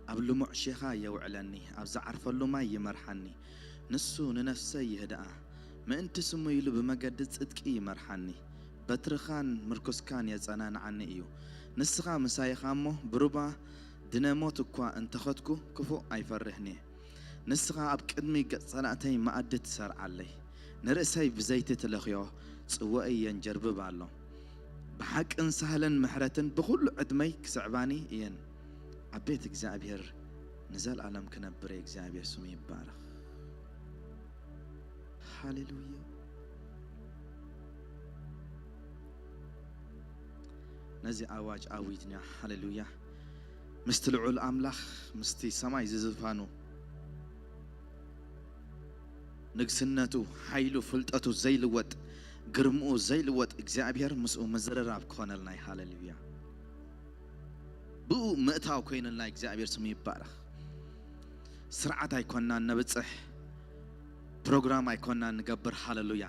ኣብ ልሙዕ ሼኻ የውዕለኒ፣ ኣብ ዝዓርፈሉ ማይ ይመርሓኒ። ንሱ ንነፍሰይ ይህድኣ፣ ምእንቲ ስሙ ኢሉ ብመገዲ ጽድቂ ይመርሓኒ። በትርኻን ምርኩስካን የጸናንዓኒ እዩ። ንስኻ ምሳይ ኢኻ እሞ፣ ብሩባ ድነ ሞት እኳ እንተኸድኩ፣ ክፉእ ኣይፈርህን እየ። ንስኻ ኣብ ቅድሚ ገጽ ጸላእተይ መኣዲ ትሰርዓለይ፣ ንርእሰይ ብዘይቲ ትለኽዮ፣ ጽዋእይ የንጀርብብ ኣሎ። ብሓቅን ሳህልን ምሕረትን ብኹሉ ዕድመይ ክስዕባኒ እየን። ኣብ ቤት እግዚኣብሔር ንዘለኣለም ክነብር እየ። እግዚኣብሔር ስሙ ይባረኽ። ሃሌሉያ። ነዚ ኣዋጅ ኣዊጅና፣ ሃሌሉያ፣ ምስቲ ልዑል ኣምላኽ፣ ምስቲ ሰማይ ዝዝፋኑ፣ ንግስነቱ፣ ሓይሉ፣ ፍልጠቱ ዘይልወጥ፣ ግርምኡ ዘይልወጥ እግዚኣብሔር ምስኡ ምዝርራብ ክኾነልና እዩ። ሃሌሉያ። ብኡ ምእታው ኮይኑልና እግዚኣብሔር ስሙ ይባረኽ። ስርዓት ኣይኮንናን ነብጽሕ፣ ፕሮግራም ኣይኮንናን ንገብር። ሃሌሉያ።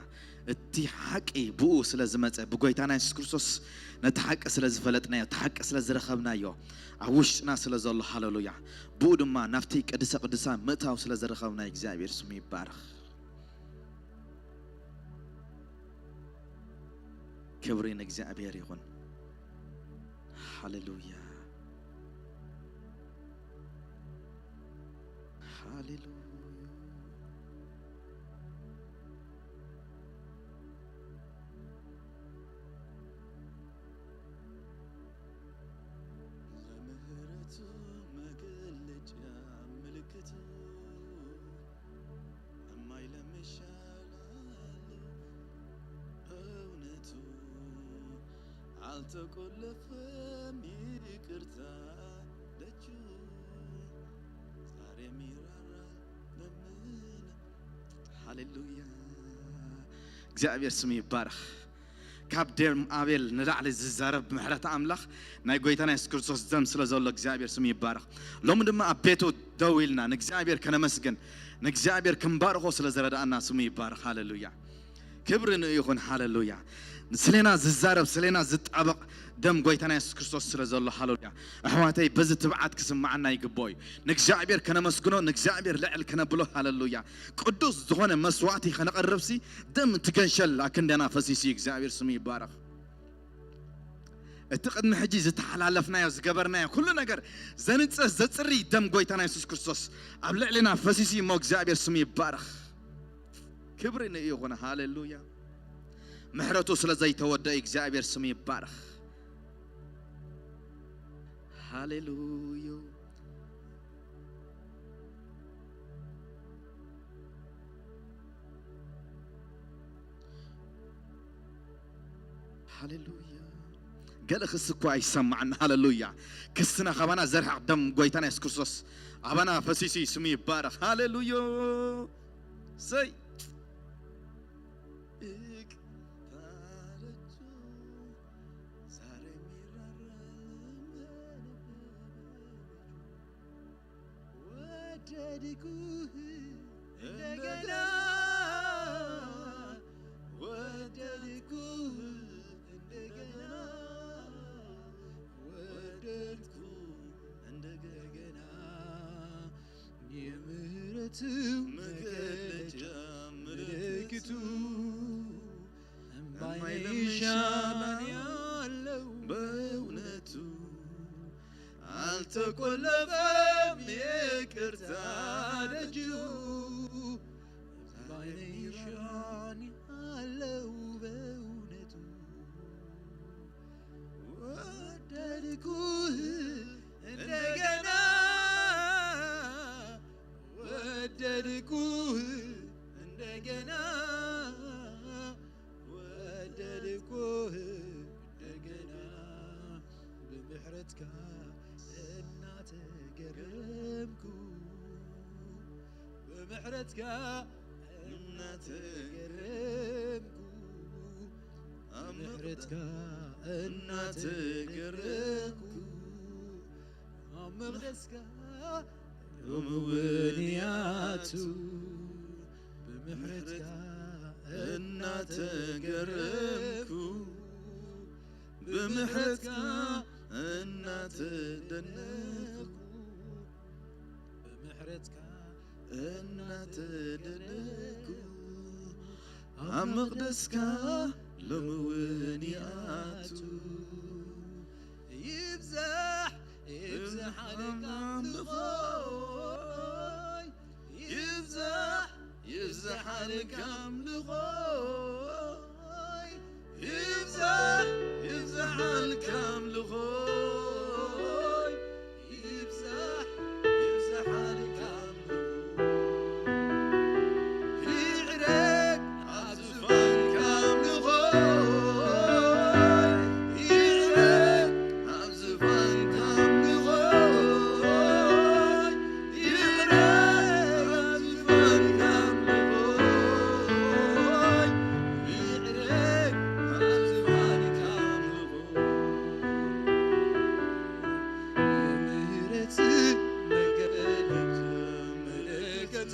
እቲ ሓቂ ብኡ ስለ ዝመጸ፣ ብጎይታና የሱስ ክርስቶስ ነቲ ሓቂ ስለ ዝፈለጥናዮ፣ እቲ ሓቂ ስለ ዝረኸብናዮ፣ ኣብ ውሽጥና ስለ ዘሎ፣ ሃሌሉያ፣ ብኡ ድማ ናብቲ ቅድሰ ቅዱሳን ምእታው ስለ ዝረኸብናዮ እግዚኣብሔር ስሙ ይባረኽ። ክብሪ ንእግዚኣብሔር ይኹን። ሃሌሉያ። ሃሌሉያ። ለምህረቱ መገለጫ ምልክቱ እማይለም ይሻላል እውነቱ። አልተቆለፈም ይቅርታ ደጁ ዛሬም ይራራል ለምን። ሃሌሉያ። እግዚኣብሔር ስሙ ይባረኽ። ካብ ደም ኣቤል ንላዕሊ ዝዛረብ ምሕረት ኣምላኽ ናይ ጎይታና የሱስ ክርስቶስ ደም ስለ ዘሎ እግዚኣብሔር ስሙ ይባረኽ። ሎሚ ድማ ኣብ ቤቱ ደው ኢልና ንእግዚኣብሔር ከነመስግን፣ ንእግዚኣብሔር ክንባርኾ ስለ ዝረዳእና ስሙ ይባረኽ። ሃሌሉያ። ክብሪ ንኡ ይኹን። ሃሌሉያ። ስሌና ዝዛረብ፣ ስሌና ዝጣበቕ ደም ጎይታና የሱስ ክርስቶስ ስለ ዘሎ፣ ሃሌሉያ። ኣሕዋተይ፣ በዚ ትብዓት ክስምዓና ይግብኦ እዩ። ንእግዚኣብሔር ከነመስግኖ፣ ንእግዚኣብሔር ልዕል ከነብሎ፣ ሃሌሉያ። ቅዱስ ዝኾነ መስዋዕቲ ከነቕርብሲ፣ ደም እቲ ገንሸል ኣብ ክንደና ፈሲሱ እዩ። እግዚኣብሔር ስሙ ይባረኽ። እቲ ቅድሚ ሕጂ ዝተሓላለፍናዮ፣ ዝገበርናዮ ኩሉ ነገር ዘንጽህ፣ ዘጽሪ ደም ጎይታና የሱስ ክርስቶስ ኣብ ልዕሊና ፈሲሱ እዩ እሞ፣ እግዚኣብሔር ስሙ ይባረኽ። ክብሪ ንኡ ይኹን። ሃሌሉያ። ምሕረቱ ስለ ዘይተወደአ እግዚኣብሔር ስሙ ይባረኽ። ሃሌሉያ። ሃሌሉያ። ገለ ክሲ እኮ ኣይሰማዕን። ሃሌሉያ። ክስና ካባና ዘርሕቕ ደም ጎይታና የሱስ ክርስቶስ ኣባና ፈሲሱ ስሙ ይባረኽ። ሃሌሉያ። ሰይ ወደድኩህ እንደገና፣ ወደድኩህ እንደገና፣ ወደድኩህ እንደገና። የምህረት መገለጫ ምልክቱ እምባይን ሻማን ያለው በእውነቱ አልተቆለፈም ይቅርታ ደጁ። እምባይን ሻማን ያለው በእውነቱ ወደድኩህ እንደገና፣ ወደድኩህ እንደገና፣ ወደድኩህ እንደገና። ብምሕረትካ እናተገረምኩ፣ ብምሕረትካ እናተገረምኩ፣ ብምሕረትካ እናተገረምኩ፣ ኣብ መቕደስካ ዮም እውን ያቱ። ብምሕረትካ እናተገረምኩ፣ ብምሕረትካ እናተደነቕኩ፣ እናተደነኩ ኣብ መቕደስካ ሎሚ እውን ይኣቱ። ይብዛሕ ይብዛሕ ኣምልኾይ፣ ይብዛሕ ይብዛሕ ኣምልኾይ፣ ይብዛሕ ይብዛሕ ኣምልኾይ፣ ይብዛሕ ይብዛሕ ኣምልኾይ። ይዕረግ ኣብ ዝፋንካ ኣምልኾይ፣ ይዕረግ ኣብ ዝፋንካ ኣምልኾይ፣ ይዕረግ ኣብ ዝፋንካ ኣምልኾይ፣ ይዕረግ ኣብ ዝፋንካ ኣምልኾይ። የምህረት መገለጽ ምልክቱ፣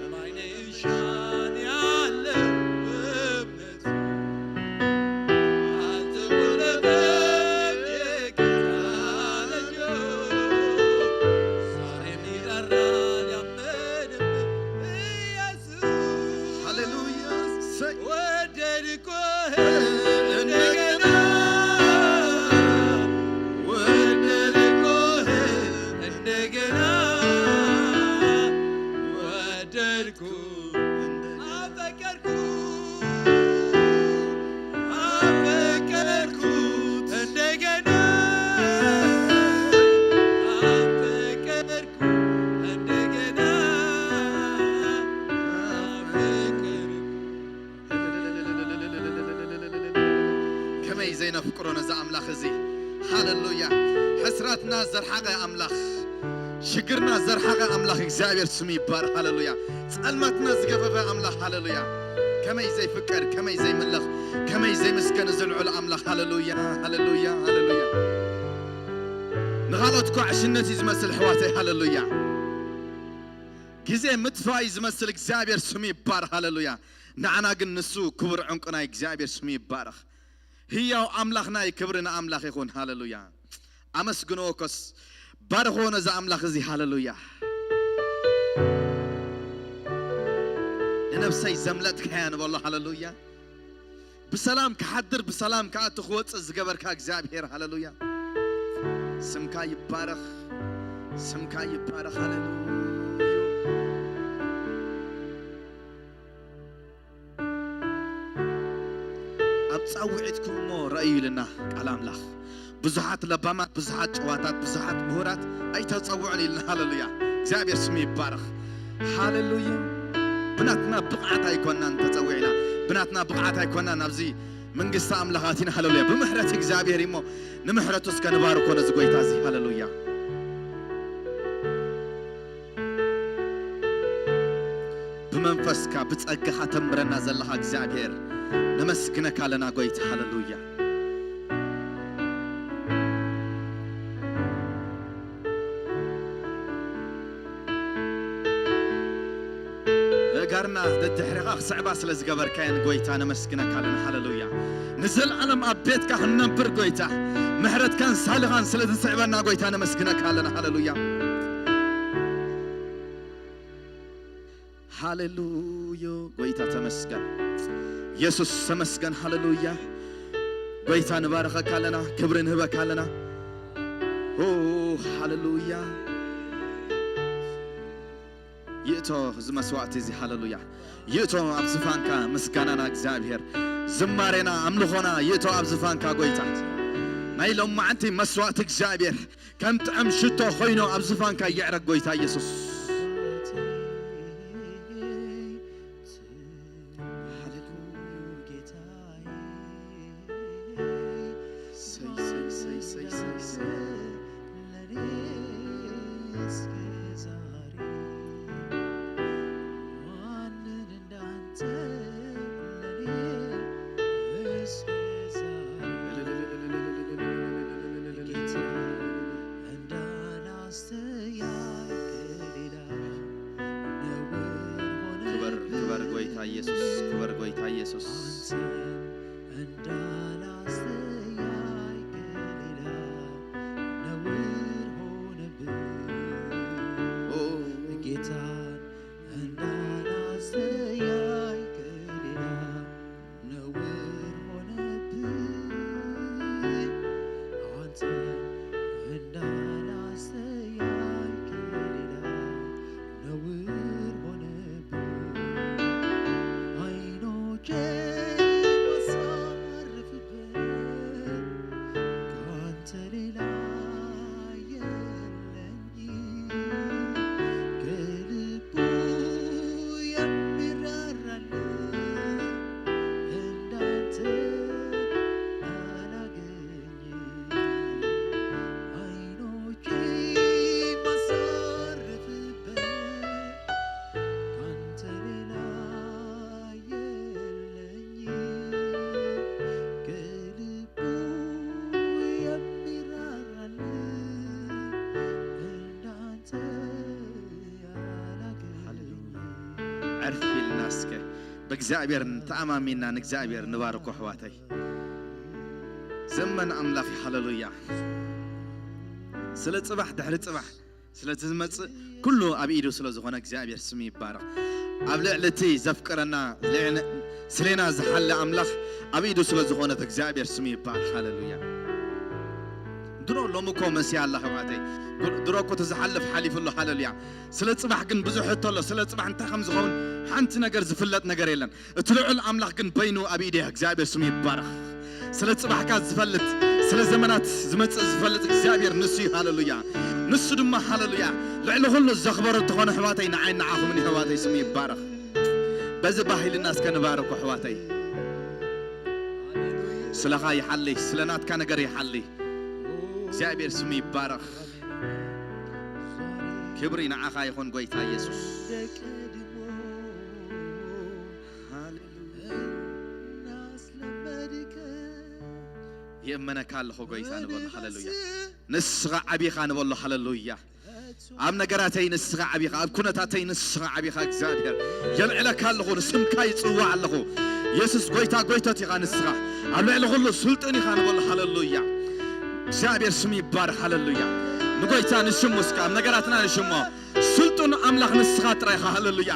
በዓይነይ ሻን ያለው እምነቱ፣ አልተቆለፈም የጌታ ልጁ፣ ዛሬም ይራራል ያመነበት ኢየሱስ። ሃሌሉያ። እሰይ። ወደድኩህ እንደገና፣ ወደድኩህ እንደገና፣ ወደድኩ፣ አፈቀርኩ፣ አፈቀርኩ እንደገና፣ አፈቀርኩ እንደገና፣ አፈቀርኩ። ከመይ ዘይነፍቅሮ ነዚ ኣምላኽ እዚ። ሃሌሉያ። ሕስረትና ዘርሓቐ ኣምላኽ፣ ሽግርና ዘርሓቐ ኣምላኽ እግዚኣብሔር ስሙ ይባረኽ። ሃሌሉያ። ጸልማትና ዝገፈፈ ኣምላኽ። ሃሌሉያ። ከመይ ዘይፍቀር፣ ከመይ ዘይምለኽ፣ ከመይ ዘይምስገን እዚ ልዑል ኣምላኽ። ሃሌሉያ፣ ሃሌሉያ፣ ሃሌሉያ። ንኻልኦት እኳ ዕሽነት እዩ ዝመስል ኣሕዋተይ። ሃሌሉያ። ግዜ ምጥፋእ እዩ ዝመስል። እግዚኣብሔር ስሙ ይባረኽ። ሃሌሉያ። ንዓና ግን ንሱ ክቡር ዕንቁና እዩ። እግዚኣብሔር ስሙ ይባረኽ። ህያው ኣምላኽና እዩ። ክብሪ ንኣምላኽ ይኹን። ሃሌሉያ። ኣመስግንዎ ኮስ፣ ባርኽዎ ነዚ ኣምላኽ እዚ። ሃሌሉያ። ንነብሰይ ዘምለጥካያ ንበሎ። ሃሌሉያ። ብሰላም ክሓድር ብሰላም ክኣቱ ክወፅእ ዝገበርካ እግዚኣብሔር። ሃሌሉያ። ስምካ ይባረኽ፣ ስምካ ይባረኽ። ሃሌሉያ። ኣብ ጻውዒትኩም እሞ ረእዩ ኢልና ቃል ኣምላኽ። ብዙሓት ለባማት፣ ብዙሓት ጨዋታት፣ ብዙሓት ምሁራት ኣይተጸውዑን ኢልና። ሃሌሉያ። እግዚኣብሔር ስሙ ይባረኽ። ሃሌሉያ። ብናትና ብቕዓት ኣይኮናን ተጸዊዕና፣ ብናትና ብቕዓት ኣይኮናን ኣብዚ መንግስቲ ኣምላኽ ኣቲና። ሃሌሉያ። ብምሕረት እግዚኣብሔር እሞ ንምሕረቱ እስከ ንባርኮ ነዚ ጎይታ እዚ። ሃሌሉያ። ብመንፈስካ ብጸጋኻ ተምረና ዘለኻ እግዚኣብሔር ነመስግነካ ኣለና ጎይታ። ሃሌሉያ። እጋርና ደድሕሪኻ ክስዕባ ስለ ዝገበርካየን ጎይታ ነመስግነካ ኣለና። ሃሌሉያ። ንዘለኣለም ኣብ ቤትካ ክንነብር ጎይታ፣ ምሕረትካን ሳልኻን ስለ ዝስዕበና ጎይታ ነመስግነካ ኣለና። ሃሌሉያ። ሃሌሉያ። ጎይታ ተመስገን። ኢየሱስ ተመስገን። ሃሌሉያ። ጎይታ ንባረኸካ ኣለና፣ ክብሪ ንህበካ ኣለና። ኦ፣ ሃሌሉያ። ይእቶ እዚ መስዋዕቲ እዚ። ሃሌሉያ። ይእቶ ኣብ ዝፋንካ ምስጋናና እግዚኣብሔር፣ ዝማሬና ኣምልኾና ይእቶ ኣብ ዝፋንካ ጎይታ። ናይ ሎማዓንቲ መስዋዕቲ እግዚኣብሔር ከም ጥዑም ሽቶ ኾይኑ ኣብ ዝፋንካ ይዕረግ ጎይታ ኢየሱስ። ሃሌሉያ ጌታዬ። ሰይ፣ ሰይ፣ ሰይ፣ ሰይ፣ ሰይ፣ ሰይ። ለኔ እስከ ዛሬ ማንን እንዳንተ ለኔ እስከ ዛሬ ጌታ እንዳላስተያየቅ ሌላ ነውር ሆነ ክበር፣ ክበር ጎይታ ኢየሱስ፣ ክበር ጎይታ ኢየሱስ። አንተን እንዳላስተያየቅ ሌላ ነውር ሆነብኝ። ዕርፍ ኢልና እስከ ብእግዚኣብሔር ተኣማሚና ንእግዚኣብሔር ንባርኮ ኣሕዋተይ። ዘመን ኣምላኽ ሃለሉያ። ስለ ጽባሕ ድሕሪ ጽባሕ ስለቲ ዝመጽእ ኩሉ ኣብ ኢዱ ስለ ዝኾነ እግዚኣብሔር ስሙ ይባረኽ። ኣብ ልዕሊ እቲ ዘፍቅረና ልዕሊ ስሌና ዝሓለ ኣምላኽ ኣብ ኢዱ ስለ ዝኾነት እግዚኣብሔር ስሙ ይባረኽ። ሃለሉያ። ድሮ ሎሚ እኮ መስያ ኣላ ኣሕዋተይ። ድሮ እኮ እቲ ዝሓልፍ ሓሊፉ ኣሎ። ሃለሉያ። ስለ ጽባሕ ግን ብዙሕ ሕቶ ኣሎ። ስለ ጽባሕ እንታይ ከም ዝኸውን ሓንቲ ነገር ዝፍለጥ ነገር የለን። እቲ ልዑል ኣምላኽ ግን በይኑ ኣብ ኢድያ እግዚኣብሔር ስሙ ይባረኽ። ስለ ጽባሕካ ዝፈልጥ፣ ስለ ዘመናት ዝመጽእ ዝፈልጥ እግዚኣብሔር ንሱ እዩ። ሃለሉያ። ንሱ ድማ ሃለሉያ ልዕሊ ኩሉ ዘኽበሮ እንተኾነ ኣሕዋተይ ንዓይ ንዓኹምን ኣሕዋተይ ስሙ ይባረኽ። በዚ ባህልና እስከ ንባረኩ ኣሕዋተይ። ስለኻ ይሓሊ፣ ስለ ናትካ ነገር ይሓሊ። እግዚኣብሔር ስሙ ይባረኽ። ክብሪ ንዓኻ ይኹን ጎይታ ኢየሱስ። ሃሌሉያ። የእመነካ ኣለኹ ጎይታ ንበሎ። ሃሌሉያ። ንስኻ ዓቢኻ ንበሎ። ሃሌሉያ። ኣብ ነገራተይ ንስኻ ዓቢኻ፣ ኣብ ኩነታተይ ንስኻ ዓቢኻ እግዚኣብሔር። የልዕለካ ኣለኹ፣ ንስምካ ይጽዋዕ ኣለኹ። የሱስ ጎይታ ጎይቶት ኢኻ ንስኻ። ኣብ ልዕሊ ኩሉ ስልጡን ኢኻ ንበሎ። ሃሌሉያ። እግዚኣብሔር ስሙ ይባረኽ። ሃሌሉያ። ንጎይታ ንሽሙ እስከ ኣብ ነገራትና ንሽሞ። ስልጡን ኣምላኽ ንስኻ ጥራይ ኢኻ። ሃሌሉያ።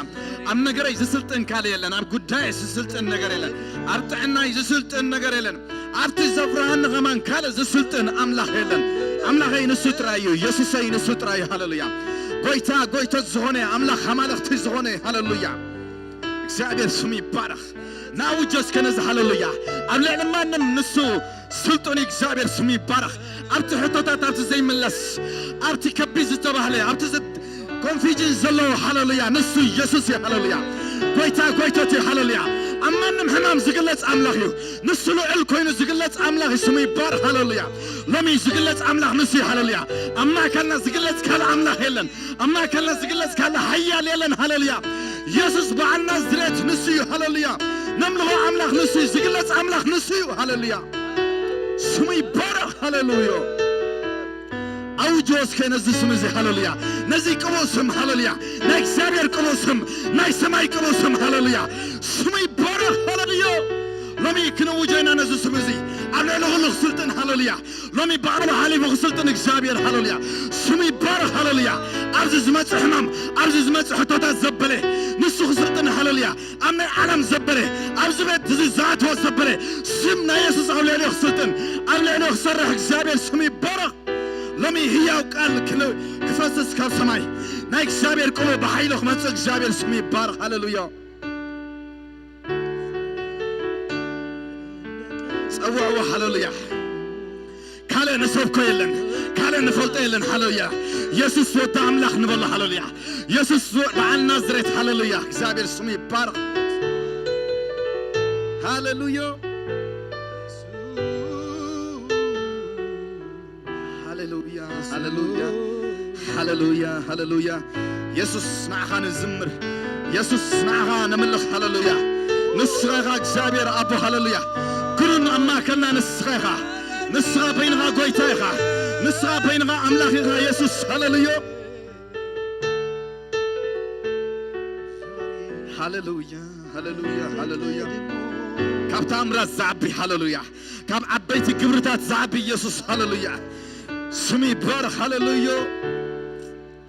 ኣብ ነገረይ ዝስልጥን ካልእ የለን። ኣብ ጉዳይ ዝስልጥን ነገር የለን። ኣብ ጥዕናይ ዝስልጥን ነገር የለን። ኣብቲ ዘፍርሃኒ ኸማን ካልእ ዝስልጥን ኣምላኽ የለን። ኣምላኸይ ንሱ ጥራይ እዩ። የሱሰይ ንሱ ጥራይ እዩ። ሃሌሉያ። ጎይታ ጎይቶት ዝኾነ ኣምላኽ ኣማልኽቲ ዝኾነ። ሃሌሉያ። እግዚኣብሔር ስሙ ይባረኽ። ንኣውጆ እስከ ነዚ ሃሌሉያ። ኣብ ልዕሊ ማንም ንሱ ስልጡን እግዚኣብሔር ስሙ ይባረኽ። ኣብቲ ሕቶታት ኣብቲ ዘይምለስ ኣብቲ ከቢድ ዝተባህለ ኣብቲ ዝ- ኮንፊዥን ዘለዎ ሃሌሉያ ንሱ ኢየሱስ እዩ። ሃሌሉያ። ጎይታ ጎይቶት እዩ። ሃሌሉያ። ኣብ ማንም ሕማም ዝግለጽ ኣምላኽ እዩ። ንሱ ልዑል ኮይኑ ዝግለጽ ኣምላኽ እዩ። ስሙ ይባረኽ። ሃሌሉያ። ሎሚ ዝግለጽ ኣምላኽ ንሱ እዩ። ሃሌሉያ። ኣብ ማእከልና ዝግለጽ ካልእ ኣምላኽ የለን። ኣብ ማእከልና ዝግለጽ ካልእ ሓያል የለን። ሃሌሉያ። ኢየሱስ በዓል ናዝሬት ንሱ እዩ። ሃሌሉያ። ነምልኾ ኣምላኽ ንሱ እዩ። ዝግለጽ ኣምላኽ ንሱ እዩ። ሃሌሉያ። ስሙ ይባረኽ። ሃሌሉያ። ኣውጆ እስከ ነዚ ስም እዚ። ሃሌሉያ። ነዚ ቅቡእ ስም። ሃሌሉያ። ናይ እግዚኣብሔር ቅቡእ ስም፣ ናይ ሰማይ ቅቡእ ስም። ሃሌሉያ። ስሙ ይባረኽ። ሃሌሉያ። ሎሚ ክንውጆ ኢና ነዚ ስም እዚ። ኣብ ልዕሊ ኩሉ ክስልጥን። ሃሌሉያ። ሎሚ ባዕሉ ሓሊፉ ክስልጥን እግዚኣብሔር። ሃሌሉያ። ስሙ ይባረኽ። ሃሌሉያ። ኣብዚ ዝመጽእ ሕማም፣ ኣብዚ ዝመጽእ ሕቶታት ዘበለ ንሱ ክስልጥን። ሃሌሉያ። ኣብ ናይ ዓለም ዘበለ፣ ኣብዚ ቤት እዚ ዝኣተወ ዘበለ ስም ናይ የሱስ ኣብ ልዕሊኡ ክስልጥን፣ ኣብ ልዕሊኡ ክሰርሕ እግዚኣብሔር ስሙ ይባረኽ። ሎሚ ህያው ቃል ክል- ክፈስስ ካብ ሰማይ ናይ እግዚኣብሔር ቅቡእ ብሓይሉ ክመጽእ እግዚኣብሔር ስሙ ይባረኽ። ሃሌሉያ። ጸውዕዎ። ሃሌሉያ። ካልእ ንሰብኮ የለን፣ ካልእ ንፈልጦ የለን። ሃሌሉያ። የሱስ ወዲ ኣምላኽ ንበሎ። ሃሌሉያ። የሱስ በዓል ናዝሬት። ሃሌሉያ። እግዚኣብሔር ስሙ ይባረኽ። ሃሌሉያ። ሃሌሉያ፣ ሃሌሉያ፣ ሃሌሉያ፣ ሃሌሉያ። የሱስ ንዓኻ ንዝምር። የሱስ ንዓኻ ነምልኽ። ሃሌሉያ። ንስኻ ኢኻ እግዚኣብሔር ኣቦ። ሃሌሉያ። ኩሉ ኣብ ማእከልና ንስኻ ኢኻ። ንስኻ በይንኻ ጎይታ ኢኻ። ንስኻ በይንኻ ኣምላኽ ኢኻ። የሱስ። ሃሌሉያ። ሃሌሉያ፣ ሃሌሉያ፣ ሃሌሉያ። ካብ ተኣምራት ዝዓቢ። ሃሌሉያ። ካብ ዓበይቲ ግብርታት ዝዓቢ ኢየሱስ። ሃሌሉያ። ስሙ ይባረኽ። ሃሌሉያ።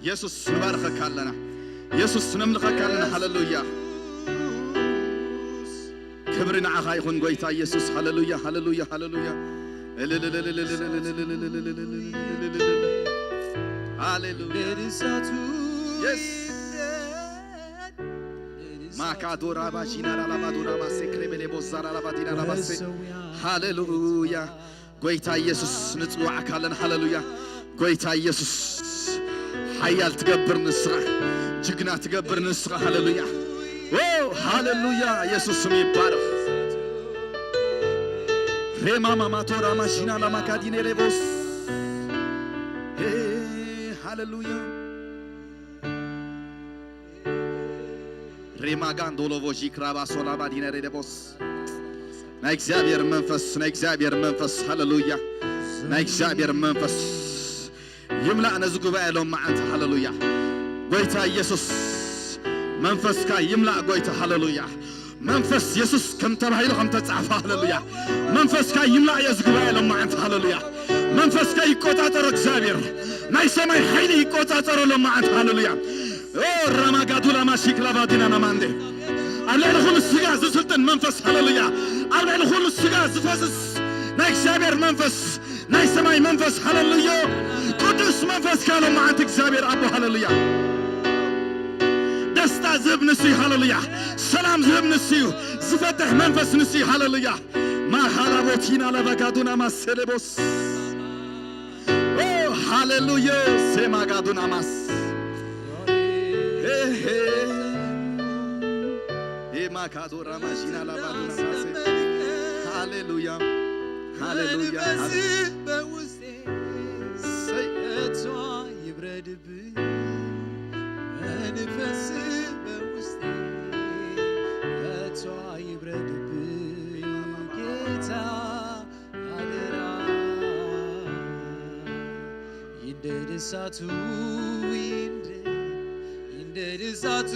የሱስ ንባርኸካ ኣለና። የሱስ ነምልኸካ ኣለና። ሃሌሉያ። ክብሪ ንዓኻ ይኹን ጎይታ ኢየሱስ። ሃሌሉያ፣ ሃሌሉያ፣ ሃሌሉያ። ሃሌሉያ። የስ። ማካዶራ ባሺና ላላባዶራ ማሴክሬ ቤሌ ቦዛራ ላባዲና ላባሴ። ሃሌሉያ። ጎይታ ኢየሱስ ንጽዋዕካ ኣለና። ሃሌሉያ። ጎይታ ኢየሱስ ሓያል ትገብር ንስኻ፣ ጅግና ትገብር ንስኻ። ሃሌሉያ። ኦ፣ ሃሌሉያ። ኢየሱስ ስም ይባረኽ። ሬማ ማማቶራ ማሺና ላማካዲኔ ሌቦስ። ሄ፣ ሃሌሉያ። ሬማጋን ዶሎቮ ዢክራባ ሶላባ ዲነሬ ደቦስ። ናይ እግዚኣብሔር መንፈስ፣ ናይ እግዚኣብሔር መንፈስ። ሃሌሉያ። ናይ እግዚኣብሔር መንፈስ ይምላእ ነዚ ጉባኤ ሎም መዓንቲ። ሃሌሉያ። ጎይታ ኢየሱስ መንፈስካ ይምላእ ጎይታ፣ ሃለሉያ። መንፈስ የሱስ ከም ተባሂሉ ከም ተጻሕፈ፣ ሃለሉያ። መንፈስካ ይምላእ እየ ዝግባኤ ሎማዓንቲ፣ ሃለሉያ። መንፈስካ ይቆጻጸሮ እግዚኣብሔር፣ ናይ ሰማይ ሓይሊ ይቆጻጸሮ ሎማዓንቲ፣ ሃለሉያ። ኦ ራማጋዱላ ማሺክላ ባዲና ናማንዴ፣ ኣብ ልዕሊ ኩሉ ስጋ ዝስልጥን መንፈስ፣ ሃለሉያ። ኣብ ልዕሊ ኩሉ ስጋ ዝፈስስ ናይ እግዚኣብሔር መንፈስ፣ ናይ ሰማይ መንፈስ፣ ሃለሉያ። ቅዱስ መንፈስካ ሎማዓንቲ እግዚኣብሔር ኣቦ፣ ሃለሉያ። ደስታ ዝህብ ንሱ እዩ፣ ሃለሉያ። ሰላም ዝህብ ንሱ እዩ። ዝፈትሕ መንፈስ ንሱ እዩ፣ ሃለሉያ። ማሃላቦቲና ለበጋዱና ማሰለቦስ። ኦ ሃሌሉያ። ሴማጋዱና ማስ። ሄ ሄ። ኤማካዶራ ማሺና ላባዱና ማሴ። ሃሌሉያ። ሃሌሉያ። ሃሌሉያ። በውስጤ ሰይ። እቷ ይብረድብኝ። መንፈስ በውስጤ እቷ ይብረድብኝ ጌታ አደራ። ይንደድ እሳቱ ይንደድ፣ ይንደድ እሳቱ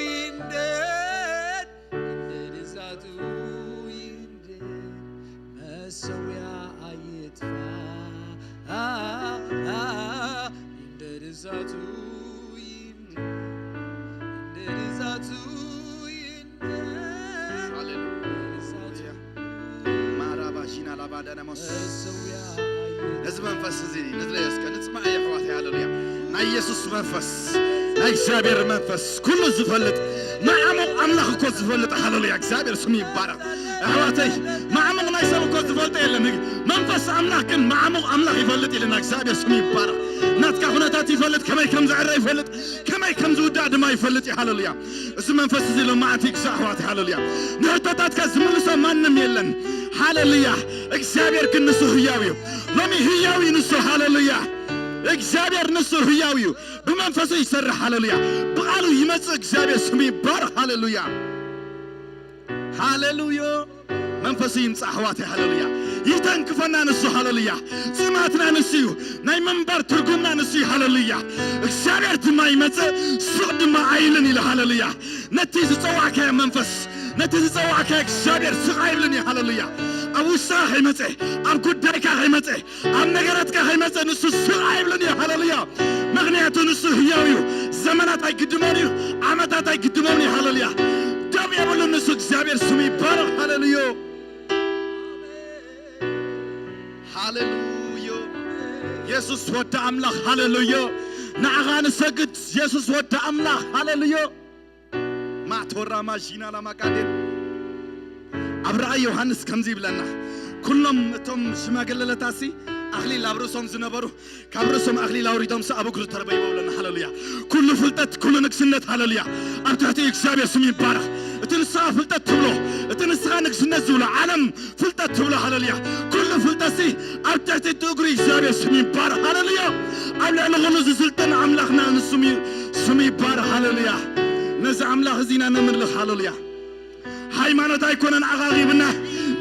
ይንደድ፣ ይንደድ እሳቱ ይንደድ፣ መሰዊያ አይጥፋ። ይንደድ እሳቱ ይንደድ፣ ይንደድ እሳቱ ይንደድ፣ ሃሌሉያ። ይንደድ እሳቱ ማራባሺና ላባዳናሞስ። መሰዊያ ነዚ መንፈስ እዚ ንዝለዮ እስከ ንጽማዕ ኣሕዋተይ፣ ሃሌሉያ። ናይ የሱስ መንፈስ፣ ናይ እግዚኣብሔር መንፈስ፣ ኩሉ ዝፈልጥ፣ መዓሙቕ ኣምላኽ እኮ ዝፈልጥ፣ ሃሌሉያ፣ እግዚኣብሔር ስሙ ይባረኽ። ኣሕዋተይ፣ መዓሙቕ ናይ ሰብ እኮ ዝፈልጦ የለን። መንፈስ ኣምላኽ ግን መዓሙቕ ኣምላኽ ይፈልጥ ኢልና፣ እግዚኣብሔር ስሙ ይባረኽ። ናትካ ኩነታት ይፈልጥ፣ ከመይ ከም ዘዕረ ይፈልጥ፣ ከመይ ከም ዝውዳእ ድማ ይፈልጥ እዩ። ሃሌሉያ። እዚ መንፈስ እዚ ሎማዓንቲ ይግዛእ፣ ኣሕዋተይ፣ ሃሌሉያ። ንሕቶታትካ ዝምልሶ ማንም የለን። ሃሌሉያ። እግዚኣብሔር ግን ንሱ ህያው እዩ። ሎሚ ህያው እዩ ንሱ። ሃሌሉያ። እግዚኣብሔር ንሱ ህያው እዩ። ብመንፈሱ ይሰርሕ። ሃሌሉያ። ብቓሉ ይመጽእ። እግዚኣብሔር ስሙ ይባረኽ። ሃሌሉያ። ሃሌሉያ። መንፈሱ ይምጻእ፣ ኣሕዋተይ። ሃሌሉያ። ይተንክፈና ንሱ። ሃሌሉያ። ጽማትና ንሱ እዩ። ናይ ምንባር ትርጉምና ንሱ እዩ። ሃሌሉያ። እግዚኣብሔር ድማ ይመጽእ፣ ስቕ ድማ ኣይልን ኢሉ። ሃሌሉያ። ነቲ ዝጸዋዕካዮ መንፈስ፣ ነቲ ዝጸዋዕካዮ እግዚኣብሔር ስቕ ኣይብልን እዩ። ሃሌሉያ። ኣብ ውሽጥኻ ከይመጸ፣ ኣብ ጉዳይካ ከይመጸ፣ ኣብ ነገራትካ ከይመጸ ንሱ ስቕ ኣይብልን እዩ። ሃሌሉያ። ምኽንያቱ ንሱ ህያው እዩ። ዘመናት ኣይግድሞን እዩ። ዓመታት ኣይግድሞን እዩ። ሃሌሉያ። ደም የብሉን ንሱ። እግዚኣብሔር ስሙ ይባረኽ። ሃሌሉያ። ሃሌሉያ። የሱስ ወዲ ኣምላኽ። ሃሌሉያ። ንዓኻ ንሰግድ የሱስ ወዲ ኣምላኽ። ሃሌሉያ። ማቶራ ማሺና ላማቃዴን። ኣብ ራእይ ዮሃንስ ከምዚ ይብለና፣ ኩሎም እቶም ሽማግለታትሲ ኣኽሊል ኣብ ርእሶም ዝነበሩ፣ ካብ ርእሶም ኣኽሊል ኣውሪዶምሲ ኣብ እግሩ ተርበይቦ ብለና። ሃሌሉያ። ኩሉ ፍልጠት፣ ኩሉ ንግስነት፣ ሃሌሉያ፣ ኣብ ትሕቲ እግዚኣብሔር ስም ይባረኽ። እቲ ንስኻ ፍልጠት ትብሎ፣ እቲ ንስኻ ንግስነት ዝብሎ፣ ዓለም ፍልጠት ትብሎ፣ ሃሌሉያ፣ ኩሉ ፍልጠትሲ ኣብ ትሕቲ እቲ እግሩ እግዚኣብሔር ስም ይባረኽ። ሃሌሉያ። ኣብ ልዕሊ ኩሉ ዝስልጥን ኣምላኽና ንስሙ ይ-፣ ስሙ ይባረኽ። ሃሌሉያ። ነዚ ኣምላኽ እዚ ኢና ነምልኽ። ሃሌሉያ። ሃይማኖት ኣይኮነን ኣኻኺብና፣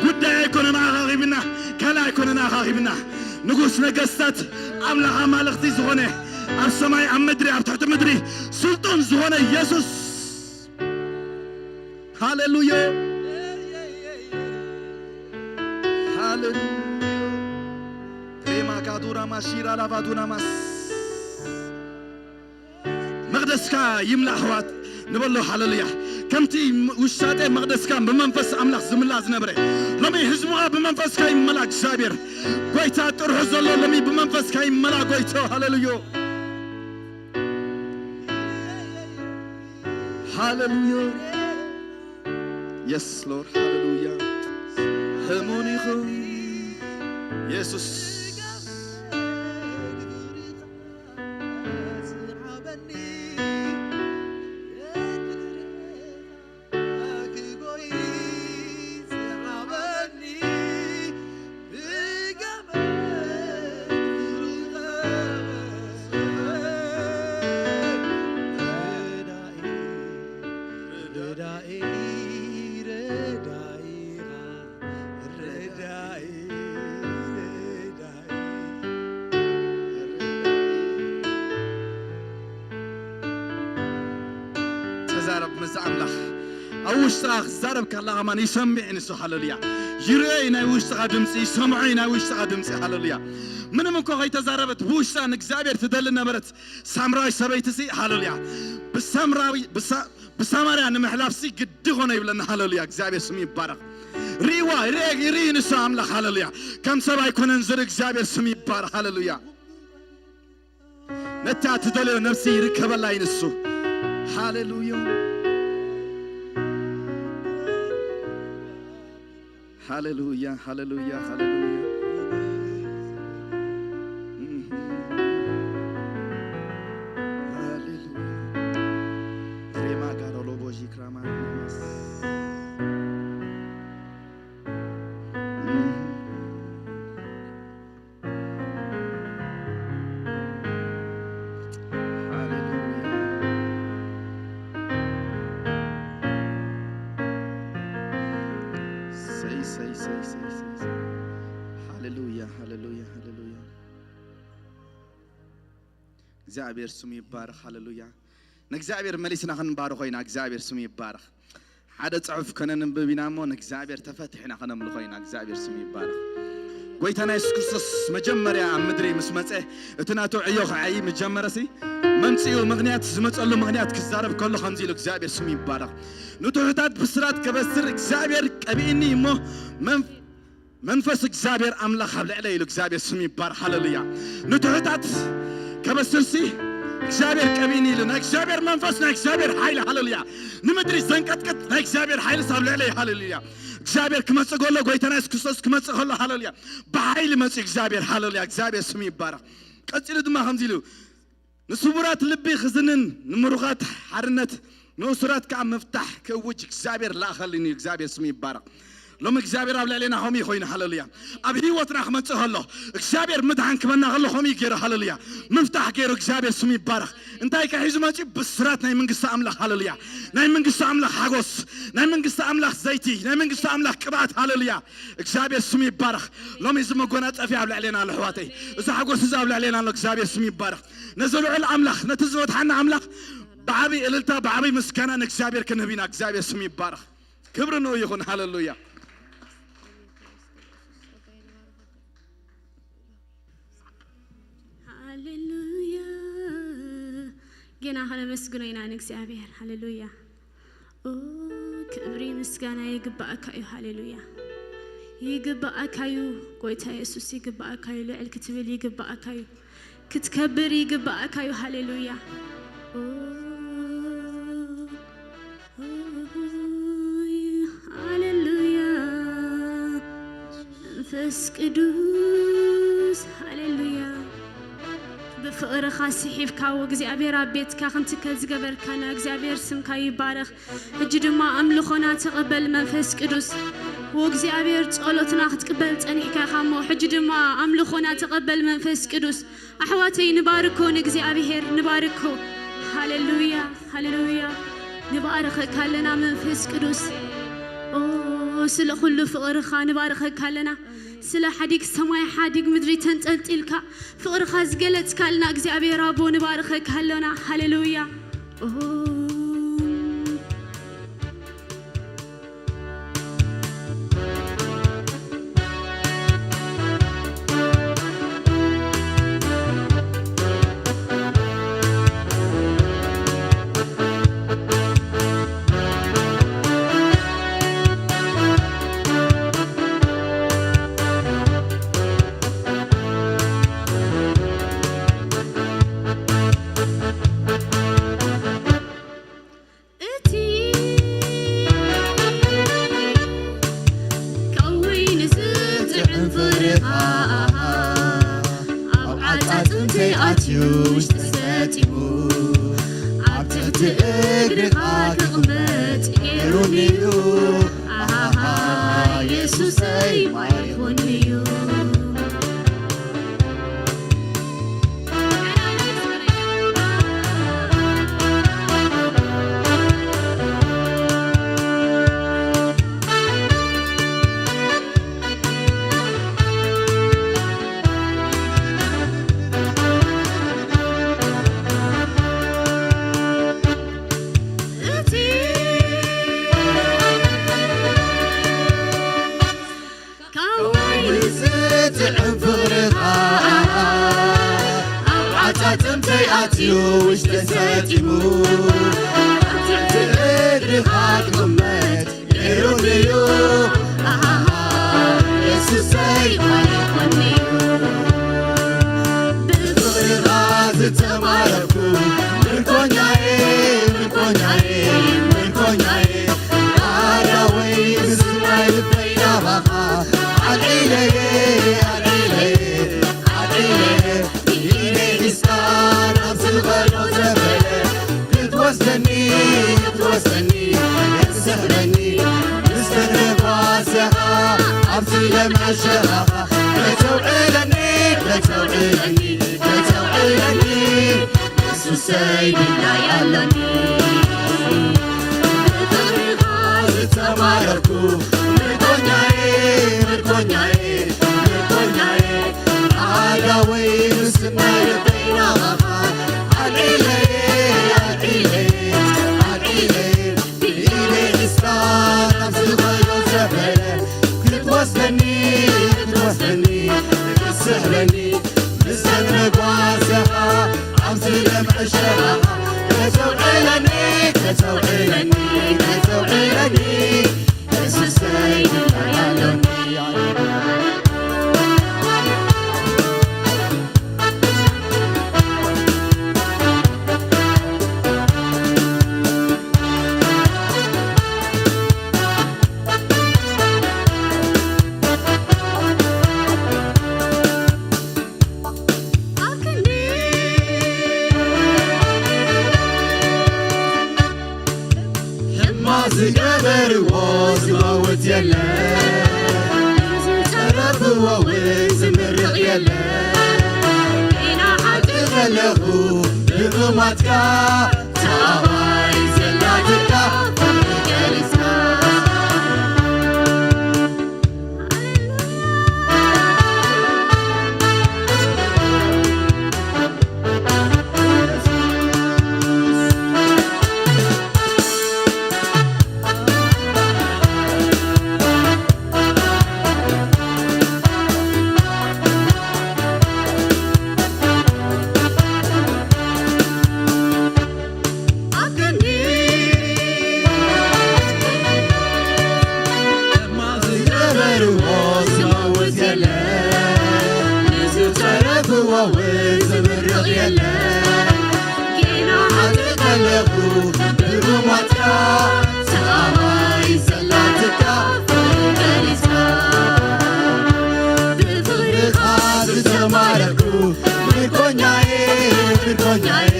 ጉዳይ ኣይኮነን ኣኻኺብና፣ ካልእ ኣይኮነን ኣኻኺብና። ንጉስ ነገስታት፣ ኣምላኽ ኣማልኽቲ ዝኾነ፣ ኣብ ሰማይ፣ ኣብ ምድሪ፣ ኣብ ትሕቲ ምድሪ ስልጡን ዝኾነ የሱስ። ሃሌሉያ። ሃሌሉያ። ሬማካዱራ ማሺራ ላባዱና ማስ። መቕደስካ ይምላእ ኣሕዋት ንበሎ። ሃሌሉያ። ከምቲ ውሻጤ መቕደስካ ብመንፈስ ኣምላኽ ዝምላእ ዝነበረ፣ ሎሚ ህዝብኻ ብመንፈስካ ይመላ እግዚኣብሔር። ጎይታ ጥርሑ ዘሎ ሎሚ ብመንፈስካ ይመላ ጎይታ። ሃሌሉያ። ሃሌሉያ። የስ ሎርድ። ሃሌሉያ። ህሙን ይኹን የሱስ። ዛረብ ምስ ኣምላኽ ኣብ ውሽጥኻ ክዛረብ ከላ ከማን ይሰምዕ ንሱ። ሃሌሉያ። ይርእይ ናይ ውሽጥኻ ድምፂ፣ ይሰምዖ ናይ ውሽጥኻ ድምፂ። ሃሌሉያ። ምንም እኮ ከይተዛረበት ብውሽጣ ንእግዚኣብሔር ትደሊ ነበረት ሳምራዊ ሰበይቲ ሲ። ሃሌሉያ። ብሳምራዊ ብሳ- ብሳማርያ ንምሕላፍ ሲ ግዲ ኾነ ይብለና። ሃሌሉያ። እግዚኣብሔር ስሙ ይባረኽ። ሪዋ ርኢ ንሱ ኣምላኽ። ሃሌሉያ። ከም ሰብ ኣይኮነን ዝርኢ። እግዚኣብሔር ስሙ ይባረኽ። ሃሌሉያ። ነታ ትደልዮ ነፍሲ ይርከበላ እዩ ንሱ። ሃሌሉያ። ሃሌሉያ፣ ሃሌሉያ፣ ሃሌሉያ። ሃሌሉያ። ሬማ ጋሮሎ ቦጂ ክራማ። ሃሌሉያ። ሰይ፣ ሰይ፣ ሰይ፣ ሰይ፣ ሰይ፣ ሰይ። ሃሌሉያ፣ ሃሌሉያ፣ ሃሌሉያ። እግዚኣብሔር ስሙ ይባረኽ። ሃሌሉያ። ንእግዚኣብሔር መሊስና ክንባርኾ ኢና። እግዚኣብሔር ስሙ ይባረኽ። ሓደ ጽሑፍ ከነንብብ ኢና እሞ ንእግዚኣብሔር ተፈቲሕና ከነምልኾ ኢና። እግዚኣብሔር ስሙ ይባረኽ። ጎይታና የሱስ ክርስቶስ መጀመርያ ኣብ ምድሪ ምስ መጸ እቲ ናቱ ዕዮ ክዓዪ ምስ ጀመረሲ መምጽኡ ምኽንያት ዝመጸሉ ምኽንያት ክዛረብ ከሎ ከምዚ ኢሉ እግዚኣብሔር ስሙ ይባረኽ። ንትሑታት ብስራት ከበስር እግዚኣብሔር ቀቢእኒ እሞ መን መንፈስ እግዚኣብሔር ኣምላኽ ኣብ ልዕለይ ኢሉ እግዚኣብሔር ስሙ ይባረኽ። ሃሌሉያ። ንትሑታት ከበስርሲ እግዚኣብሔር ቀቢኒ ኢሉ ናይ እግዚኣብሔር መንፈስ ናይ እግዚኣብሔር ሓይሊ። ሃሌሉያ። ንምድሪ ዘንቀጥቅጥ ናይ እግዚኣብሔር ሓይሊ ኣብ ልዕለይ። ሃሌሉያ። እግዚኣብሔር ክመጽእ ከሎ ጎይታና የሱስ ክርስቶስ ክመጽእ ከሎ። ሃሌሉያ። ብሓይሊ መጽኡ እግዚኣብሔር። ሃሌሉያ። እግዚኣብሔር ስሙ ይባረኽ። ቀጺሉ ድማ ከምዚ ኢሉ ንስቡራት ልቢ ክዝንን ንምሩኻት ሓርነት ንእሱራት ከዓ ምፍታሕ ክእውጅ እግዚኣብሔር ላእኸልኒ። እግዚኣብሔር ስሙ ይባረኽ። ሎም እግዚኣብሔር ኣብ ልዕሌና ኸም ኮይኑ። ሃለሉያ። ኣብ ህይወትና ክመፅእ ከሎ እግዚኣብሔር ምድሓን ክበና ከሎ ኸም ገይሩ። ሃለሉያ። ምፍታሕ ገይሩ። እግዚኣብሔር ስሙ ይባረኽ። እንታይ ከሒዙ መፅኡ? ብስራት ናይ መንግስቲ ኣምላኽ። ሃለሉያ። ናይ መንግስቲ ኣምላኽ ሓጎስ፣ ናይ መንግስቲ ኣምላኽ ዘይቲ፣ ናይ መንግስቲ ኣምላኽ ቅብኣት። ሃለሉያ። እግዚኣብሔር ስሙ ይባረኽ። ሎሚ እዚ መጎናጸፊያ ኣብ ልዕሌና ኣሎ ኣሕዋተይ። እዚ ሓጎስ እዚ ኣብ ልዕሌና ኣሎ። እግዚኣብሔር ስሙ ይባረኽ። ነዚ ልዑል ኣምላኽ፣ ነቲ ዝወድሓና ኣምላኽ ብዓቢ እልልታ፣ ብዓቢ ምስጋና ንእግዚኣብሔር ክንህብ ኢና። እግዚኣብሔር ስሙ ይባረኽ። ክብሪ ንኡ ይኹን። ሃለሉያ። ሃሌሉያ። ጌና ከነመስግኖ ኢና ንእግዚኣብሔር። ሃሌሉያ። ኦ፣ ክብሪ ምስጋና ይግባኣካ እዩ። ሃሌሉያ። ይግባኣካ እዩ። ጎይታ የሱስ ይግባኣካ እዩ። ልዕል ክትብል ይግባኣካ እዩ። ክትከብር ይግባኣካ እዩ። ሃሌሉያ። ኦ፣ ሃሌሉያ። መንፈስ ቅዱስ፣ ሃሌሉያ። ብፍቕርኻ ስሒብካ፣ ወእግዚኣብሔር ኣብ ቤትካ ክንትከል ዝገበርካና እግዚኣብሔር ስምካ ይባረኽ። ሕጂ ድማ ኣምልኾና ተቐበል መንፈስ ቅዱስ። ወእግዚኣብሔር ጸሎትና ክትቅበል ጸኒሕካ ኢኻ እሞ፣ ሕጂ ድማ ኣምልኾና ተቐበል መንፈስ ቅዱስ። ኣሕዋተይ ንባርኮ ንእግዚኣብሔር ንባርኮ። ሃሌሉያ፣ ሃሌሉያ። ንባርኸካ ኣለና መንፈስ ቅዱስ። ኦ፣ ስለ ኩሉ ፍቕርኻ ንባርኸካ ኣለና። ስለ ሓዲግ ሰማይ ሓዲግ ምድሪ ተንጠልጢልካ ፍቕርኻ ዝገለጽካልና እግዚኣብሔር ኣቦ ንባርኸካ ኣሎና። ሃሌሉያ። ኦ። እቲ ካብ ወይኒ ዝጥዕም ፍረኻ ኣብ ዓጻጽምተይ ኣትዩ ውሽጢ ሰጢሙ ኣብ ትሕቲ እግርኻ ክቕመጥ ገይሩኒ እዩ። ኣሃሃ፣ የሱሰይ ማሪኹኒ እዩ። እቲ እዩ ውሽጢ ሰጢሙ ኣብ ትሕቲ እግርኻ ክቕመጥ ገይሩኒ እዩ። ኣሃሃ፣ የሱሰይ ማሊኹኒ እዩ። ብፍቕርኻ ዝተማረኹ ምርኮኛዬ፣ ምርኮኛዬ፣ ምርኮኛዬ፣ ኣዳወይ ምስናይ ልበይ ናባኻ ኣልዒለየ፣ ኣልዒለየ፣ ኣልዒለየ። ብኢደይ ሒዝካ ናብ ዝኸዶ ዘበለ ክትወስደኒ፣ ክትወስደኒ፣ ክትስሕበኒ ምስ ተጓዝኻ ኣብቲ ለምዐ ሸኻኻ ከተውዕለኒ፣ ከተውዕለኒ፣ ከተውዕለኒ የሱሰይ ድላይ ኣሎኒ። ብፍቕርኻ ዝተማረኹ ምርኮኛዬ፣ ምርኮኛዬ፣ ምርኮኛዬ ኣዳወይ ምስናይ ልበይ ናባኻ ኣልዒለየ፣ ኣልዒለየ፣ ኣልዒለየ። ብኢደይ ሒዝካ ናብ ዝኸዶ ዘበለ ክትወስደኒ፣ ክትወስደኒ፣ ክትስሕበኒ ምስ ተጓዝኻ ኣብዚ ለምዐ ሸኻኻ ከተውዕለኒ፣ ከተውዕለኒ፣ ከተውዕለኒ የሱሰይ ድላይ ኣሎኒ። ሕማቕ ዝገበርዎ ዝመውት የለን፣ ዝጸረፍዎ እውን ዝምርቕ የለን። ጌና ሓቂ ከለኹ ብቑማትካ ተኣዋይ ዘላትካ ፍቕሪ ገሊጽካ። ዝገበርዎ ዝመውት የለን፣ ንዝጸረፍዎ እውን ዝምርቕ የለን። ጌና ሓቂ ከለኹ ብቑማትካ ተኣዋይ ዘላትካ ፍቕሪ ገሊጽካ። ብፍቕርኻ ዝተማረኹ ምርኮኛዬ፣ ምርኮኛዬ፣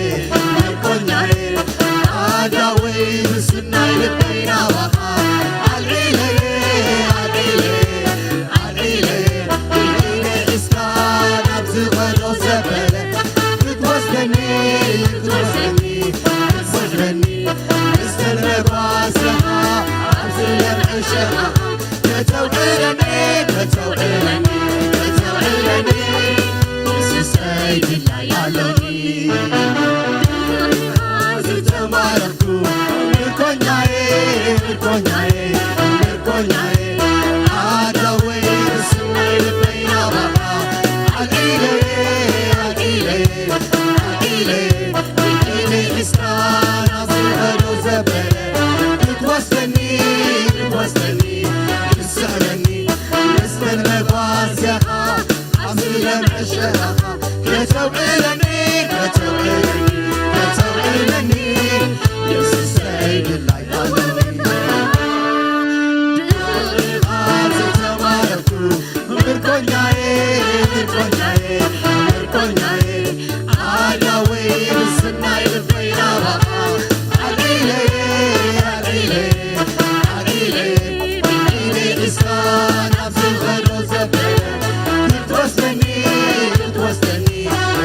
ምርኮኛዬ ኣዳወይ ምስናይ ልበይ ናባኻ ኣልዒለየ፣ ኣልዒለየ፣ ኣልዒለየ። ብኢደይ ሒዝካ ናብ ዝኸዶ ዘበለ ክትወስደኒ፣ ክትወስደኒ፣ ክትስሕበኒ ምስ ተጓዝኻ ኣብዚ ለምዐ ሸኻኻ ከተውዕለኒ፣ ከተውዕለኒ፣ ከተውዕለኒ የሱሰይ ድላይ ኣሎኒ። ብፍቕርኻ ዝተማረኽኩ ምርኮኛዬ፣ ምርኮኛዬ፣ ምርኮኛዬ ኣዳወይ ምስናይ ልበይ ናባኻ ኣልዒለየ፣ ኣልዒለየ፣ ኣልዒለየ። ብኢደይ ሒዝካ ናብ ዝኸዶ ዘበለ ክትወስደኒ፣ ክትወስደኒ፣ ክትስሕበኒ ምስ መጓስያኻ ኣብዚ ለምዐ ሸኻኻ ከተውዕለኒ፣ ከተውዕለኒ፣ ከተውዕለኒ የሱሰይ ድላይ ኣሎኒ። ብፍቕርኻ ዝተማረኽኩ ምርኮኛዬ፣ ምርኮኛዬ፣ ምርኮኛዬ ኣዳወይ ምስናይ ልበይ ናባኻ ኣልዒለየ፣ ኣልዒለየ፣ ኣልዒለየ። ብኢደይ ሒዝካ ናብ ዝኸዶ ዘበለ ክትወስደኒ፣ ክትወስደኒ፣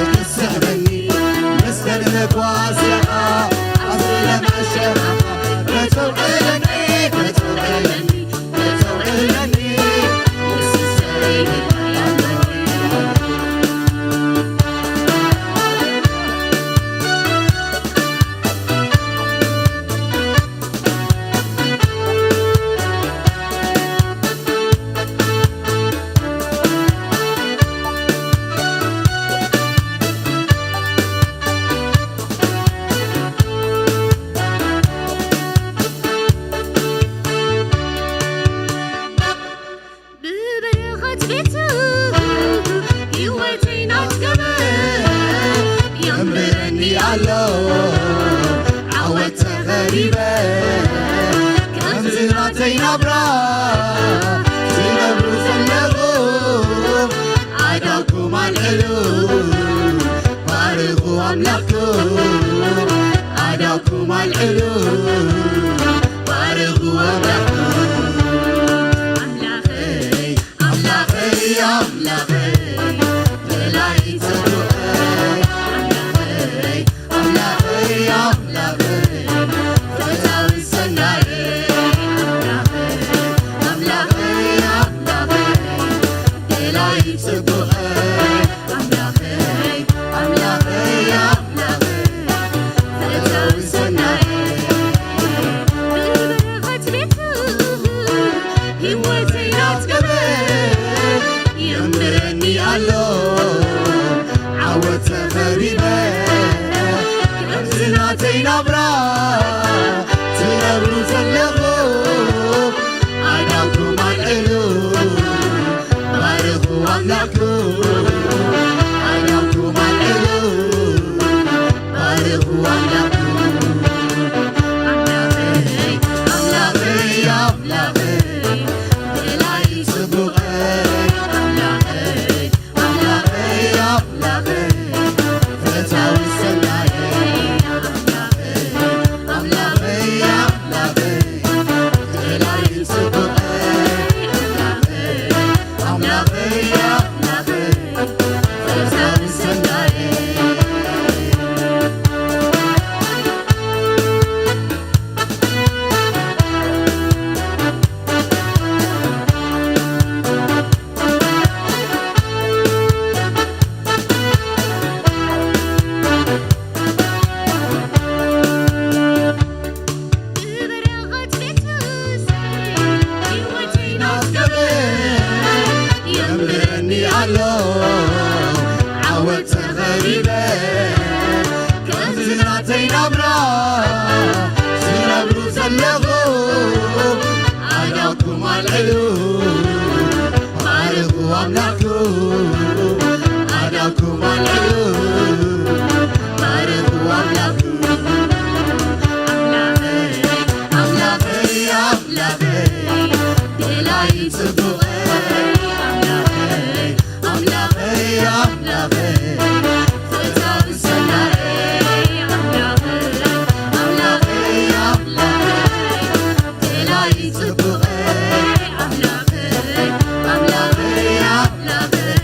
ክትስሕበኒ ምስ መጓስያኻ ኣብዚ ለምዐ ሸኻኻ ከተውዕለኒ፣ ከተውዕለኒ፣ ከተውዕለኒ የሱሰይ ድላይ ኣሎኒ። ከምዚ ናተይ ናብራ ትነብሩ ዘለኹም ኣእዳውኩም ኣልዕሉ፣ ባርኹ ኣምላኽኩም። ኣእዳውኩም ኣልዕሉ፣ ባርኹ ኣምላኽኩም። ኣምላኸይ ኣምላኸይ ኣምላኸይ ደላይ ጽቡቐይ ኣምላኸይ ኣምላኸይ ኣምላኸይ ፈታዊ ሰናየይ ኣምላኸይ ኣምላኸይ ኣምላኸይ ደላይ ጽቡቐይ ኣምላኸይ ኣምላኸይ ኣምላኸይ ፈታዊ ሰናየይ ብበረኸት ቤቱ ህይወተይ ናትገበ የንብረኒ ኣሎ ዓወት ተኸሪበ ከምዚ ናተይ ናብራ ትነብሩ ዘለኹ ኣዳኩም ኣልዕሉ ባርኹ ኣምላኩም ኣዳኩም ኣልዕሉ ባርኹ ኣምላኩም ኣምላኸይ ኣምላኸይ ኣምላኸይ የንብረኒ ኣሎ ዓወት ተኸሪበ ከምዚ ናተይ ናብራ ትነብሩ ዘለኹ ኣዳኩም ኣልዕሉ ባርኹ ኣምላኩም ኣዳኩም ኣልዕሉ ባርኹ ኣምላኩም ኣምላኸይ ኣምላኸይ ኣምላኸይ ደላይ ጽቡቐይ ኣምላኸይ ኣምላኸይ ኣምላኸይ ፈታዊ ሰናየይ ኣምላኸይ ኣምላኸይ ኣምላኸይ ደላይ ጽቡቐይ ኣምላኸይ ኣምላኸይ ኣምላኸይ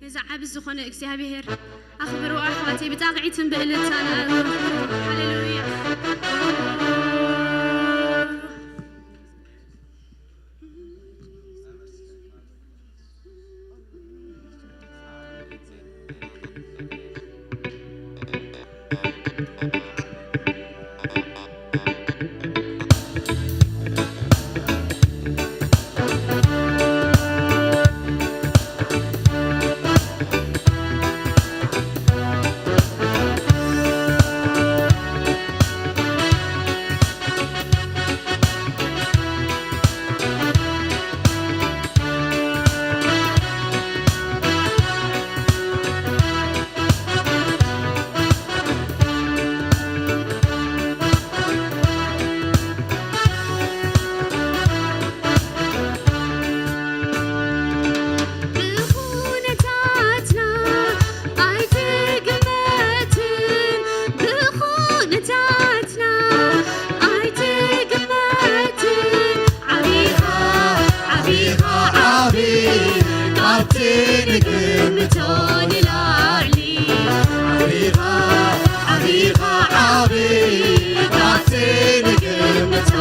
ነዚ ዓቢ ዝኾነ እግዚኣብሔር ኣኽብርዎ ኣሕዋተይ፣ ብጣቕዒትን ብእልልታን ኣኽብርዎ። ሃሌሉያ። ብኹነታትና ኣይትግመትን፣ ብኹነታትና ኣይትግመትን። ዓቢኻ፣ ዓቢኻ፣ ዓቢ ካብቲ ንግምቶ ንላዕሊ። ዓቢኻ፣ ዓቢኻ፣ ዓቢ ካብቲ ንግምቶ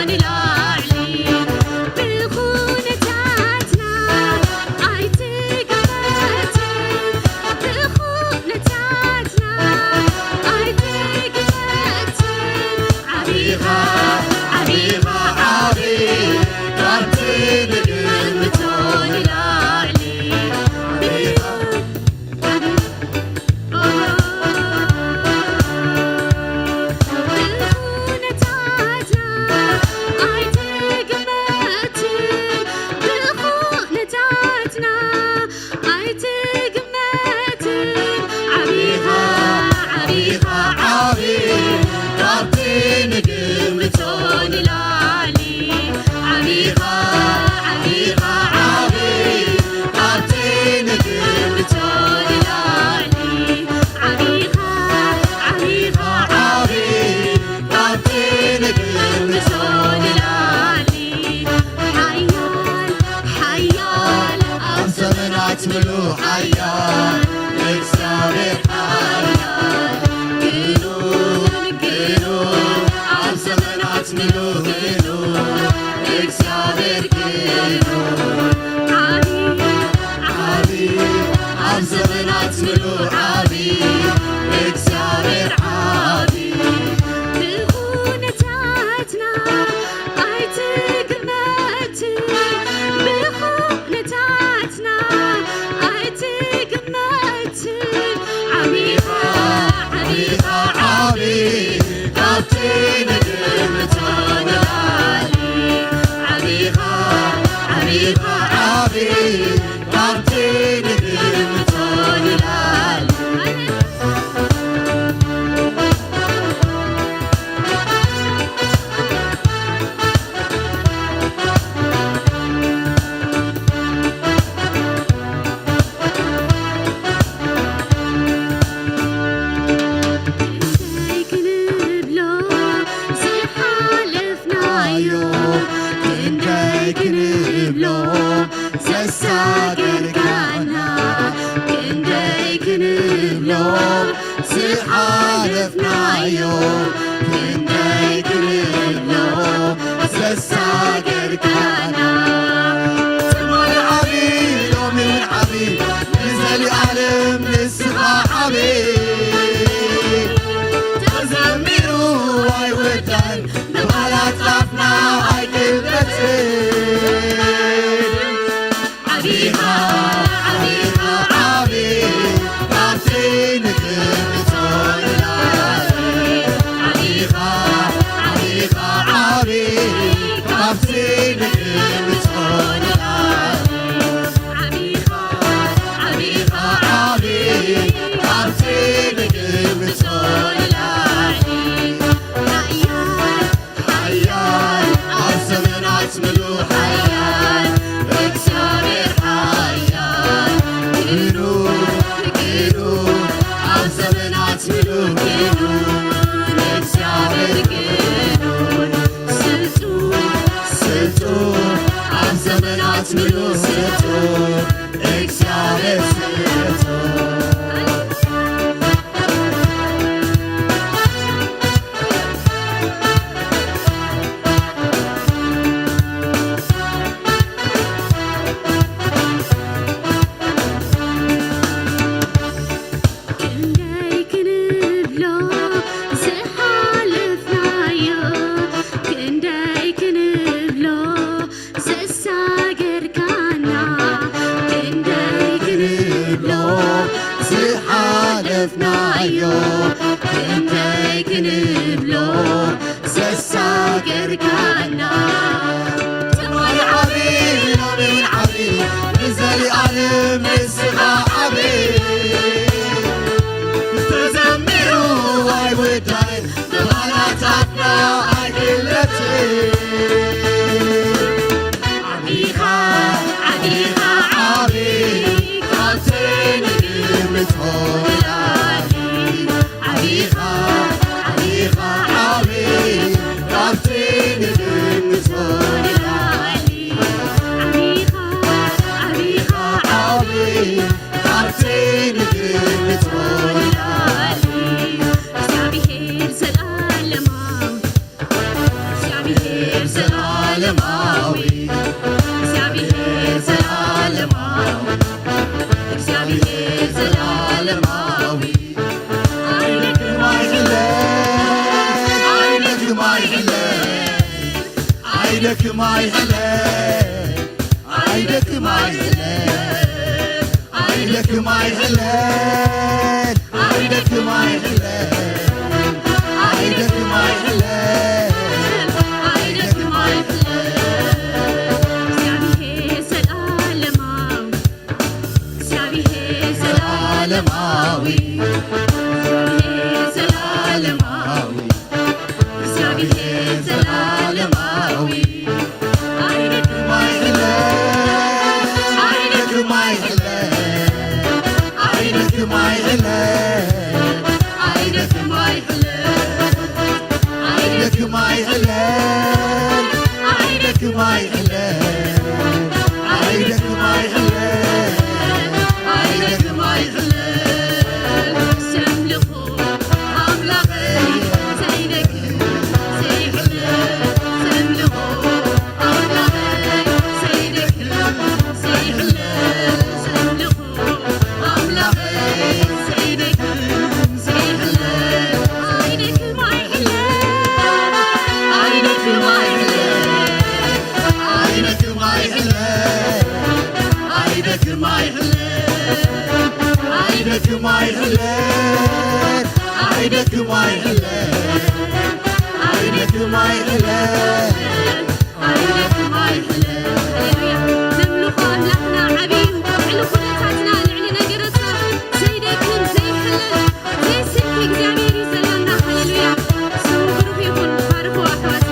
ንላዕሊ። ብኹነታትና ኣይትግመትን፣ ብኹነታትና ኣይትግመትን። ዓቢኻ፣ ዓቢኻ፣ ዓቢ ካብቲ ንግምቶ ንላዕሊ። ዓቢኻ፣ ዓቢ ብኹነታትና ኣይትግመትን፣ ብኹነታትና ኣይትግመትን። ዓቢኻ፣ ዓቢኻ፣ ዓቢ ካብቲ ንግምቶ ንላዕሊ። ዓቢኻ፣ ዓቢኻ፣ ዓቢ ካብቲ ንግምቶ ንላዕሊ። ዓቢኻ፣ ዓቢኻ፣ ዓቢ ካብቲ ንግምቶ ንላዕሊ። ሓያል፣ ሓያል ኣብ ዘመናት ምሉእ ሓያል እግዚኣብሔር ሓያል። ግኑን፣ ግኑን ኣብ ዘመናት ምሉእ ግኑን እግዚኣብሔር ግኑን። ዓቢ፣ ዓቢ ኣብ ዘመናት ምሉእ ዓቢ እግዚኣብሔር ዓቢ። ብኹነታትና ኣይትግመትን፣ ብኹነታትና ኣይትግመትን። ዓቢኻ፣ ዓቢኻ፣ ዓቢ ካብቲ ንግምቶ ንላዕሊ። ዓቢኻ፣ ዓቢኻ፣ ዓቢ ካብቲ ንግምቶ ንላዕሊ። ክንደይ ክንብሎ ዝሓለፍናዮ፣ ክንደይ ክንብሎ ዘሳገርካና፣ ክንደይ ክንብሎ ዝሓለፍናዮ፣ ክንደይ ክንብሎ ዘሳገርካና። ትማሊ ዓቢ፣ ሎሚ እውን ዓቢ፣ ንዘለኣለም ንስኻ ዓቢ። ተዘሚሩ ኣይውዳእን፣ ብቓላት ኣፍና ኣይግበትን። ዓቢኻ፣ ዓቢኻ፣ ዓቢ ካብቲ ንግምቶ ንላዕሊ። ዓቢኻ፣ ዓቢኻ፣ ዓቢ ካብቲ ንግምቶ ካና ጥማይ ዓቢ ሎሚን ዓቢ ንዘሊኣለም ንስኻ ዓቢ ተዘሚሩ ኣይውዳእን ብቓላታትና ኣይግለጽን። ዓቢኻ ዓቢኻ ዓቢ ካብቲ ንግምቶ ንላዕሊ ዓቢኻ ዓቢኻ ዓቢ ካብቲ ንግምቶ ንላዕሊ ዓቢኻ ዓቢኻ ዓቢ ካብቲ ንግምቶ ንላዕሊ እግዚኣብሔር ዘላለማዊ እግዚኣብሔር ዘላለማዊ እግዚኣብሔር ዘላለማዊ እግዚኣብሔር ዘላለማዊ ኣይደክም ኣይሕለ ኣይደክም ኣይሕለ ኣይደክም ኣይሕለ ኣይደክም ኣይሕለ ኣይደክም ኣይሕለ ኣይደክም ኣይሕለ ኣይደክም ኣይሕለ ኣይደክም ኣይሕለ እግዚኣብሔር ዘላለማዊ እግዚኣብሔር ዘላለማዊ እግዚኣብሔር ዘላለማዊ እግዚኣብሔር ዘላለማዊ ኣይደክም ኣይሕለ ኣይደክም ኣይሕለ ኣይደክም ኣይሕለ ኣይደክም ኣይሕለ ኣይደክም ኣይሕለ ኣይደክም ኣይሕለ ኣይደክም ኣይሕለ ኣይደክም ኣይሕለ ዘምልኾ ኣምላኸይ ዘይደክም ዘይሕለ ዘምልኾ ኣምላኸይ ዘይደክም ዘይሕለ ዘምልኾ ኣምላኸይ ዘይደክም ዘይሕለ ኣይደክም ኣይሕለ ኣይደክም ኣይሕለ ኣይደክም ኣይሕለ ኣይደክም ኣይሕለ ኣይደክም ኣይሕለ ኣይደክም ኣይሕለ ኣይደክም ኣይሕለ ኣይደክም ኣይሕለ። ሃሌሉያ። ነምልኾ ኣምላኽና ዓብዪ እዩ። ልዕሊ ኩነታትና፣ ልዕሊ ነገራትና ዘይደክም፣ ዘይሕለል፣ ዘይስንኪ እግዚኣብሔር እዩ ዘለና። ሃሌሉያ። ስሙ ብሩኽ ይኹን። ባርኽዎ ኣሕዋት።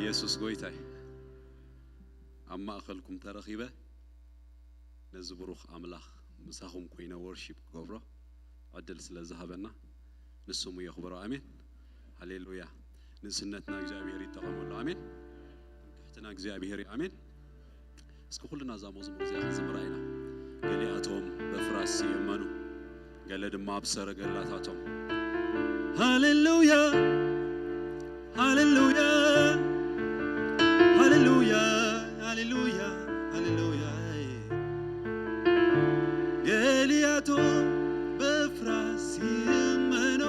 ኢየሱስ ጎይታይ ኣብ ማእኸልኩም ተረኺበ ነዚ ብሩኽ ኣምላኽ ምሳኹም ኮይነ ወርሺፕ ክገብሮ ዕድል ስለ ዝሃበና ንስሙ የኽብሮ። ኣሜን ሃሌሉያ። ንእስነትና እግዚኣብሔር ይጠቐመሉ። ኣሜን። ትምክሕትና እግዚኣብሔር እዩ። ኣሜን። እስኪ ኩልና እዛ መዝሙር እዚኣ ክንዝምራ ኢና። ገሊኣቶም በፍራስ ይእመኑ፣ ገለ ድማ ኣብ ሰረገላታቶም። ሃሌሉያ ሃሌሉያ ሃሌሉያ ሃሌሉያ ሃሌሉያ። ገሊኣቶም በፍራስ ይእመኑ፣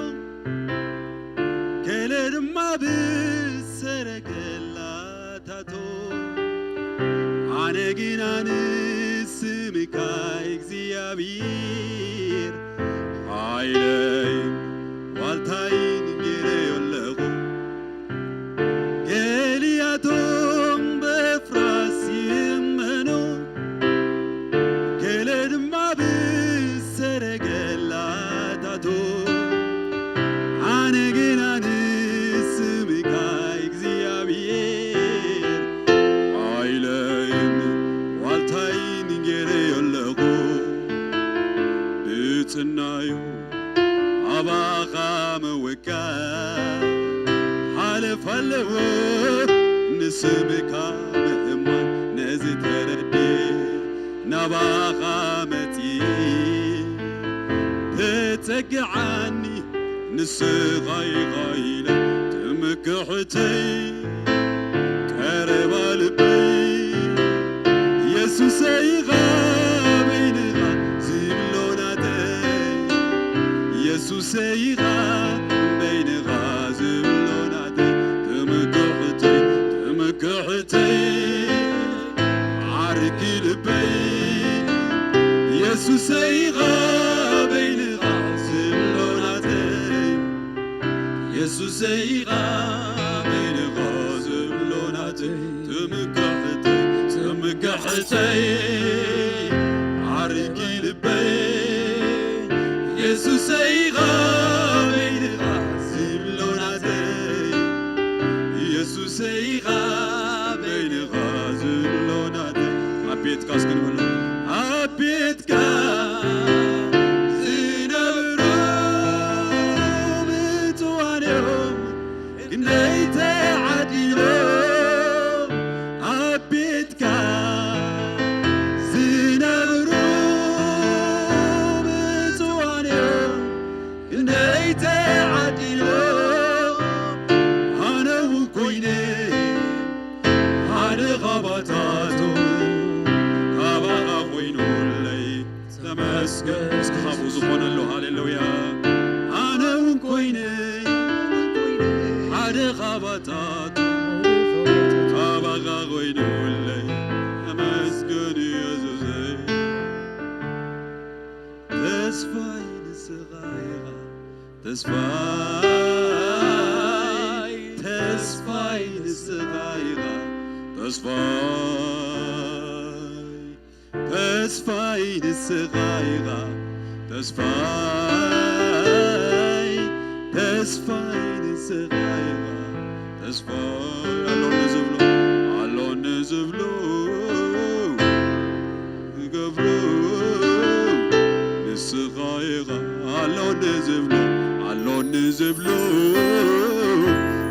ገለ ድማ ብሰረገላ ታቶ። ኣነ ግና ንስምካ እግዚኣብሔር ሓይለይን ዋልታይን ገይረዮ ኣለኹ። ገሊኣቶም በፍራስ ይእመኑ፣ ገለ ድማ ብሰረገላታቱ። ኣነ ግና ንስምካ እግዚኣብሔር ሓይለይን ዋልታይን ገይረዮ ኣለኹ። ብጽናዩ ኣባኻ ምውካል ሓለፍ ኣለዎ፣ ንስምካ ምእማን ነዚ ተረድእ። ናባኻ መጺ ተጸግዓኒ ንስኻ ኢኻ ኢለ ትምክሕተይ ቀረባ ልበይ የሱሰይ ኢኻ በይንኻ ዝብሎ ናተይ የሱሰይ ኢኻ በይንኻ ዝብሎ ናተይ ትምክሕተይ ትምክሕተይ ዓርኪ ልበይ የሱሰይ ኢኻ በይንኻ ዝብሎ ናተይ የሱሰይ ኢኻ በይንኻ ዝብሎ ናተይ ትምክሕተይ ትምክሕተይ ዓርኪ ልበይ የሱሰይ ኢኻ በይንኻ ዝብሎ ናተይ የሱሰይ ኢኻ በይንኻ ዝብሎ ናተይ ኣብ ቤትካ እስኪ ንበሎ ኣብ ቤትካ ዝነብሩ ብፁዓን እዮም ክንደይ ተዓዲሎም ኣብ ቤትካ ዝነብሩ ብፁዓን እዮም ክንደይ ተዓዲሎም ኣነ እውን ኮይነ ሓደ ካባታቶም ካባኻ ኮይኑለይ ተመስገን እስኪ ካብኡ ዝኾነሉ ሃሌሉያ ኣነ እውን ኮይነ ሓደ ካባታቶም ካባኻ ኮይኑለይ ተመስገን የሱሰይ ተስፋይ ንስኻ ኢኻ ተስፋይ ተስፋይ ንስኻ ኢኻ ተስፋይ ተስፋይ ንስኻ ኢኻ ተስፋይ ተስፋይ ንስኻ ኢኻ ተስፋይ ኣሎኒ ዝብሎ ኣሎኒ ዝብሎ ዝገብሮ ንስኻ ኢኻ ኣሎኒ ዝብሎ ኣሎኒ ዝብሎ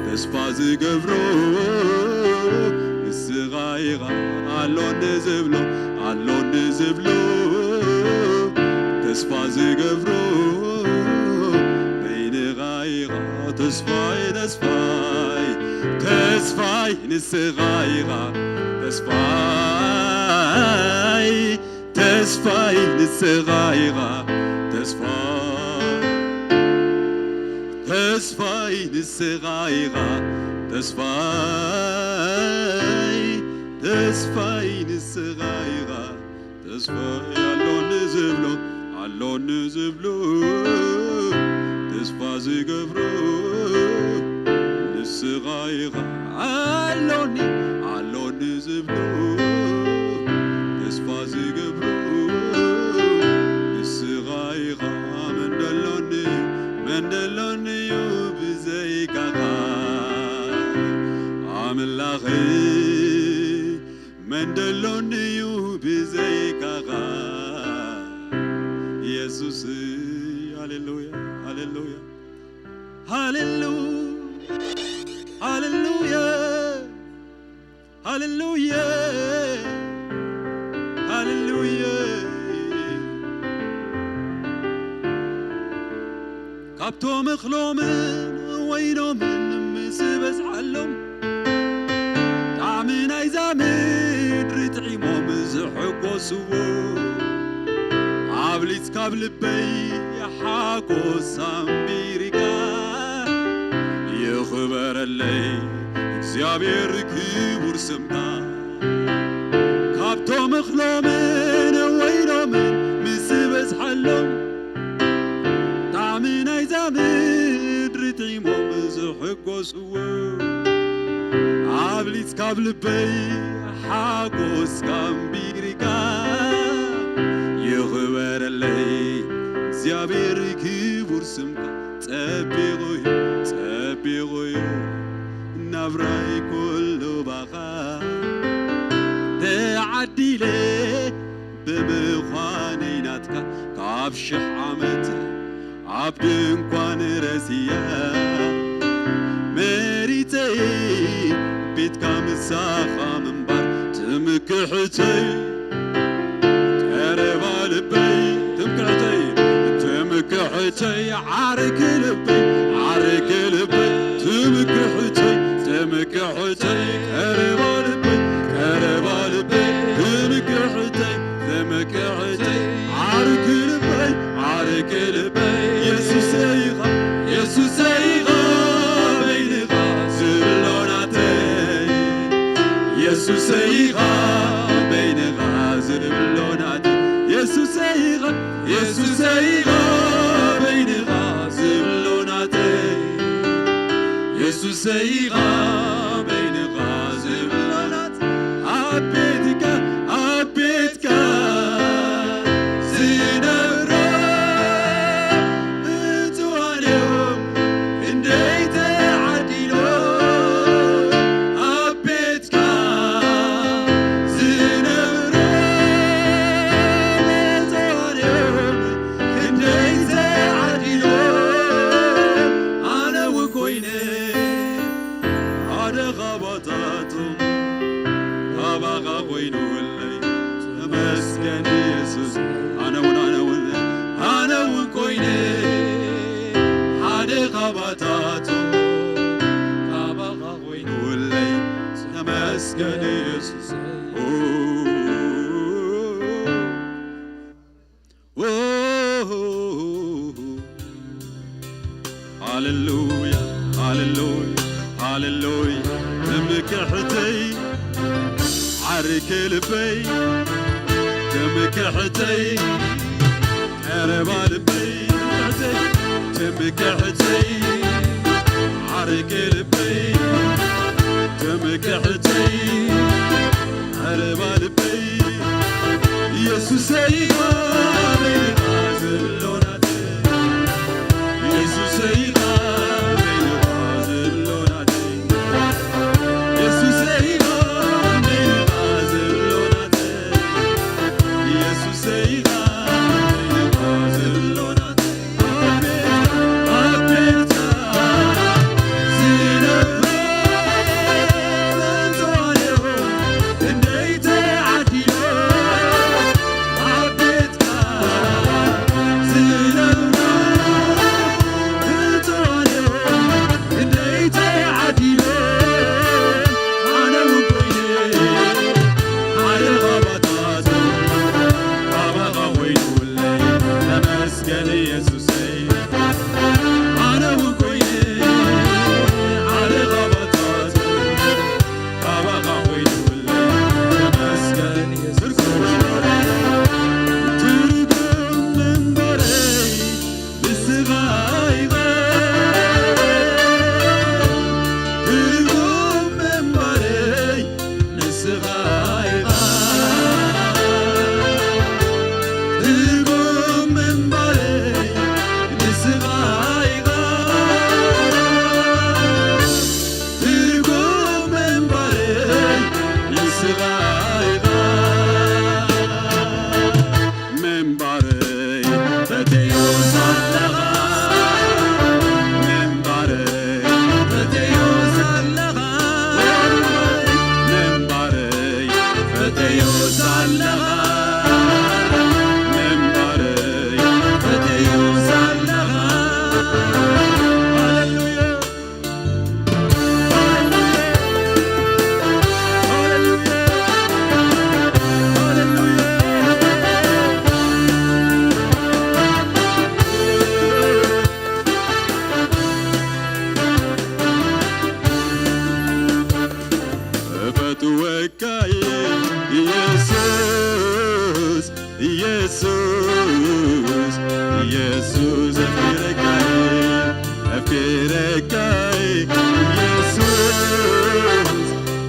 ተስፋ ዝገብሮ ንስኻ ኢኻ ኣሎኒ ዝብሎ ኣሎኒ ዝብሎ ተስፋ ዝገብሮ በይንኻ ኢኻ ተስፋይ ተስፋይ ተስፋይ ንስኻ ኢኻ ተስፋይ ተስፋይ ንስኻ ኢኻ ተስፋይ ተስፋይ ንስኻ ኢኻ ተስፋይ ተስፋይ ንስኻ ኢኻ ተስፋይ ኣሎኒ ዝብሎ ኣሎኒ ዝብሎ ተስፋ ዝገብሮ ንስኻ ኢኻ ኣሎኒ ኣሎኒ ዝብሎ ተስፋ ዝገብሮ ንስኻ ኢኻ መን ደሎኒ መን ደሎኒ እዩ ብዘይካኻ ኣምላኸይ መን ደሎኒ እዩ ብዘይካኻ የሱስ ሃሌሉያ ሃሌሉያ ሃሌሉ ሃሌሉያ ሃሌሉያ ሃሌሉያ ካብቶም እኽሎምን ወይኖምን ምስ በዝሓሎም ጣዕሚ ናይዛ ምድሪ ጥዒሞም ዝሕጎስዎ ኣብሊጽ ካብ ልበይ ሓጎስ ኣንቢርካ ይኽበረለይ እግዚኣብሔር ክቡር ስምካ ካብቶም እኽሎምን ወይኖምን ምስ በዝሓሎም ጣዕሚ ናይዛ ምድሪ ጥዒሞም ዝሕጎስዎ ኣብሊጽ ካብ ልበይ ሓጎስ ካምቢሪካ ይኽበረለይ እግዚኣብሔር ክቡር ስምካ ጸቢቑ እዩ ጸቢቑ እዩ ናብራይ ኩሉ ባኻ ተዓዲለ ብምዃነይ ናትካ ካብ ሽሕ ዓመት ኣብ ድንኳን ረስያ መሪጸ ቤትካ ምሳኻ ምንባር ትምክሕተይ ቀረባ ልበይ ትምክሕተይ ትምክሕተይ የሱሰይ ኢኻ በይንኻ ዝብሎ ናተይ። የሱሰይ ኢኻ፣ የሱሰይ ኢኻ በይንኻ ዝብሎ ናተይ። የሱሰይ ኢኻ በይንኻ ዝብሎ ናተይ። ኣብ ቤትካ፣ ኣብ ቤትካ ዝነብሩ ብፁዓን እዮም ክንደይ ተዓዲሎም። ኣብ ቤትካ ዝነብሩ ብፁዓን እዮም ክንደይ ተዓዲሎም። ኣነ እውን ኮይነ ሓደ ካባታቶም ካባኻ ኮይኑለይ። ተመስገን የሱስ። ኣነ እውን፣ ኣነ እውን፣ ኣነ እውን ኮይነ ሓደ ካባታቶም ካባኻ ኮይኑለይ። ተመስገን የሱስ። ኦ፣ ኦ፣ ሃሌሉያ፣ ሃሌሉያ፣ ሃሌሉያ። ትምክሕተይ፣ ዓርከ ልበይ፣ ትምክሕተይ፣ ቀረባ ልበይ፣ ትምክሕተይ፣ ዓርከ ልበይ፣ ትምክሕተይ፣ ቀረባ ልበይ፣ የሱሰይ ኢኻ በይንኻ ዘሎ ናተይ። የሱሰይ ኢኻ በይንኻ ዘሎ ናተይ። የሱሰይ ኢኻ በይንኻ ዘሎ ናተይ። የሱሰይ ኢኻ በይንኻ ዘሎ ናተይ። ተመስገን የሱሰይ። ኣነ እውን ኮይነ ሓደ ካባታቶም ካባኻ ኮይኑለይ። ተመስገን የሱስ። ትርጉም መንበረይ ንስኻ ኢኻ። ትርጉም መንበረይ ንስኻ ኢኻ። ትርጉም መንበረይ ንስኻ ኢኻ። ትርጉም መንበረይ ንስኻ ኢኻ። ምንባረይ ፈተዮ ዘለኻ፣ ምንባረይ ፈተዮ ዘለኻ፣ ምንባረይ ፈተዮ ዘለኻ፣ ምንባረይ ፈተዮ ዘለኻ። ሃሌሉያ። እፈትወካ እየ ኢየሱስ፣ ኢየሱስ፣ ኢየሱስ፣ ኣፍቂረካ እየ፣ ኣፍቂረካ እየ ኢየሱስ፣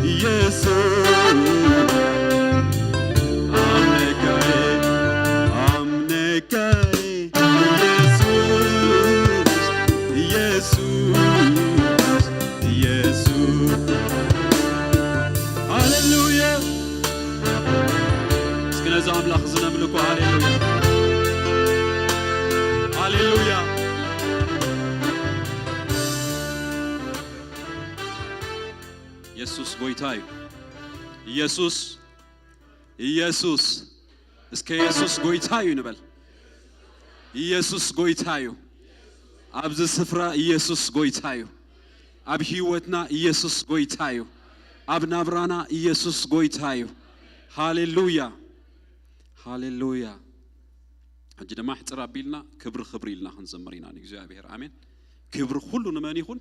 ኢየሱስ፣ ኣምነካ እየ፣ ኣምነካ እየ ኢየሱስ፣ ኢየሱስ፣ ኢየሱስ። ሃሌሉያ። እስኪ ነዚ ኣምላኽ እዚ ነምልኮ። ሃሌሉያ፣ ሃሌሉያ። የሱስ ጎይታ እዩ። ኢየሱስ፣ ኢየሱስ። እስከ የሱስ ጎይታ እዩ ንበል። ኢየሱስ ጎይታ እዩ። ኣብዚ ስፍራ ኢየሱስ ጎይታ እዩ። ኣብ ህይወትና ኢየሱስ ጎይታ እዩ። ኣብ ናብራና ኢየሱስ ጎይታ እዩ። ሃሌሉያ፣ ሃሌሉያ። ሕጂ ድማ ሕጽር ኣቢልና ክብሪ ክብሪ ኢልና ክንዘምር ኢና ንእግዚኣብሔር። ኣሜን። ክብሪ ኩሉ ንመን ይኹን?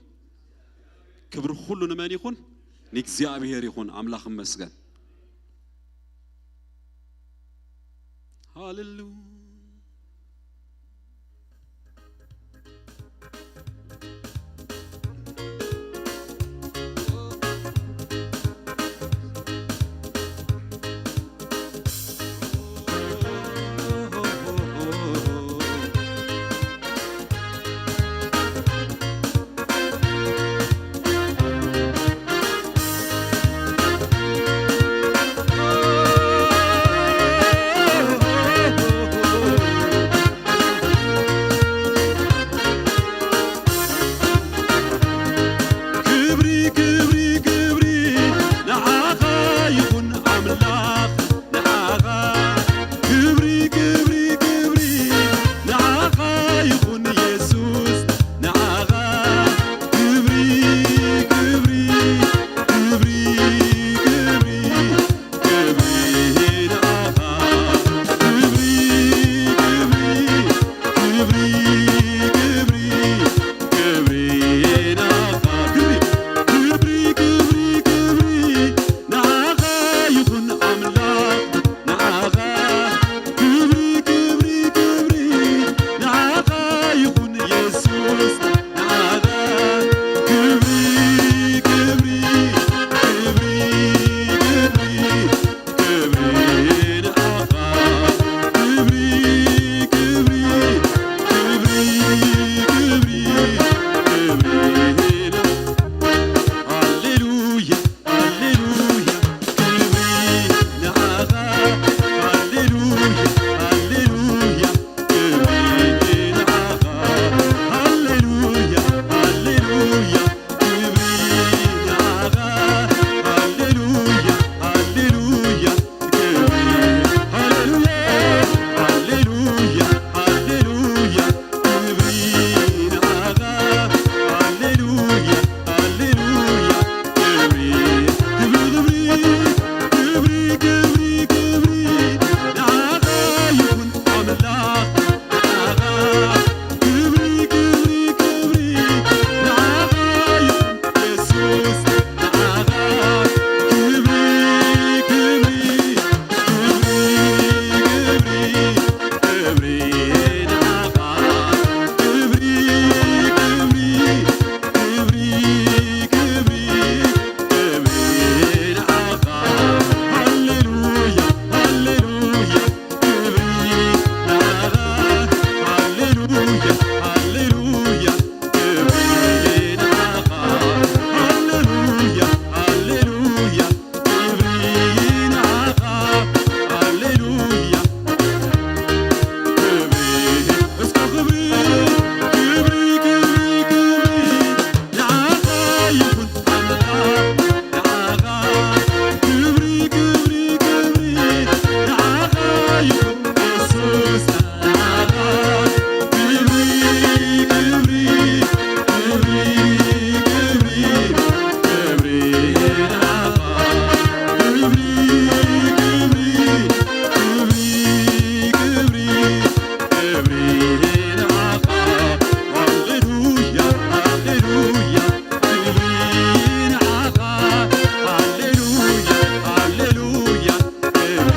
ክብሪ ኩሉ ንመን ይኹን? ንእግዚኣብሔር ይኹን። ኣምላኽ ይመስገን። ሃሌሉያ። ክብሪ፣ ክብሪ፣ ክብሪ ንዓኻ ይኹን ኣምላኽ፣ ንዓኻ። ክብሪ፣ ክብሪ፣ ክብሪ ንዓኻ ይኹን የሱስ፣ ንዓኻ። ክብሪ፣ ክብሪ፣ ክብሪ፣ ክብሪ፣ ክብሪ ንዓኻ። ክብሪ፣ ክብሪ፣ ክብሪ፣ ክብሪ፣ ክብሪ ንዓኻ። ክብሪ፣ ክብሪ፣ ክብሪ፣ ክብሪ ንዓኻ ይኹን ኣምላኽ፣ ንዓኻ። ክብሪ፣ ክብሪ፣ ክብሪ ንዓኻ ይኹን የሱስ፣ ንዓኻ። ክብሪ፣ ክብሪ፣ ክብሪ፣ ክብሪ፣ ክብሪ ንዓኻ። ክብሪ፣ ክብሪ፣ ክብሪ፣ ክብሪ፣ ክብሪ ን-፣ ሃሌሉያ፣ ሃሌሉያ፣ ክብሪ ንዓኻ። ሃሌሉያ፣ ሃሌሉያ፣ ክብሪ ንዓኻ። ሃሌሉያ፣ ሃሌሉያ፣ ክብሪ ንዓኻ። ሃሌሉያ፣ ሃሌሉያ፣ ክብሪ፣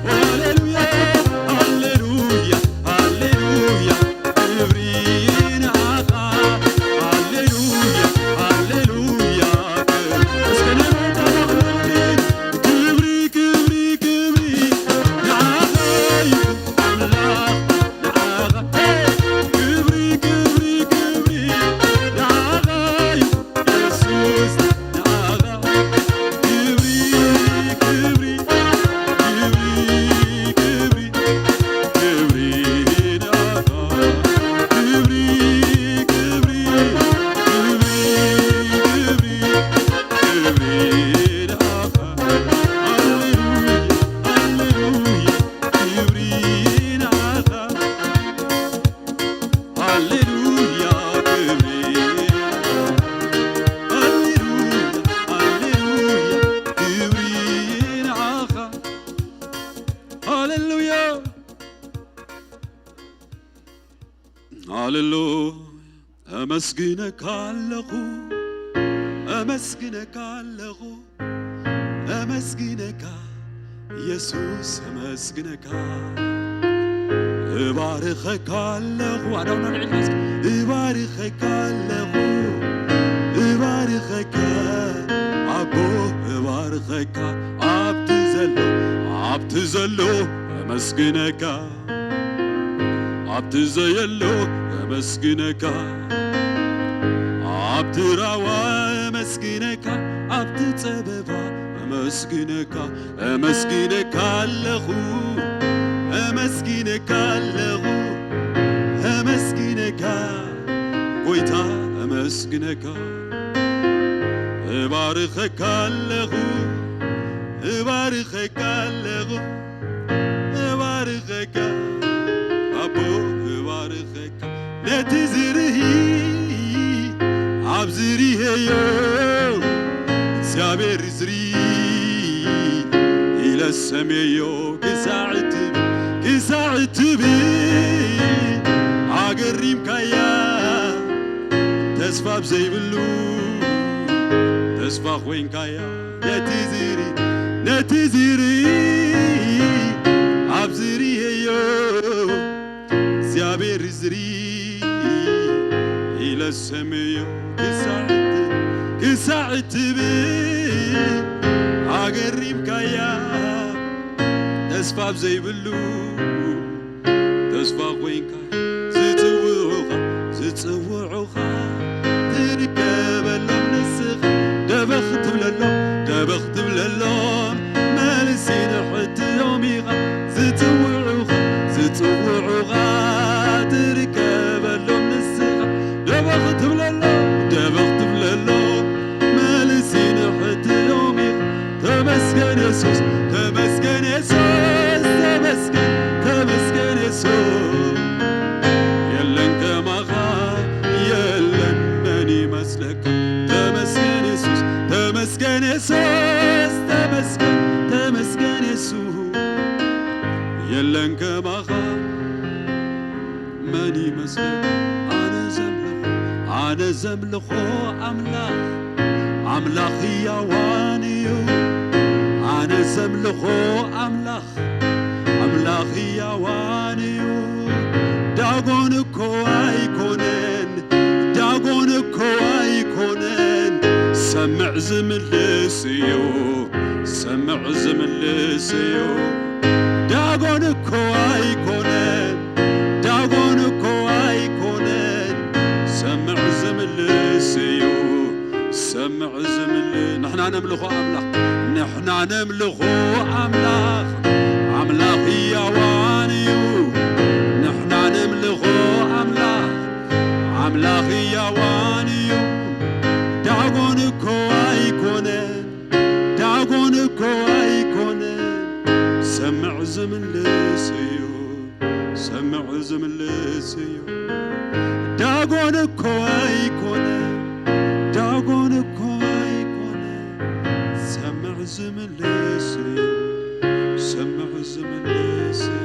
ሃሌሉያ፣ ሃሌሉያ፣ ሃሌሉያ፣ ክብሪ ንዓኻ። ሃሌሉያ፣ ሃሌሉያ፣ ክብሪ፣ ክብሪ፣ ክብሪ፣ ክብሪ፣ ክብሪ፣ ክብሪ ንዓኻ ይኹን ኣምላኽ። ሃሌሉያ። ኣመስግነካ ኣለኹ፣ ኣመስግነካ ኣለኹ፣ ኣመስግነካ ኢየሱስ እመስግነካ፣ እባርኸካ ኣለኹ። ኣዳውና ልዕልና እስኪ። እባርኸካ ኣለኹ፣ እባርኸካ ኣቦ፣ እባርኸካ ኣብቲ ዘሎ፣ ኣብቲ ዘሎ እመስግነካ፣ ኣብቲ ዘየሎ እመስግነካ፣ ኣብቲ ራዋ እመስግነካ፣ ኣብቲ ጸበባ እመስግነካ፣ እመስግነካ ኣለኹ፣ እመስግነካ ኣለኹ፣ እመስግነካ ጎይታ፣ እመስግነካ፣ እባርኸካ ኣለኹ፣ እባርኸካ ኣለኹ፣ እባርኸካ ኣቦ፣ እባርኸካ ነቲ ዝርኢ ኣብ ዝርየዮ እግዚኣብሔር ዝርኢ ኢለ ሰምየዮ። ክሳዕ እትብል፣ ክሳዕ እትብል ኣገሪምካያ፣ ተስፋ ኣብ ዘይብሉ ተስፋ ኮይንካያ። ነቲ ዝርኢ፣ ነቲ ዝርኢ ኣብ ዝርእዮ እግዚኣብሔር ዝርኢ ኢለ ሰምዮ። ክሳዕ እት-፣ ክሳዕ እትብል ኣገሪምካያ፣ ተስፋ ኣብ ዘይብሉ ተስፋ ኮይንካ፣ ዝጽውዑኻ፣ ዝጽውዑኻ ትርከበሎም ንስኻ። ደበኽ ትብለሎም፣ ደበኽ ትብለሎም፣ መልሲ ንሕትኦም ኢኻ። ዝጽውዑኻ፣ ዝጽውዑኻ ትርከበሎም ንስኻ። ደበኽ ትብለሎም፣ ደበኽ ትብለሎም፣ መልሲ ንሕትኦም ኢኻ። ተመስገን የሱስ፣ ተመስገን የሱስ፣ ተመስገን፣ ተመስገን የሱስ። የለን ከማኻ፣ የለን መን ይመስለካ። ተመስገን የሱስ፣ ተመስገን የሱስ፣ ተመስገን፣ ተመስገን የሱስ። የለን ከማኻ መን ይመስለካ። ኣነ ዘምልኾ፣ ኣነ ዘምልኾ ኣምላኽ፣ ኣምላኽ ህያዋን እዩ። ኣነ ዘምልኾ ኣምላኽ፣ ኣምላኽ ህያዋን እዩ። ዳጎን እኮ ኣይኮነን፣ ዳጎን እኮ ኣይኮነን፣ ሰምዕ ዝምልስ እዩ፣ ሰምዕ ዝምልስ እዩ። ዳጎን እኮ ኣይኮነን፣ ዳጎን እኮ ኣይኮነን፣ ሰምዕ ዝምልስ እዩ፣ ሰምዕ ዝምልስ። ንሕና ነምልኾ ኣምላኽ፣ ንሕና ነምልኾ ኣምላኽ፣ ኣምላኽ ህያዋን እዩ። ንሕና ነምልኾ ኣምላኽ፣ ኣምላኽ ህያዋን እዩ። ዳጎን እኮ ኣይኮነን፣ ዳጎን እኮ ኣይኮነን፣ ሰምዕ ዝምልስ እዩ፣ ሰምዕ ዝምልስ እዩ። ዳጎን እኮ ኣይኮነን፣ ዳጎን እኮ ኣይኮነን፣ ሰምዕ ዝምልስ እዩ፣ ሰምዕ ዝምልስ እዩ።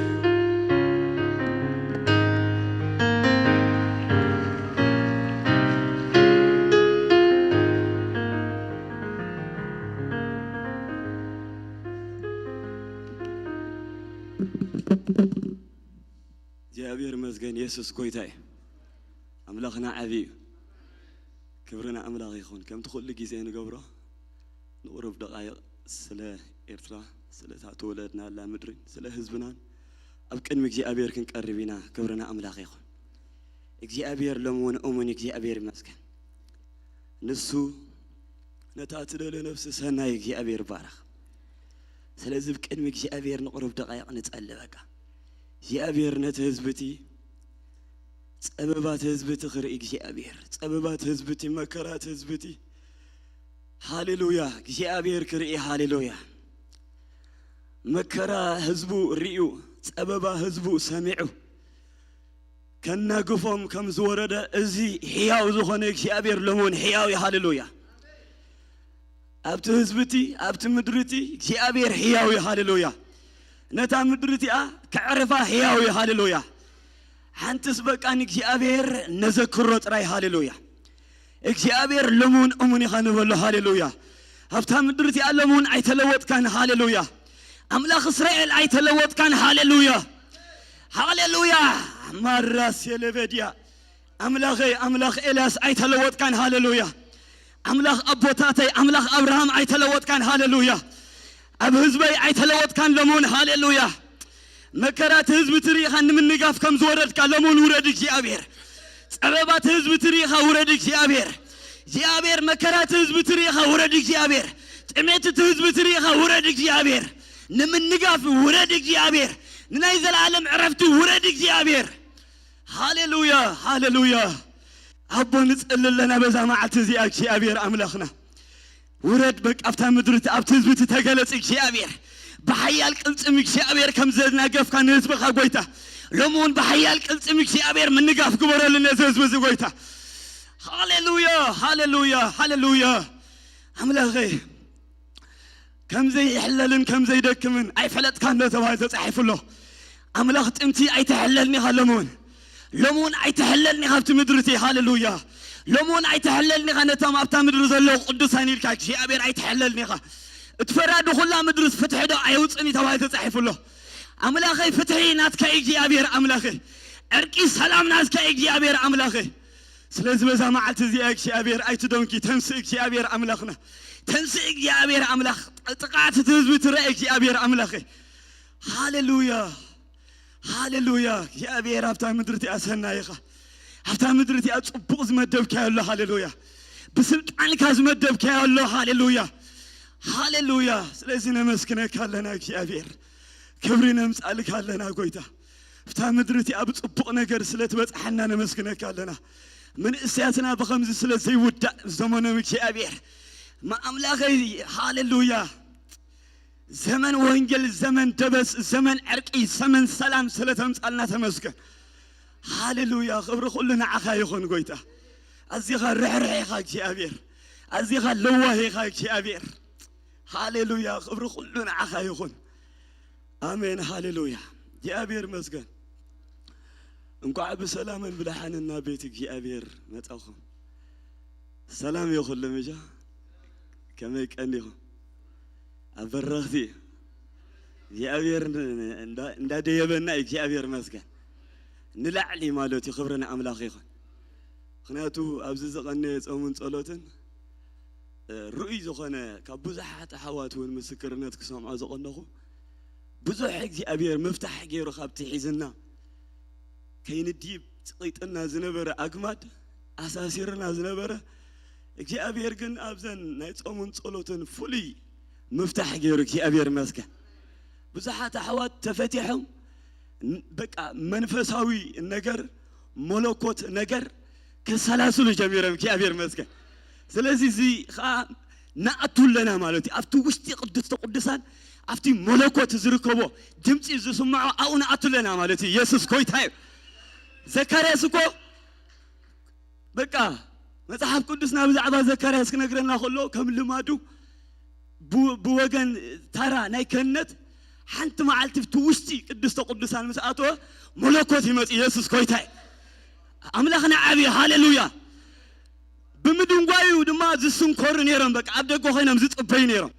እግዚኣብሔር ይመስገን፣ የሱስ ጎይታ እዩ። ኣምላኽና ዓቢ እዩ። ክብሪ ንኣምላኽ ይኹን። ከምቲ ኩሉ ግዜ ንገብሮ ንቑሩብ ደቓይቕ ስለ ኤርትራ፣ ስለ እታ ተወለድናላ ምድርን ስለ ህዝብናን ኣብ ቅድሚ እግዚኣብሔር ክንቀርብ ኢና። ክብሪ ንኣምላኽ ይኹን። እግዚኣብሔር ሎሚ እውን እሙን እዩ። እግዚኣብሔር ይመስገን። ንሱ ነታ ትደልዮ ነፍሲ ሰናይ እግዚኣብሔር ይባረኽ። ስለዚ ኣብ ቅድሚ እግዚኣብሔር ንቑሩብ ደቓይቕ ንጸሊ በቃ። እግዚኣብሔር ነቲ ህዝቢ እቲ ጸበባት ህዝቢ እቲ ክርኢ እግዚኣብሔር፣ ጸበባት ህዝቢ እቲ፣ መከራት ህዝቢ እቲ፣ ሃሌሉያ፣ እግዚኣብሔር ክርኢ፣ ሃሌሉያ። መከራ ህዝቡ ርእዩ፣ ጸበባ ህዝቡ ሰሚዑ፣ ከናግፎም ከም ዝወረደ እዚ ሕያው ዝኾነ እግዚኣብሔር ሎሚ እውን ሕያው እዩ። ሃሌሉያ። ኣብቲ ህዝቢ እቲ፣ ኣብቲ ምድሪ እቲ እግዚኣብሔር ሕያው እዩ። ሃሌሉያ። ነታ ምድሪ እቲኣ ከዕርፋ ሕያው እዩ። ሃሌሉያ። ሓንትስ በቃ ንእግዚኣብሔር ነዘክሮ ጥራይ። ሃሌሉያ። እግዚኣብሔር ሎሚ እውን እሙን ኢኻ ንበሎ። ሃሌሉያ። ኣብታ ምድሪ እቲኣ ሎሚ እውን ኣይተለወጥካን። ሃሌሉያ። ኣምላኽ እስራኤል ኣይተለወጥካን። ሃሌሉያ፣ ሃሌሉያ። ማራስ የለበድያ ኣምላኸይ፣ ኣምላኽ ኤልያስ ኣይተለወጥካን። ሃሌሉያ። ኣምላኽ ኣቦታተይ፣ ኣምላኽ ኣብርሃም ኣይተለወጥካን። ሃሌሉያ። ኣብ ህዝበይ ኣይተለወጥካን። ሎምውን ሃሌሉያ። መከራት ህዝቢ ትርኢኻ ንምንጋፍ ከም ዝወረድካ ሎምውን ውረድ እግዚኣብሔር። ጸበባት ህዝቢ ትርኢኻ ውረድ እግዚኣብሔር። እግዚኣብሔር መከራት ህዝቢ ትርኢኻ ውረድ እግዚኣብሔር። ጥሜት እቲ ህዝቢ ትርኢኻ ውረድ እግዚኣብሔር። ንምንጋፍ ውረድ እግዚኣብሔር። ንናይ ዘለዓለም ዕረፍቲ ውረድ እግዚኣብሔር። ሃሌሉያ፣ ሃሌሉያ። ኣቦ ንጸሊ ኣለና በዛ መዓልቲ እዚኣ እግዚኣብሔር ኣምላኽና። ውረድ በቃ ኣብታ ምድሪ እቲ ኣብቲ ህዝቢ እቲ ተገለጽ እግዚኣብሔር። ብሓያል ቅልጽም እግዚኣብሔር ከም ዘናገፍካ ንህዝብኻ ጎይታ። ሎሚ እውን ብሓያል ቅልጽም እግዚኣብሔር ምንጋፍ ግበረሉ ነዚ ህዝቢ እዚ ጎይታ። ሃሌሉያ፣ ሃሌሉያ፣ ሃሌሉያ። ኣምላኸይ ከም ዘይሕለልን ከም ዘይደክምን ኣይፈለጥካን ዶ ተባሂሉ ተጻሒፉ ኣሎ። ኣምላኽ ጥንቲ ኣይትሕለልን ኢኻ ሎሚ እውን። ሎሚ እውን ኣይትሕለልን ኢኻ ኣብቲ ምድሪ እቲ። ሃሌሉያ። ሎሚ እውን ኣይትሕለልን ኢኻ ነቶም ኣብታ ምድሪ ዘለዉ ቅዱሳን ኢልካ እግዚኣብሔር ኣይትሕለልን ኢኻ። እቲ ፈራዲ ኩላ ምድርስ ፍትሒ ዶ ኣየውፅእን እዩ ተባሂሉ ተጻሒፉ ኣሎ። ኣምላኸይ ፍትሒ ናትካ እዩ እግዚኣብሔር ኣምላኸይ። ዕርቂ ሰላም ናትካ እዩ እግዚኣብሔር ኣምላኸይ። ስለዚ በዛ መዓልቲ እዚኣ እግዚኣብሔር ኣይትደንጊ፣ ተንስእ እግዚኣብሔር ኣምላኽና። ተንስእ እግዚኣብሔር ኣምላኽ፣ ጥቕዓት እቲ ህዝቢ ትረአ እግዚኣብሔር ኣምላኸይ። ሃሌሉያ፣ ሃሌሉያ። እግዚኣብሔር ኣብታ ምድሪ እቲኣ ሰናይ ኢኻ። ኣብታ ምድሪ እቲኣ ጽቡቕ ዝመደብካዮ ኣሎ። ሃሌሉያ። ብስልጣንካ ዝመደብካዮ ኣሎ። ሃሌሉያ፣ ሃሌሉያ። ስለዚ ነመስግነካ ኣለና እግዚኣብሔር። ክብሪ ነምጻልካ ኣለና ጎይታ። ኣብታ ምድሪ እቲኣ ብጽቡቕ ነገር ስለ ትበጽሓና ነመስግነካ ኣለና። መንእሰያትና ብኸምዚ ስለ ዘይውዳእ ዘመኖም እግዚኣብሔር። ማ-፣ ኣምላኸይ፣ ሃሌሉያ። ዘመን ወንጌል፣ ዘመን ደበስ፣ ዘመን ዕርቂ፣ ዘመን ሰላም ስለ ተምጻልና ተመስገን። ሃሌሉያ። ክብሪ ኩሉ ንዓኻ ይኹን ጎይታ። ኣዚኻ ርሕርሕ ኢኻ እግዚኣብሔር። ኣዚኻ ለዋህ ኢኻ እግዚኣብሔር። ሃሌሉያ። ክብሪ ኩሉ ንዓኻ ይኹን። ኣሜን። ሃሌሉያ። እግዚኣብሔር ይመስገን። እንኳዕ ብሰላምን ብደሓንን ናብ ቤት እግዚኣብሔር መጻኹም። ሰላም ይኹን ልምሻ። ከመይ ቀኒኹም? ኣብ በረኽቲ እግዚኣብሔር እንዳ-፣ እንዳደየበና እዩ። እግዚኣብሔር ይመስገን። ንላዕሊ ማለት እዩ። ክብሪ ንኣምላኽ ይኹን። ምኽንያቱ ኣብዚ ዝቐነየ ጾምን ጸሎትን እ፣ ርኡይ ዝኾነ ካብ ብዙሓት ኣሕዋት እውን ምስክርነት ክሰምዖ ዝቐነኹ፣ ብዙሕ እግዚኣብሔር ምፍታሕ ገይሩ ካብቲ ሒዝና ከይንድይብ ጽቒጥና ዝነበረ ኣግማድ ኣሳሲርና ዝነበረ እግዚኣብሔር ግን ኣብዘን ናይ ጾምን ጸሎትን ፍሉይ ምፍታሕ ገይሩ እግዚኣብሔር ይመስገን። ብዙሓት ኣሕዋት ተፈቲሖም ን-፣ በቃ መንፈሳዊ ነገር መለኮት ነገር ከሰላስሉ ጀሚሮም እግዚኣብሔር ይመስገን። ስለዚ እዚ ኸዓ ንኣቱ ኣለና ማለት እዩ። ኣብቲ ውሽጢ ቅድስተ ቅዱሳን ኣብቲ መለኮት ዝርከቦ ድምፂ ዝስምዖ ኣብኡ ንኣቱ ኣለና ማለት እዩ። ኢየሱስ ጎይታ እዩ። ዘካርያስ እኮ በቃ መጽሓፍ ቅዱስና ብዛዕባ ዘካርያስ ክነግረና ከሎ ከም ልማዱ ብ-፣ ብወገን ታራ ናይ ክህነት ሓንቲ መዓልቲ ኣብቲ ውሽጢ ቅድስተ ቅዱሳን ምስ ኣተወ መለኮት ይመጽእ። ኢየሱስ ጎይታ እዩ። ኣምላኽና ዓብዪ። ሃሌሉያ። ብምድንጓዩ ድማ ዝስንከሩ ነይሮም። በቃ ኣብ ደገ ኮይኖም ዝጽበዩ ነይሮም።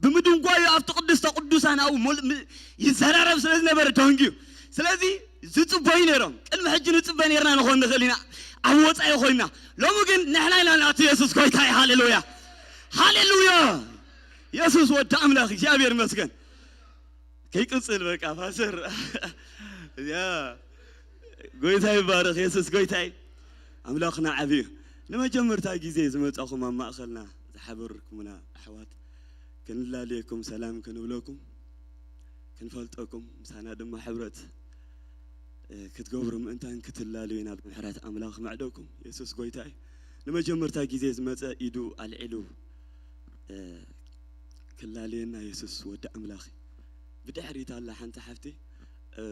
ብምድንጓዩ ኣብቲ ቅድስተ ቅዱሳን ኣብኡ ሞል-፣ ም-፣ ይዘራረብ ስለ ዝነበረ ደንግዩ። ስለዚ ዝጽበዩ ነይሮም። ቅድሚ ሕጂ ንጽበ ነይርና ንኾን ንኽእል ኢና፣ ኣብ ወጻኢ ኮይንና። ሎሚ ግን ንሕና ኢና ናቱ። ኢየሱስ ጎይታ እዩ። ሃሌሉያ፣ ሃሌሉያ። ኢየሱስ ወዲ ኣምላኽ፣ እግዚኣብሔር ይመስገን። ከይቅጽል በቃ ፓስተር። ያ፣ ጎይታ ይባረኽ። ኢየሱስ ጎይታ እዩ። ኣምላኽና ዓብዩ። ንመጀመርታ ግዜ ዝመጻኹም ኣብ ማእኸልና ዝሓበርኩምና ኣሕዋት ክንላለየኩም ሰላም ክንብለኩም ክንፈልጠኩም ምሳና ድማ ሕብረት እ፣ ክትገብሩ ምእንታን ክትላለዩ ኢና ብምሕረት ኣምላኽ ምዕደኩም። የሱስ ጎይታ እዩ። ንመጀመርታ ግዜ ዝመጸ ኢዱ ኣልዒሉ እ፣ ክላለየና የሱስ ወዲ ኣምላኽ እዩ። ብድሕሪት ኣላ ሓንቲ ሓፍቲ እ፣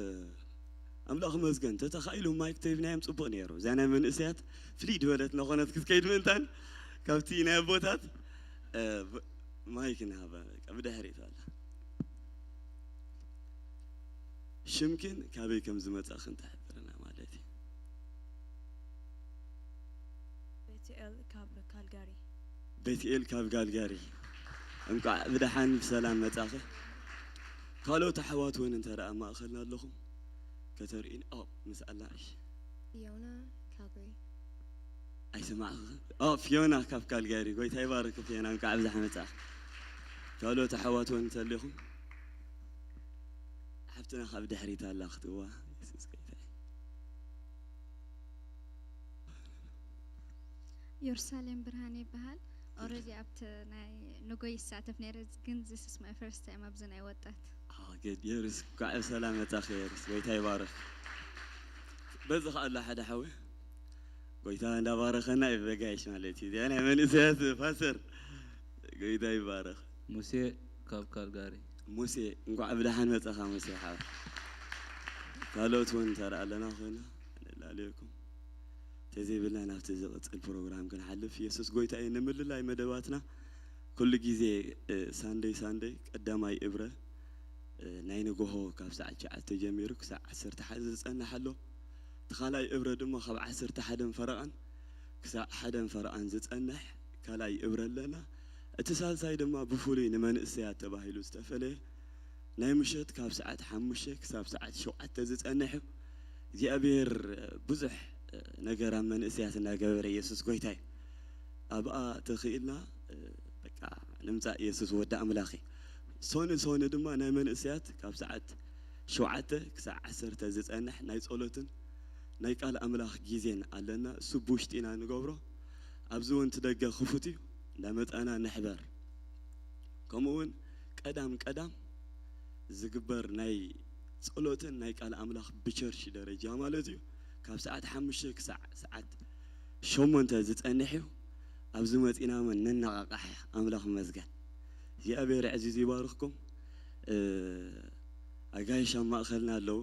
ኣምላኽ መስገን ተተኻኢሉ ማይክ ተሂብናዮም ጽቡቕ ነይሩ። እዛ ናይ መንእሰያት ፍልይ ድበለት ነኾነት ክትከይድ ምእንታን ካብቲ ናይ ኣቦታት እ፣ ብ-፣ ማይክ ንሃባ በቃ ብድሕሪት ኣላ። ሽምክን ካበይ ከም ዝመጻእክን ትሕብርና ማለት እዩ። ቤትኤል ካብ ካልጋሪ። ቤትኤል ካብ ጋልጋሪ፣ እንቋዕ ብደሓን ብሰላም መጻኺ። ካልኦት ኣሕዋት እውን እንተ ደኣ ኣብ ማእኸልና ኣለኹም ከተርእዩን። ኦ፣ ምስ ኣላሽ Fiona, Calgary. ኣይሰማዕኽ። ኦ፣ ፊዮና ካብ ካልጋሪ። ጎይታ ይባርክ ፊዮና፣ እንኳዕ ብዛሕ መጻእኽ። ካልኦት ኣሕዋት እውን እንተሊኹም፣ ሓፍትና ካብ ድሕሪት ኣላ ክትዋ። የሱስ ጎይታ እዩ። የሩሳሌም ብርሃን ይበሃል። ኦረዲ ኣብቲ ናይ ንጎይ ይሳተፍ ነይረ፣ ግን this is my first time ኣብዚ ናይ ወጣት። ኣገድ የሩስ፣ እንኳዕ ብሰላም መጻኺ የሩስ። ጎይታ ይባርኽ። በዚ ከኣ ኣሎ ሓደ ሓወይ፣ ጎይታ እንዳባረኸና እዩ በጋይሽ ማለት እዩ። እዚኣ ናይ መንእሰያት ፓስተር፣ ጎይታ ይባረኽ። ሙሴ ካብ ካልጋሪ። ሙሴ፣ እንኳዕ ብደሓን መጻኻ ሙሴ ሓው። ካልኦት እውን እንተ ደኣ ኣለና ኮይና ንላለየኩም። ተዘይብልና ናብቲ ዝቕጽል ፕሮግራም ክንሓልፍ። የሱስ ጎይታ እዩ። ንምልላይ መደባትና ኩሉ ግዜ ሳንደይ ሳንደይ ቀዳማይ እብረ ናይ ንግሆ ካብ ሰዓት ትሽዓተ ጀሚሩ ክሳዕ ዓሰርተ ሓደ ዝጸንሕ ኣሎ። እቲ ካልኣይ እብረ ድማ ካብ ዓሰርተ ሓደን ፈረቓን ክሳዕ ሓደን ፈረቓን ዝጸንሕ ካልኣይ እብረ ኣለና። እቲ ሳልሳይ ድማ ብፍሉይ ንመንእሰያት ተባሂሉ ዝተፈለየ ናይ ምሸት ካብ ሰዓት ሓሙሽተ ክሳብ ሰዓት ሸውዓተ ዝጸንሕ እዩ። እግዚኣብሔር ብዙሕ ነገር ኣብ መንእሰያት እናገበረ የሱስ ጎይታ እዩ። ኣብኣ ተኽኢልና በቃ ንምጻእ የሱስ ወዲ ኣምላኽ እዩ። ሶኒ ሶኒ ድማ ናይ መንእሰያት ካብ ሰዓት ሸውዓተ ክሳዕ ዓሰርተ ዝጸንሕ ናይ ጸሎትን ናይ ቃል ኣምላኽ ግዜን ኣለና። እሱ ብውሽጢ ኢና ንገብሮ። ኣብዚ እውን እቲ ደገ ክፉት እዩ። እንዳመጻና ንሕበር። ከምኡ እውን ቀዳም ቀዳም ዝግበር ናይ ጸሎትን ናይ ቃል ኣምላኽ ብቸርች ደረጃ ማለት እዩ ካብ ሰዓት ሓሙሽተ ክሳዕ ሰዓት ሸሞንተ ዝጸንሕ እዩ። ኣብዚ መጺና እውን ነነቓቕሕ። ኣምላኽ ይመስገን። እግዚኣብሔር ዕዚዝ ይባርኽኩም። ኣጋይሽ ኣብ ማእኸልና ኣለዉ።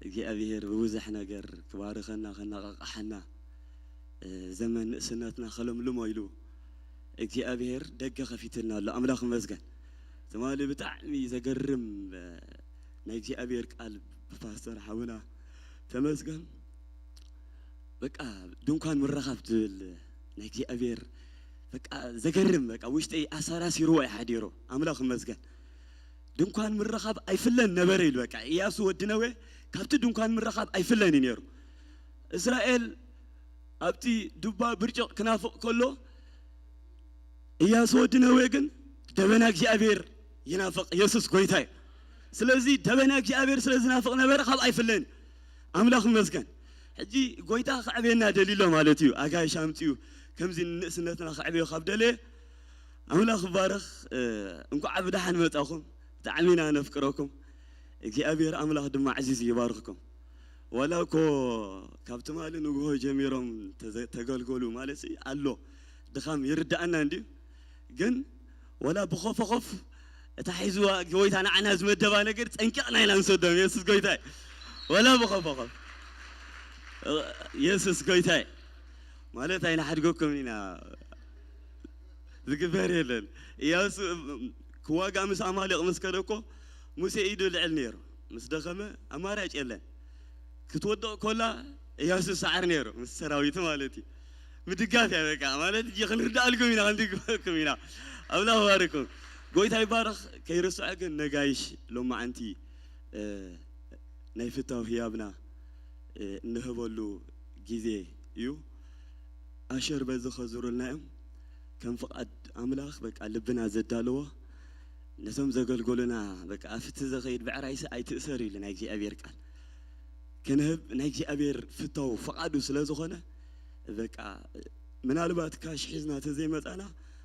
እግዚኣብሔር ብብዙሕ ነገር ክባርኸና ከነቓቕሓና ዘመን ንእስነትና ከለምልሞ ኢሉ እግዚኣብሔር ደገ ከፊትልና ኣሎ። ኣምላኽ ይመስገን። ትማሊ ብጣዕሚ ዘገርም ናይ እግዚኣብሔር ቃል ብፓስተር ሓውና ተመስገን በቃ ድንኳን ምረኻብ ትብል ናይ እግዚኣብሔር በቃ ዘገርም በቃ ውሽጠይ ኣሳራሲርዎ እዩ ሓዲሩ። ኣምላኽ ይመስገን። ድንኳን ምረኻብ ኣይፍለን ነበረ ኢሉ በቃ ኢያሱ ወዲ ነዌ ካብቲ ድንኳን ምረኻብ ኣይፍለን እዩ ነይሩ። እስራኤል ኣብቲ ዱባ ብርጭቕ ክናፍቕ ከሎ ኢያሱ ወዲ ነዌ ግን ደበና እግዚኣብሔር ይናፍቕ። የሱስ ጎይታ እዩ። ስለዚ ደበና እግዚኣብሔር ስለ ዝናፍቕ ነበረ ካብ ኣይፍለን። ኣምላኽ ይመስገን። ሕጂ ጎይታ ከዕብየና ደልዩ ኣሎ ማለት እዩ። ኣጋይሽ ኣምፅኡ ከምዚ ንንእስነትና ከዕብዮ ካብ ደለየ ኣምላኽ ይባረኽ። እንኳዕ ብደሓን መጻኹም። ብጣዕሚ ኢና ነፍቅረኩም። እግዚኣብሔር ኣምላኽ ድማ ዕዚዝ ይባርኽኩም። ዋላ እኮ ካብ ትማሊ ንግሆ ጀሚሮም ተዘ- ተገልገሉ ማለት ኣሎ ድኻም ይርዳኣና እንድዩ። ግን ወላ ብኾፈኾፍ እታ ሒዝዋ ጎይታ ንዓና ዝመደባ ነገር ጸንቂቕና ኢና ንሰዶም። የሱስ ጎይታ እዩ። ወላ ብኾፈኾፍ የሱስ ጎይታ እዩ። ማለት ኣይንሓድገኩም ኢና ዝግበር የለን። እያሱ ክዋጋ ምስ ኣማሌቕ ምስ ከደ እኮ ሙሴ ኢዱ ልዕል ነይሩ። ምስ ደኸመ ኣማራጭ የለን። ክትወድቕ ኮላ እያሱ ሰዓር ነይሩ ምስ ሰራዊቱ ማለት እዩ። ምድጋፍ እያ በቃ ማለት እጂ ክንርዳእልኩም ኢና ክንድግፈኩም ኢና። ኣምላኽ ባርኩም። ጎይታ ይባረኽ። ከይርስዖ ግን ነጋይሽ ሎማዓንቲ ናይ ፍታው ህያብና እንህበሉ ግዜ እዩ። ኣሸር በዚ ከዙሩልና እዮም። ከም ፍቓድ ኣምላኽ በቃ ልብና ዘዳለዎ ነቶም ዘገልገሉና በቃ ኣብቲ ዘኸይድ ብዕራይሲ ኣይትእሰር ኢሉ ናይ እግዚኣብሔር ቃል ክንህብ ናይ እግዚኣብሔር ፍታው ፍቓዱ ስለ ዝኾነ በቃ ምናልባት ካሽ ሒዝና ተዘይመጻና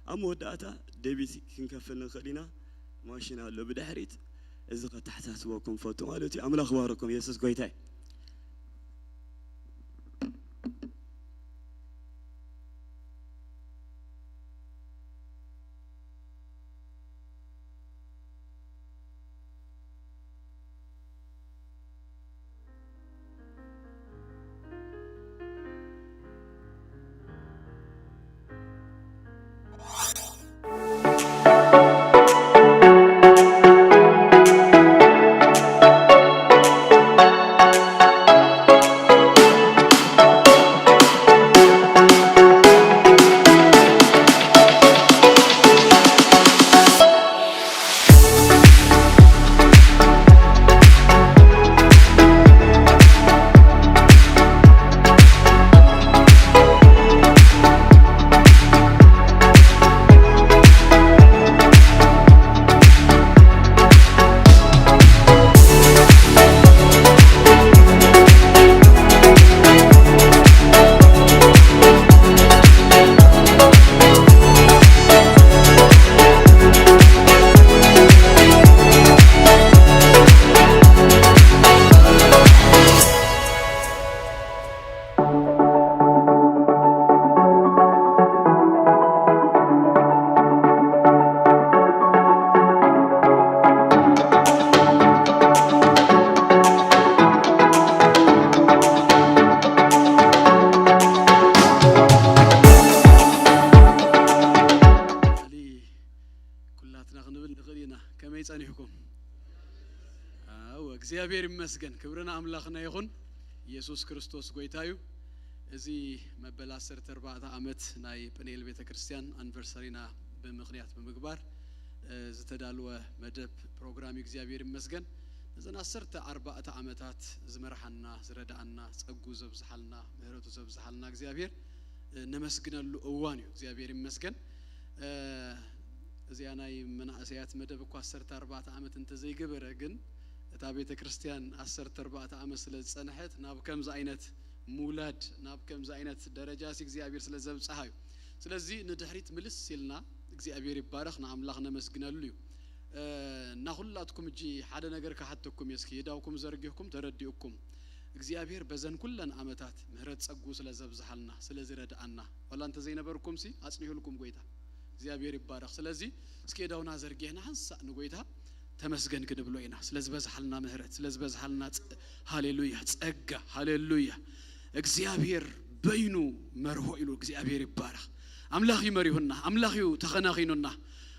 ኣብ መወዳእታ ደቢት ክንከፍል ንኽእል ኢና። ማሽን ኣሎ ብድሕሪት እዚ ከተሓሳስበኩም ፈቱ ማለት እዩ። ኣምላኽ ባረኩም። የሱስ ጎይታይ። ከመይ ጸኒሕኩም? ኣዎ፣ እግዚኣብሔር ይመስገን። ክብሪ ንኣምላኽና ይኹን። ኢየሱስ ክርስቶስ ጎይታ እዩ። እዚ መበል ዓሰርተ ኣርባዕተ ዓመት ናይ ጵንኤል ቤተ ክርስቲያን ኣኒቨርሰሪና ብምኽንያት ብምግባር፣ እ፣ ዝተዳልወ መደብ ፕሮግራም እዩ። እግዚኣብሔር ይመስገን። ነዘን ዓሰርተ ኣርባዕተ ዓመታት ዝመርሓና፣ ዝረድኣና፣ ጸጉ ዘብዝሓልና፣ ምህረቱ ዘብዝሓልና እግዚኣብሔር፣ እ፣ ነመስግነሉ እዋን እዩ። እግዚኣብሔር ይመስገን። እ፣ እዚኣ ናይ መናእሰያት መደብ እኳ ዓሰርተ ኣርባዕተ ዓመት እንተዘይገበረ፣ ግን እታ ቤተ ክርስቲያን ዓሰርተ ኣርባዕተ ዓመት ስለ ዝጸንሐት፣ ናብ ከምዚ ዓይነት ምውላድ፣ ናብ ከምዚ ዓይነት ደረጃ ሲ እግዚኣብሔር ስለ ዘብጽሓ እዩ። ስለዚ ንድሕሪት ምልስ ኢልና እግዚኣብሔር ይባረኽ፣ ንኣምላኽ ነመስግነሉ እዩ። እ፣ እና ኩላትኩም እጂ ሓደ ነገር ክሓተኩም እየ፣ እስኪ የዳውኩም ዘርጊሕኩም ተረዲኡኩም። እግዚኣብሔር በዘን ኩለን ዓመታት ምህረት ጸጉ ስለ ዘብዝሓልና፣ ስለ ዝረድኣና፣ ዋላ እንተዘይነበርኩም ሲ ኣጽኒሁልኩም ጎይታ። እግዚኣብሔር ይባረኽ። ስለዚ እስኪ የዳውና ዘርጊሕና ሓንሳእ ንጎይታ ተመስገን ክንብሎ ኢና። ስለ ዝበዝሓልና ምህረት፣ ስለ ዝበዝሓልና ጸ-፣ ሃሌሉያ፣ ጸጋ፣ ሃሌሉያ። እግዚኣብሔር በይኑ መርሆ ኢሉ እግዚኣብሔር ይባረኽ። ኣምላኽ እዩ መሪሁና፣ ኣምላኽ እዩ ተኸናኺኑና።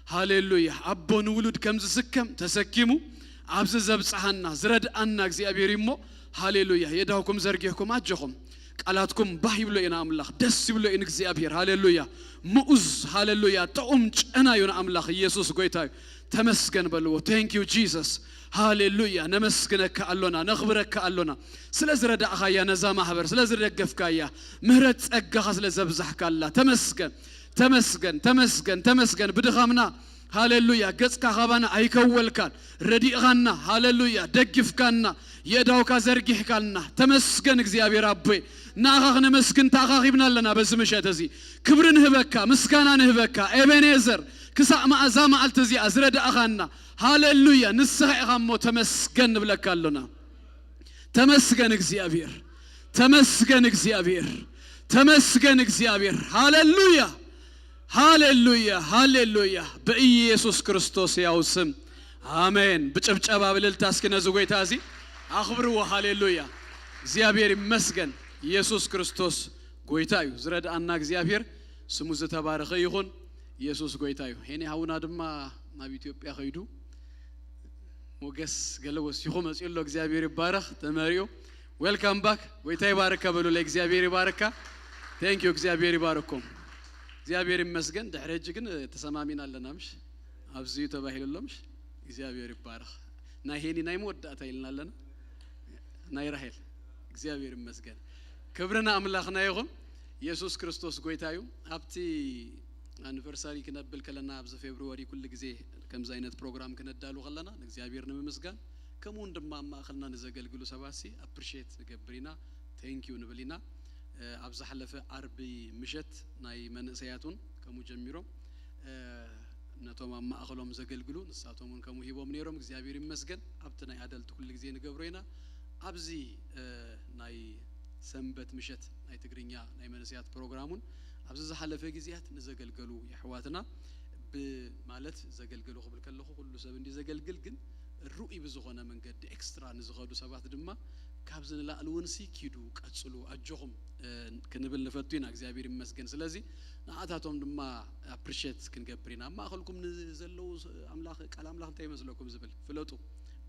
ሃሌሉያ። ኣቦ ንውሉድ ከም ዝስከም ተሰኪሙ ኣብዚ ዘብጽሓና፣ ዝረድኣና እግዚኣብሔር እዩ እሞ፣ ሃሌሉያ። የዳውኩም ዘርጊሕኩም ኣጆኹም። ቃላትኩም ባህ ይብሎ እዩ ንኣምላኽ፣ ደስ ይብሎ እዩ ንእግዚኣብሔር። ሃሌሉያ። ምኡዝ፣ ሃሌሉያ። ጥዑም ጨና እዩ ንኣምላኽ። ኢየሱስ ጎይታ እዩ። ተመስገን በልዎ። Thank you Jesus። ሃሌሉያ። ነመስግነካ ኣሎና፣ ነኽብረካ ኣሎና። ስለ ዝረዳእኻያ ነዛ ማህበር፣ ስለ ዝደገፍካያ፣ ምህረት ጸጋኻ ስለ ዘብዛሕካላ፣ ተመስገን፣ ተመስገን፣ ተመስገን፣ ተመስገን። ብድኻምና፣ ሃሌሉያ፣ ገጽካ ካባና ኣይከወልካን፣ ረዲእኻና፣ ሃሌሉያ፣ ደጊፍካና፣ የእዳውካ ዘርጊሕካልና። ተመስገን እግዚኣብሔር ኣቦይ፣ ንኣኻ ክነመስግን ተኣኻኺብና ኣለና በዚ ምሸት እዚ። ክብሪ ንህበካ፣ ምስጋና ንህበካ። ኤቤኔዘር፣ ክሳዕ መኣዛ መዓልቲ እዚኣ ዝረዳእኻና፣ ሃሌሉያ፣ ንስኻ ኢኻ እሞ ተመስገን ንብለካ ኣሎና። ተመስገን እግዚኣብሔር፣ ተመስገን እግዚኣብሔር፣ ተመስገን እግዚኣብሔር። ሃሌሉያ፣ ሃሌሉያ፣ ሃሌሉያ። በኢየሱስ ክርስቶስ ያው ስም ኣሜን። ብጭብጨባ ብልልታ እስኪ ነዚ ጎይታ እዚ ኣኽብርዎ። ሃሌሉያ። እግዚኣብሔር ይመስገን። ኢየሱስ ክርስቶስ ጎይታ እዩ። ዝረድኣና እግዚኣብሔር ስሙ ዝተባረኸ ይኹን። ኢየሱስ ጎይታ እዩ። ሄኒ ሃውና ድማ ናብ ኢትዮጵያ ከይዱ ሞገስ ገለ ወሲኹ መጺኡ ኣሎ። እግዚኣብሔር ይባረኽ። ተመሪኡ። Welcome back። ጎይታ ይባርካ በሉ። ለእግዚኣብሔር ይባርካ። Thank you። እግዚኣብሔር ይባርኩም። እግዚኣብሔር ይመስገን። ድሕሪ ሕጂ ግን ተሰማሚና ኣለና ምሽ? ኣብዚ እዩ ተባሂሉ ኣሎ ምሽ? እግዚኣብሔር ይባረኽ። ናይ ሄኒ ናይ መወዳእታ ኢልና ኣለና። ናይ ራሄል። እግዚኣብሔር ይመስገን። ክብሪ ንኣምላኽና ይኹን። ኢየሱስ ክርስቶስ ጎይታ እዩ። ኣብቲ ኣኒቨርሳሪ ክነብል ከለና ኣብዚ ፌብሩዋሪ ኩሉ ግዜ ከምዚ ዓይነት ፕሮግራም ክነዳሉ ከለና ንእግዚኣብሔር ንምምስጋን፣ ከምኡ እውን ድማ ኣብ ማእኸልና ንዘገልግሉ ሰባት ሲ ኣፕሪሼት ንገብር ኢና፣ ቴንክ ዩ ንብል ኢና። እ፣ ኣብ ዝሓለፈ ዓርቢ ምሸት ናይ መንእሰያት እውን ከምኡ ጀሚሮም፣ እ፣ ነቶም ኣብ ማእኸሎም ዘገልግሉ ንሳቶም እውን ከምኡ ሂቦም ነይሮም። እግዚኣብሔር ይመስገን። ኣብቲ ናይ ኣደልት ኩሉ ግዜ ንገብሮ ኢና። ኣብዚ፣ እ፣ ናይ ሰንበት ምሸት ናይ ትግርኛ ናይ መንእሰያት ፕሮግራም እውን ኣብዚ ዝሓለፈ ግዜያት ንዘገልገሉ የሕዋትና ብ-፣ ማለት ዘገልገሉ ክብል ከለኹ ኩሉ ሰብ እንዲ ዘገልግል፣ ግን ርኡይ ብዝኾነ መንገዲ ኤክስትራ ንዝኸዱ ሰባት ድማ ካብዚ ንላዕሊ እውን ሲ ኪዱ ቀጽሉ ኣጆኹም፣ እ፣ ክንብል ንፈቱ ኢና። እግዚኣብሔር ይመስገን። ስለዚ ንኣታቶም ድማ ኣፕሪሼት ክንገብር ኢና። ኣብ ማእኸልኩም ንዘለዉ ኣምላኽ፣ ቃል ኣምላኽ እንታይ ይመስለኩም ዝብል ፍለጡ፣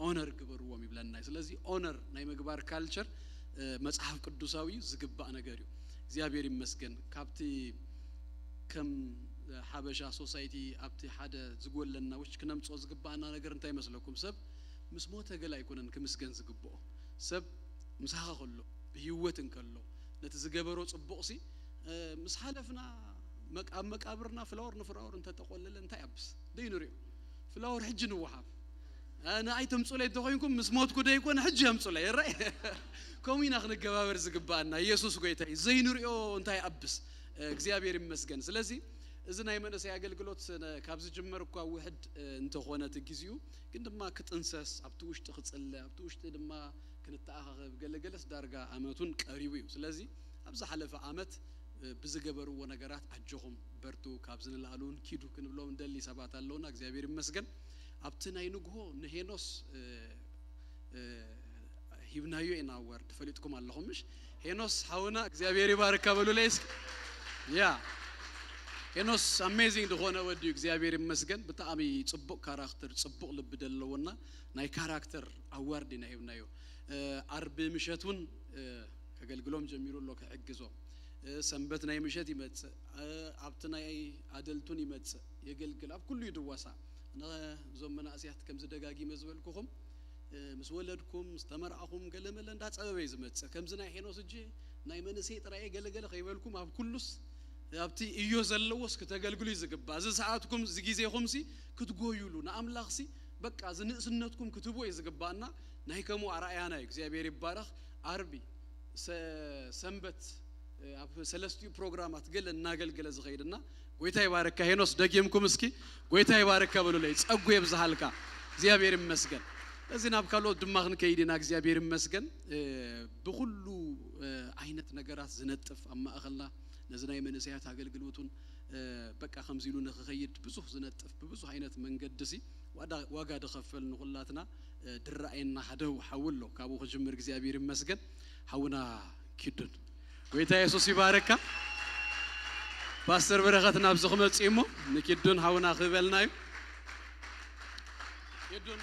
ኦነር ግበርዎም ይብለና። ስለዚ ኦነር ናይ ምግባር ካልቸር፣ እ፣ መጽሓፍ ቅዱሳዊ እዩ፣ ዝግባእ ነገር እዩ። እግዚኣብሔር ይመስገን። ካብቲ ከም ሓበሻ ሶሳይቲ ኣብቲ ሓደ ዝጎለና ውሽ ክነምጽኦ ዝግባኣና ነገር እንታይ ይመስለኩም? ሰብ ምስ ሞተ ገለ ኣይኮነን ክምስገን ዝግብኦ። ሰብ ምሳኻ ከሎ፣ ብህይወት እንከሎ፣ ነቲ ዝገበሮ ጽቡቕ ሲ፣ እ፣ ምስ ሓለፍና መቃ-፣ ኣብ መቃብርና ፍላወር ንፍላወር እንተጠቆለለ እንታይ ኣብስ? ደይ ንሪኦ። ፍላወር ሕጂ ንወሃብ። እ፣ ንኣይ ተምጹለይ እንተኾይንኩም ምስ ሞትኩ ደይኮነ ሕጂ የምጹለይ። ይረኣይ? ከምኡ ኢና ክንገባበር ዝግባኣና። ኢየሱስ ጎይታ እዩ። ዘይንሪኦ እንታይ ኣብስ? እ፣ እግዚኣብሔር ይመስገን። ስለዚ እዚ ናይ መንእሰይ ኣገልግሎት ነ-፣ ካብ ዝጅመር እኳ ውሕድ፣ እ፣ እንተኾነ እቲ ግዜኡ፣ ግን ድማ ክጥንሰስ፣ ኣብቲ ውሽጢ ክጽለ፣ ኣብቲ ውሽጢ ድማ ክንተኣኻኸብ፣ ገለገለስ ዳርጋ ኣመቱን ቀሪቡ እዩ። ስለዚ ኣብ ዝሓለፈ ኣመት፣ እ፣ ብዝገበርዎ ነገራት ኣጆኹም በርቱ፣ ካብዚ ንላዕሊ እውን ኪዱ ክንብሎም እንደሊ ሰባት ኣለውና። እግዚኣብሔር ይመስገን። ኣብቲ ናይ ንግሆ ንሄኖስ፣ እ፣ እ፣ ሂብናዮ ኢና ኣዋርድ፣ ፈሊጥኩም ኣለኹም ምሽ? ሄኖስ ሓውና እግዚኣብሔር ይባርካ በሉለይ እስኪ። ያ። ሄኖስ ኣሜዚንግ ዝኾነ ወዲ እዩ፣ እግዚኣብሔር ይመስገን። ብጣዕሚ ጽቡቕ ካራክተር፣ ጽቡቕ ልቢ ዘለዎና ናይ ካራክተር ኣዋርድ ኢና ሂብናዮ። ኣርብ ምሸት እውን ከገልግሎም ጀሚሩ ኣሎ፣ ክሕግዞም። ሰንበት ናይ ምሸት ይመጽእ፣ ኣብቲ ናይ ኣደልቱን ይመጽእ፣ የገልግል፣ ኣብ ኩሉ እዩ ድዋሳ። ነዞም መናእሰያት ከምዚ ደጋጊመ ዝበልኩኹም፣ ምስ ወለድኩም፣ ምስ ተመርዓኹም፣ ገለመለ እንዳጸበበ እዩ ዝመጽእ። ከምዚ ናይ ሄኖስ እጂ ናይ መንእሰይ ጥራይ ገለገለ ከይበልኩም፣ ኣብ ኩሉስ ኣብቲ እዮ ዘለዎስ ክተገልግሉ እዩ ዝግባእ። እዚ ሰዓትኩም፣ እዚ ግዜኹምሲ ክትጎዩሉ፣ ንኣምላኽሲ በቃ እዚ ንእስነትኩም ክትህብዎ እዩ ዝግባእና። ናይ ከምኡ ኣርኣያና እዩ። እግዚኣብሔር ይባረኽ። ኣርቢ ሰ-፣ ሰንበት ኣብ ሰለስቲኡ ፕሮግራማት ገለ እናገልገለ ዝኸይድና፣ ጎይታ ይባርካ። ሄኖስ፣ ደጊምኩም እስኪ ጎይታ ይባርካ በሉለይ። ጸጉ የብዝሃልካ። እግዚኣብሔር ይመስገን። እዚ ናብ ካልኦት ድማ ክንከይድ ኢና። እግዚኣብሔር ይመስገን። ብኹሉ ዓይነት ነገራት ዝነጥፍ ኣብ ማእኸልና፣ ነዚ ናይ መንእሰያት ኣገልግሎቱን በቃ ከምዚ ኢሉ ንክኸይድ ብዙሕ ዝነጥፍ፣ ብብዙሕ ዓይነት መንገዲ ሲ ዋዳ-፣ ዋጋ ድኸፈል ንኹላትና ድረኣየና ሓደ ሓዊ ኣሎ። ካብኡ ክጅምር እግዚኣብሔር ይመስገን። ሓውና ኪዱን፣ ጎይታ የሱስ ይባረካ። ፓስተር በረኸት ናብዚ ክመጽእ እሞ ንኪዱን ሓውና ክህበልና እዩ። ኪዱን፣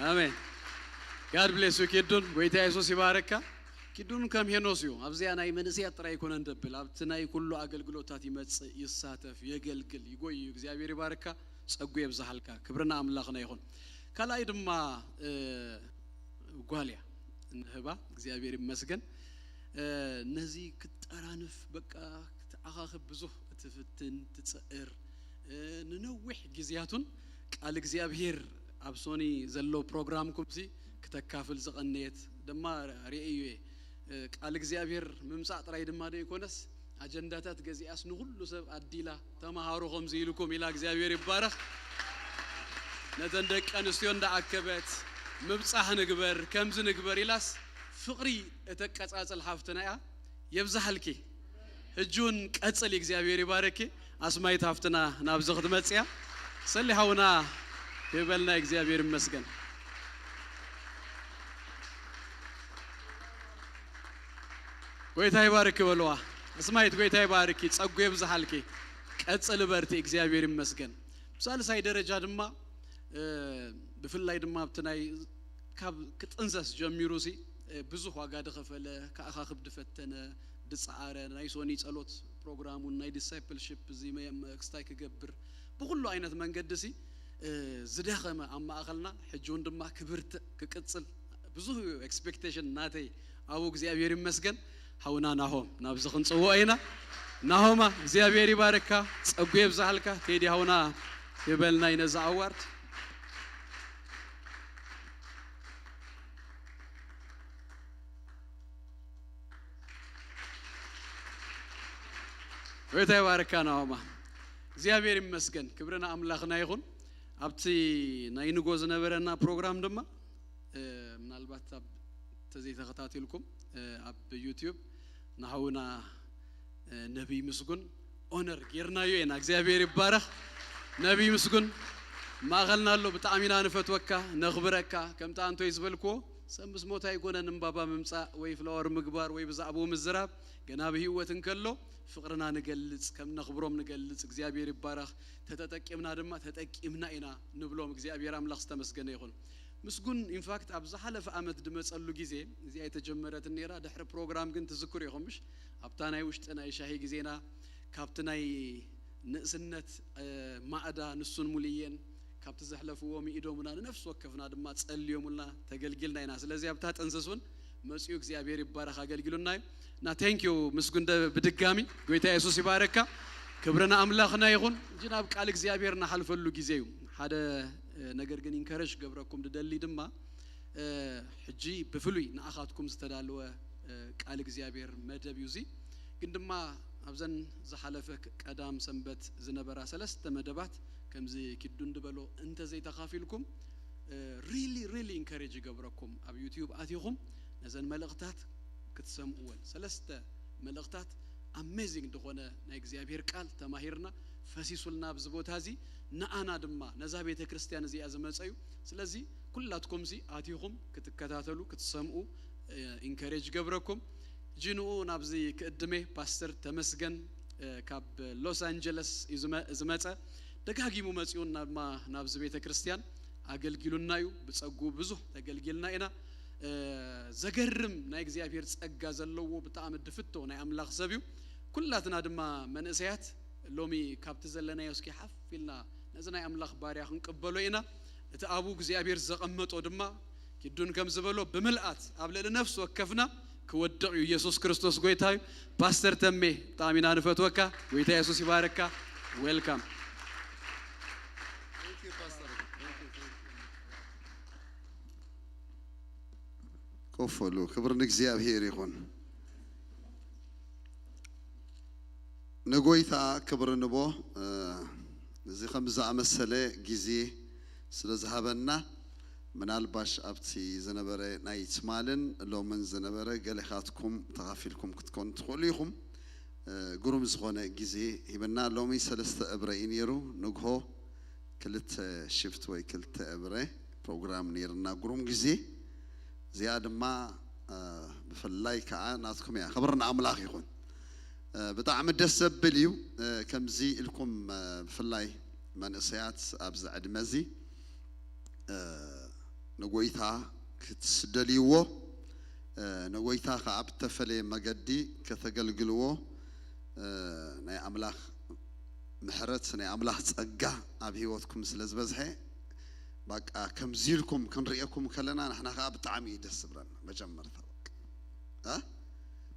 ኣሜን። God bless you ኪዱን፣ ጎይታ የሱስ ይባረካ። ኪዱን ከም ሄኖስ እዩ። ኣብዚኣ ናይ መንእሰያት ጥራይ ኣይኮነን ደብል፣ ኣብቲ ናይ ኩሉ ኣገልግሎታት ይመጽእ፣ ይሳተፍ፣ የገልግል፣ ይጎይ እዩ። እግዚኣብሔር ይባርካ፣ ጸጉ የብዝሃልካ። ክብርና ኣምላኽና ይኹን። ካልኣይ ድማ እ፣ ጓል እያ እንህባ። እግዚኣብሔር ይመስገን። እ፣ ነዚ ክትጠራንፍ በቃ ክትዓኻኽብ ብዙሕ ትፍትን ትጽዕር፣ እ፣ ንነዊሕ ግዜያቱን ቃል እግዚኣብሔር ኣብ ሶኒ ዘሎ ፕሮግራምኩምሲ ክተካፍል ዝቐነየት ድማ ርእየ እየ። እ፣ ቃል እግዚኣብሔር ምምጻእ ጥራይ ድማ ደይኮነስ ኣጀንዳታት ገዚኣስ ንኹሉ ሰብ ኣዲላ፣ ተማሃሩ ከምዚ ኢልኩም ኢላ፣ እግዚኣብሔር ይባረኽ። ነተን ደቂ ኣንስትዮ እንዳኣከበት ምብጻሕ ንግበር፣ ከምዚ ንግበር ኢላስ ፍቕሪ እተቀጻጽል ሓፍትና እያ። የብዝሃልኪ። ሕጂ እውን ቀጽሊ፣ እግዚኣብሔር ይባረኪ። ኣስማይት ሃፍትና ናብዚ ክትመጽያ ሰሊ ሓውና ይበልና። እግዚኣብሔር ይመስገን። ጎይታ ይባርኪ በልዋ። ኣስማይት፣ ጎይታ ይባርኪ፣ ጸጉ የብዝሓልኪ። ቀጽሊ፣ በርቲ፣ እግዚኣብሔር ይመስገን። ብሳልሳይ ደረጃ ድማ እ፣ ብፍላይ ድማ ኣብቲ ናይ ካብ ክጥንሰስ ጀሚሩ ሲ፣ እ፣ ብዙሕ ዋጋ ድኸፈለ፣ ከኣኻኽብ ድፈተነ፣ ድጸዓረ፣ ናይ ሶኒ ጸሎት ፕሮግራሙን ናይ ዲሳይፕልሺፕ እዚ መ-፣ መ-፣ ክስታይ ክገብር ብኹሉ ዓይነት መንገዲ ሲ፣ እ፣ ዝደኸመ ኣብ ማእኸልና፣ ሕጂ እውን ድማ ክብርትዕ ክቅጽል ብዙሕ እዩ ኤክስፔክቴሽን ናተይ። ኣብኡ እግዚኣብሔር ይመስገን። ሓውና ናሆም ናብዚ ክንጽውዖ ኢና። ናሆማ እግዚኣብሔር ይባርካ፣ ጸጉ የብዝሓልካ። ቴዲ ሓውና ይበልና እዩ ነዚ ኣዋርድ። ጎይታ ይባርካ ናሆማ። እግዚኣብሔር ይመስገን፣ ክብሪ ንኣምላኽና ይኹን። ኣብቲ ናይ ንጎ ዝነበረና ፕሮግራም ድማ እ፣ ምናልባት ኣብ ተዘይተኸታቲልኩም፣ እ፣ ኣብ ዩቲዩብ ንሃውና፣ እ፣ ነቢይ ምስጉን ኦነር ጌርናዮ ኢና። እግዚኣብሔር ይባረኽ። ነቢይ ምስጉን ማእኸልና ኣሎ። ብጣዕሚ ኢና ንፈትወካ፣ ነኽብረካ። ከምቲ ኣንቶይ ዝበልክዎ፣ ሰብ ምስ ሞት ኣይኮነን እምባባ ምምጻእ ወይ ፍላወር ምግባር ወይ ብዛዕባኡ ምዝራብ። ገና ብህይወት እንከሎ ፍቕርና ንገልጽ፣ ከም ነኽብሮም ንገልጽ። እግዚኣብሔር ይባረኽ። ተተጠቂምና ድማ ተጠቂምና ኢና ንብሎም። እግዚኣብሔር ኣምላኽ ዝተመስገነ ይኹን። ምስጉን ኢንፋክት ኣብ ዝሓለፈ ዓመት ድመጸሉ ግዜ፣ እዚኣ ኣይተጀመረትን ነይራ፣ ድሕሪ ፕሮግራም ግን ትዝክሩ ኢኹም ምሽ? ኣብታ ናይ ውሽጢ ናይ ሻሂ ግዜና ካብቲ ናይ ንእስነት፣ እ፣ ማዕዳ ንሱን ሙልየን ካብቲ ዘሕለፍዎ ምኢዶምና፣ ንነፍሲ ወከፍና ድማ ጸልዮሙልና ተገልጊልና ኢና። ስለዚ ኣብታ ጥንስስ እውን መጺኡ እግዚኣብሔር ይባረኽ ኣገልጊሉና እዩ። እና ቴንክ ዩ ምስጉን ደ-፣ ብድጋሚ ጎይታ የሱስ ይባረካ። ክብሪ ንኣምላኽና ይኹን። እጂ ናብ ቃል እግዚኣብሔር ንሓልፈሉ ግዜ እዩ። ሓደ፣ እ፣ ነገር ግን ኢንከረጅ ክገብረኩም ድደሊ ድማ፣ እ፣ ሕጂ ብፍሉይ ንኣኻትኩም ዝተዳለወ፣ እ፣ ቃል እግዚኣብሔር መደብ እዩ እዚ። ግን ድማ ኣብዘን ዝሓለፈ ክ-፣ ቀዳም ሰንበት ዝነበራ ሰለስተ መደባት ከምዚ ኪዱ እንድበሎ እንተዘይተኻፊልኩም፣ እ፣ ሪሊ፣ ሪሊ ኢንከሬጅ ይገብረኩም። ኣብ ዩቲዩብ ኣቲኹም ነዘን መልእኽታት ክትሰምዕወን። ሰለስተ መልእኽታት ኣሜዚንግ ዝኾነ ናይ እግዚኣብሔር ቃል ተማሂርና ፈሲሱልና ኣብዚ ቦታ እዚ፣ ንኣና ድማ ነዛ ቤተ ክርስቲያን እዚኣ ዝመጸዩ። ስለዚ ኩላትኩም እዚ ኣቲኹም ክትከታተሉ ክትሰምኡ ኢንከሬጅ ገብረኩም። ሕጂ ንኡ ናብዚ ክእድሜ ፓስተር ተመስገን ካብ ሎስ ኣንጀለስ እዩ ዝመ- ዝመጸ። ደጋጊሙ መጺኡ ድማ ናብዚ ቤተ ክርስቲያን ኣገልጊሉና እዩ። ብጸጉ ብዙሕ ተገልጊልና ኢና። ዘገርም ናይ እግዚኣብሔር ጸጋ ዘለዎ ብጣዕሚ ድፍቶ ናይ ኣምላኽ ሰብ እዩ። ኩላትና ድማ መንእሰያት ሎሚ ካብቲ ዘለናዮ እስኪ ሓፍ ኢልና ነዚ ናይ ኣምላኽ ባርያ ክንቅበሎ ኢና። እቲ ኣብኡ እግዚኣብሔር ዘቐመጦ ድማ ኪዱን ከም ዝበሎ ብምልኣት ኣብ ልዕሊ ነፍሲ ወከፍና ክወድቕ እዩ። ኢየሱስ ክርስቶስ ጎይታ እዩ። ፓስተር ተሜ ብጣዕሚ ኢና ንፈትወካ። ጎይታ የሱስ ይባረካ። ዌልካም። ኮፍ በሉ። ክብሪ ንእግዚኣብሔር ይኹን። ንጎይታ ክብሪ ንቦ እዚ ከም ዝኣመሰለ ግዜ ስለ ዝሃበና ምናልባሽ ኣብቲ ዝነበረ ናይ ትማልን ሎምን ዝነበረ ገሌኻትኩም ተኻፊልኩም ክትኮኑ ትኽእሉ ኢኹም። ግሩም ዝኾነ ግዜ ሂብና። ሎሚ ሰለስተ እብረ እዩ ነይሩ። ንግሆ ክልተ ሽፍት ወይ ክልተ እብረ ፕሮግራም ነይርና። ግሩም ግዜ። እዚኣ ድማ ብፍላይ ከዓ ናትኩም እያ። ክብሪ ንኣምላኽ ይኹን። ብጣዕሚ ደስ ዘብል እዩ። ከምዚ ኢልኩም ብፍላይ መንእሰያት ኣብዚ ዕድመ እዚ ንጎይታ ክትደልይዎ ንጎይታ ከዓ ብተፈለየ መገዲ ከተገልግልዎ ናይ ኣምላኽ ምሕረት ናይ ኣምላኽ ጸጋ ኣብ ህይወትኩም ስለ ዝበዝሐ በቃ ከምዚ ኢልኩም ክንርእየኩም ከለና ንሕና ከዓ ብጣዕሚ እዩ ደስ ዝብለና። መጀመርታ በቃ እ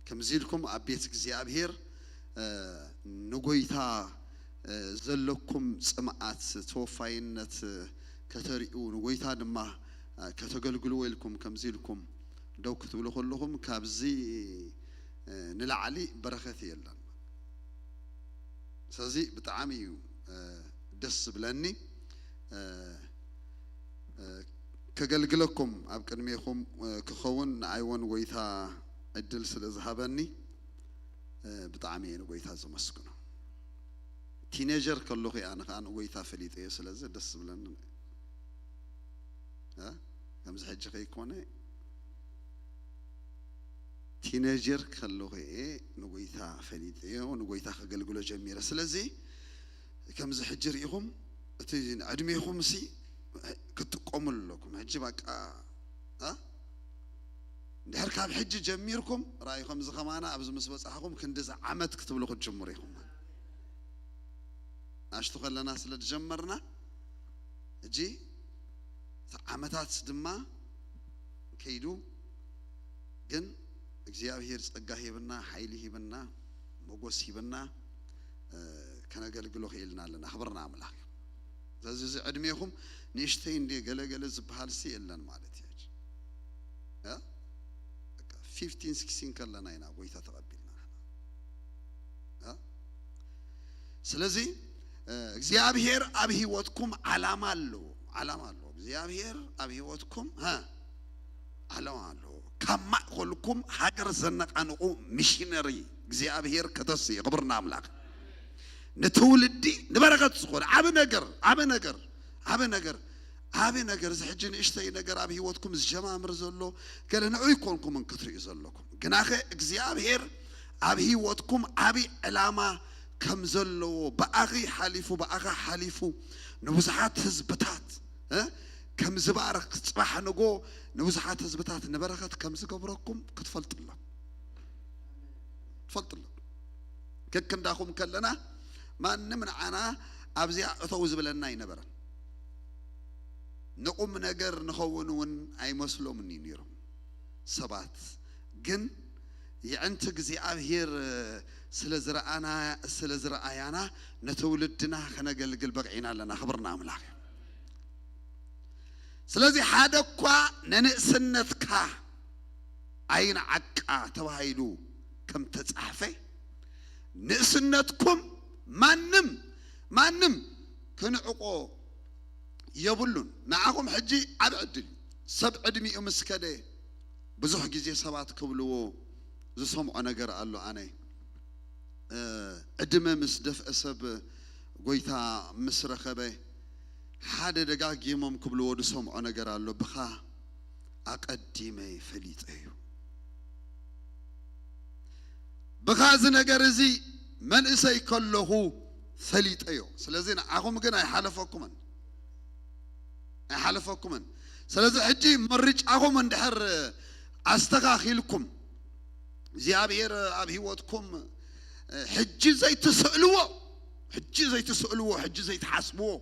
ከምዚ ኢልኩም ኣብ ቤት እግዚኣብሔር ንጎይታ ዘለኩም ጽምኣት ተወፋይነት ከተርእዩ ንጎይታ ድማ ከተገልግልዎ ኢልኩም ከምዚ ኢልኩም ደው ክትብሉ ከለኹም ካብዚ ንላዕሊ በረኸት የለን። ስለዚ ብጣዕሚ እዩ ደስ ዝብለኒ ከገልግለኩም ኣብ ቅድሜኹም ክኸውን ንዓይ እውን ጎይታ ዕድል ስለ ዝሃበኒ ብጣዕሚ እየ ንጎይታ ዘመስግኖ። ቲኔጀር ከለኹ እያ ንኸዓ ንጎይታ ፈሊጠዮ ስለዚ ደስ ዝብለኒ ከምዚ ሕጂ ከይኮነ ቲነጀር ከለኹ እየ ንጎይታ ፈሊጠዮ ንጎይታ ከገልግሎ ጀሚረ። ስለዚ ከምዚ ሕጂ ርኢኹም እቲ ዕድሜኹም ሲ ክትጥቀሙሉ ኣለኩም። ሕጂ በቃ እ እንድሕር ካብ ሕጂ ጀሚርኩም ራእዩ ከምዚ ከማና ኣብዚ ምስ በጻሕኹም ክንዲዚ ዓመት ክትብሉ ክትጅምሩ ኢኹም። ናሽቱ ከለና ስለ ዝጀመርና ሕጂ እቲ ዓመታት ድማ ከይዱ ግን እግዚኣብሔር ጸጋ ሂብና ሓይሊ ሂብና ሞጎስ ሂብና ከነገልግሎ ክኢልና ኣለና። ክብርና ኣምላኽ እዩ። ስለዚ እዚ ዕድሜኹም ንእሽተይ እንደ ገለገለ ዝበሃል ሲ የለን ማለት እዩ። እ በቃ ፊፍቲን ሲክስቲን ከለና ኢና ጎይታ ተቐቢልና ንሕና። እ ስለዚ እግዚኣብሔር ኣብ ህይወትኩም ዓላማ ኣለዎ። ዓላማ ኣለዎ እግዚኣብሔር ኣብ ህይወትኩም እ ዓላማ ኣለዎ። ካብ ማእከልኩም ሃገር ዘነቃንቁ ሚሽነሪ እግዚኣብሔር ከተስእ። ክብርና ኣምላኽ። ንትውልዲ ንበረኸት ዝኾነ ዓብ ነገር ዓብ ነገር ዓብ ነገር ዓብ ነገር እዚ ሕጂ ንእሽተይ ነገር ኣብ ህይወትኩም ዝጀማምር ዘሎ ገለ ንዑ ይኮንኩምን ክትርእዩ ዘለኩም ግናኸ እግዚኣብሔር ኣብ ህይወትኩም ዓብ ዕላማ ከም ዘለዎ ብኣኺ ሓሊፉ ብኣኻ ሓሊፉ ንብዙሓት ህዝብታት እ ከም ዝባርኽ ጽባሕ ንጎ ንብዙሓት ህዝብታት ንበረኸት ከም ዝገብረኩም ክትፈልጡ ኣሎ ትፈልጡ ኣሎ ከክንዳኹም ከለና ማንም ንዓና ኣብዚኣ እተው ዝብለና ኣይነበረን ንቁም ነገር ንኸውን እውን ኣይመስሎምን እዩ ነይሮም ሰባት ግን የዕንቲ እግዚኣብሔር ስለ ዝረኣና ስለ ዝረኣያና ንትውልድና ከነገልግል በቕዒና ኣለና ክብርና ኣምላኽ እዩ ስለዚ ሓደ እኳ ነንእስነትካ ኣይንዓቃ ተባሂሉ ከም ተጻሕፈ ንእስነትኩም ማንም ማንም ክንዕቆ የብሉን ንዓኹም ሕጂ ዓብ ዕድል እዩ ሰብ ዕድሚኡ ምስ ከደ ብዙሕ ግዜ ሰባት ክብልዎ ዝሰምዖ ነገር ኣሎ ኣነ እ፣ ዕድመ ምስ ደፍአ ሰብ ጎይታ ምስ ረኸበ፣ ሓደ ደጋጊሞም ክብልዎ ዝሰምዖ ነገር ኣሎ። "ብኻ ኣቐዲመ ፈሊጠ እዩ። ብኻ እዚ ነገር እዚ መንእሰይ ከለኹ ፈሊጠዮ። ስለዚ ንዓኹም ግን ኣይሓለፈኩምን፣ ኣይሓለፈኩምን። ስለዚ ሕጂ ምርጫኹም እንድሕር ኣስተኻኺልኩም፣ እግዚኣብሔር ኣብ ህይወትኩም ሕጂ ዘይትስእልዎ፣ ሕጂ ዘይትስእልዎ፣ ሕጂ ዘይትሓስብዎ፣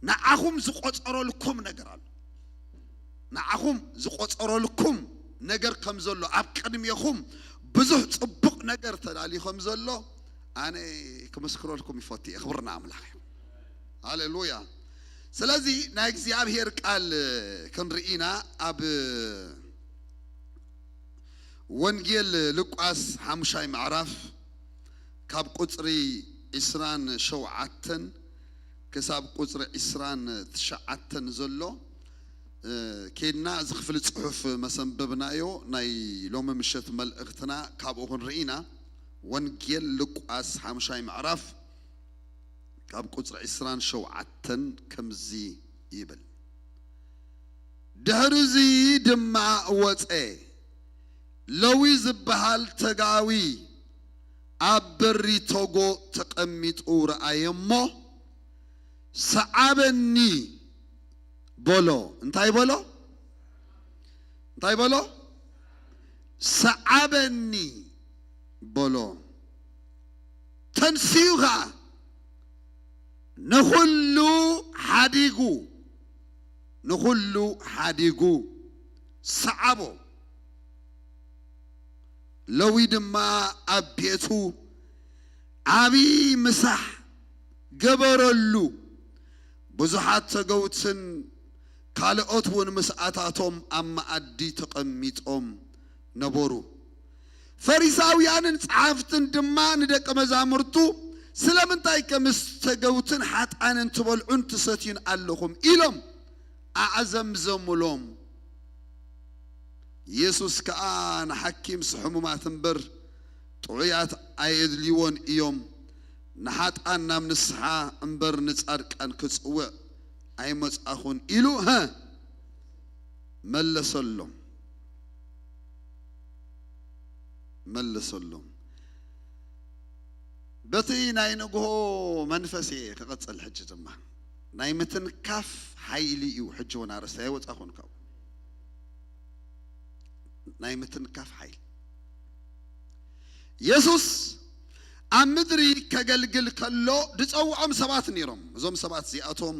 ንዓኹም ዝቆጸረልኩም ነገር ኣሎ። ንዓኹም ዝቆጸረልኩም ነገር ከም ዘሎ፣ ኣብ ቅድሜኹም ብዙሕ ጽቡቕ ነገር ተዳልዩ ከም ዘሎ ኣነ ክምስክረልኩም ይፈቱ እየ። ክብሪ ንኣምላኽ እዩ። ሃሌሉያ። ስለዚ ናይ እግዚኣብሔር ቃል ክንርኢ ኢና። ኣብ ወንጌል ሉቃስ ሓሙሻይ ምዕራፍ ካብ ቁጽሪ ዕስራን ሸውዓተን ክሳብ ቁጽሪ ዕስራን ትሽዓተን ዘሎ፣ እ፣ ኬድና እዚ ክፍሊ ጽሑፍ መሰንበብናዮ ናይ ሎሚ ምሸት መልእኽትና ካብኡ ክንርኢ ኢና። ወንጌል ሉቃስ ሓሙሻይ ምዕራፍ ካብ ቁጽሪ ዕስራን ሸውዓተን ከምዚ ይብል። ድሕርዚ ድማ ወጸ። ለዊ ዝበሃል ተጋዊ ኣብ በሪ ቶጎ ተቐሚጡ ረኣየ እሞ፣ "ሰዓበኒ" በሎ። እንታይ በሎ? እንታይ በሎ? "ሰዓበኒ" በሎ። ተንሲኡ ኸዓ ንኹሉ ሓዲጉ፣ ንኹሉ ሓዲጉ ሰዓቦ። ለዊ ድማ ኣብ ቤቱ ዓቢ ምሳሕ ገበረሉ። ብዙሓት ሰገውትን ካልኦት እውን ምስኣታቶም ኣብ መኣዲ ተቐሚጦም ነበሩ። ፈሪሳውያንን ጸሓፍትን ድማ ንደቀ መዛሙርቱ፣ "ስለምንታይ ከ ምስ ሰገውትን ሓጣንን ትበልዑን ትሰትዩን ኣለኹም?" ኢሎም ኣዕዘምዘሙሎም። ኢየሱስ ከኣ፣ "ንሓኪምስ ሕሙማት እምበር ጥዑያት ኣየድልይዎን እዮም፣ ንሓጣን ናብ ንስሓ እምበር ንጻድቃን ክጽውዕ ኣይመጻኹን" ኢሉ፣ ሀ፣ መለሰሎም። መለሰሎም። በቲ ናይ ንግሆ መንፈስ እየ ክቕጽል። ሕጂ ድማ ናይ ምትንካፍ ሓይሊ እዩ። ሕጂ እውን ኣርእስቲ ኣይወጻኹን ካብኡ። ናይ ምትንካፍ ሓይሊ። የሱስ ኣብ ምድሪ ከገልግል ከሎ ዝጸውዖም ሰባት ነይሮም። እዞም ሰባት እዚኣቶም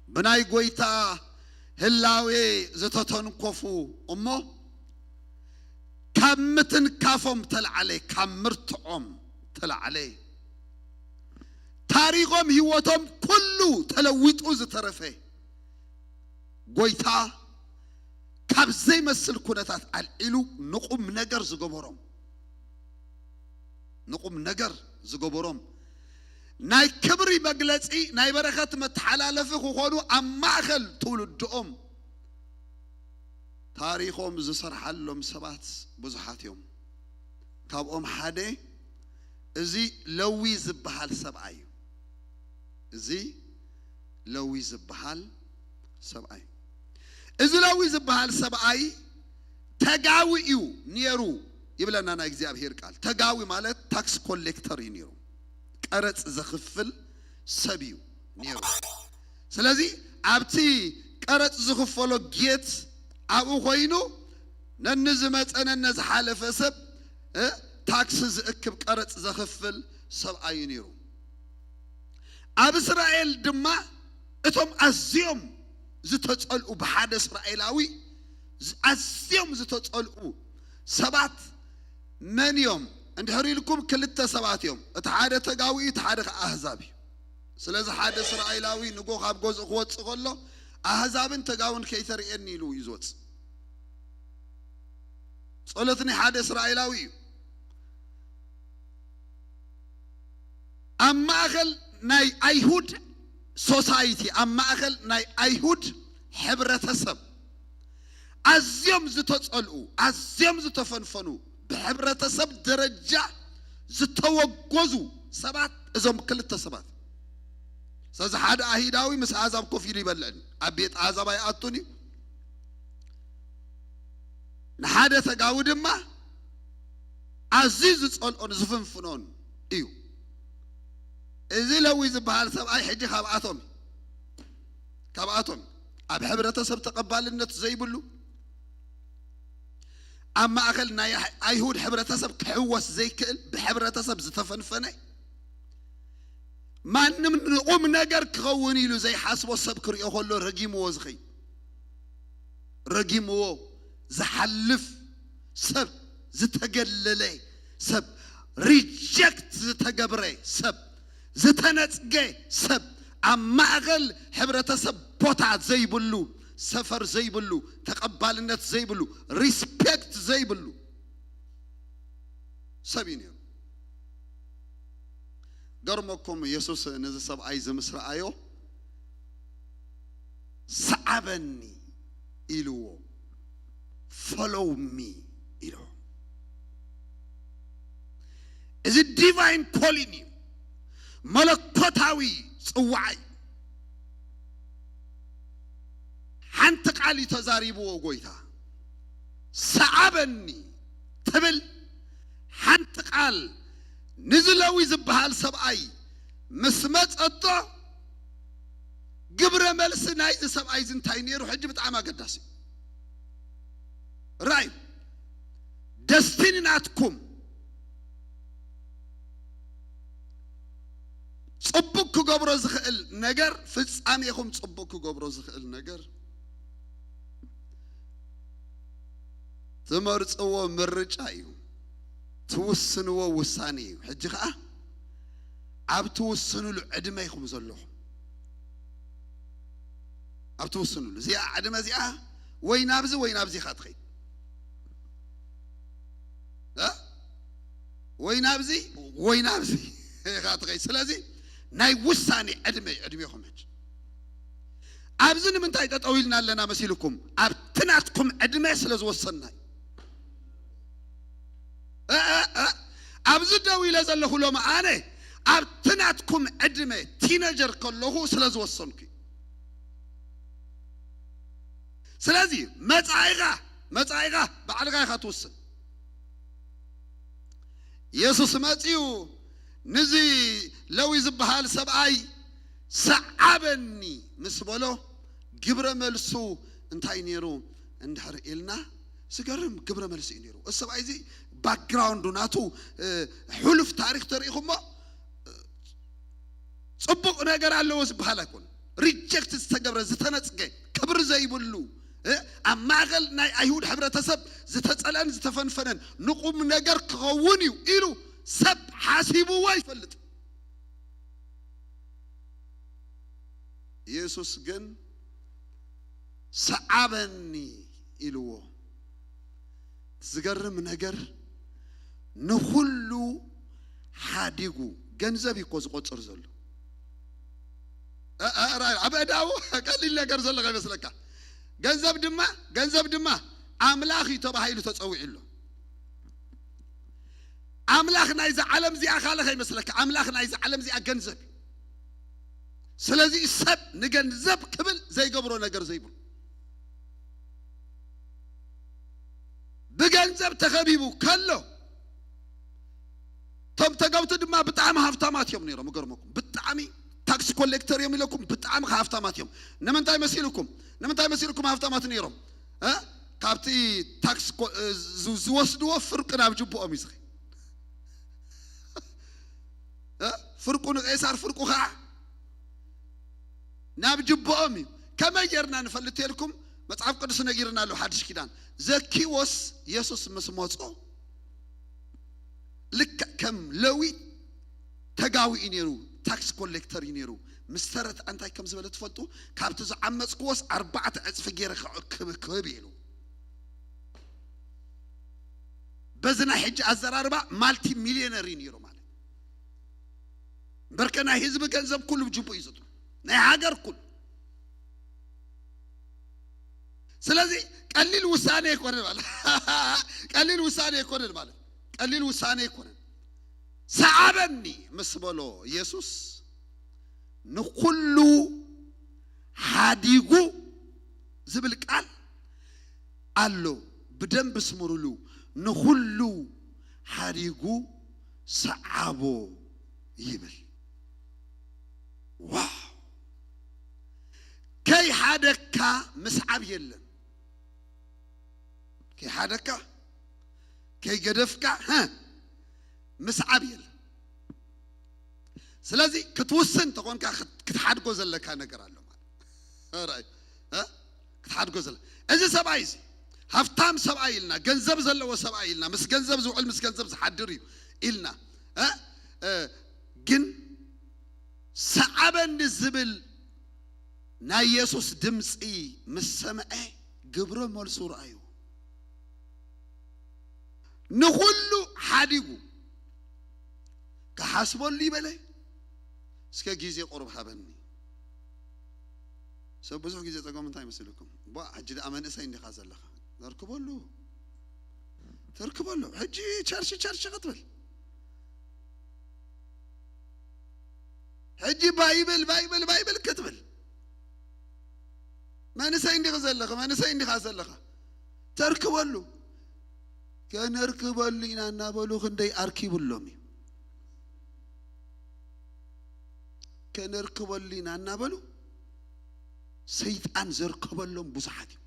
ብናይ ጐይታ ህላዌ ዝተተንኮፉ እሞ፣ ካብ ምትንካፎም ተላዕለ፣ ካብ ምርትዖም ተላዕለ፣ ታሪኾም፣ ህይወቶም ኩሉ ተለዊጡ ዝተረፈ ጐይታ፣ ካብ ዘይመስል ኩነታት ኣልዒሉ ንቁም ነገር ዝገበሮም፣ ንቁም ነገር ዝገበሮም፣ ናይ ክብሪ መግለጺ፣ ናይ በረኸት መተሓላለፊ ክኾኑ ኣብ ማእከል ትውልድኦም ታሪኾም ዝሰርሓሎም ሰባት ብዙሓት እዮም። ካብኦም ሓደ እዚ ለዊ ዝበሃል ሰብኣይ እዩ። እዚ ለዊ ዝበሃል ሰብኣይ፣ እዚ ለዊ ዝበሃል ሰብኣይ ተጋዊ እዩ ነይሩ ይብለና ናይ እግዚኣብሔር ቃል። ተጋዊ ማለት ታክስ ኮሌክተር እዩ ነይሩ፣ ቀረጽ ዘኽፍል ሰብ እዩ ነይሩ። ስለዚ ኣብቲ ቀረጽ ዝኽፈሎ ጌት ኣብኡ ኮይኑ ነኒ ዝመጸ ነነ ዝሓለፈ ሰብ፣ እ፣ ታክስ ዝእክብ፣ ቀረጽ ዘኽፍል ሰብኣይ እዩ ነይሩ። ኣብ እስራኤል ድማ እቶም ኣዝዮም ዝተጸልኡ፣ ብሓደ እስራኤላዊ ዝ-፣ ኣዝዮም ዝተጸልኡ ሰባት መን እዮም እንድሕር ኢልኩም፣ ክልተ ሰባት እዮም። እቲ ሓደ ተጋዊ እዩ፣ እቲ ሓደ ኸዓ ኣህዛብ እዩ። ስለዚ ሓደ እስራኤላዊ ንጎ ካብ ገዝኡ ክወጽእ ከሎ፣ ኣህዛብን ተጋውን ከይተርእየኒ ኢሉ እዩ ዝወጽእ። ጸሎት ናይ ሓደ እስራኤላዊ እዩ። ኣብ ማእከል ናይ ኣይሁድ ሶሳይቲ፣ ኣብ ማእከል ናይ ኣይሁድ ሕብረተሰብ ኣዝዮም ዝተጸልኡ፣ ኣዝዮም ዝተፈንፈኑ፣ ብሕብረተሰብ ደረጃ ዝተወገዙ ሰባት እዞም ክልተ ሰባት። ስለዚ ሓደ ኣሂዳዊ ምስ ኣሕዛብ ኮፍ ኢሉ ይበልዕን ኣብ ቤት ኣሕዛብ ኣይኣቱን እዩ። ንሓደ ተጋዊ ድማ ኣዝዩ ዝጸልኦን ዝፍንፍኖን እዩ። እዚ ለዊ ዝበሃል ሰብኣይ ሕጂ ካብኣቶም እዩ። ካብኣቶም ኣብ ሕብረተሰብ ተቐባልነት ዘይብሉ፣ ኣብ ማእኸል ናይ ኣይሁድ ሕብረተሰብ ክሕወስ ዘይክእል፣ ብሕብረተሰብ ዝተፈንፈነ፣ ማንም ንቑም ነገር ክኸውን ኢሉ ዘይሓስቦ ሰብ ክርእዮ ከሎ ረጊምዎ ዝኸይድ፣ ረጊምዎ ዝሓልፍ ሰብ፣ ዝተገለለ ሰብ፣ ሪጀክት ዝተገብረ ሰብ፣ ዝተነጽገ ሰብ፣ ኣብ ማእኸል ሕብረተሰብ ቦታ ዘይብሉ፣ ሰፈር ዘይብሉ፣ ተቐባልነት ዘይብሉ፣ ሪስፔክት ዘይብሉ ሰብ እዩ ነይሩ። ገርመኩም፣ የሱስ ነዚ ሰብኣይ እዚ ምስ ረኣዮ፣ "ሰዓበኒ" ኢልዎ፣ "ፎሎው ሚ" ኢልዎ። እዚ ዲቫይን ኮሊን እዩ፣ መለኮታዊ ጽዋዕ እዩ። ሓንቲ ቃል እዩ ተዛሪብዎ ጎይታ፣ "ሰዓበኒ" ትብል ሓንቲ ቃል ንዚ ለዊ ዝበሃል ሰብኣይ ምስ መጸቶ፣ ግብረ መልሲ ናይዚ ሰብኣይ እዚ እንታይ ነይሩ? ሕጂ ብጣዕሚ ኣገዳሲ እዩ። ራእዩ፣ ደስቲኒ ናትኩም፣ ጽቡቅ ክገብሮ ዝኽእል ነገር፣ ፍጻሜኹም ጽቡቅ ክገብሮ ዝኽእል ነገር ትመርጽዎ ምርጫ እዩ፣ ትውስንዎ ውሳኔ እዩ። ሕጂ ኸኣ ኣብ ትውስንሉ ዕድመ ኢኹም ዘለኹም። ኣብ ትውስንሉ፣ እዚኣ ዕድመ እዚኣ ወይ ናብዚ ወይ ናብዚ ኢኻ ትኸይድ። እ? ወይ ናብዚ ወይ ናብዚ ኢኻ ትኸይድ። ስለዚ ናይ ውሳኔ ዕድመ እዩ ዕድሜኹም ሕጂ። ኣብዚ ንምንታይ ጠጠው ኢልና ኣለና መሲልኩም? ኣብቲ ናትኩም ዕድመ ስለ ዝወሰንና እዩ። እ፣ እ፣ እ፣ ኣብዚ ደው ኢለ ዘለኹ ሎሚ ኣነ ኣብቲ ናትኩም ዕድመ ቲነጀር ከለኹ ስለ ዝወሰንኩ እዩ። ስለዚ መጻኢኻ፣ መጻኢኻ ባዕልኻ ኢኻ ትውስን። የሱስ መጺኡ ንዚ ለዊ ዝበሃል ሰብኣይ "ሰዓበኒ" ምስ በሎ፣ ግብረ መልሱ እንታይ ነይሩ እንድሕር ኢልና፣ ዝገርም ግብረ መልሲ እዩ ነይሩ። እዚ ሰብኣይ እዚ ባክግራውንዱ ናቱ፣ እ፣ ሕሉፍ ታሪኽ ተሪኢኹሞ፣ እ፣ ጽቡቕ ነገር ኣለዎ ዝበሃል ኣይኮነን። ሪጀክት ዝተገብረ፣ ዝተነጽገ፣ ክብሪ ዘይብሉ፣ እ፣ ኣብ ማእከል ናይ ኣይሁድ ሕብረተሰብ ዝተጸልአን ዝተፈንፈነን፣ ንቁም ነገር ክኸውን እዩ ኢሉ ሰብ ሓሲብዎ ኣይፈልጥን። የሱስ ግን "ሰዓበኒ" ኢልዎ። ዝገርም ነገር፣ ንኹሉ ሓዲጉ፣ ገንዘብ እዩ እኮ ዝቆጽር ዘሎ። እ፣ እ፣ ራ-፣ ኣብ ኣእዳዉ ቀሊል ነገር ዘሎ ከይመስለካ። ገንዘብ ድማ፣ ገንዘብ ድማ ኣምላኽ እዩ ተባሂሉ ተጸዊዑ ኣሎ። ኣምላኽ ናይዛ ዓለም እዚኣ ካልእ ከይመስለካ፣ ኣምላኽ ናይዛ ዓለም እዚኣ ገንዘብ እዩ። ስለዚ ሰብ ንገንዘብ ክብል ዘይገብሮ ነገር ዘይብሉ። ብገንዘብ ተኸቢቡ ከሎ፣ እቶም ተጋውቲ ድማ ብጣዕሚ ሃፍታማት እዮም ነይሮም። እገርመኩም፣ ብጣዕሚ ታክስ ኮሌክተር እዮም ኢለኩም፣ ብጣዕሚ ሃፍታማት እዮም። ንምንታይ መሲልኩም? ንምንታይ መሲልኩም ሃፍታማት ነይሮም? እ? ካብቲ ታክስ ኮ-፣ እ፣ ዝ-፣ ዝወስድዎ ፍርቂ ናብ ጅብኦም እዩ ዝኸ-፣ እ? ፍርቁ ንቄሳር፣ ፍርቁ ኸዓ ናብ ጅብኦም እዩ። ከመይ ጌርና ንፈልጥ ተልኩም? መጽሓፍ ቅዱስ ነጊርና ኣሎ፣ ሓድሽ ኪዳን። ዘኪዎስ የሱስ ምስ መጾ፣ ልክዕ ከም ለዊ ተጋዊ እዩ ነይሩ፣ ታክስ ኮሌክተር እዩ ነይሩ። ምስ ተረትዐ እንታይ ከም ዝበለ ትፈልጡ? "ካብቲ ዝዓመጽክዎስ ኣርባዕተ ዕጽፊ ገይረ ክዕ-፣ ክብ-፣ ክህብ" ኢሉ። በዚ ናይ ሕጂ ኣዘራርባ ማልቲ ሚልዮነር እዩ ነይሩ ማለት። እምበርከ ናይ ህዝቢ ገንዘብ ኩሉ ብጅቡ እዩ ዝጥሉ፣ ናይ ሃገር ኩሉ። ስለዚ ቀሊል ውሳኔ ኣይኮነን ማለት። ቀሊል ውሳኔ ኣይኮነን ማለት። ቀሊል ውሳኔ ኣይኮነን። ሰዓበኒ ምስ በሎ ኢየሱስ ንኹሉ ሓዲጉ ዝብል ቃል ኣሎ። ብደንብ ስምሩሉ። ንኹሉ ሓዲጉ ሰዓቦ ይብል። ዋው! ከይሓደግካ ምስዓብ የለን። ከይሓደግካ፣ ከይገደፍካ፣ ሀ፣ ምስዓብ የለን። ስለዚ ክትውስን ተኾንካ ክት-፣ ክትሓድጎ ዘለካ ነገር ኣሎ ማለት። ራይ፣ እ? ክትሓድጎ ዘለ-፣ እዚ ሰብኣይ እዚ ሃብታም ሰብኣይ ኢልና፣ ገንዘብ ዘለዎ ሰብኣይ ኢልና፣ ምስ ገንዘብ ዝውዕል ምስ ገንዘብ ዝሓድር እዩ ኢልና፣ እ? እ፣ ግን ሰዓበኒ ዝብል ናይ የሱስ ድምፂ ምስ ሰምዐ ግብረ መልሱ ረኣዩ። ንኹሉ ሓዲጉ ክሓስበሉ ይበለ። እስከ ግዜ ቁሩብ ሃበኒ። ሰብ ብዙሕ ግዜ ጸገሙ እንታይ ይመስለኩም? ቧ፣ ሕጂ ደኣ መንእሰይ እንዲኻ ዘለኻ። ተርክበሉ። ተርክበሉ። ሕጂ ቸርች ቸርች ክትብል። ሕጂ ባይብል ባይብል ባይብል ክትብል። መንእሰይ እንዲኻ ዘለኻ፣ መንእሰይ እንዲኻ ዘለኻ። ተርክበሉ። ከነርክበሉ ኢና እናበሉ ክንደይ ኣርኪብሎም እዩ። ከነርክበሉ ኢና እናበሉ ሰይጣን ዘርከበሎም ብዙሓት እዮም።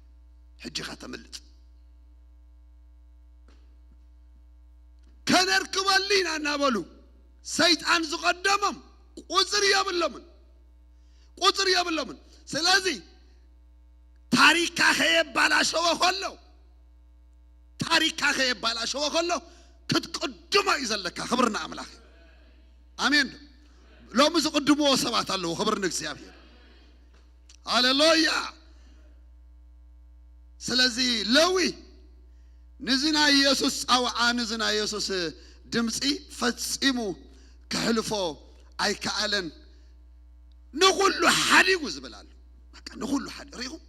ሕጂ ኸተምልጥ። ከነርክበሉ ኢና እናበሉ ሰይጣን ዝቐደሞም ቁጽሪ የብሎምን፣ ቁጽሪ የብሎምን። ስለዚ ታሪካ ከየባላሸወ ከሎ፣ ታሪካ ከየባላሸወ ከሎ ክትቅድሞ እዩ ዘለካ። ክብሪ ንኣምላኽ እዩ። ኣሜን ዶ? ሎሚ ዝቕድምዎ ሰባት ኣለዉ። ክብሪ ንእግዚኣብሔር። ሃሌሉያ። ስለዚ ለዊ ንዚ ናይ የሱስ ጻውዓ፣ ንዚ ናይ የሱስ ድምጺ ፈጺሙ ክሕልፎ ኣይከኣለን። ንኹሉ ሓዲጉ ዝብል ኣሎ። በቃ ንኹሉ ሓዲ-፣ ርኢኹም?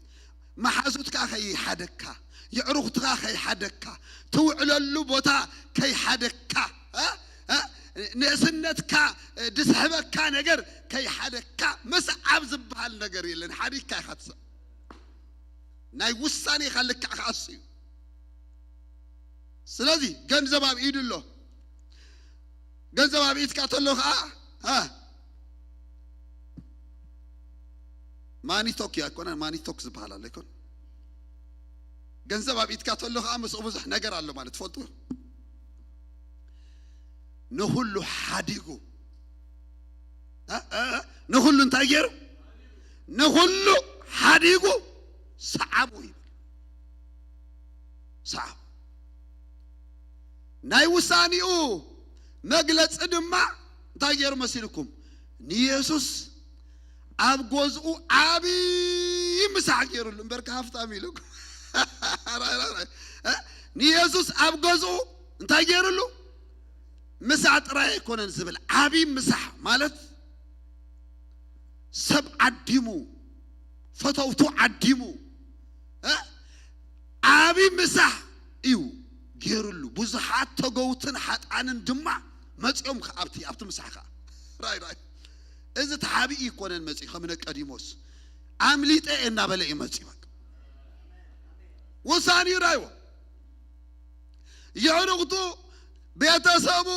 መሓዙትካ ከይሓደግካ፣ የዕሩኽትካ ከይሓደግካ፣ ትውዕለሉ ቦታ ከይሓደግካ፣ እ? እ? ንእስነትካ ድስሕበካ ነገር ከይሓደግካ ምስዓብ ዝበሃል ነገር የለን። ሓዲግካ ኢኻ ትስዕብ። ናይ ውሳኔኻ ልክዕ ከኣ እሱ እዩ። ስለዚ ገንዘብ ኣብ ኢዱ ኣሎ። ገንዘብ ኣብ ኢድካ ተሎ ከኣ፣ እ? ማኒ ቶክ እዩ ኣይኮነን፣ ማኒ ቶክ ዝበሃል ኣሎ ኣይኮን? ገንዘብ ኣብ ኢድካ ተሎ ከኣ ምስኡ ብዙሕ ነገር ኣሎ ማለት ትፈልጡ። ንኹሉ ሓዲጉ፣ እ? እ? እ? ንኹሉ እንታይ ገይሩ? ንኹሉ ሓዲጉ ሰዓቡ ይብል። ሰዓቡ። ናይ ውሳኔኡ መግለጺ ድማ እንታይ ገይሩ መሲልኩም? ንየሱስ ኣብ ገዝኡ ዓብዪ ምሳሕ ገይሩሉ። እምበርከ ሃፍታም ኢሉ። ራይ፣ ራይ፣ ራይ። እ? ንየሱስ ኣብ ገዝኡ እንታይ ገይሩሉ? ምሳሕ ጥራይ ኣይኮነን ዝብል፣ ዓብዪ ምሳሕ ማለት ሰብ ዓዲሙ፣ ፈተውቱ ዓዲሙ፣ እ? ዓብዪ ምሳሕ እዩ ገይሩሉ። ብዙሓት ተገውትን ሓጣንን ድማ መጺኦም ከ ኣብቲ፣ ኣብቲ ምሳሕ ከኣ። ራይ፣ ራይ። እዚ ተሓቢኡ ኣይኮነን መጺኡ፣ ከም ነቀዲሞስ ኣምሊጠ እናበለ እዩ መጺኡ። በቃ። ውሳኔ ይራይዎ። የዕሩኽቱ፣ ቤተሰቡ፣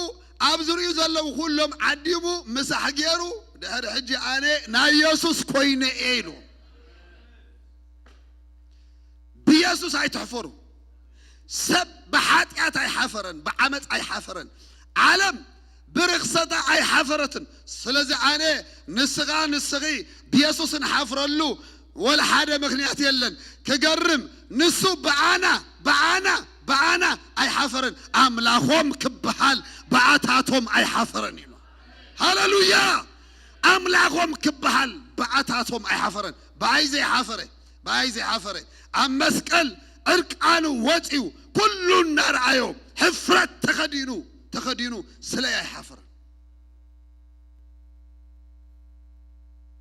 ኣብ ዝርኡ ዘለዉ ኩሎም ዓዲሙ ምሳሕ ገይሩ፣ ድሕሪ ሕጂ ኣነ ናይ የሱስ ኮይነ እየ ኢሉ። ብየሱስ ኣይትሕፈሩ። ሰብ ብሓጢኣት ኣይሓፈረን፣ ብዓመፅ ኣይሓፈረን። ዓለም ብርኽሰታ ኣይሓፈረትን። ስለዚ ኣነ ንስኻ ንስኺ ብየሱስ ንሓፍረሉ ወላ ሓደ ምኽንያት የለን። ክገርም ንሱ ብኣና ብኣና ብኣና ኣይሓፈረን። ኣምላኾም ክበሃል ብኣታቶም ኣይሓፈረን ኢሉ። ሃሌሉያ! ኣምላኾም ክበሃል ብኣታቶም ኣይሓፈረን። ብኣይ ዘይሓፈረ፣ ብኣይ ዘይሓፈረ ኣብ መስቀል ዕርቃኑ ወፂኡ ኩሉ እናረኣዮ ሕፍረት ተኸዲኑ ተኸዲኑ ስለይ ኣይሓፈረን።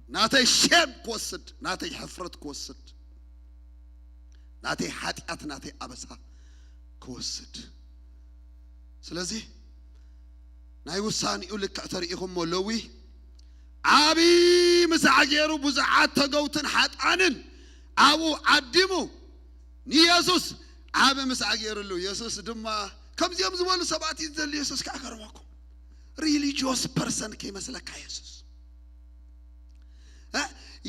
ናተይ ሼም ክወስድ፣ ናተይ ሕፍረት ክወስድ፣ ናተይ ሓጢኣት፣ ናተይ ኣበሳ ክወስድ። ስለዚ ናይ ውሳኔኡ ልክዕ ተሪኢኹሞ ለዊ ዓቢ ምሳዕ ገይሩ ብዙሓት ተገውትን ሓጣንን ኣብኡ ዓዲሙ ንየሱስ ዓቢ ምሳዕ ገይሩሉ። የሱስ ድማ ከምዚኦም ዝበሉ ሰባት እዩ ዝደሊ። የሱስ ከዓ ገርመኩም religious person ከይመስለካ የሱስ እ?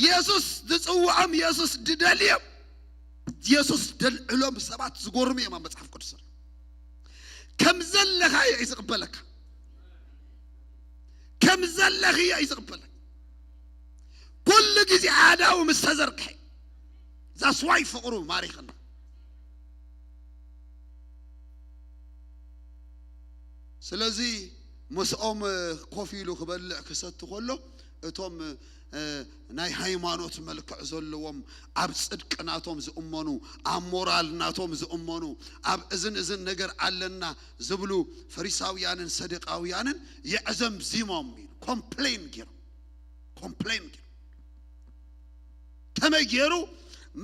የሱስ ዝጽውዖም የሱስ ዝደልዮም የሱስ ደልዕሎም ሰባት ዝጎርሙ እዮም ኣብ መጽሓፍ ቅዱስ። ከም ዘለኻ እዩ ዝቕበለካ። ከም ዘለኽዮ እዩ ዝቕበለካ። ኩሉ ግዜ ኣእዳው ምስ ተዘርግሐ that's why ፍቕሩ ማሪኽና። ስለዚ ምስኦም ኮፍ ኢሉ ክበልዕ ክሰቲ ከሎ እቶም ናይ ሃይማኖት መልክዕ ዘለዎም ኣብ ጽድቂ ናቶም ዝእመኑ ኣብ ሞራል ናቶም ዝእመኑ ኣብ እዝን እዝን ነገር ኣለና ዝብሉ ፈሪሳውያንን ሰደቃውያንን የዕዘምዚሞም ኢሉ ኮምፕሌን ገይሩ ኮምፕሌን ገይሩ ከመይ ገይሩ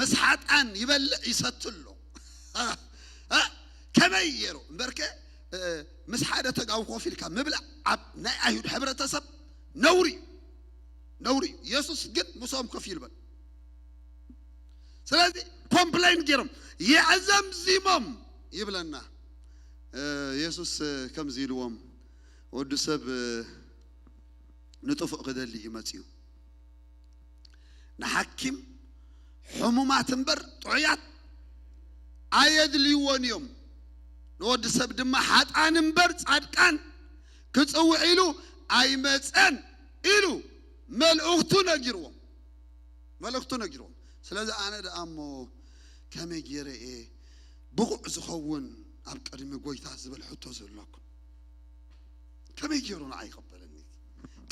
ምስ ሓጣን ይበልዕ ይሰቲ ኣሎ ከመይ ገይሩ እምበርከ ምስ ሓደ ተጋው ኮፍ ኢልካ ምብላዕ ኣብ ናይ ኣይሁድ ሕብረተሰብ ነውሪ ነውሪ የሱስ ግን ምስኦም ኮፍ ይልበል ስለዚ ኮምፕሌን ገይሮም የዕዘምዚሞም ይብለና የሱስ ከምዚ ኢልዎም ወዲ ሰብ ንጥፉእ ክደሊ እዩ መፅዩ ንሓኪም ሕሙማት እምበር ጥዑያት ኣየድልይዎን እዮም ንወዲ ሰብ ድማ ሓጣን እምበር ጻድቃን ክጽውዕ ኢሉ ኣይመጸን ኢሉ መልእኽቱ ነጊርዎም መልእኽቱ ነጊርዎም ስለዚ ኣነ ደኣ እሞ ከመይ ገይረ እየ ብቑዕ ዝኸውን ኣብ ቅድሚ ጎይታ ዝብል ሕቶ ዘለኩም ከመይ ገይሩ ንዓ ይቐበለኒ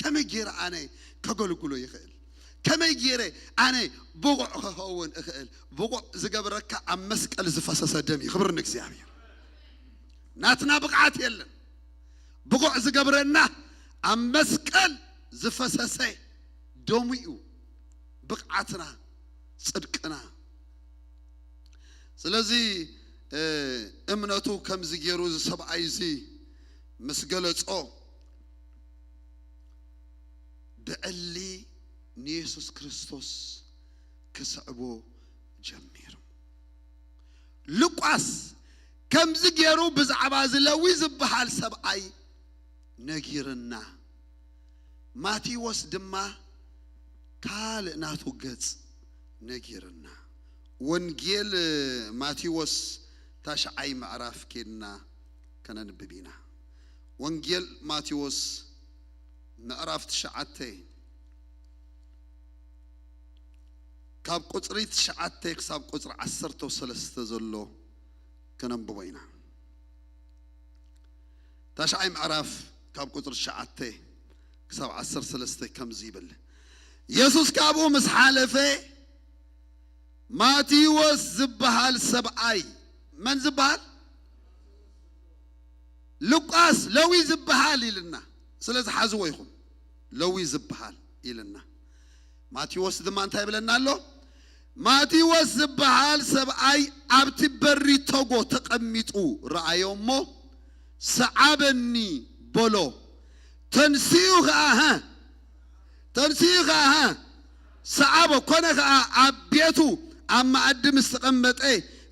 ከመይ ገይረ ኣነ ከገልግሎ ይኽእል ከመይ ገይረ ኣነ ብቑዕ ክኸውን እኽእል ብቑዕ ዝገብረካ ኣብ መስቀል ዝፈሰሰ ደም እዩ ክብር ንእግዚኣብሔር ናትና ብቕዓት የለን ብቑዕ ዝገብረና ኣብ መስቀል ዝፈሰሰ ደሙ እዩ ብቕዓትና ጽድቅና ስለዚ እምነቱ ከምዚ ገይሩ እዚ ሰብኣይ እዚ ምስ ገለጾ ብዕሊ ንየሱስ ክርስቶስ ክስዕቦ ጀሚሩ። ሉቃስ ከምዚ ገይሩ ብዛዕባ እዚ ለዊ ዝበሃል ሰብኣይ ነጊርና። ማቴዎስ ድማ ካልእ ናቱ ገጽ ነጊርና። ወንጌል ማቴዎስ ታሽዓይ ምዕራፍ ኬድና ከነንብብ ኢና። ወንጌል ማቴዎስ ምዕራፍ ትሽዓተ ካብ ቁጽሪ ትሽዓተ ክሳብ ቁጽሪ ዓሰርተ ሰለስተ ዘሎ ከነንብቦ ኢና። ታሽዓይ ምዕራፍ ካብ ቁጽሪ ትሽዓተ ክሳብ ዓሰርተ ሰለስተ ከምዚ ይብል። የሱስ ካብኡ ምስ ሓለፈ ማቴዎስ ዝበሃል ሰብኣይ መን ዝበሃል? ሉቃስ ለዊ ዝበሃል ኢልና ስለዚ ሓዝዎ ኢኹም ለዊ ዝበሃል ኢልና ማቴዎስ ድማ እንታይ ይብለና ኣሎ? ማቴዎስ ዝበሃል ሰብኣይ ኣብቲ በሪ ተጎ ተቐሚጡ ረኣዮ እሞ ሰዓበኒ በሎ። ተንሲኡ ኸዓ ሀ ተንሲኡ ኸዓ ሀ ሰዓቦ። ኮነ ኸዓ ኣብ ቤቱ ኣብ መኣዲ ምስ ተቐመጠ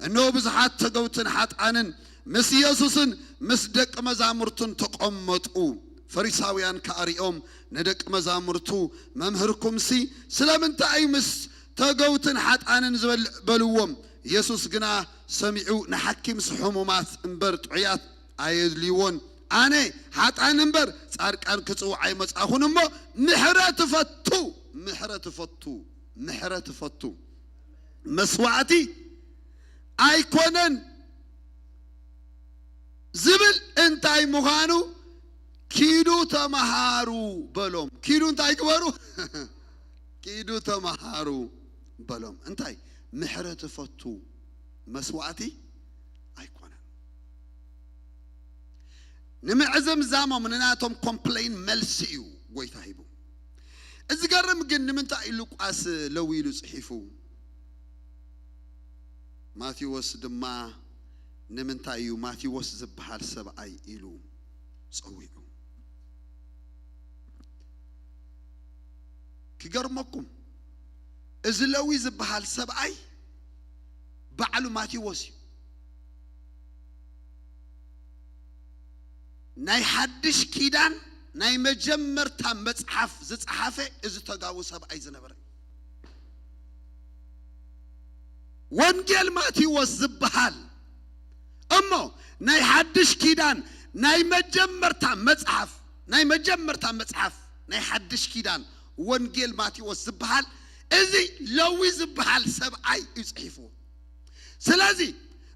እነሆ ብዙሓት ተገውትን ሓጣንን ምስ ኢየሱስን ምስ ደቂ መዛሙርቱን ተቐመጡ። ፈሪሳውያን ከኣ ሪኦም ንደቂ መዛሙርቱ መምህርኩምሲ ስለምንታይ እዩ ምስ ተገውትን ሓጣንን ዝበልዕ በልዎም። ኢየሱስ ግና ሰሚዑ ንሓኪምስ ሕሙማት እምበር ጥዑያት ኣየድልይዎን ኣነ ሓጣን እምበር ጻድቃን ክጽውዕ ኣይመጻኹን እሞ ምሕረት እፈቱ ምሕረት እፈቱ ምሕረት እፈቱ መስዋዕቲ ኣይኮነን ዝብል እንታይ ምዃኑ ኪዱ ተመሃሩ በሎም። ኪዱ እንታይ ግበሩ? ኪዱ ተመሃሩ በሎም። እንታይ ምሕረት እፈቱ መስዋዕቲ ኣይኮነን። ንምዕዝምዛሞም ንናቶም ኮምፕሌን መልሲ እዩ ጎይታ ሂቡ። እዚ ገርም ግን ንምንታይ እዩ ሉቃስ ለዊ ኢሉ ጽሒፉ? ማቴዎስ ድማ ንምንታይ እዩ ማቴዎስ ዝበሃል ሰብኣይ ኢሉ ጸዊዑ? ክገርመኩም፣ እዚ ለዊ ዝበሃል ሰብኣይ ባዕሉ ማቴዎስ እዩ። ናይ ሓድሽ ኪዳን ናይ መጀመርታ መጽሓፍ ዝጸሓፈ እዚ ተጋቡ ሰብኣይ ዝነበረ። ወንጌል ማቴዎስ ዝበሃል እሞ ናይ ሓድሽ ኪዳን ናይ መጀመርታ መጽሓፍ፣ ናይ መጀመርታ መጽሓፍ ናይ ሓድሽ ኪዳን ወንጌል ማቴዎስ ዝበሃል እዚ ለዊ ዝበሃል ሰብኣይ እዩ ጽሒፍዎ። ስለዚ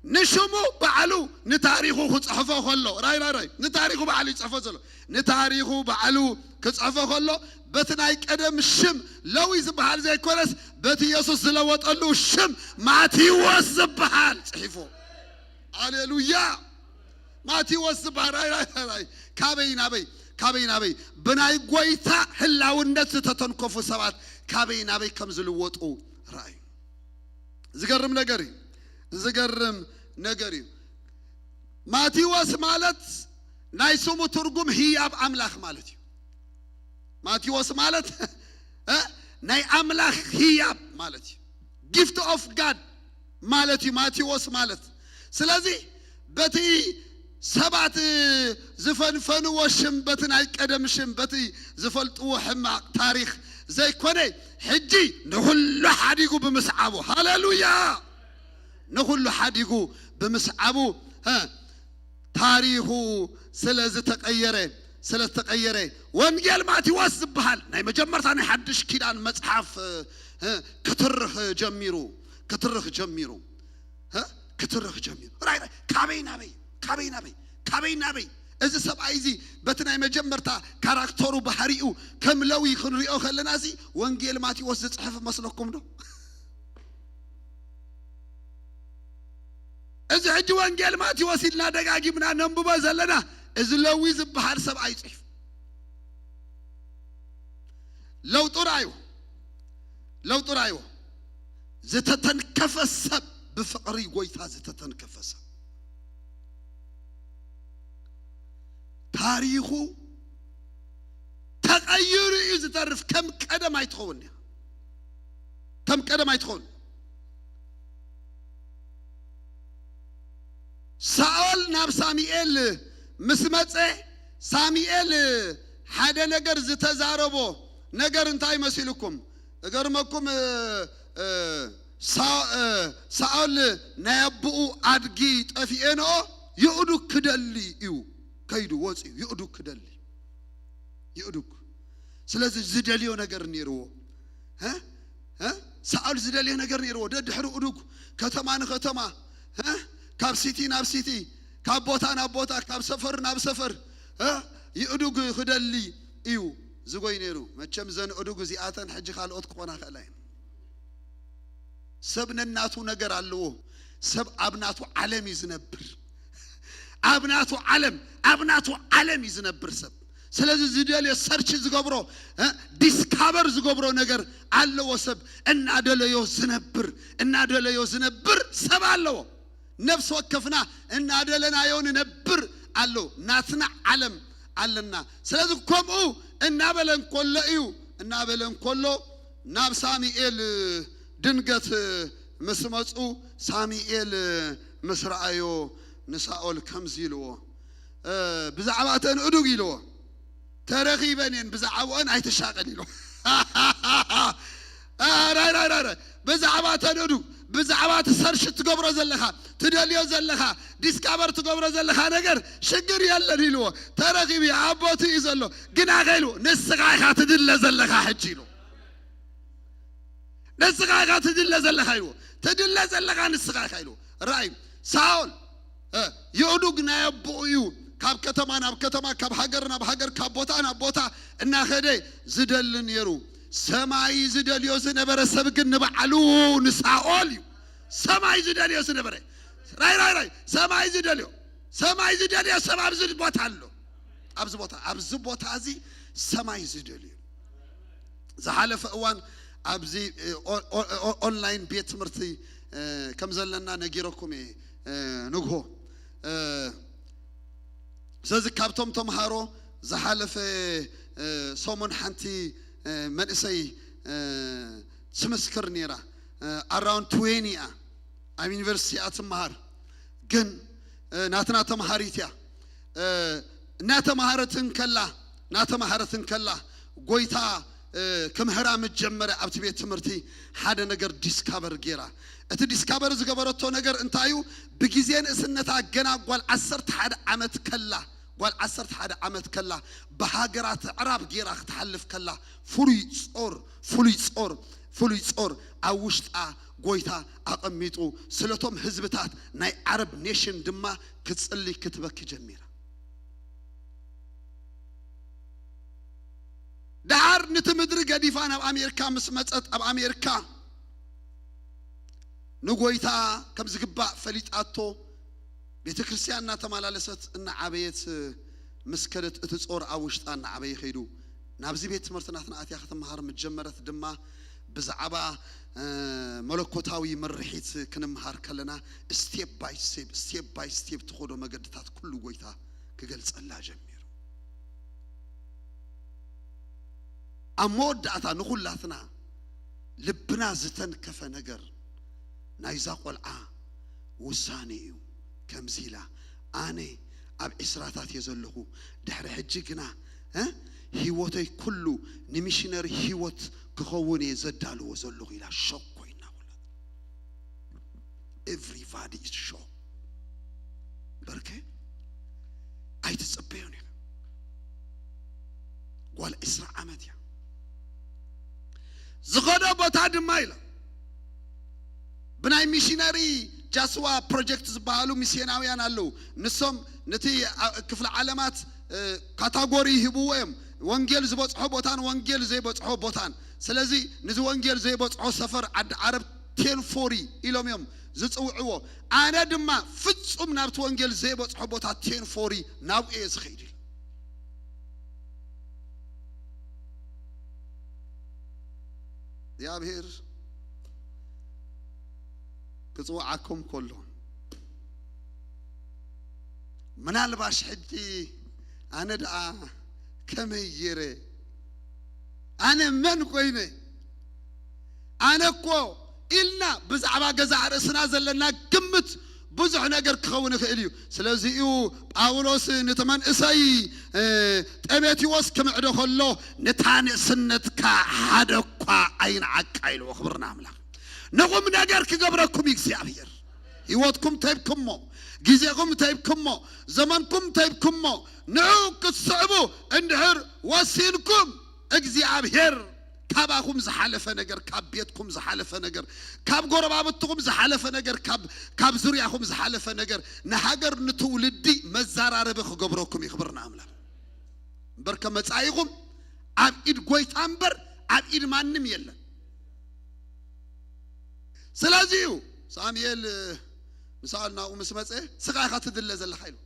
ንሽሙ ባዕሉ ንታሪኹ ክጽሕፎ ከሎ፣ ራይ፣ ራይ፣ ራይ፣ ንታሪኹ ባዕሉ ይጽሕፎ ዘሎ። ንታሪኹ ባዕሉ ክጽሕፎ ከሎ፣ በቲ ናይ ቀደም ሽም ለዊ ዝበሃል ዘይኮነስ፣ በቲ የሱስ ዝለወጠሉ ሽም ማቴዎስ ዝበሃል ጽሒፎ። ሃሌሉያ! ማቴዎስ ዝበሃል፣ ራይ፣ ራይ፣ ራይ፣ ራይ። ካበይ ናበይ? ካበይ ናበይ? ብናይ ጐይታ ህላውነት ዝተተንከፉ ሰባት ካበይ ናበይ ከም ዝልወጡ ረኣዩ። ዝገርም ነገር እዩ። ዝገርም ነገር እዩ። ማቴዎስ ማለት ናይ ስሙ ትርጉም ህያብ ኣምላኽ ማለት እዩ። ማቴዎስ ማለት፣ እ፣ ናይ ኣምላኽ ህያብ ማለት እዩ። Gift of God ማለት እዩ ማቴዎስ ማለት። ስለዚ በቲ ሰባት ዝፈንፈንዎ ሽም፣ በቲ ናይ ቀደም ሽም፣ በቲ ዝፈልጥዎ ሕማቕ ታሪኽ ዘይኮነ፣ ሕጂ ንኹሉ ሓዲጉ ብምስዓቡ፣ ሃሌሉያ! ንኹሉ ሓዲጉ ብምስዓቡ፣ እ፣ ታሪኹ ስለ ዝተቐየረ፣ ስለ ዝተቐየረ፣ ወንጌል ማቴዎስ ዝበሃል ናይ መጀመርታ ናይ ሓድሽ ኪዳን መጽሓፍ፣ እ፣ ክትርኽ ጀሚሩ፣ ክትርኽ ጀሚሩ፣ እ፣ ክትርኽ ጀሚሩ። ራይ፣ ራይ፣ ካበይ ናበይ? ካበይ ናበይ? ካበይ ናበይ? እዚ ሰብኣይ እዚ በቲ ናይ መጀመርታ ካራክተሩ፣ ባህሪኡ ከም ለዊ ክንሪኦ ከለና፣ እዚ ወንጌል ማቴዎስ ዝጽሕፍ መስለኩም ዶ? እዚ ሕጂ ወንጌል ማቴዎስ ኢልና ደጋጊምና ነንብቦ ዘለና፣ እዚ ለዊ ዝበሃል ሰብኣይ ጽሒፉ። ለውጡ ረኣይዎ፣ ለውጡ ረኣይዎ። ዝተተንከፈ ሰብ፣ ብፍቕሪ ጐይታ ዝተተንከፈ ሰብ። ታሪኹ ተቐይሩ እዩ ዝተርፍ። ከም ቀደም ኣይትኸውን እያ። ከም ቀደም ኣይትኸውን። ሳኦል ናብ ሳሙኤል ምስ መጸ፣ ሳሙኤል ሓደ ነገር ዝተዛረቦ ነገር እንታይ መሲልኩም? እገርመኩም፣ እ፣ እ፣ ሳ-፣ እ፣ ሳኦል ናይ ኣቦኡ ኣድጊ ጠፊኤንኦ የእዱግ ክደሊ እዩ ከይዱ ወፂኡ፣ የእዱግ ክደሊ፣ የእዱግ። ስለዚ ዝደልዮ ነገር ነይርዎ። እ? እ? ሳኦል ዝደልዮ ነገር ነይርዎ። ደድሕሪ እዱግ፣ ከተማ ንከተማ፣ እ? ካብ ሲቲ ናብ ሲቲ፣ ካብ ቦታ ናብ ቦታ፣ ካብ ሰፈር ናብ ሰፈር፣ እ? የእዱግ ክደሊ እዩ ዝጎይ ነይሩ። መቸም ዘን እዱግ እዚኣተን ሕጂ ካልኦት ክኾና ክእላ እየን። ሰብ ነናቱ ነገር ኣለዎ። ሰብ ኣብ ናቱ ዓለም እዩ ዝነብር። ኣብ ናቱ ዓለም፣ ኣብ ናቱ ዓለም እዩ ዝነብር ሰብ። ስለዚ ዝደልዮ ሰርች ዝገብሮ፣ እ፣ ዲስካቨር ዝገብሮ ነገር ኣለዎ። ሰብ እናደለዮ ዝነብር፣ እናደለዮ ዝነብር ሰብ ኣለዎ። ነፍሲ ወከፍና እናደለናዮ ንነብር ኣሎ። ናትና ዓለም ኣለና። ስለዚ ከምኡ እናበለ እንከሎ እዩ፣ እናበለ እንከሎ ናብ ሳሙኤል ድንገት ምስ መጹ፣ ሳሙኤል ምስ ረኣዮ ንሳኦል ከምዚ ኢልዎ፣ እ፣ ብዛዕባ እተን እዱግ ኢልዎ፣ "ተረኺበን እየን፣ ብዛዕባኦን ኣይትሻቐል" ኢልዎ። እ፣ ራይ፣ ራይ፣ ራይ፣ ራይ። ብዛዕባ እተን እዱግ፣ ብዛዕባ እቲ ሰርች ትገብሮ ዘለኻ፣ ትደልዮ ዘለኻ፣ ዲስካቨር ትገብሮ ዘለኻ ነገር ሽግር የለን ኢልዎ። ተረኺቡ እዩ፣ ኣብ ቦትኡ እዩ ዘሎ። ግና ከ ኢሉ፣ "ንስኻ ኢኻ ትድለ ዘለኻ ሕጂ" ኢሉ። "ንስኻ ኢኻ ትድለ ዘለኻ" ኢልዎ። "ትድለ ዘለኻ ንስኻ ኢኻ" ኢልዎ። ራእይ ሳኦል፣ እ፣ የእዱግ ናይ ኣቦኡ እዩ። ካብ ከተማ ናብ ከተማ፣ ካብ ሃገር ናብ ሃገር፣ ካብ ቦታ ናብ ቦታ እናኸደ ዝደሊ ነይሩ። ሰማይ ዝደልዮ ዝነበረ ሰብ ግን ንባዕሉ ንሳኦል እዩ። ሰማይ ዝደልዮ ዝነበረ፣ ራይ፣ ራይ፣ ራይ፣ ሰማይ ዝደልዮ፣ ሰማይ ዝደልዮ ሰብ ኣብዚ ቦታ ኣሎ። ኣብዚ ቦታ፣ ኣብዚ ቦታ እዚ ሰማይ ዝደልዮ። ዝሓለፈ እዋን ኣብዚ፣ እ፣ ኦ-፣ ኦ-፣ ኦ-፣ ኦንላይን ቤት ትምህርቲ፣ እ፣ ከም ዘለና ነጊረኩም እየ፣ እ፣ ንግሆ። እ፣ ስለዚ ካብቶም ተምሃሮ ዝሓለፈ፣ እ፣ ሰሙን ሓንቲ፣ እ፣ መንእሰይ፣ እ፣ ትምስክር ነይራ። እ፣ ኣራውንድ ትዌንቲ እያ፣ ኣብ ዩኒቨርሲቲ እያ ትምሃር። ግን፣ እ፣ ናትና ተምሃሪት እያ። እ፣ እናተምሃረት እንከላ፣ እናተምሃረት እንከላ፣ ጎይታ፣ እ፣ ክምህራ ምስ ጀመረ ኣብቲ ቤት ትምህርቲ ሓደ ነገር ዲስካቨር ገይራ። እቲ ዲስካቨር ዝገበረቶ ነገር እንታይ እዩ? ብግዜ ንእስነታ ገና ጓል ዓሰርተ ሓደ ዓመት ከላ፣ ጓል ዓሰርተ ሓደ ዓመት ከላ ብሃገራት ኣዕራብ ገይራ ክትሓልፍ ከላ ፍሉይ ጾር፣ ፍሉይ ጾር፣ ፍሉይ ጾር ኣብ ውሽጣ ጎይታ ኣቐሚጡ ስለቶም ህዝብታት ናይ ዓረብ ኔሽን ድማ ክትጽሊ ክትበኪ ጀሚራ። ደሓር ነቲ ምድሪ ገዲፋ ናብ ኣሜሪካ ምስ መጸት፣ ኣብ ኣሜሪካ ንጎይታ ከም ዝግባእ ፈሊጣቶ፣ ቤተ ክርስቲያን እናተመላለሰት እናዓበየት ምስ ከደት፣ እቲ ጾር ኣብ ውሽጣ እናዓበየ ከይዱ። ናብዚ ቤት ትምህርቲ ናትና ኣትያ ክትመሃር ምስ ጀመረት ድማ ብዛዕባ፣ እ፣ መለኮታዊ ምርሒት ክንምሃር ከለና፣ ስቴፕ ባይ ስቴፕ፣ ስቴፕ ባይ ስቴፕ ትኸዶ መገድታት ኩሉ ጎይታ ክገልጸላ ጀሚሩ። ኣብ መወዳእታ ንኹላትና ልብና ዝተንከፈ ነገር ናይዛ ቆልዓ ውሳኔ እዩ። ከምዚ ኢላ፣ ኣነ ኣብ ዒስራታት እየ ዘለኹ፣ ድሕሪ ሕጂ ግና፣ እ፣ ህይወተይ ኩሉ ንሚሽነሪ ህይወት ክኸውን እየ ዘዳልዎ ዘለኹ ኢላ ሾክ ኮይና ኩላ። Everybody is shocked። በርከ ኣይትጽበዮን ኢኻ። ጓል ዒስራ ዓመት እያ። ዝኸዶ ቦታ ድማ ኢላ፣ ብናይ ሚሽነሪ ጃስዋ ፕሮጀክት ዝበሃሉ ሚስዮናውያን ኣለዉ። ንሶም ነቲ ኣ-፣ ክፍለ ዓለማት፣ እ፣ ካታጎሪ ይህብዎ እዮም። ወንጌል ዝበጽሖ ቦታን ወንጌል ዘይበጽሖ ቦታን። ስለዚ ነዚ ወንጌል ዘይበጽሖ ሰፈር ዓዲ ዓረብ ቴን ፎሪ ኢሎም እዮም ዝጽውዕዎ። ኣነ ድማ ፍጹም ናብቲ ወንጌል ዘይበጽሖ ቦታ ቴን ፎሪ ናብኡ እየ ዝኸይድ ኢሉ። እግዚኣብሔር ክጽውዓኩም ከሎ፣ ምናልባሽ ሕጂ ኣነ ደኣ ከመይ ገይረ? ኣነ መን ኮይነ? ኣነ እኮ ኢልና ብዛዕባ ገዛእ ርእስና ዘለና ግምት ብዙሕ ነገር ክኸውን ይኽእል እዩ። ስለዚ እዩ ጳውሎስ ነቲ መንእሰይ፣ እ፣ ጢሞቴዎስ ክምዕዶ ከሎ፣ "ነታ ንእስነትካ ሓደ እኳ ኣይንዓቃ" ኢልዎ። ክብሪ ንኣምላኽ። ንቑም ነገር ክገብረኩም እዩ እግዚኣብሔር። ህይወትኩም ተሂብኩሞ፣ ግዜኹም ተሂብኩሞ፣ ዘመንኩም ተሂብኩሞ፣ ንዑ ክትስዕቡ እንድሕር ወሲንኩም፣ እግዚኣብሔር ካባኹም ዝሓለፈ ነገር፣ ካብ ቤትኩም ዝሓለፈ ነገር፣ ካብ ጎረባብትኹም ዝሓለፈ ነገር፣ ካብ፣ ካብ ዙርያኹም ዝሓለፈ ነገር፣ ንሃገር ንትውልዲ መዘራረቢ ክገብረኩም እዩ። ክብሪ ንኣምላኽ። እምበር፣ ከም መጻኢኹም ኣብ ኢድ ጎይታ እምበር ኣብ ኢድ ማንም የለን። ስለዚ እዩ ሳሙኤል፣ እ፣ ንሳኦል ናብኡ ምስ መጸ፣ "ስኻ ኢኻ ትድለ ዘለኻ" ኢሉ።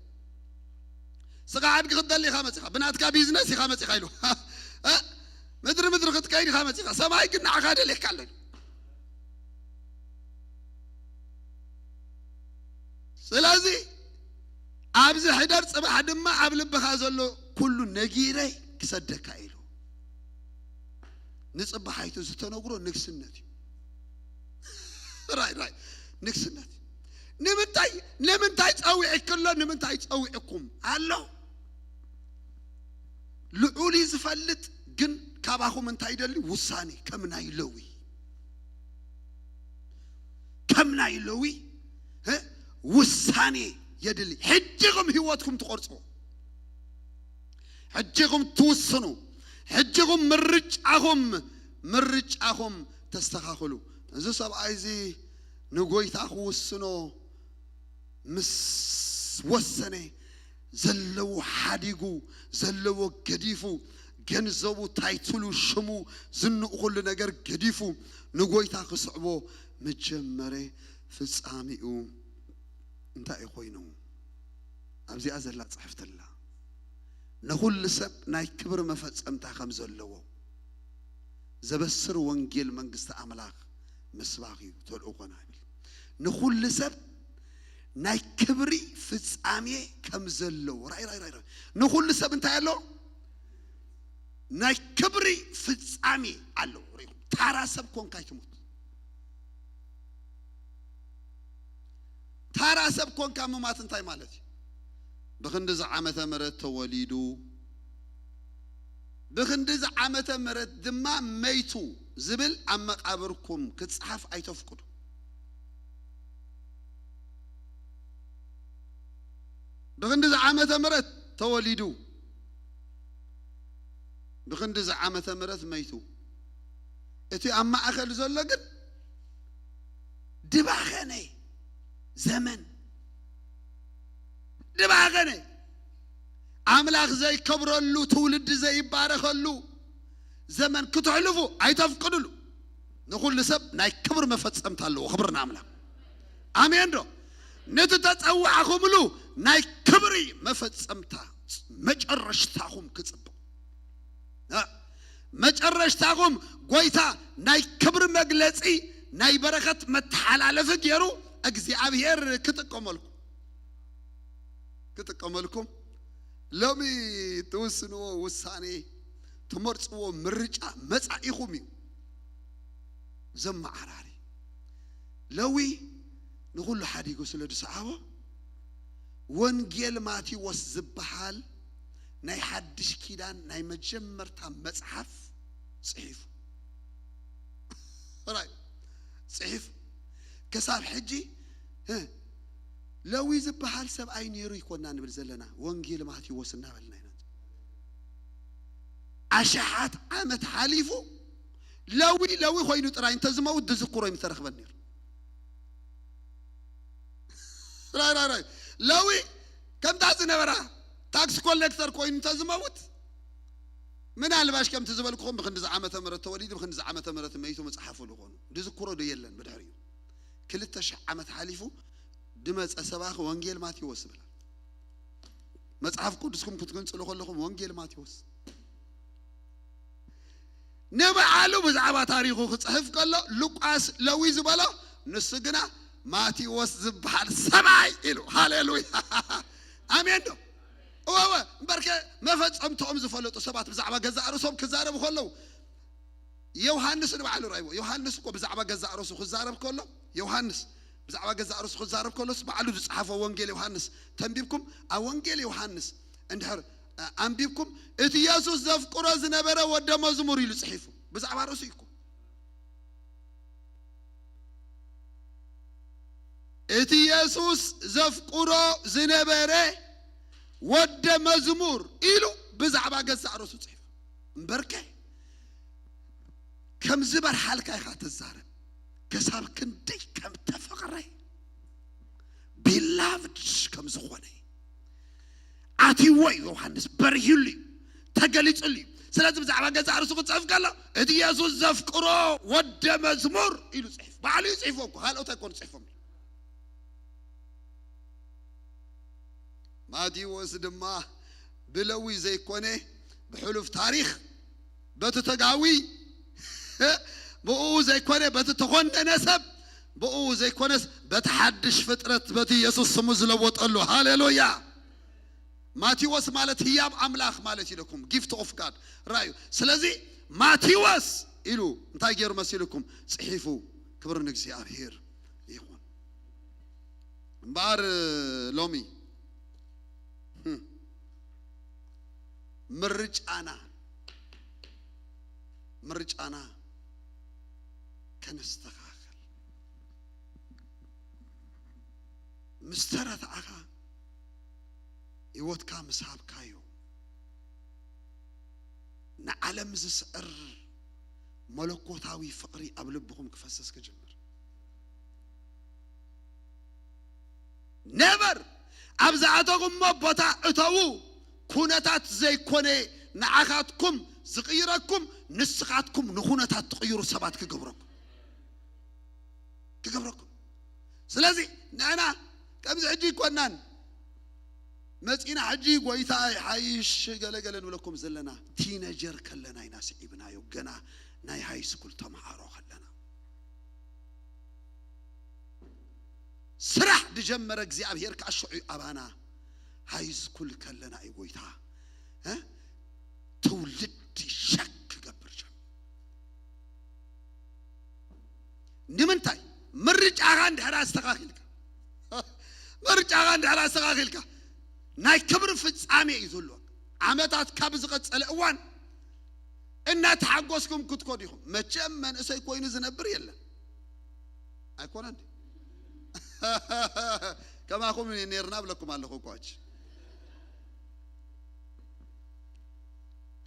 "ስኻ ኣድጊ ክትደሊ ኢኻ መጺኻ፣ ብናትካ ቢዝነስ ኢኻ መጺኻ" ኢሉ። "እ፣ ምድሪ ምድሪ ክትከይድ ኢኻ መጺኻ፣ ሰማይ ግን ንዓኻ ደልየካ ኣሎ" ኢሉ። ስለዚ ኣብዚ ሕደር፣ ጽባሕ ድማ ኣብ ልብኻ ዘሎ ኩሉ ነጊረ ክሰደካ ኢሉ። ንጽባሓይቱ ዝተነግሮ ንግስነት እዩ። ራይ፣ ራይ፣ ንግስነት እዩ። ንምንታይ፣ ንምንታይ ጸዊዕኪ ኣሎ? ንምንታይ ጸዊዕኩም ኣሎ? ልዑል እዩ ዝፈልጥ፣ ግን ካባኹም እንታይ ይደሊ? ውሳኔ፣ ከም ናይ ለዊ። ከም ናይ ለዊ፣ እ፣ ውሳኔ የድሊ። ሕጂ ኢኹም ህይወትኩም ትቆርጽዎ። ሕጂ ኢኹም ትውስኑ። ሕጂ ኢኹም ምርጫኹም፣ ምርጫኹም ተስተኻኽሉ። እዚ ሰብኣይ እዚ ንጎይታ ክውስኖ ምስ ወሰነ፣ ዘለዎ ሓዲጉ፣ ዘለዎ ገዲፉ፣ ገንዘቡ፣ ታይትሉ፣ ሽሙ፣ ዝንኡ፣ ኩሉ ነገር ገዲፉ ንጎይታ ክስዕቦ ምጀመረ። ፍጻሜኡ እንታይ እዩ ኮይኑ? ኣብዚኣ ዘላ ጽሕፍቲ ኣላ። ንኹሉ ሰብ ናይ ክብሪ መፈጸምታ ከም ዘለዎ ዘበስር ወንጌል መንግስቲ ኣምላኽ ምስባኽ እዩ ተልእኾና ይብል። ንኹሉ ሰብ ናይ ክብሪ ፍጻሜ ከም ዘለዎ። ራይ፣ ራይ፣ ራይ፣ ራይ። ንኹሉ ሰብ እንታይ ኣለዎ? ናይ ክብሪ ፍጻሜ ኣለዎ። ርኢኹም? ታራ ሰብ ኮንካ ኣይትሙት። ታራ ሰብ ኮንካ ምማት እንታይ ማለት እዩ? ብኽንዲ ዝዓመተ ምረት ተወሊዱ፣ ብኽንዲ ዝዓመተ ምረት ድማ መይቱ ዝብል ኣብ መቓብርኩም ክጽሓፍ ኣይተፍቅዱ። ብኽንዲ ዝዓመተ ምረት ተወሊዱ፣ ብኽንዲ ዝዓመተ ምረት መይቱ። እቲ ኣብ ማእኸል ዘሎ ግን ድባኸነ ዘመን፣ ድባኸነ ኣምላኽ ዘይከብረሉ፣ ትውልዲ ዘይባረኸሉ ዘመን ክትሕልፉ ኣይተፍቅድሉ። ንኹሉ ሰብ ናይ ክብሪ መፈጸምታ ኣለዎ። ክብሪ ንኣምላኽ። ኣሜን ዶ? ነቲ ተጸዋዕኹምሉ ናይ ክብሪ መፈጸምታ መጨረሽታኹም ክጽብቕ። እ፣ መጨረሽታኹም ጎይታ ናይ ክብሪ መግለጺ፣ ናይ በረኸት መተሓላለፊ ገይሩ እግዚኣብሔር ክጥቀመልኩም፣ ክጥቀመልኩም። ሎሚ ትውስንዎ ውሳኔ፣ ትመርጽዎ ምርጫ መጻኢኹም እዩ ዘመዓራሪ። ለዊ ንኹሉ ሓዲጉ ስለ ዝሰዓቦ፣ ወንጌል ማቴዎስ ዝበሃል ናይ ሓድሽ ኪዳን ናይ መጀመርታ መጽሓፍ ጽሒፉ። ራይ ጽሒፉ። ክሳብ ሕጂ፣ እ፣ ለዊ ዝበሃል ሰብኣይ ነይሩ ይኮና ንብል ዘለና፣ ወንጌል ማቴዎስ እናበልና ኢና። ኣሽሓት ዓመት ሓሊፉ፣ ለዊ ለዊ ኮይኑ ጥራይ እንተዝመውት ዝዝክሮ እዩ ምተረኽበን ነይሩ። ራይ፣ ራይ፣ ራይ። ለዊ ከምታ ዝነበራ ታክሲ ኮሌክተር ኮይኑ እንተዝመውት፣ ምናልባሽ ከምቲ ዝበልኩኹም ብኽንዲ ዓመተ ምህረት ተወሊዱ፣ ብኽንዲ ዓመተ ምህረት መይቱ መጽሓፉ ዝኾኑ። ዝዝክሮ ዶ የለን ብድሕሪኡ? ክልተ ሽሕ ዓመት ሓሊፉ ድመጸ ሰባኺ ወንጌል ማቴዎስ ይብላ። መጽሓፍ ቅዱስኩም ክትግንጽሉ ከለኹም ወንጌል ማቴዎስ። ንባዕሉ ብዛዕባ ታሪኹ ክጽሕፍ ከሎ ሉቃስ ለዊ ዝበሎ፣ ንሱ ግና ማቴዎስ ዝበሃል ሰብኣይ ኢሉ። ሃሌሉያ። ኣሜን ዶ? እወ፣ እወ። እምበርከ መፈጸምትኦም ዝፈለጡ ሰባት ብዛዕባ ገዛእ ርእሶም ክዛረቡ ከለዉ፣ ዮሃንስ ንባዕሉ ራእይዎ። ዮሃንስ እኮ ብዛዕባ ገዛእ ርእሱ ክዛረብ ከሎ፣ ዮሃንስ ብዛዕባ ገዛእ ርእሱ ክዛረብ ከሎስ ባዕሉ ዝጸሓፎ ወንጌል ዮሃንስ ተንቢብኩም፣ ኣብ ወንጌል ዮሃንስ እንድሕር፣ እ፣ ኣንቢብኩም፣ እቲ የሱስ ዘፍቅሮ ዝነበረ ወደ መዝሙር ኢሉ ጽሒፉ። ብዛዕባ ርእሱ እዩ እኮ። እቲ የሱስ ዘፍቅሮ ዝነበረ ወደ መዝሙር ኢሉ ብዛዕባ ገዛእ ርእሱ ጽሒፉ። እምበርከ ከም ዝበርሃልካ ኢኻ ትዛረብ። ክሳብ ክንደይ ከም ተፈቕረ፣ ቢላቭድ ከም ዝኾነ ኣትይዎ እዩ ዮሃንስ፣ በሪሁሉ እዩ፣ ተገሊጹሉ እዩ። ስለዚ ብዛዕባ ገዛእ ርእሱ ክጽሕፍ ከሎ፣ እቲ የሱስ ዘፍቅሮ ወደ መዝሙር ኢሉ ጽሒፉ። ባዕሉ እዩ ጽሒፎ እኮ፣ ካልኦት ኣይኮኑ ጽሒፎም። ማቴዎስ ድማ ብለዊ ዘይኮነ፣ ብሕሉፍ ታሪኽ፣ በቲ ተጋዊ፣ ብኡ ዘይኮነ፣ በቲ ተኾነነ ሰብ፣ ብኡ ዘይኮነስ፣ በቲ ሓድሽ ፍጥረት፣ በቲ የሱስ ስሙ ዝለወጠሉ። ሃሌሉያ! ማቴዎስ ማለት ህያብ ኣምላኽ ማለት ኢለኩም፣ ጊፍት ኦፍ ጋድ፣ ራእዩ። ስለዚ ማቴዎስ ኢሉ እንታይ ገይሩ መሲልኩም? ጽሒፉ። ክብሪ ንእግዚኣብሔር ይኹን። እምበኣር ሎሚ፣ ህም፣ ምርጫና፣ ምርጫና ከነስተኻኽል። ምስ ተረታዕኻ፣ ህይወትካ ምስ ሃብካዮ፣ ንዓለም ዝስዕር መለኮታዊ ፍቕሪ ኣብ ልብኹም ክፈስስ ክጅምር። ነበር ኣብ ዝኣተኹሞ ቦታ እተዉ። ኩነታት ዘይኮነ ንዓኻትኩም ዝቕይረኩም፣ ንስኻትኩም ንኹነታት ትቕይሩ ሰባት ክገብረኩም፣ ክገብረኩም። ስለዚ ንሕና ከምዚ ሕጂ ይኮናን መጺና ሕጂ ጎይታ ይሓይሽ ገለገለ ንብለኩም ዘለና፣ ቲነጀር ከለና ኢና ስዒብናዮ፣ ገና ናይ ሃይ ስኩል ተምሃሮ ከለና። ትራሕ ዝጀመረ እግዚኣብሔር ከዓ ሽዑ ኣባና ሃይስኩል ከለና እዩ ጎይታ፣ እ? ትውልድ ሸክ ክገብር ጀመረ። ንምንታይ? ምርጫኻ እንድሕር ኣስተኻኺልካ፣ ምርጫኻ እንድሕር ኣስተኻኺልካ፣ ናይ ክብሪ ፍጻሜ እዩ ዝህልወካ። ዓመታት ካብ ዝቐጸለ እዋን እናተሓጎስኩም ክትኮዱ ኢኹም። መቸም መንእሰይ ኮይኑ ዝነብር የለን። ኣይኮነን ድዩ? ከማኹም ነርና ብለኩም ኣለኹ እኳ።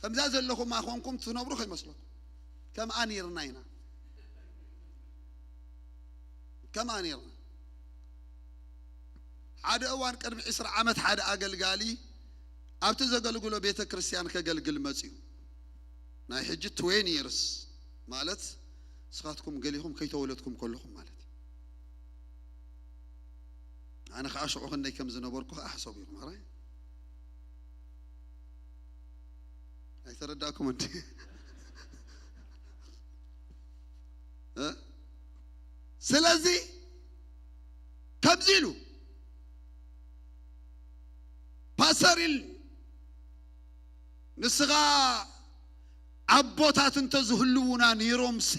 ከምዛ ዘለኹማ ኮንኩም ትነብሩ ከይመስለኩም። ከምኣ ነርና ኢና። ከምኣ ነርና። ሓደ እዋን ቅድሚ ዕስራ ዓመት ሓደ ኣገልጋሊ ኣብቲ ዘገልግሎ ቤተ ክርስቲያን ከገልግል መጽዩ። ናይ ሕጂ ትዌን ይርስ ማለት ንስኻትኩም ገሊኹም ከይተወለድኩም ከለኹም ማለት እዩ። ኣነ ከዓ ሽዑ ክንደይ ከም ዝነበርኩ ከዓ ሕሰቡ ኢኹም። ኣራይ ኣይተረዳእኩም እንዲ? እ? ስለዚ ከምዚ ኢሉ ፓስተር ኢል ንስኻ ኣቦታት እንተዝህልዉና ነይሮምሲ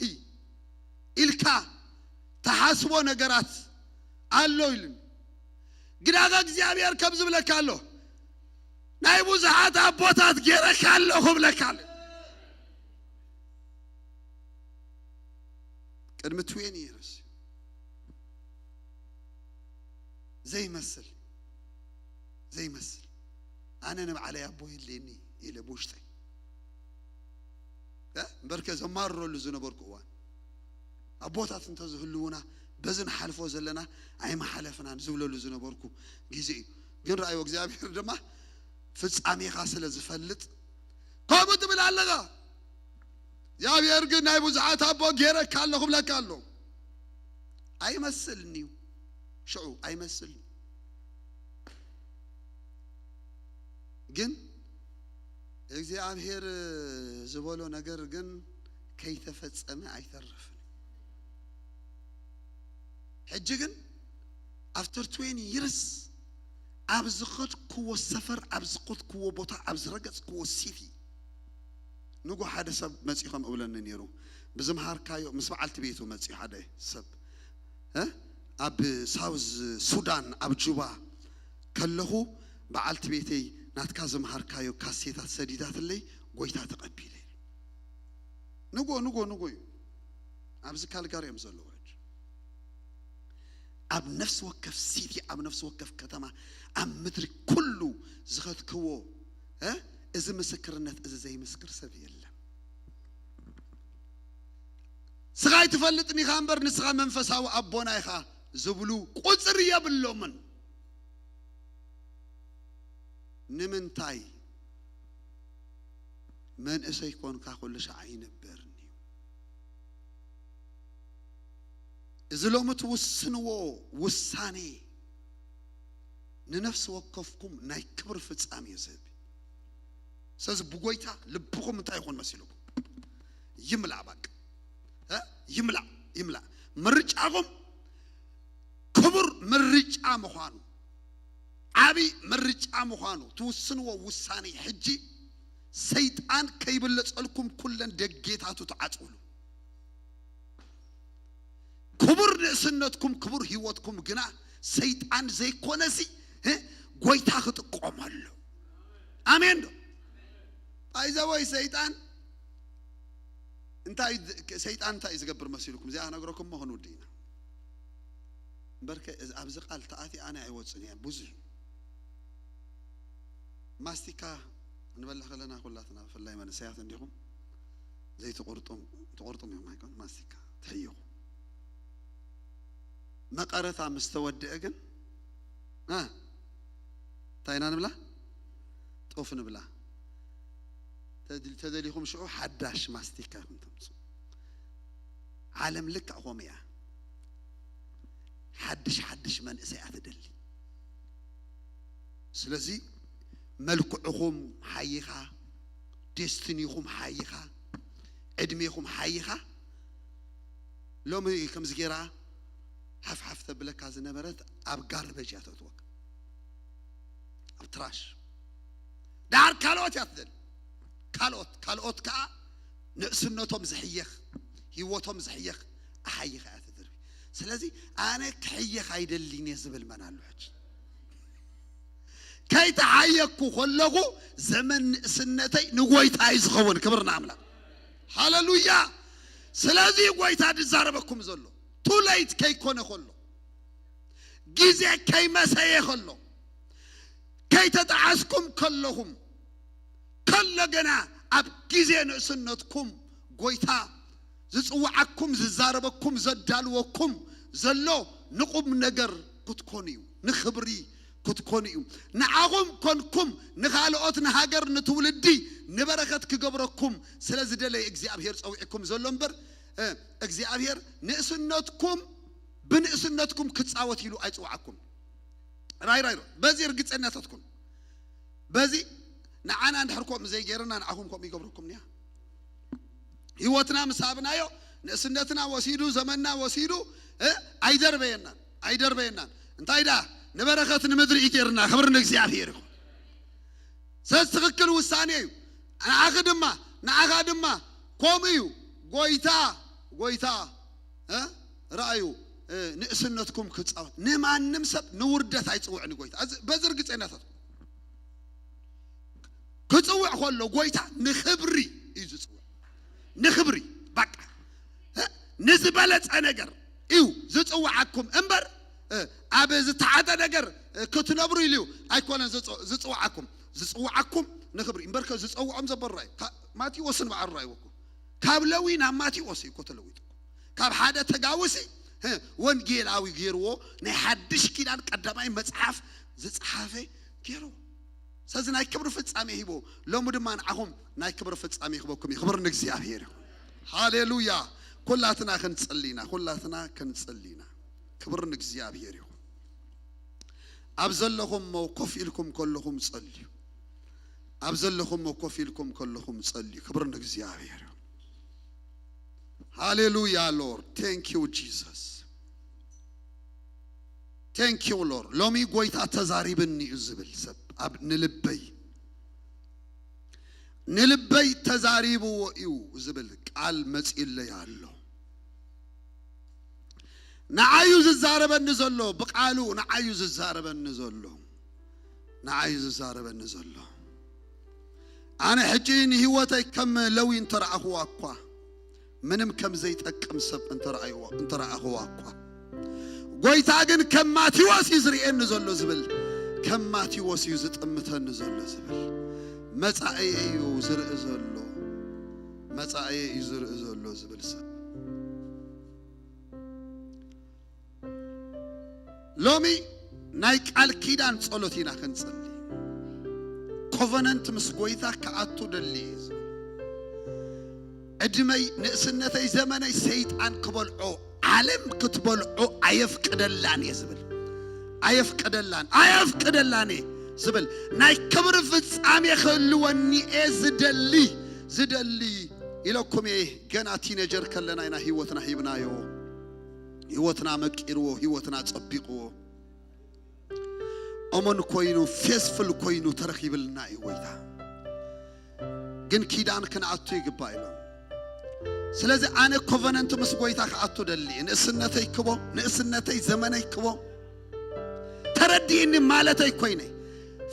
ኢልካ ተሓስቦ ነገራት ኣሎ ኢሉኒ። ግዳኸ እግዚኣብሔር ከም ዝብለካ ኣሎ፣ ናይ ብዙሓት ኣቦታት ገይረካ ኣለኹ ብለካ ኣሎ። ቅድሚ ትዌኒ ይርስ ዘይመስል ዘይመስል ኣነ ንባዕለይ ኣቦ የድልየኒ ኢለ ብውሽጠይ እ? እምበርከ ዘማርረሉ ዝነበርኩ እዋን ኣቦታት እንተዝህልዉና በዚ ንሓልፎ ዘለና ኣይመሓለፍናን ዝብለሉ ዝነበርኩ ግዜ እዩ። ግን ረኣይዎ እግዚኣብሔር ድማ ፍጻሜኻ ስለ ዝፈልጥ ከምኡ ትብል ኣለኻ። እግዚኣብሔር ግን ናይ ብዙሓት ኣቦ ገይረካ ኣለኹ ብለካ ኣሎ። ኣይመስልን እዩ ሽዑ ኣይመስልን። ግን እግዚኣብሔር ዝበሎ ነገር ግን ከይተፈጸመ ኣይተርፍን። ሕጂ ግን after twenty years ኣብ ዝኸድክዎ ሰፈር፣ ኣብ ዝኸድክዎ ቦታ፣ ኣብ ዝረገጽክዎ ሲቲ ንጎ ሓደ ሰብ መጺኡ ከም እብለኒ ነይሩ። ብዝምሃርካዮ ምስ በዓልቲ ቤቱ መጺኡ ሓደ ሰብ እ? ኣብ ሳውዝ ሱዳን ኣብ ጁባ ከለኹ በዓልቲ ቤተይ ናትካ ዝምሃርካዮ ካሴታት ሰዲዳትለይ ጎይታ ተቐቢለ ኢሉ። ንጎ ንጎ ንጎ እዩ። ኣብዚ ካልጋሪ እዮም ዘለዉ ሕጂ። ኣብ ነፍሲ ወከፍ ሲቲ ኣብ ነፍሲ ወከፍ ከተማ ኣብ ምድሪ ኩሉ ዝኸድክዎ እ? እዚ ምስክርነት እዚ ዘይምስክር ሰብ የለን። ስኻ ኣይትፈልጥን ኢኻ እምበር ንስኻ መንፈሳዊ ኣቦና ኢኻ ዝብሉ ቁፅሪ የብሎምን። ንምንታይ መንእሰይ ኮንካ ኩሉ ሻዕ ኣይንበርን እዩ። እዚ ሎሚ ትውስንዎ ውሳኔ ንነፍሲ ወከፍኩም ናይ ክብሪ ፍጻሜ እዩ ዝህብ። ስለዚ ብጎይታ ልብኹም እንታይ ይኹን መሲልኩም ይምላእ፣ በቃ እ? ይምላእ ይምላእ። ምርጫኹም ክቡር ምርጫ ምዃኑ፣ ዓብይ ምርጫ ምዃኑ ትውስንዎ ውሳኔ ሕጂ ሰይጣን ከይብለጸልኩም ኩለን ደጌታቱ ተዓጽውሉ። ክቡር ንእስነትኩም ክቡር ህይወትኩም ግና ሰይጣን ዘይኮነሲ እ? ጎይታ ክጥቀመሉ። ኣሜን ዶ? ባይዘወይ ሰይጣን እንታይ ሰይጣን እንታይ ዝገብር መሲልኩም እዚኣ ነግረኩም ሞ ክንውድ ኢና። እምበርከ እዚ ኣብዚ ቃል ተኣቲ ኣነ ኣይወፅን እያ ብዙሕ ማስቲካ ንበልዕ ከለና ኩላትና ብፍላይ መንእሰያት እንዲኹም ዘይትቆርጡም ትቆርጡም እዮም ኣይኮን ማስቲካ ትሕይኹ። መቐረታ ምስ ተወድአ ግን እ? እንታይ ኢና ንብላ? ጦፍ ንብላ። ተድል- ተደሊኹም ሽዑ ሓዳሽ ማስቲካ ኢኹም ተምፅኡ። ዓለም ልክዕ ከምኡ እያ። ሓድሽ ሓድሽ መንእሰይ እያ ትደሊ። ስለዚ መልክዕኹም ሓይኻ፣ ዴስቲኒኹም ሓይኻ፣ ዕድሜኹም ሓይኻ ሎሚ ከምዚ ጌራ ሓፍሓፍ ተብለካ ዝነበረት ኣብ ጋርበጅ እያ ተእትወካ፣ ኣብ ትራሽ። ደሓር ካልኦት እያ ትደሊ። ካልኦት ካልኦት ከዓ ንእስነቶም ዝሕየኽ፣ ህይወቶም ዝሕየኽ ኣሓይኻ እያ ትድርቢ። ስለዚ ኣነ ክሕየኽ ኣይደሊን እየ ዝብል መን ኣሎ ሕጂ? ከይተሓየኩ ከለኹ ዘመን ንእስነተይ ንጎይታ እዩ ዝኸውን። ክብር ንኣምላኽ። ሃሌሉያ። ስለዚ ጎይታ ዝዛረበኩም ዘሎ ቱ ሌት ከይኮነ ከሎ፣ ግዜ ከይመሰየ ከሎ፣ ከይተጣዓስኩም ከለኹም፣ ከሎ ገና ኣብ ግዜ ንእስነትኩም ጎይታ ዝጽውዓኩም፣ ዝዛረበኩም፣ ዘዳልወኩም ዘሎ ንቁም ነገር ክትኮኑ እዩ፣ ንኽብሪ ክትኮኑ እዩ። ንዓኹም ኮንኩም ንኻልኦት፣ ንሃገር፣ ንትውልዲ፣ ንበረኸት ክገብረኩም ስለ ዝደለየ እግዚኣብሔር ጸዊዕኩም ዘሎ እምበር፣ እ፣ እግዚኣብሔር ንእስነትኩም፣ ብንእስነትኩም ክጻወት ኢሉ ኣይጽውዓኩም። ራይ ራይ ራይ። በዚ እርግጸኛታት ኩኑ። በዚ ንዓና እንድሕር ከምኡ ዘይገይርና ንዓኹም ከምኡ ይገብረኩም እያ። ህይወትና ምስ ሃብናዮ ንእስነትና ወሲዱ፣ ዘመንና ወሲዱ፣ እ፣ ኣይደርበየናን፣ ኣይደርበየናን። እንታይ ደኣ ንበረኸት ንምድሪ እዩ ገይርና። ክብሪ ንእግዚኣብሔር ይኹን። ስለዚ ትኽክል ውሳኔ እዩ። ንዓኺ ድማ፣ ንዓኻ ድማ ከምኡ እዩ። ጎይታ፣ ጎይታ፣ እ፣ ረኣዩ፣ እ፣ ንእስነትኩም ክጻወት። ንማንም ሰብ ንውርደት ኣይጽውዕን ጎይታ። እዚ በዚ ርግጸኛታት ክጽውዕ ከሎ ጎይታ ንኽብሪ እዩ ዝጽውዕ። ንኽብሪ፣ በቃ፣ እ፣ ንዝበለጸ ነገር እዩ ዝጽውዓኩም እምበር፣ እ፣ ኣብ ዝተሓተ ነገር፣ እ፣ ክትነብሩ ኢሉ እዩ ኣይኮነን ዝጽ-፣ ዝጽውዓኩም። ዝጽውዓኩም ንኽብሪ እምበር፣ ከ ዝጸውዖም ዘበሩ እዩ። ካ-፣ ማቴዎስን በዓሉ ራእይዎ እኮ። ካብ ለዊ ናብ ማቴዎስ እዩ እኮ ተለዊጡ። ካብ ሓደ ተጋውሲ፣ እ፣ ወንጌላዊ ገይርዎ፣ ናይ ሓድሽ ኪዳን ቀዳማይ መጽሓፍ ዝጸሓፈ ገይርዎ። ስለዚ ናይ ክብሪ ፍጻሜ ሂቦ። ሎሚ ድማ ንዓኹም ናይ ክብሪ ፍጻሜ ይኽበኩም እዩ። ክብሪ ንእግዚኣብሔር ይኹን። ሃሌሉያ። ኩላትና ክንጽሊ ኢና፣ ኩላትና ክንጽሊ ኢና። ክብሪ ንእግዚኣብሔር ይኹን። ኣብ ዘለኹም ኮፍ ኢልኩም ከለኹም ጸልዩ። ኣብ ዘለኹም ኮፍ ኢልኩም ከለኹም ጸልዩ። ክብሪ ንእግዚኣብሔር ይኹን። ሃሌሉያ ሎርድ። Thank you Jesus። Thank you Lord። ሎሚ ጎይታ ተዛሪብኒ እዩ ዝብል ሰብ ኣብ ንልበይ፣ ንልበይ ተዛሪብዎ እዩ ዝብል ቃል መጺእለይ ኣሎ። ንዓዩ ዝዛረበኒ ዘሎ፣ ብቃሉ ንዓዩ ዝዛረበኒ ዘሎ፣ ንዓዩ ዝዛረበኒ ዘሎ። ኣነ ሕጂ ንህይወተይ ከም ለዊ እንተረኣኽዋ እኳ፣ ምንም ከም ዘይጠቅም ሰብ እንተረኣይዋ-፣ እንተረኣኽዋ እኳ፣ ጎይታ ግን ከም ማቴዎስ እዩ ዝርእየኒ ዘሎ ዝብል፣ ከም ማቴዎስ እዩ ዝጥምተኒ ዘሎ ዝብል፣ መጻእየ እዩ ዝርኢ ዘሎ፣ መጻእየ እዩ ዝርኢ ዘሎ ዝብል ሰብ። ሎሚ ናይ ቃል ኪዳን ጸሎት ኢና ክንጽሊ። ኮቨነንት ምስ ጎይታ ክኣቱ ደሊ እየ ዝብል። ዕድመይ፣ ንእስነተይ፣ ዘመነይ ሰይጣን ክበልዖ፣ ዓለም ክትበልዖ ኣየፍቅደላን እየ ዝብል። ኣየፍቅደላን፣ ኣየፍቅደላን እየ ዝብል። ናይ ክብሪ ፍጻሜ ክህልወኒ እየ ዝደሊ፣ ዝደሊ ኢለኩም እየ። ገና ቲነጀር ከለና ኢና ህይወትና ሂብናዮ። ህይወትና መቂርዎ፣ ህይወትና ጸቢቕዎ። እሙን ኮይኑ፣ ፌስፉል ኮይኑ ተረኺብልና እዩ ጎይታ። ግን ኪዳን ክንኣቱ ይግባእ ኢሎም። ስለዚ ኣነ ኮቨነንት ምስ ጎይታ ክኣቱ ደሊ፣ ንእስነተይ ክቦ፣ ንእስነተይ ዘመነይ ክቦ። ተረዲእኒ ማለተይ ኮይነ።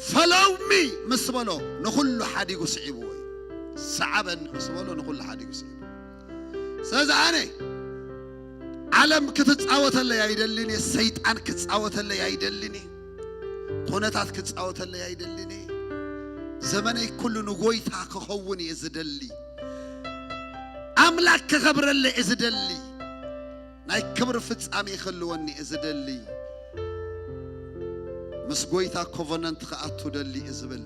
ፈሎው ሚ ምስ በሎ ንኹሉ ሓዲጉ ስዒብዎ እዩ። ሰዓበኒ ምስ በሎ ንኹሉ ሓዲጉ ስዒቡ። ስለዚ ኣነ ዓለም ክትጻወተለይ ኣይደልን እየ፣ ሰይጣን ክጻወተለይ ኣይደልን እየ፣ ኩነታት ክጻወተለይ ኣይደልን እየ። ዘመነይ ኩሉ ንጎይታ ክኸውን እየ ዝደሊ። ኣምላክ ክኸብረለይ እየ ዝደሊ። ናይ ክብሪ ፍጻሜ ክህልወኒ እየ ዝደሊ። ምስ ጎይታ ኮቨነንት ክኣቱ ደሊ እየ ዝብል።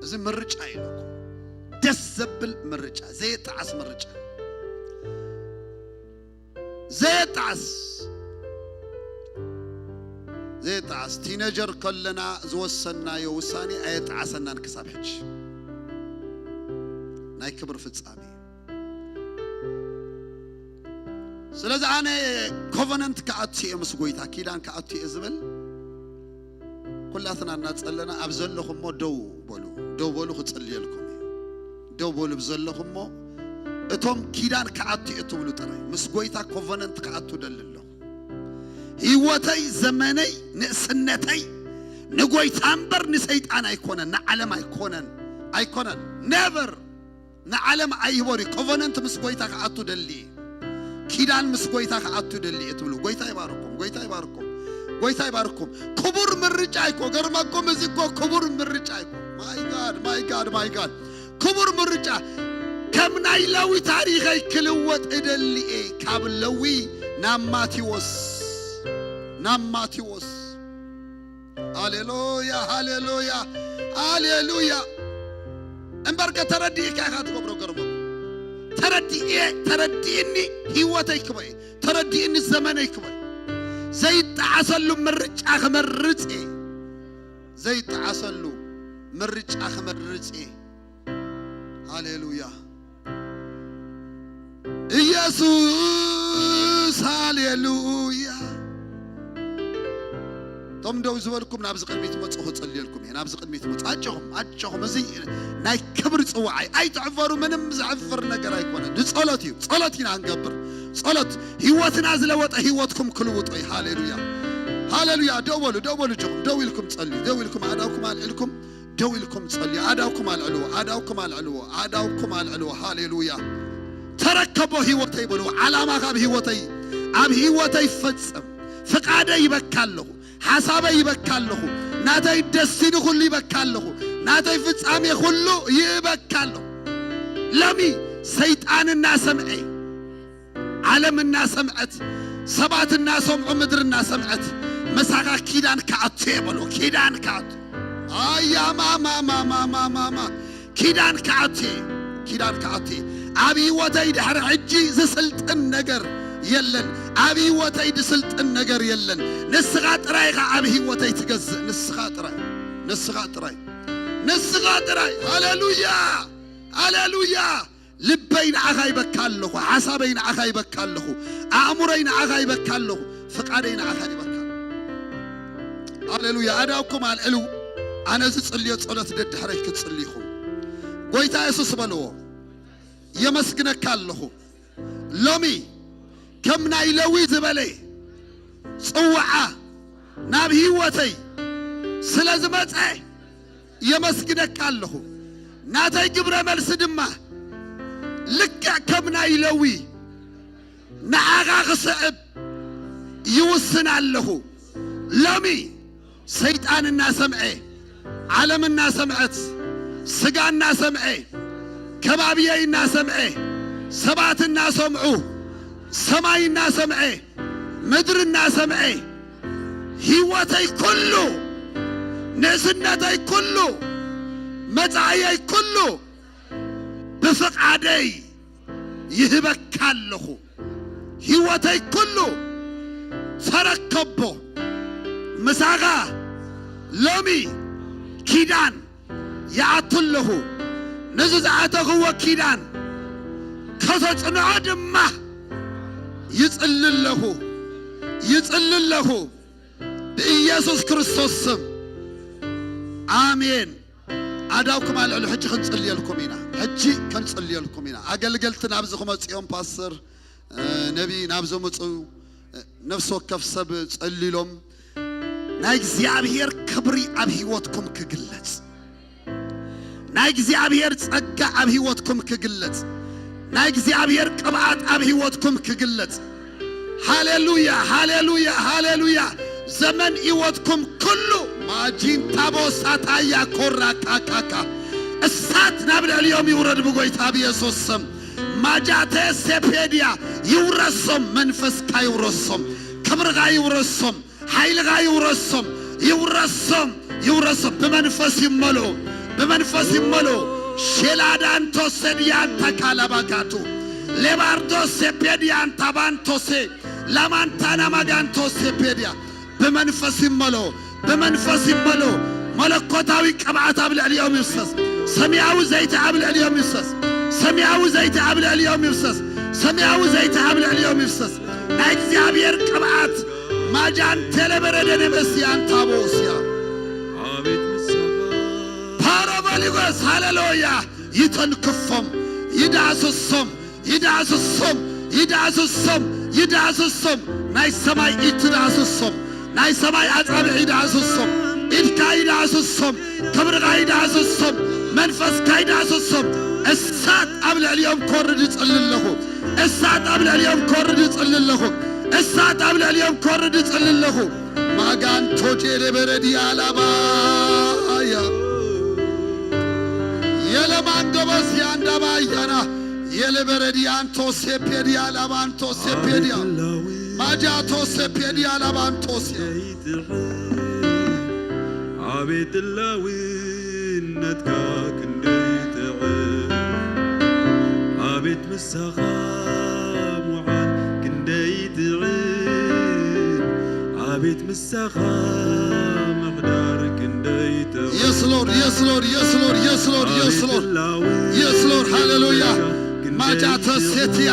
እዚ ምርጫ እዩ ለኩ። ደስ ዘብል ምርጫ፣ ዘየጣዓስ ምርጫ። ዘየጣዓስ፣ ዘየጣዓስ። ቲነጀር ከለና ዝወሰናዮ ውሳኔ ኣየጣዓሰናን ክሳብ ሕጂ። ናይ ክብሪ ፍጻሜ። ስለዚ ኣነ ኮቨነንት ክኣቱ እየ፣ ምስ ጎይታ ኪዳን ክኣቱ እየ ዝብል፣ ኩላትና እናጸለና ኣብ ዘለኹሞ ደው በሉ፣ ደው በሉ፣ ክጽልየልኩም እዩ። ደው በሉ ብዘለኹሞ፣ እቶም ኪዳን ክኣቱ እየ ትብሉ ጥራይ፣ ምስ ጎይታ ኮቨነንት ክኣቱ ደሊ ኣለኹ። ህይወተይ፣ ዘመነይ፣ ንእስነተይ ንጎይታ እምበር ንሰይጣን ኣይኮነን፣ ንዓለም ኣይኮነን፣ ኣይኮነን። ኔቨር። ንዓለም ኣይህቦን እዩ። ኮቨነንት ምስ ጎይታ ክኣቱ ደሊ እየ። ኪዳን ምስ ጎይታ ክኣቱ ደሊ እየ ትብሉ። ጎይታ ይባርኩም፣ ጎይታ ይባርኩም፣ ጎይታ ይባርኩም። ክቡር ምርጫ እኮ፣ ገርመኩም፣ እዚ እኮ ክቡር ምርጫ እኮ። My God, my God, my God። ክቡር ምርጫ። ከም ናይ ለዊ ታሪኸይ ክልወጥ እደሊ እየ። ካብ ለዊ ናብ ማቴዎስ፣ ናብ ማቴዎስ። ሃሌሉያ፣ ሃሌሉያ፣ ሃሌሉያ። እምበርከ ተረዲእካ ኢኻ ትገብሮ። ገርሞ ተረዲእየ፣ ተረዲእኒ፣ ህይወተይ ክበ እየ፣ ተረዲእኒ፣ ዘመነይ ክበ እየ። ዘይጠዓሰሉ ምርጫ ክመርጽ እየ። ዘይጠዓሰሉ ምርጫ ክመርጽ እየ። ሃሌሉያ። ኢየሱስ፣ ሃሌሉያ። እቶም ደው ዝበልኩም ናብዚ ቅድሚት መጹ፣ ክጽልየልኩም እየ። ናብዚ ቅድሚት መጹ። ኣጆኹም፣ ኣጆኹም። እዚ ናይ ክብሪ ጽዋዓይ። ኣይትዕፈሩ፣ ምንም ዘዕፍር ነገር ኣይኮነን። ንጸሎት እዩ። ጸሎት ኢና እንገብር። ጸሎት ህይወትና ዝለወጠ ህይወትኩም ክልውጦ እዩ። ሃሌሉያ። ሃሌሉያ። ደው በሉ፣ ደው በሉ፣ እጆኹም ደው ኢልኩም ጸልዩ። ደው ኢልኩም ኣእዳውኩም ኣልዒልኩም ደው ኢልኩም ጸልዩ። ኣእዳውኩም ኣልዕልዎ፣ ኣእዳውኩም ኣልዕልዎ፣ ኣእዳውኩም ኣልዕልዎ። ሃሌሉያ። ተረከቦ ህይወተይ በልዎ። ዓላማኻ ኣብ ህይወተይ፣ ኣብ ህይወተይ ፈጽም። ፍቓደይ ይበካ ኣለኹ፣ ሓሳበይ ይበካ ኣለኹ፣ ናተይ ደስቲኒ ኩሉ ይበካ ኣለኹ፣ ናተይ ፍጻሜ ኩሉ ይበካ ኣለኹ። ሎሚ ሰይጣን እናሰምዐ፣ ዓለም እናሰምዐት፣ ሰባት እናሰምዑ፣ ምድሪ እናሰምዐት፣ ምሳኻ ኪዳን ክኣቱ እየ በሎ። ኪዳን ክኣቱ። ኣያ ማማ፣ ማማ፣ ማማ፣ ማማ። ኪዳን ክኣቱ እየ። ኪዳን ክኣቱ እየ። ኣብ ህይወተይ ድሕሪ ሕጂ ዝስልጥን ነገር የለን። ኣብ ህይወተይ ዝስልጥን ነገር የለን። ንስኻ ጥራይ ኢኻ ኣብ ህይወተይ ትገዝእ። ንስኻ ጥራይ። ንስኻ ጥራይ። ንስኻ ጥራይ። ሃሌሉያ። ሃሌሉያ። ልበይ ንዓኻ ይበካ ኣለኹ፣ ሓሳበይ ንዓኻ ይበካ ኣለኹ፣ ኣእምሮይ ንዓኻ ይበካ ኣለኹ፣ ፍቓደይ ንዓኻ ይበካ። ሃሌሉያ። ኣእዳውኩም ኣልዕሉ። ኣነ ዝጽልዮ ጸሎት ደድሕረይ ክትጽልዩ ኢኹም። ጎይታ የሱስ በልዎ፣ የመስግነካ ኣለኹ። ሎሚ ከም ናይ ለዊ ዝበለ ጽውዓ ናብ ህይወተይ ስለ ዝመጸ የመስግነካ ኣለኹ። ናተይ ግብረ መልሲ ድማ ልክዕ ከም ናይ ለዊ ንዓኻ ክስዕብ ይውስን ኣለኹ። ሎሚ ሰይጣን እናሰምዐ፣ ዓለም እናሰምዐት፣ ስጋ እናሰምዐ፣ ከባብየይ እናሰምዐ፣ ሰባት እናሰምዑ፣ ሰማይ እናሰምዐ፣ ምድሪ እናሰምዐ፣ ህይወተይ ኩሉ፣ ንእስነተይ ኩሉ፣ መጻእየይ ኩሉ ብፍቓደይ ይህበካ ኣለኹ። ህይወተይ ኩሉ ተረከቦ። ምሳኻ ሎሚ ኪዳን ይኣቱ ኣለኹ። ነዚ ዝኣተኽዎ ኪዳን ከተጽንዖ ድማ ይጽሊ ኣለኹ፣ ይጽሊ ኣለኹ ብኢየሱስ ክርስቶስ ስም። ኣሜን። ኣእዳውኩም ኣልዕሉ፣ ሕጂ ክንጽልየልኩም ኢና። ሕጂ ክንጽልየልኩም ኢና። ኣገልገልቲ ናብዚ ክመጹ እዮም። ፓስተር፣ እ፣ ነቢ ናብ ዘምጹ፣ እ፣ ነፍሲ ወከፍ ሰብ ጸልሎም። ናይ እግዚኣብሔር ክብሪ ኣብ ህይወትኩም ክግለጽ፣ ናይ እግዚኣብሔር ጸጋ ኣብ ህይወትኩም ክግለጽ፣ ናይ እግዚኣብሔር ቅብኣት ኣብ ህይወትኩም ክግለጽ። ሃሌሉያ፣ ሃሌሉያ፣ ሃሌሉያ። ዘመን ህይወትኩም ኩሉ ማጂንታቦ ሳታያ ኮራ ካካካ እሳት ናብ ልዕሊኦም ይውረድ ብጎይታ ብየሱስ ስም። ማጃቴ ሴፔድያ ይውረሶም፣ መንፈስካ ይውረሶም፣ ክብርኻ ይውረሶም፣ ሓይልኻ ይውረሶም፣ ይውረሶም፣ ይውረሶም። ብመንፈስ ይመልኡ፣ ብመንፈስ ይመልኡ። ሼላዳንቶ ሴድያንታ ካላባጋቱ ሌባርዶ ሴፔድያንታ ባንቶሴ ላማንታና ማጋንቶ ሴፔድያ ብመንፈስ ይመልኡ፣ ብመንፈስ ይመልኡ። መለኮታዊ ቅብኣት ኣብ ልዕሊኦም ይፍሰስ። ሰማያዊ ዘይቲ ኣብ ልዕሊኦም ይፍሰስ። ሰማያዊ ዘይቲ ኣብ ልዕሊኦም ይፍሰስ። ሰማያዊ ዘይቲ ኣብ ልዕሊኦም ይፍሰስ። ናይ እግዚኣብሔር ቅብኣት ማጃን ቴሌበረደን የመስያን ታቦስያ ኣቤት ንስኻ ፓሮባሊጎስ ሃሌሉያ ይተንክፎም፣ ይዳስሶም፣ ይዳስሶም፣ ይዳስሶም፣ ይዳስሶም። ናይ ሰማይ ኢድ ትዳስሶም፣ ናይ ሰማይ ኣጻብዕ ይዳስሶም፣ ኢድካ ይዳስሶም፣ ክብርኻ ይዳስሶም፣ መንፈስካ ይዳስሶም። እሳት ኣብ ልዕሊኦም ክወርድ ይጽሊ ኣለኹ። እሳት ኣብ ልዕሊኦም ክወርድ ይጽሊ ኣለኹ። እሳት ኣብ ልዕሊኦም ክወርድ ይጽሊ ኣለኹ። ማጋንቶ ጄሌበረዲያ ላባያ የለማንዶበስ ያንዳባያና የለበረዲያንቶ ሴፔዲያ ላባንቶ ሴፔዲያ ማጃቶ ሴፔዲያ ላባንቶስያ አቤት ህላዊነትካ ክንደይ ጥዑም፣ አቤት ምሳኻ ምዃን ክንደይ ጥዑም፣ አቤት ምሳኻ ምሕዳር ክንደይ ጥዑም። Yes Lord, yes Lord, yes Lord, yes Lord, yes Lord, yes Lord, ሃሌሉያ። ማጃተ ሴትያ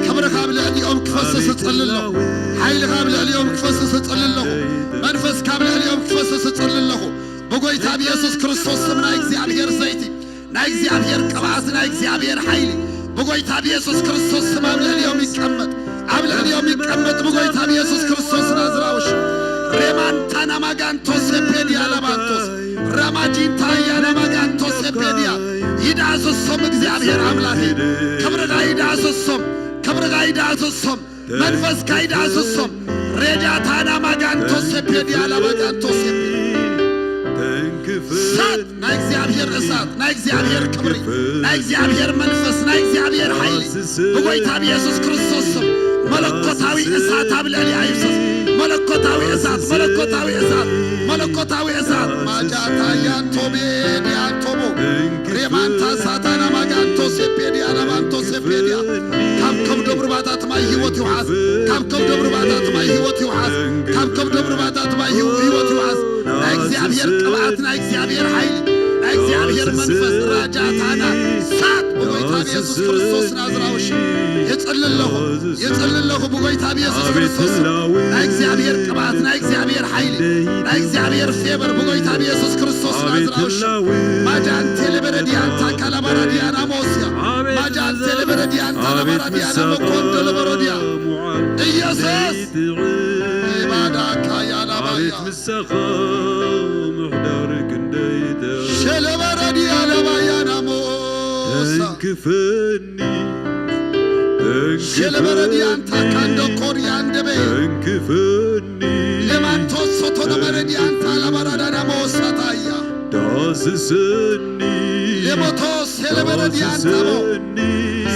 ክብርኻ ኣብ ልዕሊኦም ክፈስስ እጽሊ ኣለኹ። ሓይልኻ ኣብ ልዕሊኦም ክፈስስ እጽሊ ኣለኹ። መንፈስካ ኣብ ልዕሊኦም ክፈስስ እጽሊ ኣለኹ። ብጎይታ ብየሱስ ክርስቶስ ስም ናይ እግዚኣብሔር ዘይቲ፣ ናይ እግዚኣብሔር ቅብኣት፣ ናይ እግዚኣብሔር ሓይሊ ብጎይታ ብየሱስ ክርስቶስ ስም ኣብ ልዕሊኦም ይቀመጥ፣ ኣብ ልዕሊኦም ይቀመጥ ብጎይታ ብየሱስ ክርስቶስ ናዝራዊ ሽም። ሬማንታና ማጋንቶስ ሴፔዲያ ላባንቶስ ራማጂንታ ያና ማጋንቶስ ሴፔዲያ ይዳስሶም። እግዚኣብሔር ኣምላኽ ክብርኻ ይዳስሶም፣ ክብርኻ ይዳስሶም፣ መንፈስካ ይዳስሶም። ሬጃታና ማጋንቶስ ሴፔዲያ ላማጋንቶስ ሴፔዲያ እሳት ናይ እግዚኣብሔር እሳት፣ ናይ እግዚኣብሔር ክብሪ፣ ናይ እግዚኣብሔር መንፈስ፣ ናይ እግዚኣብሔር ሓይሊ ብጎይታ ብየሱስ ክርስቶስ ስም መለኮታዊ እሳት ኣብ ልዕሊኣ ይፍሰስ። መለኮታዊ እሳት፣ መለኮታዊ እሳት፣ መለኮታዊ እሳት። ማጃታ ያንቶቤ ዲያንቶቦ ሬማንታ ሳታና ማጋንቶ ሴፔዲያ ናማንቶ ሴፔዲያ ካብ ከብዶም ርባታት ማይ ህይወት ይውሓዝ። ካብ ከብዶም ርባታት ማይ ህይወት ይውሓዝ። ካብ ከብዶም ርባታት ማይ ህይወት ይውሓዝ። ናይ እግዚኣብሔር ቅብኣት፣ ናይ እግዚኣብሔር ሓይሊ፣ ናይ እግዚኣብሔር መንፈስ ራጃታና ሳት ብጎይታ ብየሱስ ክርስቶስ ናዝራዊ ሽም ይጽሊ ኣለኹ፣ ይጽሊ ኣለኹ ብጎይታ ብየሱስ ክርስቶስ ናይ እግዚኣብሔር ቅብኣት፣ ናይ እግዚኣብሔር ሓይሊ፣ ናይ እግዚኣብሔር ፌበር ብጎይታ ብየሱስ ክርስቶስ ናዝራዊ ሽም ማጃን ቴሌበረዲያን ታካላባራዲያን ኣሞስያ ማጃን ቴሌበረዲያን ታላባራዲያን ኣመኮንዶ ለበሮዲያ ኢየሱስ ኢባዳካ ያላባያ ንስኻ ምሕዳር ክንደይ ሸለበረዲያ ለባያ ናሞሳ ተንክፈኒ ሸለበረዲያን ታካንዶ ኮሪያንደቤ ተንክፈኒ ሌማንቶስ ሶቶኖ መረዲያን ታላባራዳና መወሳታያ ዳስሰኒ ሌሞቶስ ሸለበረዲያን ታቦ ዳስሰኒ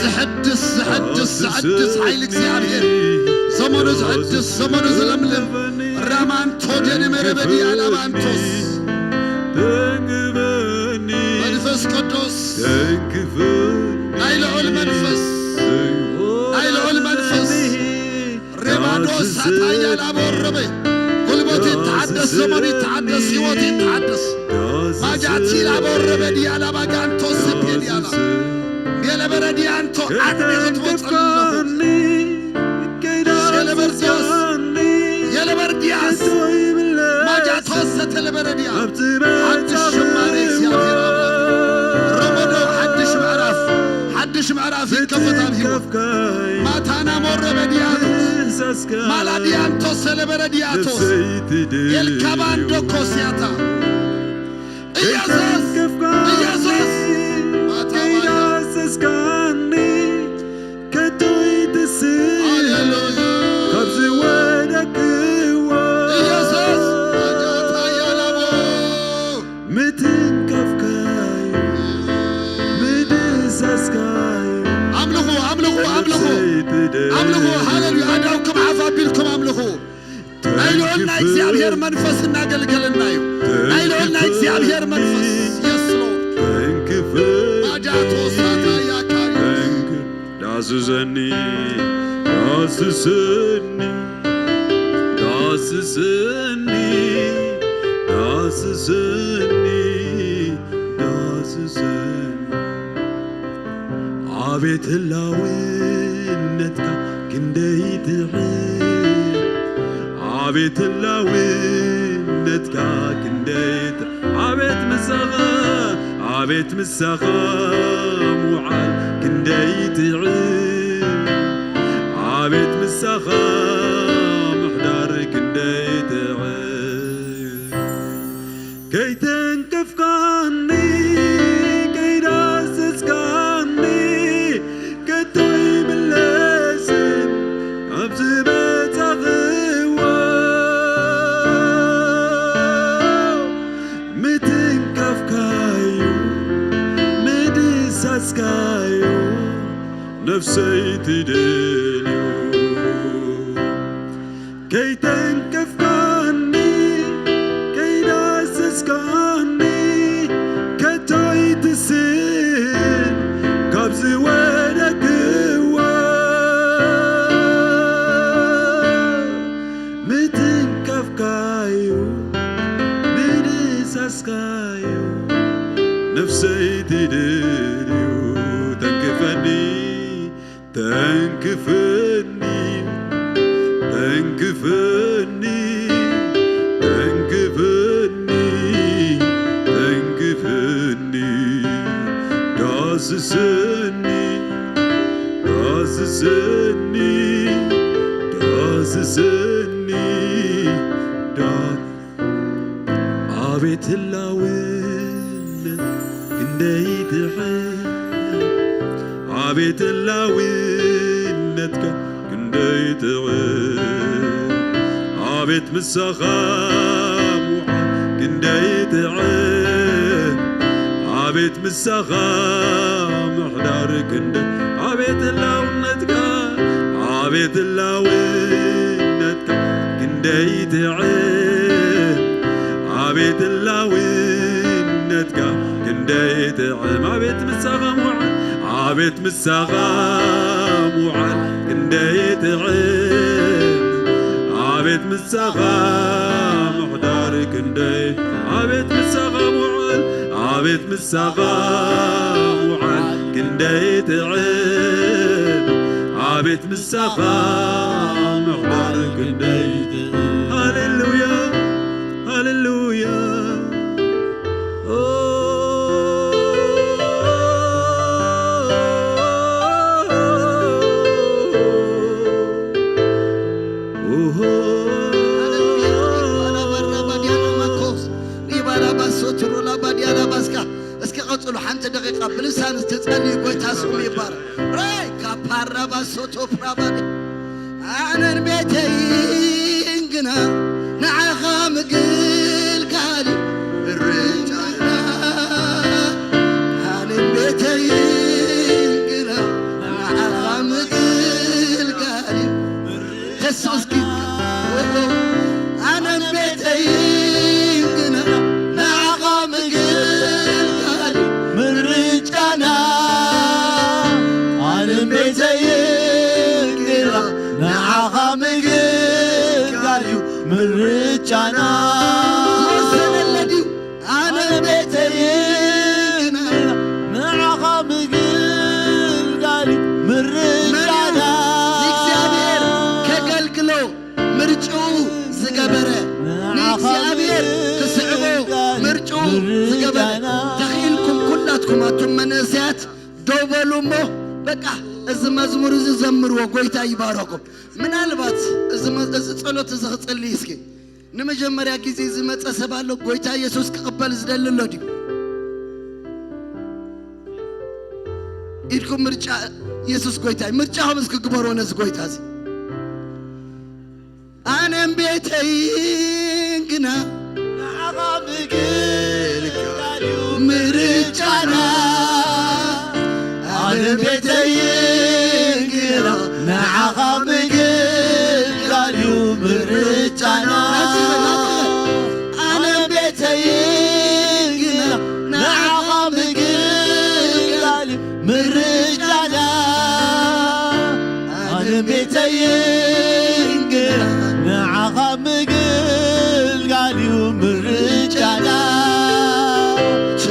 ዝሕድስ ዝሕድስ ዝሕድስ ሓይሊ እግዚኣብሔር ዘመኑ ዝሕድስ ዘመኑ ዝለምልም ራማንቶ ጀንመረበዲያ ላባንቶስ ተንክፈኒ መንፈስ ቅዱስ ተንክፈኒ ናይ ልዑል መንፈስ ናይ ልዑል መንፈስ ሬባዶ ሳታያ ላቦረበ ጉልበት ይተሓደስ ዘመኑ ይተሓደስ ህይወት ይተሓደስ ማጃቲ ላቦረበ ዲያላ ባጋንቶ ስፔዲያላ የለበረዲያንቶ ዓቅሚ ክትወፀሉ ኣለኹ ሸለበርዲያስ የለበርዲያስ ማጃቶሰ ተለበረዲያ ሓድሽ ሽማሬ እግዚኣብሔር ኣምላኽ ረመዶ ሓድሽ ምዕራፍ ሓድሽ ምዕራፍ ይከፈት ኣብ ህይወት ማታና ሞረበዲያቶስ ማላዲያንቶስ ሰለበረዲያቶስ ኤልካባንዶ ኮስያታ ኢየሱስ ኢየሱስ ማታዋያ ከይዳሰስካኒ ከቶ ይትስእ ሃሌሉያ ካብ ዝወደቅዎ ኢየሱስ ማጃታ ያላቦ ምትንከፍካዩ ምድሳስካዩ ኣምልኹ ኣምልኹ ኣምልኹ ኣምልኹ ሃሌሉያ ኣዳውኩም ዓፍ ኣቢልኩም ኣምልኹ ናይ ልዑል ናይ እግዚኣብሔር መንፈስ እናገልገለና እዩ ናይ ልዑል ናይ እግዚኣብሔር መንፈስ የስሎ ተንክፍ ማጃቶ ሳታ ያካሪ ዳስሰኒ ዳስሰኒ ዳስሰኒ ዳስሰኒ ዳስሰኒ ኣቤት ህላዊን ነትካ ክንደይ ትሕት፣ ኣቤት ህላውነትካ ክንደይ ትሕ-፣ ኣቤት ምሳኻ፣ ኣቤት ምሳኻ ምውዓል ክንደይ ትሕት፣ ኣቤት ምሳኻ ምሕዳር ክንደይ ትሕት። ከይተንከፍካኒ፣ ከይዳሰስካኒ፣ ከቶ ይምለስን ኣብ ዝመጻኽዎ። ምትንካፍካዩ፣ ምድሳስካዩ፣ ነፍሰይ ትደልዩ። ከይተንከፍካኒ፣ ከይዳሰስካኒ፣ ከቶ ይትስን ካብ ዝወደክዎ። ምትንካፍካዩ፣ ምድሳስካዩ፣ ነፍሰይ ትደልዩ። ተንክፈኒ፣ ተንክፈኒ፣ ተንክፈኒ፣ ተንክፈኒ፣ ተንክፈኒ፣ ዳስሰኒ፣ ዳስሰኒ፣ ዳስሰኒ፣ ዳ-፣ ኣቤት ህላውነት ክንደይ ትሕት፣ ኣቤት ህላውነትካ ክንደይ ትሕት፣ ኣቤት ምሳኻ ምውዓል ክንደይ ትሕት፣ ኣቤት ምሳኻ ምሕዳር ክንደይ፣ ኣቤት ህላውነትካ፣ ኣቤት ህላውነትካ ክንደይ ትሕት፣ ኣቤት ህላውነትካ ክንደይ ትሕት፣ ኣቤት ምሳኻ ምውዓል፣ ኣቤት ምሳኻ ምውዓል ክንደይ ትሕት፣ ኣቤት ምሳኻ ምሕዳር ክንደይ፣ ኣቤት ምሳኻ ምውዓል፣ ኣቤት ምሳኻ ምውዓል ክንደይ ትሕት፣ ኣቤት ምሳኻ ምሕዳር ክንደይ ትሕት። ሃሌሉያ፣ ሃሌሉያ። ኦ፣ ኦሆ። ሃሌሉያ። ሪባራባ ዲያና ማኮስ፣ ሪባራባ ሶትሮ ላባ ዲያና ባስካ። እስኪ ቀጽሉ፣ ሓንቲ ደቂቃ ብልሳን እትጸልዩ፣ ጎይታ ስሙ ይባረክ። ራይ ካፓራባ ሶቶ ፕራባዲ። ኣነን ቤተይን ግና ንዓኻ ምግልጋል እዩ ርጫና። ኣነን ቤተይን ግና ንዓኻ ምግልጋል እዩ። ተስኡ እስኪ። ኣነን ቤተይን ግና ንዓኻ ምግልጋል ምርጫና። ኣነን ቤተይን ግና ንዓኻ ምግልጋል እዩ ምርጫና። ወሰነለ ድዩ? ኣነ ቤተይን ንዓኻ ምግልጋል እዩ ምርጫና። ንእግዚኣብሔር ከገልግሎ ምርጭኡ ዝገበረ፣ ንእግዚኣብሔር ክስዕቦ ምርጭኡ ዝገበረ። ተኽኢልኩም ኩላትኩም ኣቱም መንእሰያት ደው በሉ እሞ፣ በቃ፣ እዚ መዝሙር እዚ ዘምርዎ፣ ጎይታ ይባረኩም። ምናልባት እዚ መ-፣ እዚ ጸሎት እዚ ክጽልይ እስኪ። ንመጀመርያ ግዜ ዝመጸ ሰብ ኣሎ፣ ጎይታ የሱስ ክቕበል ዝደሊ ኣሎ ድዩ? ኢድኩም ምርጫ፣ የሱስ ጎይታ እዩ። ምርጫኹም እስኪ ግበርዎ ነዚ ጎይታ እዚ። ኣነም ቤተይን ግና ንዓኻ ምግልጋል እዩ ምርጫና። ኣነም ቤተይን ግና ንዓኻ ምግልጋል እዩ ምርጫና። ኣነም ቤተይን ግና ንዓኻ ምግልጋል እዩ ምርጫና። ኣነም ቤተይን ግና ንዓኻ ምግልጋል እዩ ምርጫና።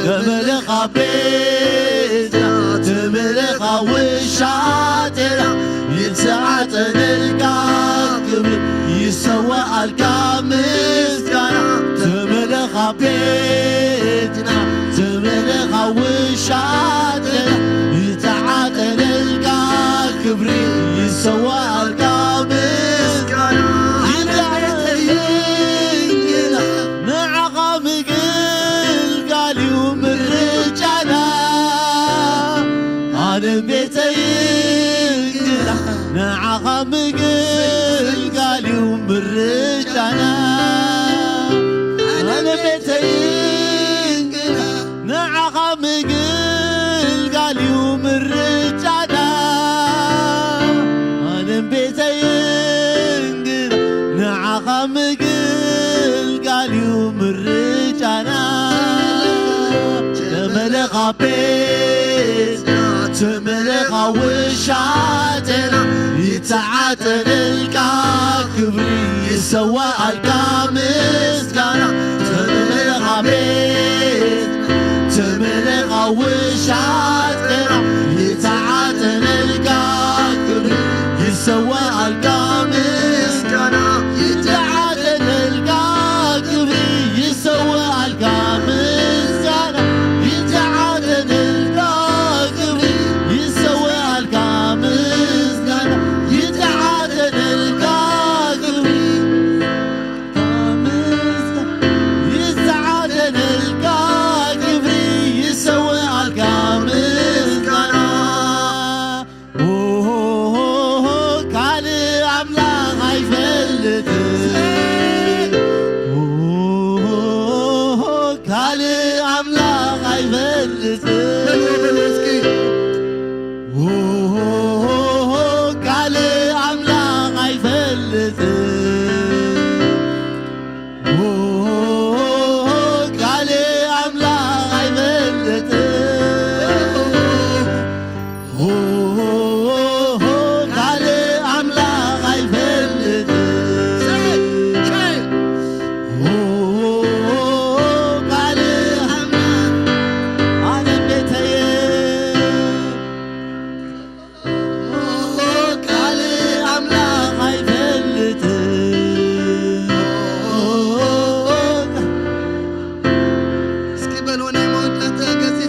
ተመለኻ ቤዛ፣ ተመለኻ ውሻጤና፣ ይብዛ ይሰዋልካ ምስጋና፣ ተመለኻ ቤትና፣ ተመለኻ ውሻጥና፣ ይተዓጠነልካ ክብሪ፣ ይሰዋልካ ምስጋና። ንዓኻ ምግልጋል እዩ ምርጫና፣ ኣነ ቤተይ ግና ንዓኻ ምግልጋል እዩ ምርጫና። ኣነ ቤተይ ግና ንዓኻ ምግልጋል እዩ ምርጫና። ኣነ ቤተይ ግና ንዓኻ ምግልጋል እዩ ምርጫና። ተመለኻ ቤትና፣ ተመለኻ ውሻጥና፣ ይተዓጠነልካ ክብሪ፣ ይሰዋኣልካ ምስጋና። ተመለኻ ቤትና፣ ተመለኻ ውሻጥና፣ ይተዓጠነልካ ክብሪ፣ ይሰዋኣልካ ምስጋና። ይተዓጠነልካ ክብሪ፣ ይሰዋኣልካ ምስጋና። ይተዓጠነልካ ክብሪ፣ ይሰዋኣልካ ምስጋና። ይተዓጠነልካ ክብሪ፣ ይተዓጠነልካ ክብሪ፣ ይሰዋኣልካ ምስጋና። ኦሆሆሆ፣ ካልእ ኣምላኽ ኣይፈልጥን። ኦሆሆሆ፣ ካልእ ኣምላኽ ኣይፈልጥን። በልዎ፣ በልዎ እስኪ። ኦሆሆሆ፣ ካልእ ኣምላኽ ኣይፈልጥን። ኦሆሆሆ፣ ካልእ ኣምላኽ ኣይፈልጥን። ኦሆሆሆ፣ ካልእ ኣምላኽ ኣይፈልጥን። ኦሆሆሆ፣ ካልእ ኣምላኽ፣ ኣነ ቤተየ፣ ካልእ ኣምላኽ ኣይፈልጥን። እስኪ በልዎ ናይ መወዳእታ ግዜ።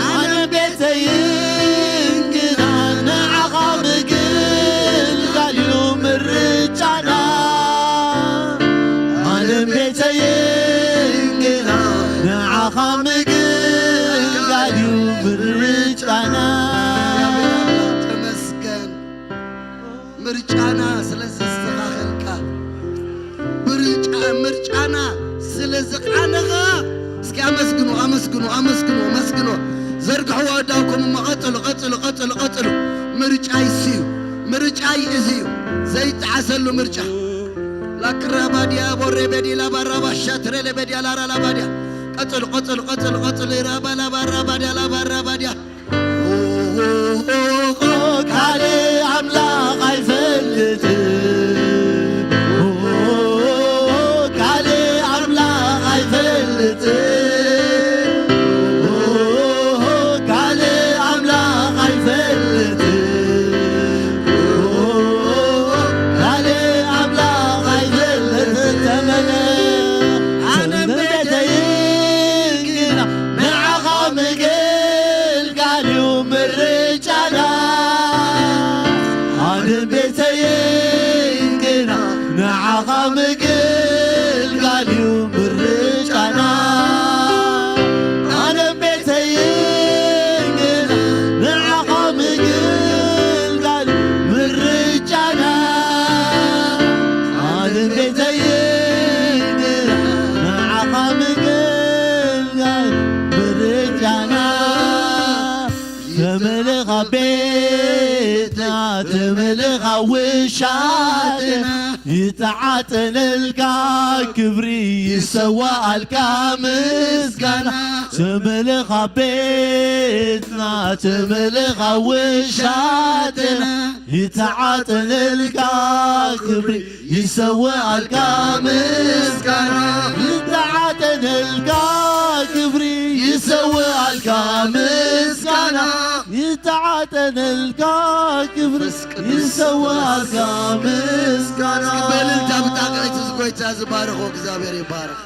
ኣነ ቤተይን ግና ንዓኻ ምግልጋል እዩ ምርጫና። ኣነ ቤተይን ግና ንዓኻ ምግልጋል እዩ ምርጫና። ተመስገን። ምርጫና ስለ ዘስተኻኸልካ፣ ብርጫ-፣ ምርጫና ስለ ዝቓነኻ፣ እስኪ ኣመስግኑ፣ ኣመስግኑ፣ ኣመስግኑ፣ ኣመስግኑ። ዘርግሕዎ ኣእዳውኩም እሞ ቀጽሉ፣ ቀጽሉ፣ ቀጽሉ፣ ቀጽሉ። ምርጫይ እሱ እዩ። ምርጫይ እዚ እዩ። ዘይጠዓሰሉ ምርጫ። ላክራባዲያ ቦሬ ቤዲ ላባራባ ሻትሬ ለቤዲያ ላራ ላባዲያ። ቀጽሉ፣ ቀጽሉ፣ ቀጽሉ፣ ቀጽሉ። ራባ ላባራባዲያ ላባራባዲያ። ካልእ ኣምላኽ ኣይፈልጥን። ካልእ ኣምላኽ ኣይፈልጥን። ካልእ ኣምላኽ ኣይፈልጥን። ካልእ ኣምላኽ ኣይፈልጥን። ተመለ-፣ ኣነ ቤተይ ግና ንዓኻ ምግልጋል እዩ ምርጫና። ኣነ ቤተይ ግና ንዓኻ ምግልጋል እዩ ምርጫና። ኣነ ቤተይ ግና ንዓኻ ምግልጋል ምርጫና። ኣነ ቤተይ ግና ንዓኻ ምግልጋል ምርጫና። ተመለኻ ቤትና፣ ተመለኻ ውሻጥና፣ ይተዓጠነልካ ክብሪ፣ ይሰዋኣልካ ምስጋና። ተመለኻ ቤትና፣ ተመለኻ ውሻጥና፣ ይተዓጠነልካ ክብሪ፣ ይሰዋኣልካ ምስጋና። ይተዓጠነልካ ክብሪ፣ ይሰዋኣልካ ምስጋና። ይተዓጠነልካ ክብሪ፣ ይሰዋኣልካ ምስጋና። በልልታ ብጣቕዒት ጎይታ ዝባረኾ እግዚኣብሔር ይባረኽ።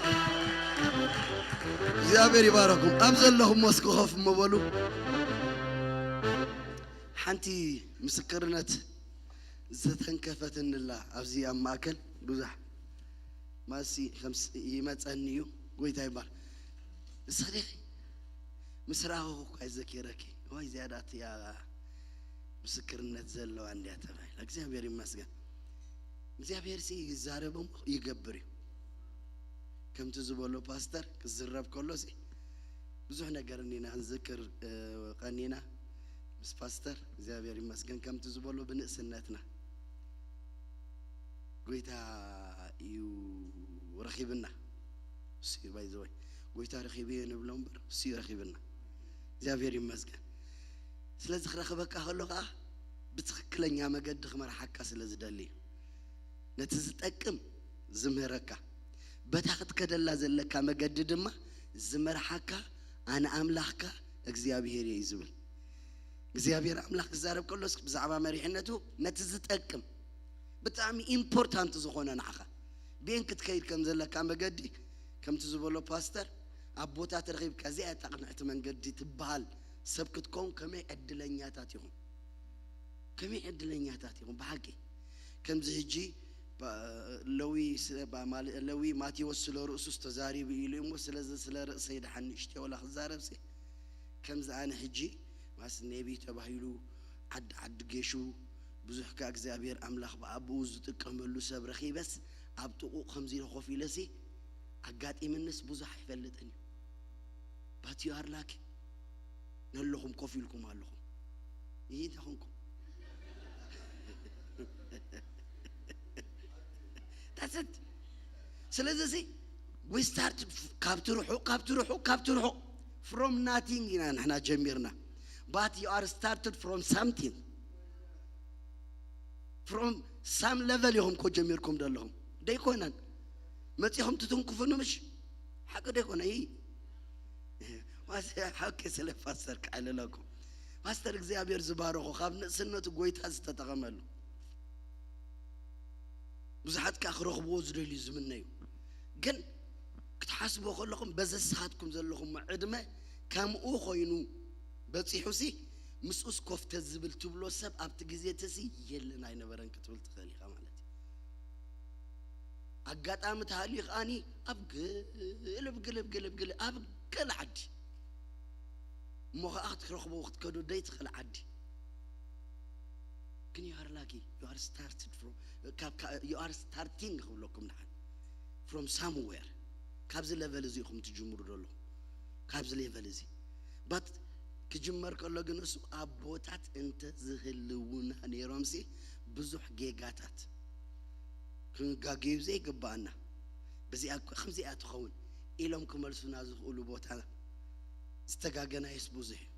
እግዚኣብሔር ይባረኹም። ኣብ ዘለኹም መስኮ ኮፍ ምበሉ። ሓንቲ ምስክርነት ዝተንከፈትንላ ኣብዚ ኣብ ማእከል ብዙሕ ማሲ ከምስ ይመጸኒ እዩ። ጎይታ ይባል። እስኺ ምስ ረኣኹ እኳ ይዘኪረኪ። ወይ ዝያዳ እያ ምስክርነት ዘለዋ እንድያ ተባሂላ። እግዚኣብሔር ይመስገን። እግዚኣብሔር ሲ ይዛረብ እሞ ይገብር እዩ። ከምቲ ዝበሎ ፓስተር ክዝረብ ከሎ ሲ ብዙሕ ነገር እኒና ክንዝክር፣ እ፣ ቀኒና ምስ ፓስተር እግዚኣብሔር ይመስገን። ከምቲ ዝበሎ ብንእስነትና ጎይታ እዩ ረኺብና። እሱ እዩ ባይዘወይ ጎይታ ረኺቡ እየ ንብሎ እምበር እሱ እዩ ረኺብና። እግዚኣብሔር ይመስገን። ስለዚ ክረኽበካ ከሎ ከዓ ብትኽክለኛ መገዲ ክመርሓካ ስለ ዝደሊ እዩ። ነቲ ዝጠቅም ዝምህረካ፣ በታ ክትከደላ ዘለካ መገዲ ድማ ዝመርሓካ ኣነ ኣምላኽካ እግዚኣብሔር እየ እዩ ዝብል። እግዚኣብሔር ኣምላኽ ክዛረብ ከሎስ ብዛዕባ መሪሕነቱ ነቲ ዝጠቅም ብጣዕሚ ኢምፖርታንት ዝኾነ ንዓኻ ብኤን ክትከይድ ከም ዘለካ መገዲ ከምቲ ዝበሎ ፓስተር ኣብ ቦታ ተረኺብካ እዚኣ እያ እታ ቅንዕቲ መንገዲ ትበሃል ሰብ ክትከውን ከመይ ዕድለኛታት ኢኹም። ከመይ ዕድለኛታት ኢኹም ብሓቂ። ከምዚ ሕጂ ባ-፣ ለዊ ስ-፣ ባ-፣ ማለ-፣ ለዊ ማቴዎስ ስለ ርእሱስ ተዛሪቡ ኢሉ እሞ ስለዚ ስለ ርእሰይ ደሓን ንእሽተይ ወላ ክዛረብሲ ከምዚ ኣነ ሕጂ ማስ ኔቢ ተባሂሉ ዓዲ ዓዲ ጌሹ ብዙሕ ከ እግዚኣብሔር ኣምላኽ ብኣቦኡ ዝጥቀመሉ ሰብ ረኺበስ ኣብ ጥቑ ከምዚ ኢለ ኮፍ ኢለሲ ኣጋጢምንስ ብዙሕ ኣይፈልጥን እዩ። But you are lucky። ነለኹም ኮፍ ኢልኩም ኣለኹም። ይህ እንታይ ኾንኩም? That's it። ስለዚ እዚ we started ካብቲ ርሑቕ፣ ካብቲ ርሑቕ፣ ካብቲ ርሑቕ from nothing ኢና ንሕና ጀሚርና። But you are started from something። From some level ኢኹም ኮ ጀሚርኩም ዘለኹም። ደይኮነን። መጺኹም ትትንክፉኒ ምሽ? ሓቂ ደይኮነ? ይህ ማስ ሓቂ ስለ ፓስተር ክዕልለኩም። ፓስተር እግዚኣብሔር ዝባረኾ፣ ካብ ንእስነቱ ጎይታ ዝተጠቐመሉ። ብዙሓት ከኣ ክረኽብዎ ዝደልዩ ዝምነዩ። ግን ክትሓስብዎ ከለኹም በዚ ንስኻትኩም ዘለኹም ዕድመ ከምኡ ኮይኑ በጺሑሲ ምስኡስ ኮፍ ተዝብል ትብሎ ሰብ ኣብቲ ግዜ እቲሲ የለን ኣይነበረን ክትብል ትኽእል ኢኻ ማለት እዩ። ኣጋጣሚ ተሃልዩ ከኣኒ ኣብ ግልብ ግልብ ግልብ ግልብ ኣብ ገለ ዓዲ እሞ ኸዓ ክትረኽቦ ክትከዶ ደይትኽእል ዓዲ ግን you are lucky you are started from ካብ you are starting ክብለኩም ንሓን from somewhere ካብዚ level እዚ ኢኹም ትጅምሩ ዘለኹም ካብዚ level እዚ but ክጅመር ከሎ ግን እሱ ኣቦታት እንተ ዝህልውና ነይሮምሲ ብዙሕ ጌጋታት ክንጋገዩ ዘይግባኣና ብዚኣ ከምዚኣ ትኸውን ኢሎም ክመልሱና ዝኽእሉ ቦታ ዝተጋገናየስ ብዙሕ እዩ።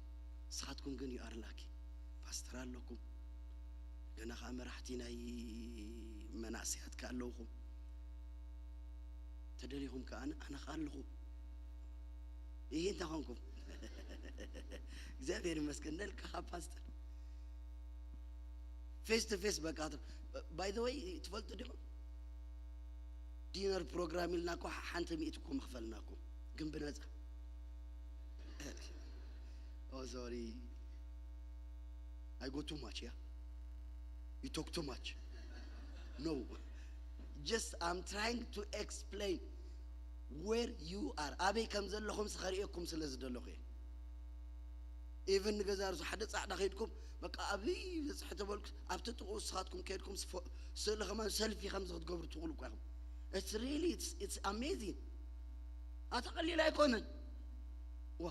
ንስኻትኩም ግን you are lucky ፓስተር ኣለኩም ገና ከዓ መራሕቲ ናይ መናእሰያት ከ ኣለውኹም ተደሊኹም ከኣ ኣነ ከ ኣለኹ ይህ እንታይ ኾንኩም እግዚኣብሔር ይመስገን ነልካ ካብ ፓስተር face to face በቃ by the way ትፈልጡ ዲኹም ዲነር ፕሮግራም ኢልና እኮ ሓንቲ ሚእቲ እኮ መኽፈልናኩም ግን ብነፃ Oh, sorry. I go too much, yeah? You talk too much. No. Just I'm trying to explain where you are. ኣበይ ከም ዘለኹም ስኸርእየኩም ስለ ዝደለኹ እየ። ኢቨን ንገዛ ርሱ ሓደ ጻዕዳ ከይድኩም በቃ ኣብይ በጽሐ ተበልኩ ኣብቲ ጥቑ ንስኻትኩም ከይድኩም ስእሊ ከማን ሰልፊ ከምዚ ክትገብሩ ትኽእሉ እኳ ኢኹም። It's really it's amazing። ኣታ ቀሊል ኣይኮነን። ዋ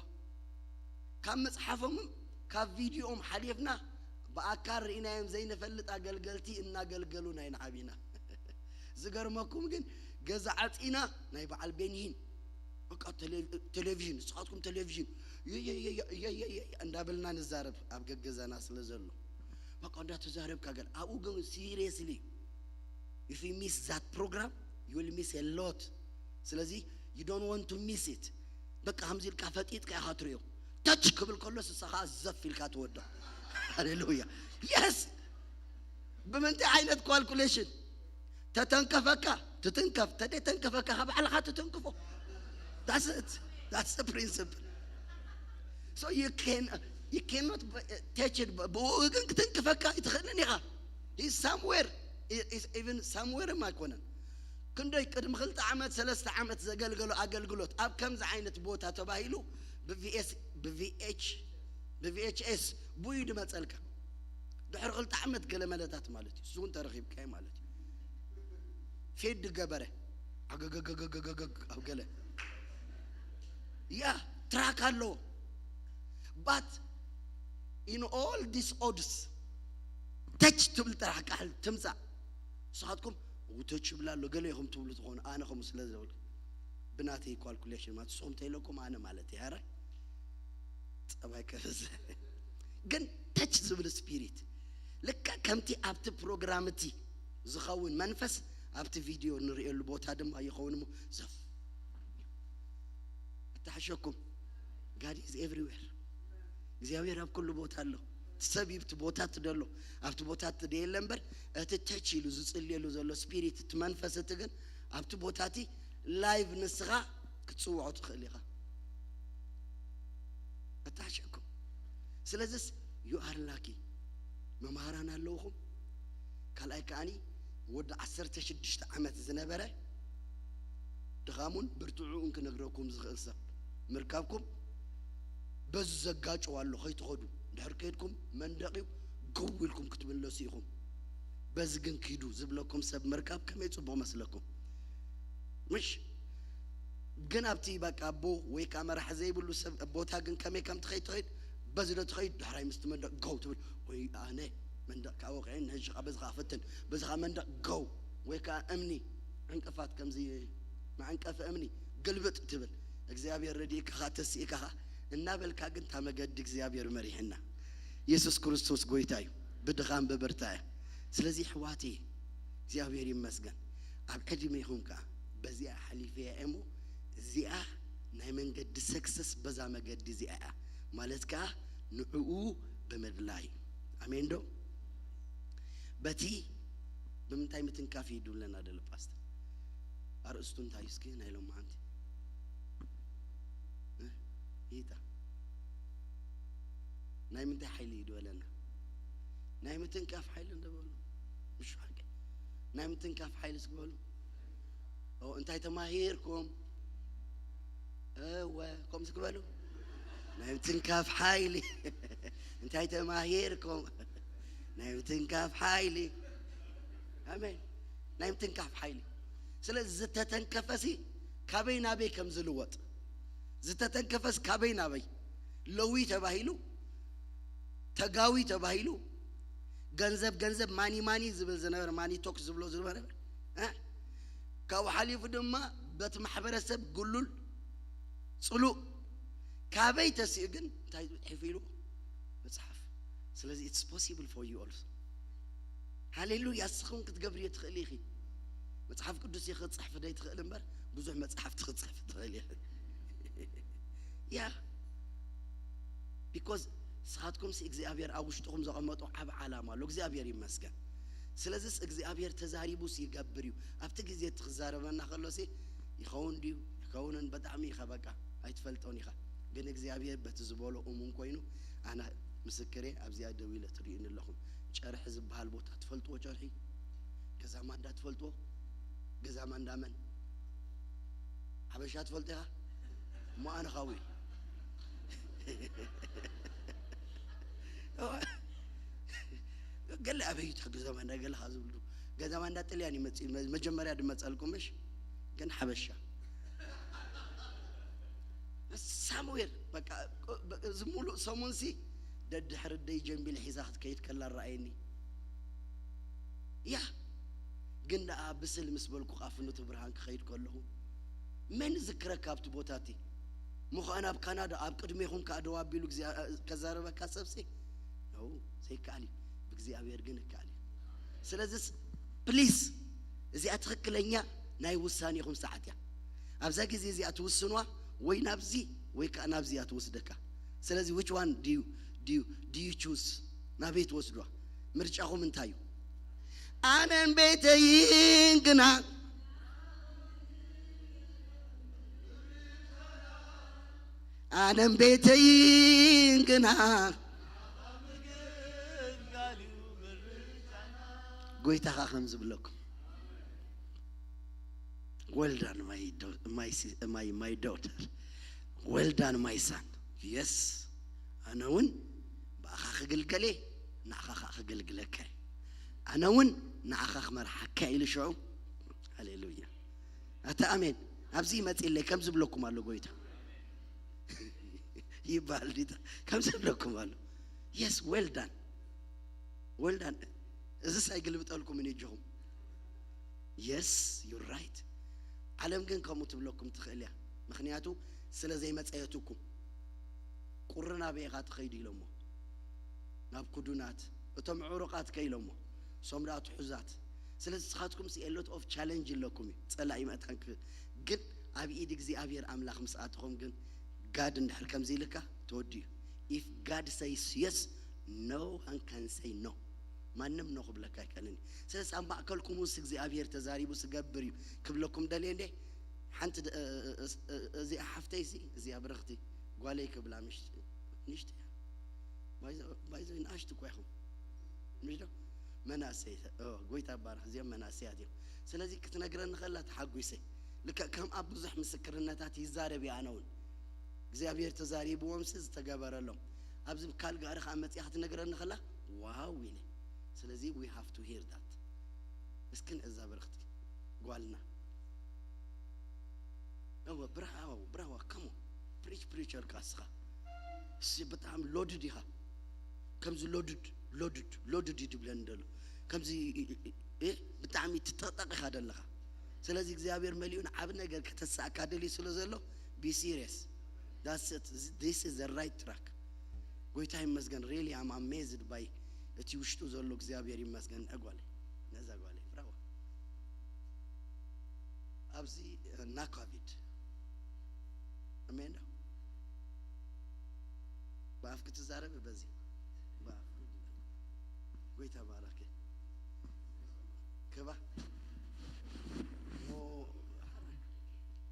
ካብ መጽሓፎምን ካብ ቪድዮኦም ሓሊፍና ብኣካል ርኢናዮም ዘይንፈልጥ ኣገልገልቲ እናገልገሉና ኢና ዓቢና። ዝገርመኩም ግን ገዛ ዓጺና ናይ በዓል ቤንሂን በቃ ቴሌቪዥን ንስኻትኩም ቴሌቪዥን እንዳበልና ንዛረብ ኣብ ገገዛና ስለ ዘሎ በቃ እንዳተዛረብካ ገለ ኣብኡ ግን seriously if you miss that program you will miss a lot ስለዚ you don't want to miss it በቃ ከምዚ ኢልካ ፈጢጥካ ኢኻ ትሪኦ touch ክብል ከሎ ንስኻ ዘፍ ኢልካ ትወዶ ሃሌሉያ yes ብምንታይ ዓይነት calculation ተተንከፈካ ትትንከፍ። ተደይ ተንከፈካ፣ ካብ ባዕልኻ ትትንክፎ። That's it. That's the principle. So you can, you cannot touch it. ብኡ ግን ክትንክፈካ ኣይትኽእልን ኢኻ። He's somewhere. He's even somewhere ም ኣይኮነን። ክንደይ ቅድሚ ክልተ ዓመት፣ ሰለስተ ዓመት ዘገልገሎ ኣገልግሎት ኣብ ከምዚ ዓይነት ቦታ ተባሂሉ ብቪኤስ፣ ብቪኤች፣ ብቪኤችኤስ ብኡ እዩ ድመጸልካ። ድሕሪ ክልተ ዓመት ገለ መለታት ማለት እዩ። እሱ እውን ተረኺብካዮ ማለት እዩ። ፌድ ገበረ። ዓገገገገገገገግ ኣብ ገለ። ያ፣ ትራክ ኣለዎ። But in all this odds, ተች ትብል ጥራሕ ቃል ትምጻእ። ንስኻትኩም፣ "ው፣ ተች ይብል ኣሎ" ገለ ኢኹም ትብሉ ትኾኑ። ኣነ ከምኡ ስለ ዝብል፣ ብናተይ ካልኩሌሽን ማለት፣ ንስኹም ተይለኩም ኣነ ማለት እየ። ኣረ፣ ጸባይ ከፍዝ። ግን ተች ዝብል ስፒሪት፣ ልክዕ ከምቲ ኣብቲ ፕሮግራም እቲ ዝኸውን መንፈስ፣ ኣብቲ ቪድዮ ንርእየሉ ቦታ ድማ ይኸውን እሞ፣ ዘፍ-፣ ኣተሓሸኩም። God is everywhere። እግዚኣብሔር ኣብ ኩሉ ቦታ ኣሎ። እቲ ሰብ እዩ፣ እቲ ቦታ እቲ ደሎ፣ ኣብቲ ቦታ እቲ ደየለ እምበር፣ እቲ ተች ኢሉ ዝጽልየሉ ዘሎ ስፒሪት፣ እቲ መንፈስ እቲ ግን ኣብቲ ቦታ እቲ ላይቭ ንስኻ ክትጽውዖ ትኽእል ኢኻ። ኣተሓሸኩም። ስለዚስ you are lucky። መምሃራን ኣለውኹም። ካልኣይ ከኣኒ ወዲ ዓሰርተ ሽዱሽተ ዓመት ዝነበረ ድኻሙን ብርትዕኡን ክነግረኩም ዝኽእል ሰብ ምርካብኩም በዚ ዘጋጭው ኣሎ። ከይትኸዱ፣ ድሕር ከይድኩም መንደቕ እዩ፣ ገው ኢልኩም ክትምለሱ ኢኹም። በዚ ግን ኪዱ ዝብለኩም ሰብ ምርካብ ከመይ ጽቡቕ መስለኩም? ምሽ ግን ኣብቲ በቃ ኣቦ ወይ ከኣ መራሒ ዘይብሉ ሰብ ቦታ ግን ከመይ ከም ትኸይድ ትኸይድ፣ በዚ ዶ ትኸይድ፣ ዳሕራይ ምስቲ መንደቕ ገው ትብል፣ ወይ ኣነ መንደቕ ከኣ ወቒዐ፣ ንሕጂ ከኣ በዚ ከኣ ፈትን፣ በዚ ከኣ መንደቕ ገው፣ ወይ ከኣ እምኒ ዕንቅፋት ከምዚ መዐንቀፊ እምኒ ግልብጥ ትብል። እግዚኣብሔር ረዲእካ ኸኣ ተሲእካ ኸኣ እናበልካ ግን እታ መገዲ እግዚኣብሔር መሪሕና። የሱስ ክርስቶስ ጎይታ እዩ። ብድኻም ብብርታ እያ። ስለዚ ኣሕዋተየ እግዚኣብሔር ይመስገን። ኣብ ዕድሜኹም ከኣ በዚኣ ሓሊፈያ እየ እሞ እዚኣ ናይ መንገዲ ሰክሰስ በዛ መገዲ እዚኣ እያ ማለት ከኣ ንዕኡ ብምድላይ። ኣሜን ዶ? በቲ ብምንታይ ምትንካፍ እዩ ድብለና ደሎ ፓስተር? ኣርእስቱ እንታይ እዩ እስኪ ናይ ሎማዓንቲ? እ? ይታ ናይ ምንታይ ሓይሊ እዩ ድበለና? ናይ ምትንካፍ ሓይሊ እንደበሉ። ምሽ ሓቂ። ናይ ምትንካፍ ሓይሊ እስኪ በሉ። ኦ፣ እንታይ ተማሂርኩም? እወ፣ ከምዚ ክበሉ። ናይ ምትንካፍ ሓይሊ። እንታይ ተማሂርኩም? ናይ ምትንካፍ ሓይሊ። ኣሜን። ናይ ምትንካፍ ሓይሊ። ስለዚ ዝተተንከፈሲ ካበይ ናበይ ከም ዝልወጥ፣ ዝተተንከፈስ ካበይ ናበይ፣ ለዊ ተባሂሉ፣ ተጋዊ ተባሂሉ፣ ገንዘብ ገንዘብ፣ ማኒ ማኒ ዝብል ዝነበረ፣ ማኒ ቶክ ዝብሎ ዝነበረ፣ እ? ካብኡ ሓሊፉ ድማ በቲ ማሕበረሰብ ግሉል፣ ጽሉእ፣ ካበይ ተሲኡ ግን እንታይ ሒፉ ኢሉ መጽሓፍ። ስለዚ it's possible for you also። ሃሌሉያ። ንስኺ እውን ክትገብርዮ ትኽእሊ ኢኺ። መጽሓፍ ቅዱስ ኢኺ ክትጽሕፊ ደይትኽእል እምበር ብዙሕ መጽሓፍቲ ክትጽሕፊ ትኽእል ኢኺ። ያ፣ ቢኮዝ ንስኻትኩም ሲ እግዚኣብሔር ኣብ ውሽጥኹም ዘቐመጦ ዓቢ ዓላማ ኣሎ። እግዚኣብሔር ይመስገን። ስለዚስ እግዚኣብሔር ተዛሪቡስ ይገብር እዩ። ኣብቲ ግዜ እቲ ክዛረበና ከሎ ሲ ይኸውን ድዩ ይከውንን ብጣዕሚ ኢኻ በቃ ኣይትፈልጦን ኢኻ። ግን እግዚኣብሔር በቲ ዝበሎ እሙን ኮይኑ ኣነ ምስክሬ ኣብዚኣ ደው ኢለ ትርእዩኒ ኣለኹም። ጨርሒ ዝበሃል ቦታ ትፈልጥዎ? ጨርሒ ገዛ ማንዳ ትፈልጥዎ? ገዛ ማንዳ መን? ሓበሻ ትፈልጦ ኢኻ? እሞ ኣነ ኻዊ ገለ ኣበይ እዩ ገዛ ማንዳ ገለ ኻ ዝብሉ ገዛ ማንዳ ጥልያን ይመጽእ መ-፣ መጀመርያ ድመጸልኩም ምሽ ግን ሓበሻ ሳሙኤል በቃ እዚ ሙሉእ ሰሙን ሲ ደድሕሪ ደይ ጀንቢል ሒዛ ክትከይድ ከላ ረኣየኒ። ያ ግን ደኣ ብስል ምስ በልኩ ከኣ ፍኖተ ብርሃን ክኸይድ ከለኹ መን ዝክረካ ኣብቲ ቦታ እቲ ምዃን ኣብ ካናዳ ኣብ ቅድሜኹም ከኣ ደው ኣቢሉ እግዚኣብ-፣ ከዛረበካ ሰብሲ ነው ዘይከኣል እዩ። ብእግዚኣብሔር ግን ይከኣል እዩ። ስለዚስ ፕሊስ እዚኣ ትኽክለኛ ናይ ውሳኔኹም ሰዓት እያ። ኣብዛ ግዜ እዚኣ ትውስንዋ ወይ ናብዚ ወይ ከኣ ናብዚ እያ ትወስደካ። ስለዚ which one do you, do you, do you choose? ናበይ ትወስድዋ? ምርጫኹም እንታይ እዩ? ኣነን ቤተይን ግና ኣነም ቤተይን ግና ጎይታኻ ከም ዝብለኩም፣ well done my do- my si- my my daughter, well done my son. Yes, ኣነ እውን ብኣኻ ክግልገል እየ፣ ንዓኻ ከዓ ክግልግለካ እየ። ኣነ እውን ንዓኻ ክመርሓካ ኢሉ ሽዑ። ሃሌሉያ። ኣታ ኣሜን። ኣብዚ ይመፅለይ ከም ዝብለኩም ኣሎ ጎይታ ይበሃል ዲታ ከም ዝብለኩም ኣሎ። Yes, well done, well done። እዚ ሳይግልብጠልኩም እኔ እጅኹም። Yes, you're right። ዓለም ግን ከምኡ ትብለኩም ትኽእል እያ፣ ምኽንያቱ ስለ ዘይመፀየትኩም። ቁሪ ናበይ ኢኻ ትኸይዱ ኢሎሞ፣ ናብ ኩዱናት። እቶም ዕሩቓት ከ ኢሎሞ፣ እሶም ደኣ ትሑዛት። ስለዚ ንስኻትኩም ሲ a lot of challenge ኣለኩም እዩ፣ ጸላኢ መእታን ክብል። ግን ኣብ ኢድ እግዚኣብሔር ኣምላኽ ምስ ኣተኹም ግን፣ ጋድ እንድሕር ከምዚ ኢልካ ተወዲኡ። If God says yes, no one can say no። ማንም ኖ ክብለካ ኣይክእልን እዩ። ስለዚ ኣብ ማእከልኩም ውስ እግዚኣብሔር ተዛሪቡ ስገብር እዩ ክብለኩም ደልየ እንዴ። ሓንቲ ደ- እ- እ- እ- እዚኣ ሓፍተይ ሲ፣ እዚኣ ብርኽቲ ጓለይ ክብላ ምሽ- ንእሽተይ እያ። ባይዘ- ባይዘ ንኣሽቱ እኳ ኢኹም። ምሽ ዶ? መናእሰይ ኦ፣ ጎይታ ባርኽ፣ እዚኦም መናእሰያት እዮም። ስለዚ ክትነግረኒ ከላ ተሓጒሰ። ልክዕ ከም ኣብ ብዙሕ ምስክርነታት ይዛረብ እየ ኣነ እውን። እግዚኣብሔር ተዛሪብዎም ሲ ዝተገበረሎም። ኣብዚ ካልጋሪ ከዓ መፅያ ክትነግረኒ ከላ ዋው ኢለ። ስለዚ we have to hear that። እስኪ ንዕዛ ብርኽቲ ጓልና። እወ ብራዋ ብራዋ come on preach preacher ካ እስኻ እሲ ብጣዕሚ loaded ኢኻ። ከምዚ loaded loaded loaded እዩ ድብለኒ ደሎ። ከምዚ እ- እ- እ- ብጣዕሚ ትጠቕጠቕ ኢኻ ደለኻ። ስለዚ እግዚኣብሔር መሊኡ ንዓብ ነገር ከተሳእካ ደልዩ ስለ ዘሎ be serious። That's it. This is the right track። ጎይታ ይመስገን። Really I'm amazed by እቲ ውሽጡ ዘሎ እግዚኣብሔር ይመስገን። እጓለ ነዛ ጓለ ብራዋ ኣብዚ ናኳቪድ ኣሜን ዶ? ብኣፍ ክትዛረብ በዚ ብኣፍ ጎይታ ባረከ ክባ ኦ፣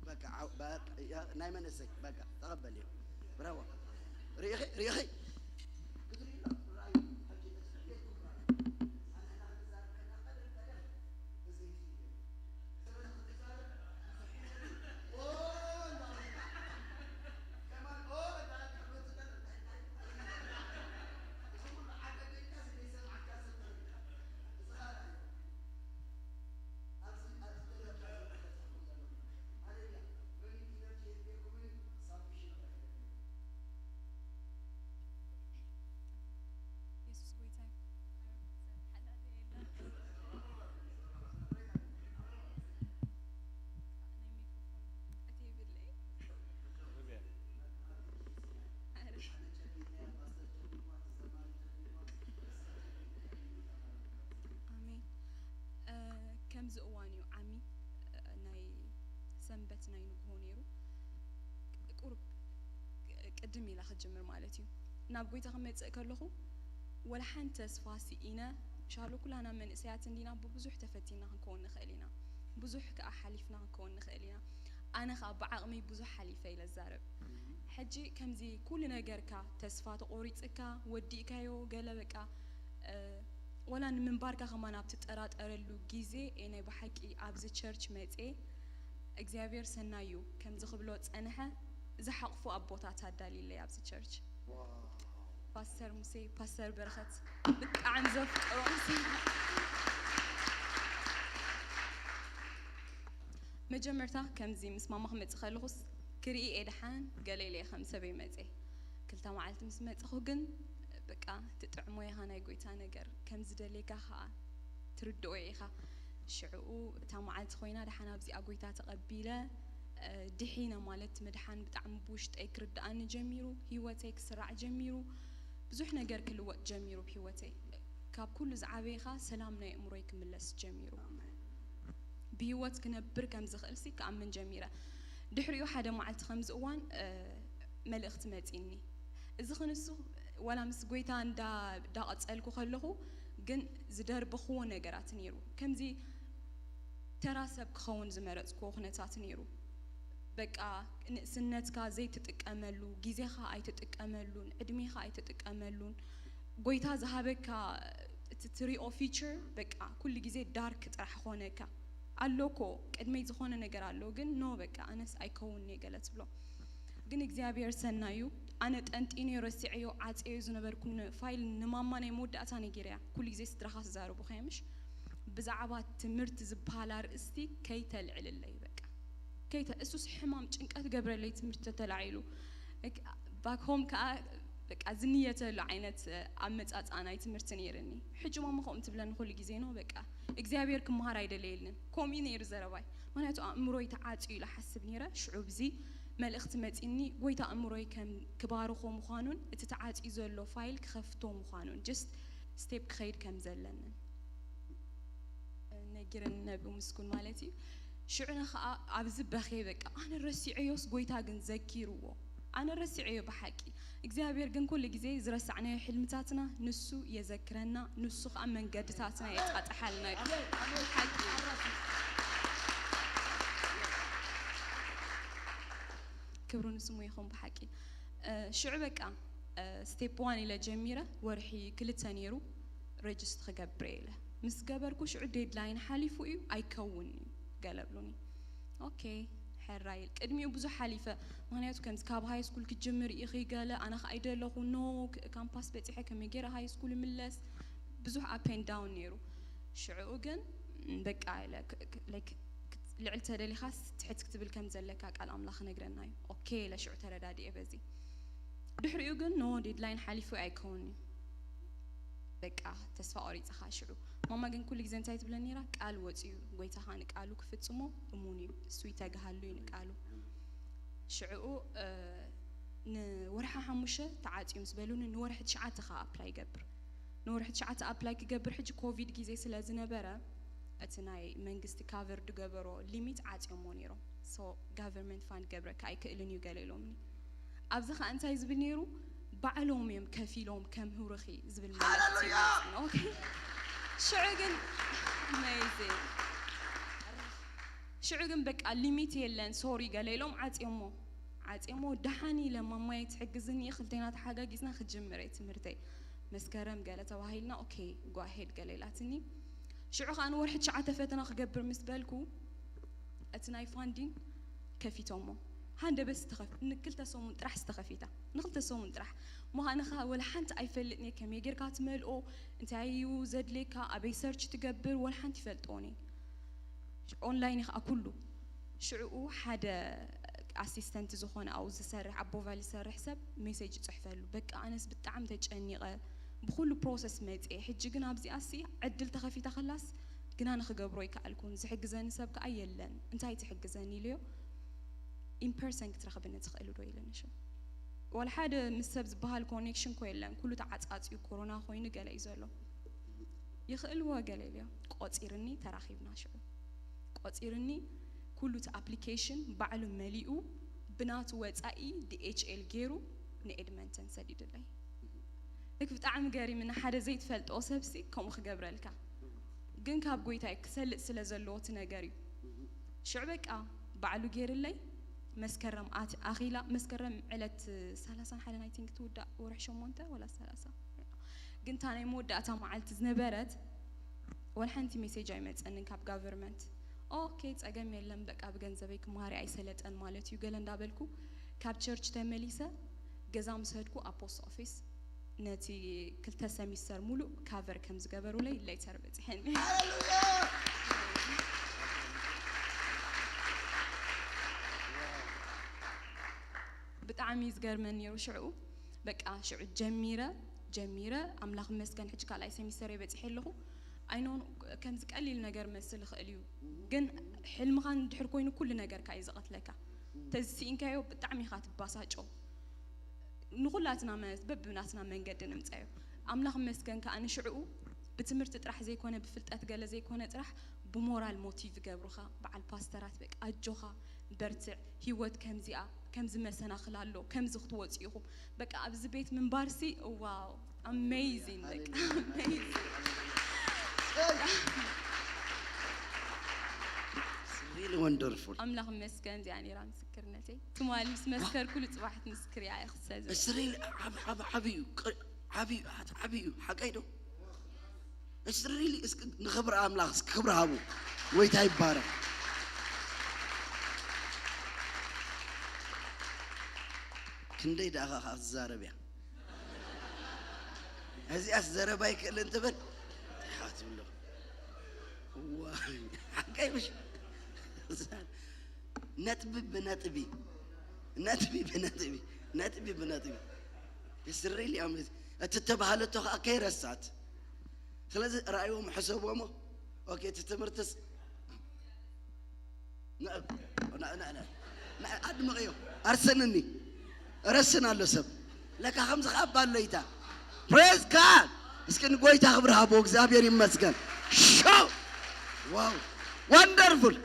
በቃ ዓው- በቃ ያ- ናይ መንእሰይ በቃ ተቐበል እዩ ብራዋ ሪኢኺ ሪኢኺ የሱስ ጎይታ እዩ። ኣሜን። እ፣ ከምዚ እዋን እዩ ዓሚ፣ እ፣ ናይ ሰንበት ናይ ንግሆ ነይሩ። ቁሩብ ቅድም ኢላ ክትጅምር ማለት እዩ። ናብ ጎይታ ክመጽእ ከለኹ ወላ ሓንቲ ተስፋ ስኢነ፣ ሻሎ ኩላና መንእሰያት እንዲና፣ ብብዙሕ ተፈቲና ክንከውን ንኽእል ኢና። ብዙሕ ከኣ ሓሊፍና ክንከውን ንኽእል ኢና። ኣነ ከኣ ብዓቕመይ ብዙሕ ሓሊፈ ኢለ እዛረብ። ሕጂ ከምዚ ኩሉ ነገርካ ተስፋ ተቖሪጽካ፣ ወዲእካዮ፣ ገለ በቃ፣ እ፣ ወላ ንምንባርካ ከማን ኣብ ትጠራጠረሉ ግዜ፣ ኤ፣ ናይ ብሓቂ ኣብዚ ቸርች መጽየ እግዚኣብሔር ሰናዩ ከምዚ ክብሎ ጸንሐ፣ ዝሓቕፉ ኣቦታት ኣዳልዩለይ ኣብዚ ቸርች። ፓስተር ሙሴ፣ ፓስተር በረኸት ብጣዕሚ ዘፍቅሮም ሲ መጀመርታ ከምዚ ምስ ማማ ክመጽእ ከለኹስ ክርኢ እየ ደሓን ገለ ኢለ እየ ከም ሰበይ መጽየ። ክልተ መዓልቲ ምስ መጸኹ ግን በቃ ትጥዕሞ ኢኻ ናይ ጎይታ ነገር ከም ዝደልየካ ኸኣ ትርድኦ ኢኻ። ሽዕኡ እታ መዓልቲ ኮይና ደሓን ኣብዚኣ ጎይታ ተቐቢለ፣ እ፣ ድሒነ ማለት ምድሓን ብጣዕሚ ብውሽጠይ ክርድኣኒ ጀሚሩ፣ ህይወተይ ክስራዕ ጀሚሩ፣ ብዙሕ ነገር ክልወጥ ጀሚሩ ብህይወተይ። ካብ ኩሉ ዝዓበየ ኸኣ ሰላም ናይ ኣእምሮይ ክምለስ ጀሚሩ። ብህይወት ክነብር ከም ዝኽእል ሲ ክኣምን ጀሚረ። ድሕሪኡ ሓደ መዓልቲ ከምዚ እዋን፣ እ፣ መልእኽቲ መጺኒ። እዚ ክንሱ ዋላ ምስ ጎይታ እንዳ-፣ እንዳቐጸልኩ ከለኹ ግን ዝደርበኽዎ ነገራት ነይሩ። ከምዚ ተራ ሰብ ክኸውን ዝመረጽክዎ ኩነታት ነይሩ። በቃ ንእስነትካ ዘይትጥቀመሉ፣ ግዜኻ ኣይትጥቀመሉን፣ ዕድሜኻ ኣይትጥቀመሉን። ጎይታ ዝሃበካ እቲ ትሪኦ ፊቸር በቃ ኩሉ ግዜ ዳርክ ጥራሕ ኾነካ። ኣሎ እኮ ቅድመይ ዝኾነ ነገር ኣሎ፣ ግን ኖ በቃ ኣነስ ኣይከውን እየ ገለ ትብሎ። ግን እግዚኣብሔር ሰናዩ፣ ኣነ ጠንጢነ ረሲዐዮ ዓፅዮ ዝነበርኩ ን- ፋይል ንማማ ናይ መወዳእታ ነጊረያ። ኩሉ ግዜ ስድራኻ ዝዛረቡ ከየምሽ ብዛዕባ ትምህርቲ ዝበሃል ኣርእስቲ ከይተልዕልለይ በቃ። ከይተ እሱስ ሕማም ጭንቀት ገብረለይ ትምህርቲ ተተላዒሉ። እክ- ባክ ሆም ከዓ በቃ ዝንየተሉ ዓይነት ኣመፃፅኣ ናይ ትምህርቲ ነይርኒ። ሕጂ ማማ ከምኡ ትብለኒ ኩሉ ግዜ ነው በቃ እግዚኣብሔር ክመሃር ኣይደለየልንን። ከምኡ ነይሩ ዘረባይ። ምክንያቱ ኣእምሮይ ተዓፅዩ ኢለ ሓስብ ነይረ። ሽዑ ብዚ መልእኽቲ መፂኒ፣ ጎይታ ኣእምሮይ ከም ክባርኾ ምዃኑን እቲ ተዓፅዩ ዘሎ ፋይል ክኸፍቶ ምዃኑን just ስቴፕ ክኸይድ ከም ዘለንን ነጊርኒ ነቢ ምስጉን ማለት እዩ። ሽዑ ንኸዓ ኣብዚ በኸየ በቃ ኣነ ረሲዐዮስ ጎይታ ግን ዘኪርዎ። ኣነ ረሲዐዮ ብሓቂ። እግዚኣብሔር ግን ኩሉ ግዜ ዝረሳዕናዮ ሕልምታትና ንሱ የዘክረና፣ ንሱ ከዓ መንገድታትና የጣጥሓልና እዩ። ሓቂ እዩ። ክብሩ ንስሙ ይኹን ብሓቂ። ሽዑ በቃ ስቴፕ ዋን ኢለ ጀሚረ። ወርሒ ክልተ ነይሩ። ሬጅስት ክገብር ኢለ ምስ ገበርኩ ሽዑ ዴድላይን ሓሊፉ እዩ ኣይከውን እዩ ገለ ብሉኒ። ኦኬ ሕራይ ቅድሚኡ ብዙሕ ሓሊፈ። ምክንያቱ ከምዚ ካብ ሃይ ስኩል ክጅምር ኢኺ ገለ ኣነ ከ ኣይደለኹ ኖ ካምፓስ በፂሐ ከመይ ገይረ ሃይ ስኩል ምለስ ብዙሕ ኣፕ ኤንድ ዳውን ነይሩ። ሽዑ ግን በቃ ኢለ ልዕሊ ተደሊኻስ ትሕት ክትብል ከም ዘለካ ቃል ኣምላኽ ነግረና እዩ። ኦኬ ኢለ ሽዑ ተረዳዲኤ በዚ። ድሕሪኡ ግን ኖ ዴድላይን ሓሊፉ ኣይከውን እዩ። በቃ ተስፋ ቆሪፅኻ ሽዑ። ማማ ግን ኩሉ ግዜ እንታይ ትብለን ነይራ? ቃል ወፂኡ ጎይታኻ ንቃሉ ክፍፅሞ እሙን እዩ፣ እሱ ይተግሃሉ እዩ ንቃሉ። ሽዕኡ ንወርሒ ሓሙሽተ ተዓፅዩ ምስ በሉኒ ንወርሒ ትሽዓተ ከዓ ኣፕላይ ይገብር። ንወርሒ ትሽዓተ ኣፕላይ ክገብር ሕጂ ኮቪድ ግዜ ስለ ዝነበረ እቲ ናይ መንግስቲ ካቨር ድገበሮ ሊሚት ዓፅዮሞ ነይሮም። ሶ ጋቨርንመንት ፋንድ ገብረካ ኣይክእልን እዩ ገለ ኢሎምኒ። ኣብዚ ከዓ እንታይ ዝብል ነይሩ? ባዕሎም እዮም ከፊሎም ከምህሩኺ ዝብል መልእክቲ ይመፅኒ። ሽዑ ግን ኣሜዚንግ ሽዑ ግን በቃ ሊሚት የለን ሶሪ ገለ ኢሎም ዓፅዮሞ። ዓፅዮሞ ደሓን ኢለ ማማየ ትሕግዝኒ እየ ክልቴና ተሓጋጊዝና ክጅምር እየ ትምህርተይ መስከረም ገለ ተባሂልና ኦኬ ጓሄድ ገለ ኢላትኒ። ሽዑ ከዓ ንወርሒ ትሽዓተ ፈተና ክገብር ምስ በልኩ እቲ ናይ ፋንዲን ከፊቶሞ። ሃንደበት ዝተኸፍ ንክልተ ሰሙን ጥራሕ ዝተኸፊታ ንክልተ ሰሙን ጥራሕ ምዃንኻ ወላ ሓንቲ ኣይፈልጥን እየ። ከመይ ጌርካ ትመልኦ እንታይ እዩ ዘድልየካ ኣበይ ሰርች ትገብር ወላ ሓንቲ ይፈልጥዎን እየ። ኦንላይን እዩ ከዓ ኩሉ። ሽዕኡ ሓደ ኣሲስተንት ዝኾነ ኣብኡ ዝሰርሕ ኣብ ቦቫል ዝሰርሕ ሰብ ሜሴጅ ይፅሕፈሉ። በቃ ኣነስ ብጣዕሚ ተጨኒቐ ብኩሉ ፕሮሰስ መፅየ። ሕጂ ግን ኣብዚኣሲ ዕድል ተኸፊታ ከላስ ግና ንክገብሮ ይከኣልኩን ዝሕግዘኒ ሰብ ከዓ የለን። እንታይ ትሕግዘኒ ኢለዮ። ኢንፐርሰን ክትረኽብኒ ትኽእሊ ዶ ኢለኒ ሽዑ። ዋላ ሓደ ምስ ሰብ ዝበሃል ኮኔክሽን ኮ የለን። ኩሉ ተዓፃፂዩ ኮሮና ኮይኑ ገለ እዩ ዘሎ። ይኽእልዎ ገለ ኢለዮ። ቆፂርኒ ተራኺብና ሽዑ። ቆፂርኒ ኩሉ እቲ ኣፕሊኬሽን ባዕሉ መሊኡ ብናቱ ወፃኢ ዲኤችኤል ገይሩ ንኤድመንተን ሰዲድለይ። ልክ ብጣዕሚ ገሪምኒ ሓደ ዘይትፈልጦ ሰብሲ ከምኡ ክገብረልካ ግን ካብ ጎይታይ ክሰልጥ ስለ ዘለዎ እቲ ነገር እዩ። ሽዑ በቃ ባዕሉ ገይርለይ መስከረም ኣት ኣኺላ መስከረም ዕለት ሰላሳን ሓደን ኣይ ቲንክ ትውዳእ ወርሒ ሸሞንተ ወላ ሰላሳ ግን እታ ናይ መወዳእታ መዓልቲ ዝነበረት ወላ ሓንቲ ሜሴጅ ኣይመፀንን ካብ ጋቨርመንት። ኦኬ ፀገም የለን በቃ ብገንዘበይ ክማሪ ኣይሰለጠን ማለት እዩ ገለ እንዳበልኩ ካብ ቸርች ተመሊሰ ገዛ ምስ ሀድኩ ኣብ ፖስት ኦፊስ ነቲ ክልተ ሰሚስተር ሙሉእ ካቨር ከም ዝገበሩለይ ሌተር በፂሐኒ። ብጣዕሚ እዩ ዝገርመን ነይሩ ሽዕኡ በቃ ሽዑ ጀሚረ ጀሚረ ኣምላኽ መስገን ሕጂ ካልኣይ ሰሚስተር እየ በፂሐ ኣለኹ። ኣይኖን ከምዚ ቀሊል ነገር መስል ይኽእል እዩ ግን ሕልምኻ እንድሕር ኮይኑ ኩሉ ነገርካ እዩ ዝቐትለካ። ተዝስኢንካዮ ብጣዕሚ ኢኻ ትባሳጮ። ንኹላትና መ- በብናትና መንገዲ ንምፃዮ። ኣምላኽ መስገን ከዓ ንሽዕኡ ብትምህርቲ ጥራሕ ዘይኮነ ብፍልጠት ገለ ዘይኮነ ጥራሕ ብሞራል ሞቲቭ ይገብሩኻ። በዓል ፓስተራት በቃ ኣጆኻ በርትዕ፣ ህይወት ከምዚኣ ከምዚ መሰናኽል ኣሎ፣ ከምዚ ክትወፂ ኢኹም። በቃ ኣብዚ ቤት ምንባር ሲ ዋው ኣሜዚንግ በቃ ኣሜዚንግ። Really wonderful. ኣምላኽ ይመስገን። እዚኣ ነይራ ምስክርነተይ። ትማል ምስ መስከርኩሉ ጽባሕ ትምስክር እያ። ይኽሰዝ It's really ዓብ- ዓብ- ዓብዩ ቅር- ዓብዩ ዓት- ዓብዩ ሓቀይ ዶ? It's really እስኪ ንኽብሪ ኣምላኽ እስኪ ክብሪ ሃቡ። ጎይታ ይባረኽ። ክንደይ ደኣ ኸዓ ክትዛረብ እያ። እዚኣስ ዘረባ ይክእል እንትብል ሓትብሎ። ዋይ ሓቀይ ምሽ ነጥቢ ብነጥቢ ነጥቢ ብነጥቢ ነጥቢ ብነጥቢ ስሪ ሊኦም እቲ ተባህለቶ ከዓ ከይረሳት። ስለዚ ራእይዎም ሕሰብዎሞ። ኦኬ፣ እቲ ትምህርትስ ን- ን- ን- ን- ን- ኣድምቕዮ። ኣርሰንኒ ረስን ኣሎ ሰብ ለካ ከምዚ ከዓ ባለይታ። Praise God። እስኪ ንጎይታ ክብሪ ሃቦ። እግዚኣብሔር ይመስገን። ሾው ዋው፣ ዋንደርፉል።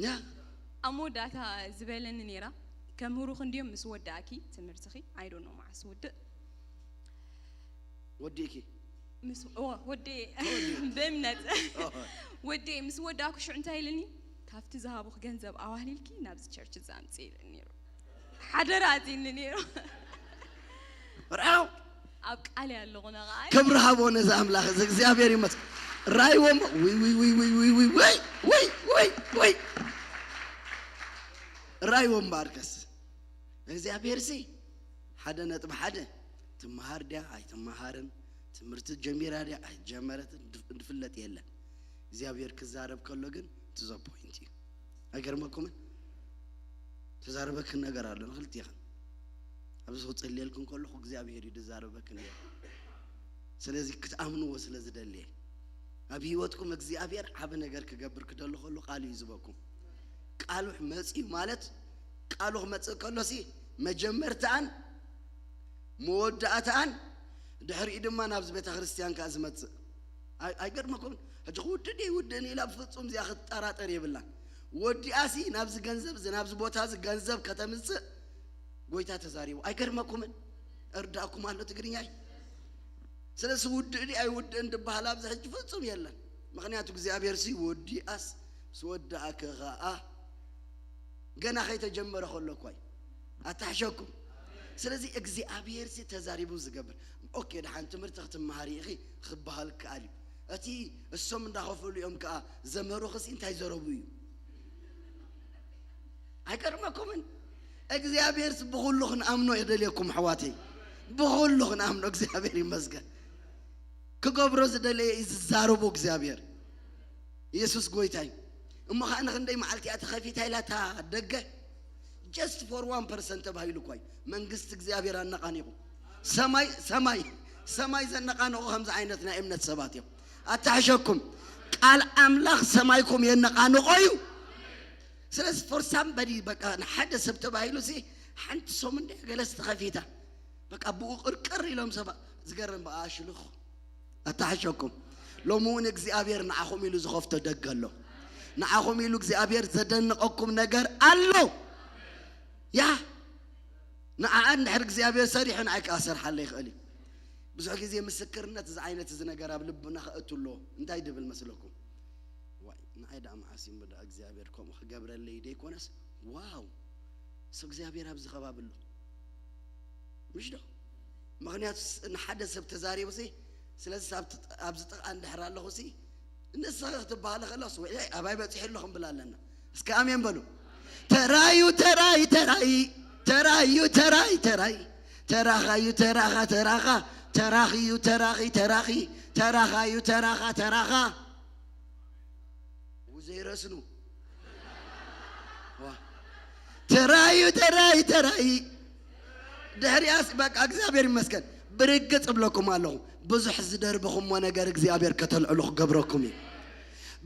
ያ ኣብ መወዳእታ ዝበለኒ ነይራ፣ ከምህሩኺ እንድዮም ምስ ወዳእኪ ትምህርትኺ። I don't know መዓስ ውድእ። ወዲእኪ ምስ ኦ ወዴ ብእምነት ወዴ ምስ ወዳእኩ ሽዑ እንታይ ኢልኒ? ካብቲ ዝሃቡኽ ገንዘብ ኣዋህሊልኪ ናብዚ ቸርች እዛ ኣምፅእ ኢልኒ ነይሩ። ሓደራ ኣትይኒ ነይሩ። ርኣው ኣብ ቃል ኣለኹ ነቓ ክብሪ ሃቦ ነዚ ኣምላኽ እዚ እግዚኣብሔር ይመስገን። ራይዎም ውይ ውይ ውይ ውይ ውይ ውይ ውይ ውይ ውይ ውይ ራይዎም ባርከስ እግዚኣብሔር ሲ ሓደ ነጥቢ ሓደ ትመሃር ድያ ኣይትመሃርን ትምህርቲ ጀሚራ ድያ ኣይጀመረትን ድፍ- ድፍለጥ የለን። እግዚኣብሔር ክዛረብ ከሎ ግን to the point እዩ። ኣይገርመኩምን? ተዛረበክን ነገር ኣሎ ንክልቲኽን ኣብዚ ክፅልየልክን ከለኹ እግዚኣብሔር እዩ ዝዛረበክን ነይሩ። ስለዚ ክትኣምንዎ ስለ ዝደልየ ኣብ ህይወትኩም እግዚኣብሔር ዓቢ ነገር ክገብር ክደሉ ከሎ ቃሉ እዩ ዝበኩም። ቃሉ መፅዩ ማለት ቃሉ ክመፅእ ከሎሲ መጀመርትኣን መወዳእትኣን ድሕሪኡ ድማ ናብዚ ቤተ ክርስቲያን ከዓ ዝመፅእ ኣይ- ኣይገርመኩምን? ሕጂ ክውድእ ድየ ይውድእን ኢላ ብፍፁም እዚኣ ክትጠራጠር የብላን። ወዲኣሲ ናብዚ ገንዘብ እዚ ናብዚ ቦታ እዚ ገንዘብ ከተምፅእ ጎይታ ተዛሪቡ ኣይገርመኩምን? እርዳእኩም ኣሎ ትግርኛይ። ስለዚ ውድእ ድየ ኣይውድእን ድበሃል ኣብዚ ሕጂ ፍፁም የለን። ምክንያቱ እግዚኣብሔር ሲ ወዲኣስ ምስ ወዳእኪ ከዓ ገና ከይተጀመረ ከሎ እኳ እዩ ኣታሕሸኩም። ስለዚ እግዚኣብሔር ሲ ተዛሪቡ ዝገብር ኦኬ፣ ደሓን ትምህርቲ ክትመሃሪ ኢኺ ክበሃል ከኣል እዩ። እቲ እሶም እንዳኸፈሉ እዮም ከዓ ዘምህሩኽሲ እንታይ ዘረቡ እዩ? ኣይገርመኩምን? እግዚኣብሔርስ ብኹሉ ክንኣምኖ የደልየኩም ኣሕዋተይ፣ ብኹሉ ክንኣምኖ። እግዚኣብሔር ይመስገን። ክገብሮ ዝደለየ እዩ ዝዛረቡ እግዚኣብሔር። ኢየሱስ ጎይታ እዩ። እሞ ከዓ ንክንደይ መዓልቲ እያ ተኸፊታ ኢላ እታ ደገ just for one percent ተባሂሉ እኳ እዩ መንግስቲ እግዚኣብሔር ኣነቓኒቑ። ሰማይ ሰማይ ሰማይ ዘነቓንቑ ከምዚ ዓይነት ናይ እምነት ሰባት እዮም። ኣታሕሸኩም ቃል ኣምላኽ ሰማይኩም የነቓንቖ እዩ። ስለዚ for somebody በቃ ንሓደ ሰብ ተባሂሉ ሲ ሓንቲ ሰሙን ደ ገለስ ተኸፊታ በቃ ብኡ ቅርቅር ኢሎም ሰባ ዝገርም በቃ ኣሽልኹ ኣታሓሸኩም። ሎሚ እውን እግዚኣብሔር ንዓኹም ኢሉ ዝኸፍቶ ደገ ኣሎ። ንዓኹም ኢሉ እግዚኣብሔር ዘደንቐኩም ነገር ኣሎ። ያ ንዓኣ እንድሕር እግዚኣብሔር ሰሪሑ ንዓይ ከዓ ሰርሓለ ይኽእል እዩ። ብዙሕ ግዜ ምስክርነት እዚ ዓይነት እዚ ነገር ኣብ ልብና ከእቱ ኣለዎ። እንታይ ድብል መስለኩም? ዋይ ንዓይ ደኣ መዓስ እዩ እሞ ደኣ እግዚኣብሔር ከምኡ ክገብረለይ ደይኮነስ ዋው እሱ እግዚኣብሔር ኣብዚ ከባቢ ኣሎ። ምሽ ዶ? ምኽንያቱ ንሓደ ሰብ ተዛሪቡ ሲ ስለዚ ኣብዚ ጥቓ እንድሕር ኣለኹ ሲ ንስኻ ክትበሃለ ከለስ ወይ ኣባይ በፂሑ ኣለኹ ንብል ኣለና። እስከ ኣሜን በሉ። ተራዩ ተራይ ተራይ ተራዩ ተራይ ተራይ ተራኻዩ ተራኻ ተራኻ ተራኽዩ ተራኺ ተራኺ ተራኻዩ ተራኻ ተራኻ ዘይረስኑ ተራዩ ተራይ ተራይ ድሕሪኣስ በቃ እግዚኣብሔር ይመስገን ብርግፅ እብለኩም ኣለኹ ብዙሕ ዝደርበኹምዎ ነገር እግዚኣብሔር ከተልዕሉ ክገብረኩም እዩ።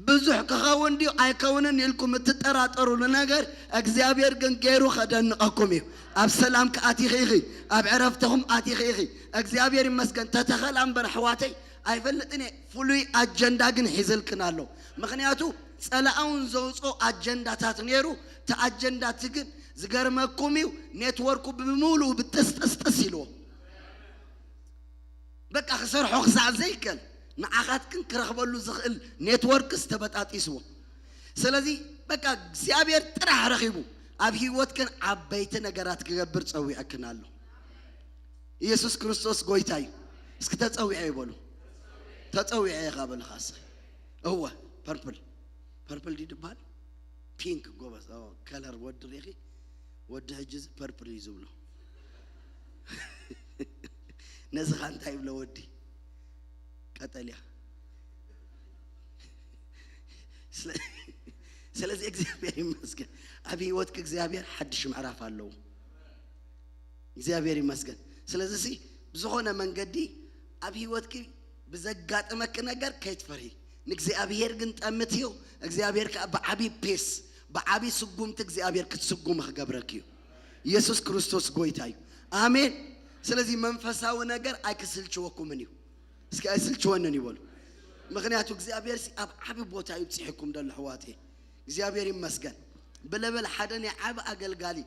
ብዙሕ ክኸውን ድዩ ኣይከውንን ኢልኩም እትጠራጠሩሉ ነገር እግዚኣብሔር ግን ገይሩ ከደንቐኩም እዩ። ኣብ ሰላምኪ ኣቲኺ ኢኺ፣ ኣብ ዕረፍትኹም ኣቲኺ ኢኺ። እግዚኣብሔር ይመስገን ተተኸላ እምበር ኣሕዋተይ ኣይፈልጥን እየ። ፍሉይ ኣጀንዳ ግን ሒዝልክን ኣሎ። ምኽንያቱ ጸላኣውን ዘውፅኦ ኣጀንዳታት ነይሩ። እቲ ኣጀንዳ እቲ ግን ዝገርመኩም እዩ ኔትወርኩ ብምሉኡ ብጥስጥስጥስ ኢልዎ በቃ ክሰርሖ ክሳዕ ዘይከል ንዓኻትክን ክረኽበሉ ዝኽእል ኔትወርክስ ተበጣጢስዎ። ስለዚ በቃ እግዚኣብሔር ጥራሕ ረኺቡ ኣብ ህይወትክን ዓበይቲ ነገራት ክገብር ጸዊዕክን ኣሎ። ኢየሱስ ክርስቶስ ጎይታ እዩ። እስኪ ተጸዊዐ ይበሉ። ተጸዊዐ ኢኻ በልኻስ። እወ፣ ፐርፕል፣ ፐርፕል ድዩ ድበሃል? ፒንክ፣ ጎበዝ። ኦ፣ ከለር ወዲ ሪኺ፣ ወዲ ሕጂ እዚ ፐርፕል እዩ ዝብሎ። ነዚ ኸ እንታይ ይብሎ ወዲ? ቀጠልያ። ስለ-፣ ስለዚ እግዚኣብሔር ይመስገን። ኣብ ህይወትኪ እግዚኣብሔር ሓድሽ ምዕራፍ ኣለዎ። እግዚኣብሔር ይመስገን። ስለዚ ሲ ብዝኾነ መንገዲ ኣብ ህይወትኪ ብዘጋጥመኪ ነገር ከይትፈርሂ። ንእግዚኣብሔር ግን ጠምትዮ፣ እግዚኣብሔር ከኣ ብዓቢ ፔስ፣ ብዓቢ ስጉምቲ እግዚኣብሔር ክትስጉሚ ክገብረኪ እዩ። ኢየሱስ ክርስቶስ ጎይታ እዩ። ኣሜን። ስለዚ መንፈሳዊ ነገር ኣይክስልችወኩምን እዩ። እስኪ ኣይስልችወንን ይበሉ። ምኽንያቱ እግዚኣብሔር ሲ ኣብ ዓቢ ቦታ ይብጽሕኩም ደሎ ኣሕዋተይ። እግዚኣብሔር ይመስገን። ብለበል ሓደ ናይ ዓቢ ኣገልጋሊ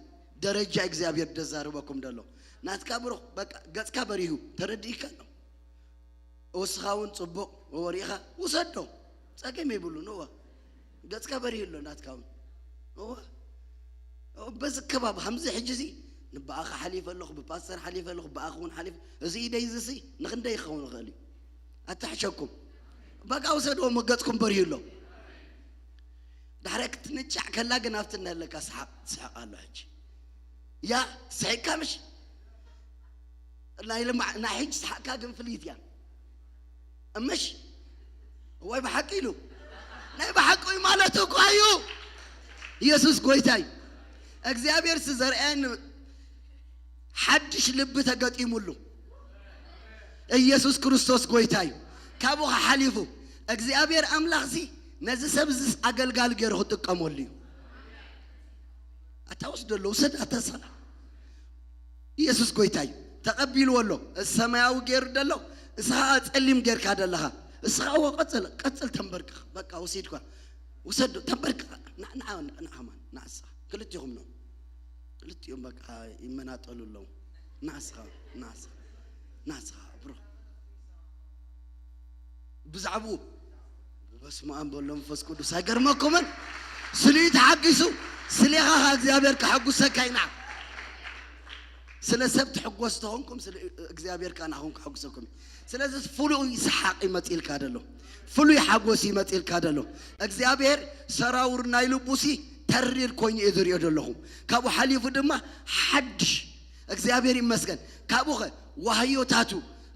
ደረጃ እግዚኣብሔር ደዛርበኩም ደሎ። ናትካ ብሩኽ በቃ ገጽካ በሪሁ ተረዲእካ ኣሎ። ወስኻ እውን ጽቡቕ ወሪኻ ውሰዶ። ጸገም የብሉን። እወ። ገጽካ በሪሁ ኣሎ ናትካ እውን። እወ። እወ፣ በዚ ከባቢ ከምዚ ሕጂ እዚ ንብኣኻ ሓሊፈ ኣለኹ፣ ብፓስተር ሓሊፈ ኣለኹ፣ ብኣኻ እውን ሓሊፈ። እዚ ኢደይ እዚ ሲ ንኽንደይ ይኸውን ይኽእል እዩ። ኣታሕሸኩም። በቃ ውሰድዎ፣ መገጽኩም በሪሁ ኣሎ። ዳሕራይ ክትንጫዕ ከላ ግን ኣብቲ እናለካ ስሓቕ፣ ትስሕቕ ኣሎ ሕጂ። ያ፣ ስሒቕካ ምሽ? ናይ ልማ-፣ ናይ ሕጂ ስሓቕካ ግን ፍልይት እያ። እምሽ? ወይ ብሓቂ ኢሉ? ናይ ብሓቂ እዩ ማለት እኮ እዩ። ኢየሱስ ጎይታ እዩ። እግዚኣብሔር ሲ ዘርእየኒ ሓድሽ ልቢ ተገጢሙሉ። ኢየሱስ ክርስቶስ ጎይታ እዩ። ካብኡ ሓሊፉ እግዚኣብሔር ኣምላኽ ሲ ነዚ ሰብ እዚ ኣገልጋሊ ገይሩ ክጥቀመሉ እዩ። ኣታ ውስዶ ኣሎ፣ ውሰድ፣ ኣታ ሰላ። ኢየሱስ ጎይታ እዩ። ተቐቢልዎ ኣሎ። እዚ ሰማያዊ ገይሩ ደሎ፣ እስኻ ጸሊም ገይርካ ደለኻ። እስኻ እወ፣ ቀጽል፣ ቀጽል፣ ተንበርክኽ። በቃ፣ ወሲድኳ። ውሰዶ፣ ተንበርክኽ። ና-፣ ና-፣ ና-፣ ንዓማን፣ ንዓሳ። ክልቲኹም ነው። ክልቲኦም በቃ ይመናጠሉ ኣለዉ። ንዓስኻ፣ ንዓስኻ፣ ንዓስኻ፣ ብሮ። ብዛዕባኡ በስመ ኣብ በሎ መንፈስ ቅዱስ ኣይገርመኩምን? ስልዩ ተሓጊሱ፣ ስሌኻ ኸኣ እግዚኣብሔር ከሐጉሰካ ኢና። ስለ ሰብ ትሕጎስ ተኾንኩም፣ ስለ እግዚኣብሔር ከኣ ንዓኹም ከሐጉሰኩም እዩ። ስለዚ ፍሉይ ሰሓቕ ይመጽእልካ ደሎ፣ ፍሉይ ሓጎስ ይመጽእልካ ደሎ። እግዚኣብሔር ሰራውር ናይ ልቡሲ ተሪር ኮይኑ እዩ ዝሪኦ ዘለኹም። ካብኡ ሓሊፉ ድማ ሓድሽ እግዚኣብሔር ይመስገን። ካብኡ ኸ ዋህዮታቱ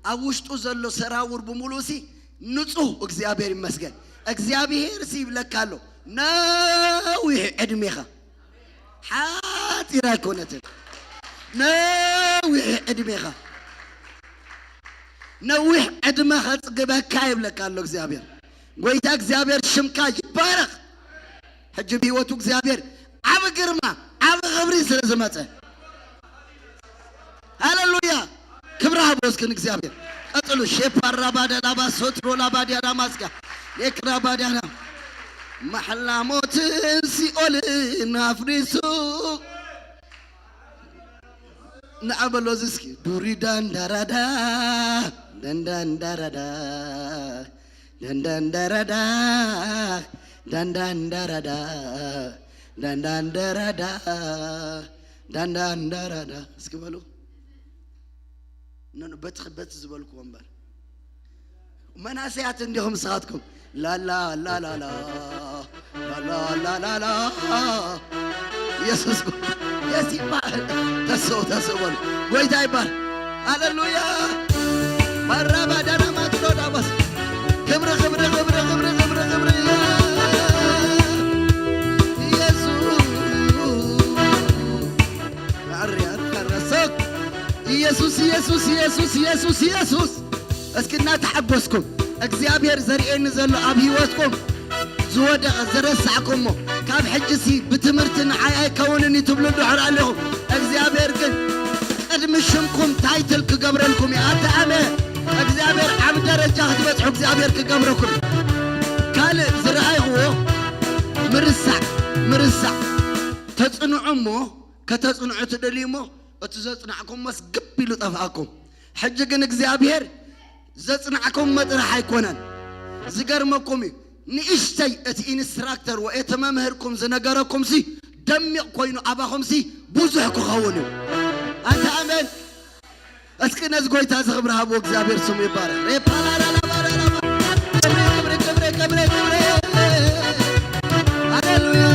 ኣብ ውሽጡ ዘሎ ሰራውር ብምሉእሲ ንጹህ እግዚኣብሔር ይመስገን። እግዚኣብሔር ሲ ይብለካ ኣሎ፣ ነዊሕ ዕድሜኻ ሓጺር ኣይኮነትን። ነዊሕ ዕድሜኻ፣ ነዊሕ ዕድመ ኸጽግበካ ይብለካ ኣሎ እግዚኣብሔር። ጎይታ እግዚኣብሔር ሽምካ ይባረኽ። ሕጂ ብህይወቱ እግዚኣብሔር ዓቢ ግርማ፣ ዓቢ ኽብሪ ስለ ዝመጸ፣ ሃሌሉያ! ክብሪ ሃቦ እስኪ ንእግዚኣብሔር። ቀጽሉ። ሼፓራ ባደላ ባሶትሮ ላባዲያና ማስጋ ሌክራ ባዲያና ማሕላ ሞትን ሲኦልን ኣፍሪሱ ንዓ በሎ እዚ እስኪ ዱሪ ዳንዳራዳ ደንዳንዳራዳ ደንዳንዳራዳ ደንዳንዳራዳ ደንዳንዳራዳ ደንዳንዳራዳ እስኪ በሉ። ኖ፣ ኖ፣ በቲ በቲ ዝበልኩዎ እምበር መናእሰያት እንዲኹም ንስኻትኩም ላላ ላላላ ላላ ላላላ ኢየሱስ ጎ-፣ የስ ይባል። ተስኡ ተስኡ በሉ። ጎይታ ይባል። ሃሌሉያ። ባራባ ዳና ማትሮ ዳባስ ክብሪ ክብሪ ክብሪ ክብሪ ክብሪ ክብሪ ኢየሱስ። ኣርያ ረሰክ ኢየሱስ ኢየሱስ ኢየሱስ ኢየሱስ ኢየሱስ። እስኪ እናተሓጎስኩም እግዚኣብሔር ዘርእየኒ ዘሎ ኣብ ህይወትኩም ዝወደቐ ዝረሳዕኩሞ ካብ ሕጂሲ ብትምህርቲ ንዓይ ኣይከውንን እዩ ትብሉ እንድሕር ኣለኹም እግዚኣብሔር ግን ቅድሚ ሽምኩም ታይትል ክገብረልኩም እዩ። ኣተ ኣመ እግዚኣብሔር ዓብ ደረጃ ክትበጽሑ እግዚኣብሔር ክገብረኩም እዩ። ካልእ ዝረኣይኽዎ ምርሳዕ ምርሳዕ ተጽንዑ እሞ ከተጽንዑ ትደልዩ እሞ እቲ ዘጽናዕኩሞስ ግብ ኢሉ ጠፍኣኩም። ሕጂ ግን እግዚኣብሔር ዘጽናዕኩም መጥራሕ ኣይኮነን። ዝገርመኩም እዩ። ንእሽተይ እቲ ኢንስትራክተር ወይ እቲ መምህርኩም ዝነገረኩምሲ ደሚቕ ኮይኑ ኣባኹምሲ ብዙሕ ክኸውን እዩ። ኣንታ ኣሜን። እስኪ ነዚ ጎይታ እዚ ክብሪ ሃብዎ፣ እግዚኣብሔር ስሙ ይባረክ። ሬፓላላላባላላባ። ክብሪ፣ ክብሪ፣ ክብሪ፣ ክብሪ፣ ክብሪ። ሃሌሉያ።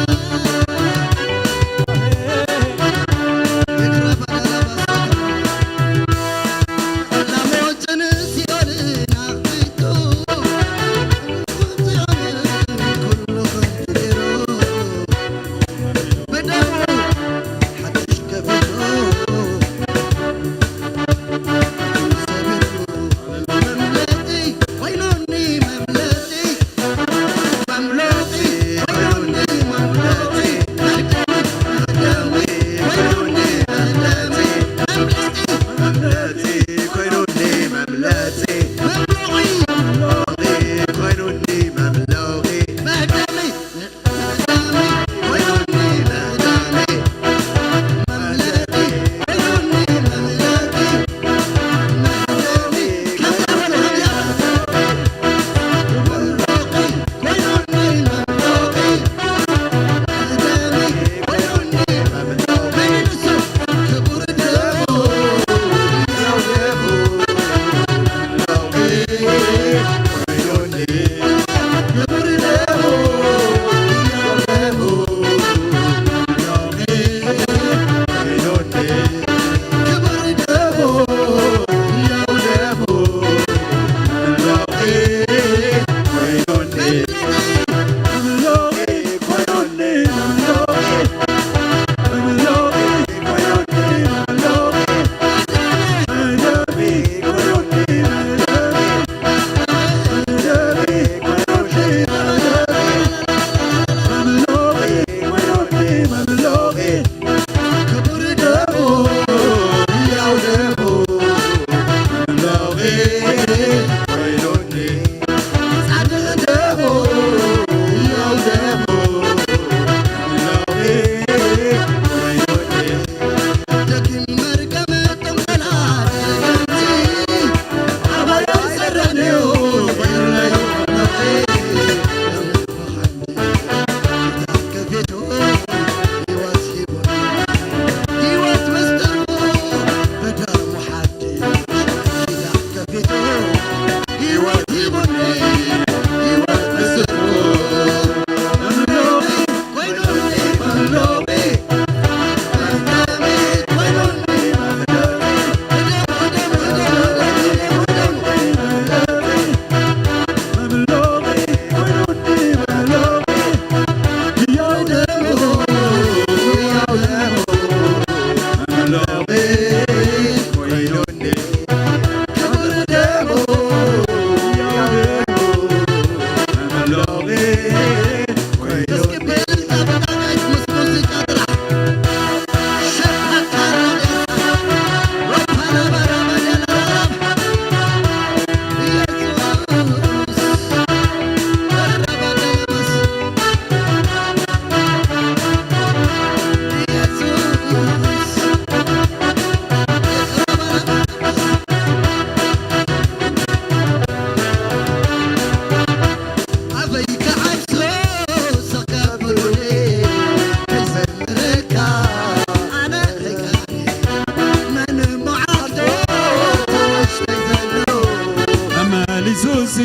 መመሊሱሲ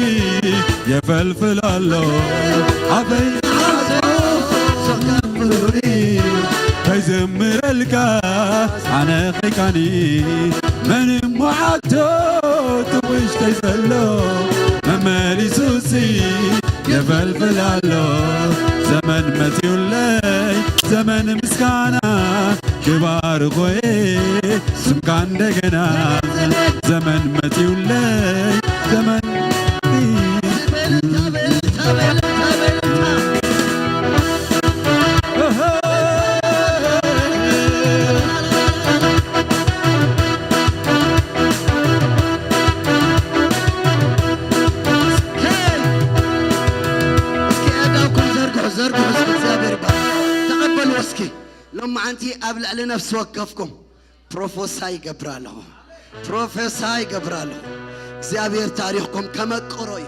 የፈልፍል ኣሎ። ኣፈይ ከይዘምረልካ ኣነ ኸይካኒ፣ መን እሞ ዓግቶ እቲ ውሽጠይ ዘሎ መመሊሱሲ የፈልፍል ኣሎ። ዘመን መጺኡለይ ዘመን ምስጋና ክባርኾየ ስምካ እንደገና። ዘመን መጺኡለይ ዘመን እስኪ ኣእዳውኩም ዘርግሑ፣ ዘርግሑ እስኪ፣ እግዚኣብሔር ይባርክ። ተቐበልዎ እስኪ። ሎማዓንቲ ኣብ ልዕሊ ነፍሲ ወከፍኩም ፕሮፎሳይ ይገብር ኣለኹ። ፕሮፌሳይ ይገብር ኣለኹ። እግዚኣብሔር ታሪኽኩም ከመቅሮ እዩ።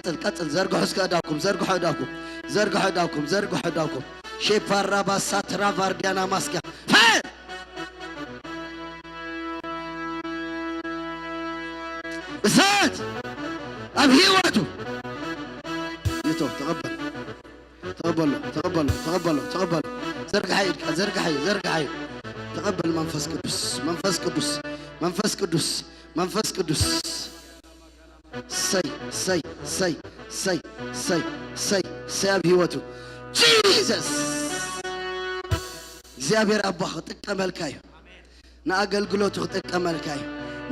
ቀጽል፣ ቀጽል። ዘርግሑ እስከ እዳውኩም፣ ዘርግሑ እዳውኩም፣ ዘርግሑ እዳውኩም፣ ዘርግሑ እዳውኩም። ሼፓራ ባሳ ትራቫርዲያና ማስኪያ። ፋየር! እሳት ኣብ ህይወቱ ይቶ። ተቐበል፣ ተቐበሎ፣ ተቐበሎ፣ ተቐበሎ፣ ተቐበሎ። ዘርግሓ ኢድካ፣ ዘርግሓ፣ ዘርግሓ። ተቐበል መንፈስ ቅዱስ፣ መንፈስ ቅዱስ፣ መንፈስ ቅዱስ፣ መንፈስ ቅዱስ። ሰይ፣ ሰይ፣ ሰይ፣ ሰይ፣ ሰይ፣ ሰይ፣ ሰይ ኣብ ህይወቱ። ጂሰስ! እግዚኣብሔር ኣባ ክጥቀመልካ እዩ። ንኣገልግሎቱ ክጥቀመልካ እዩ።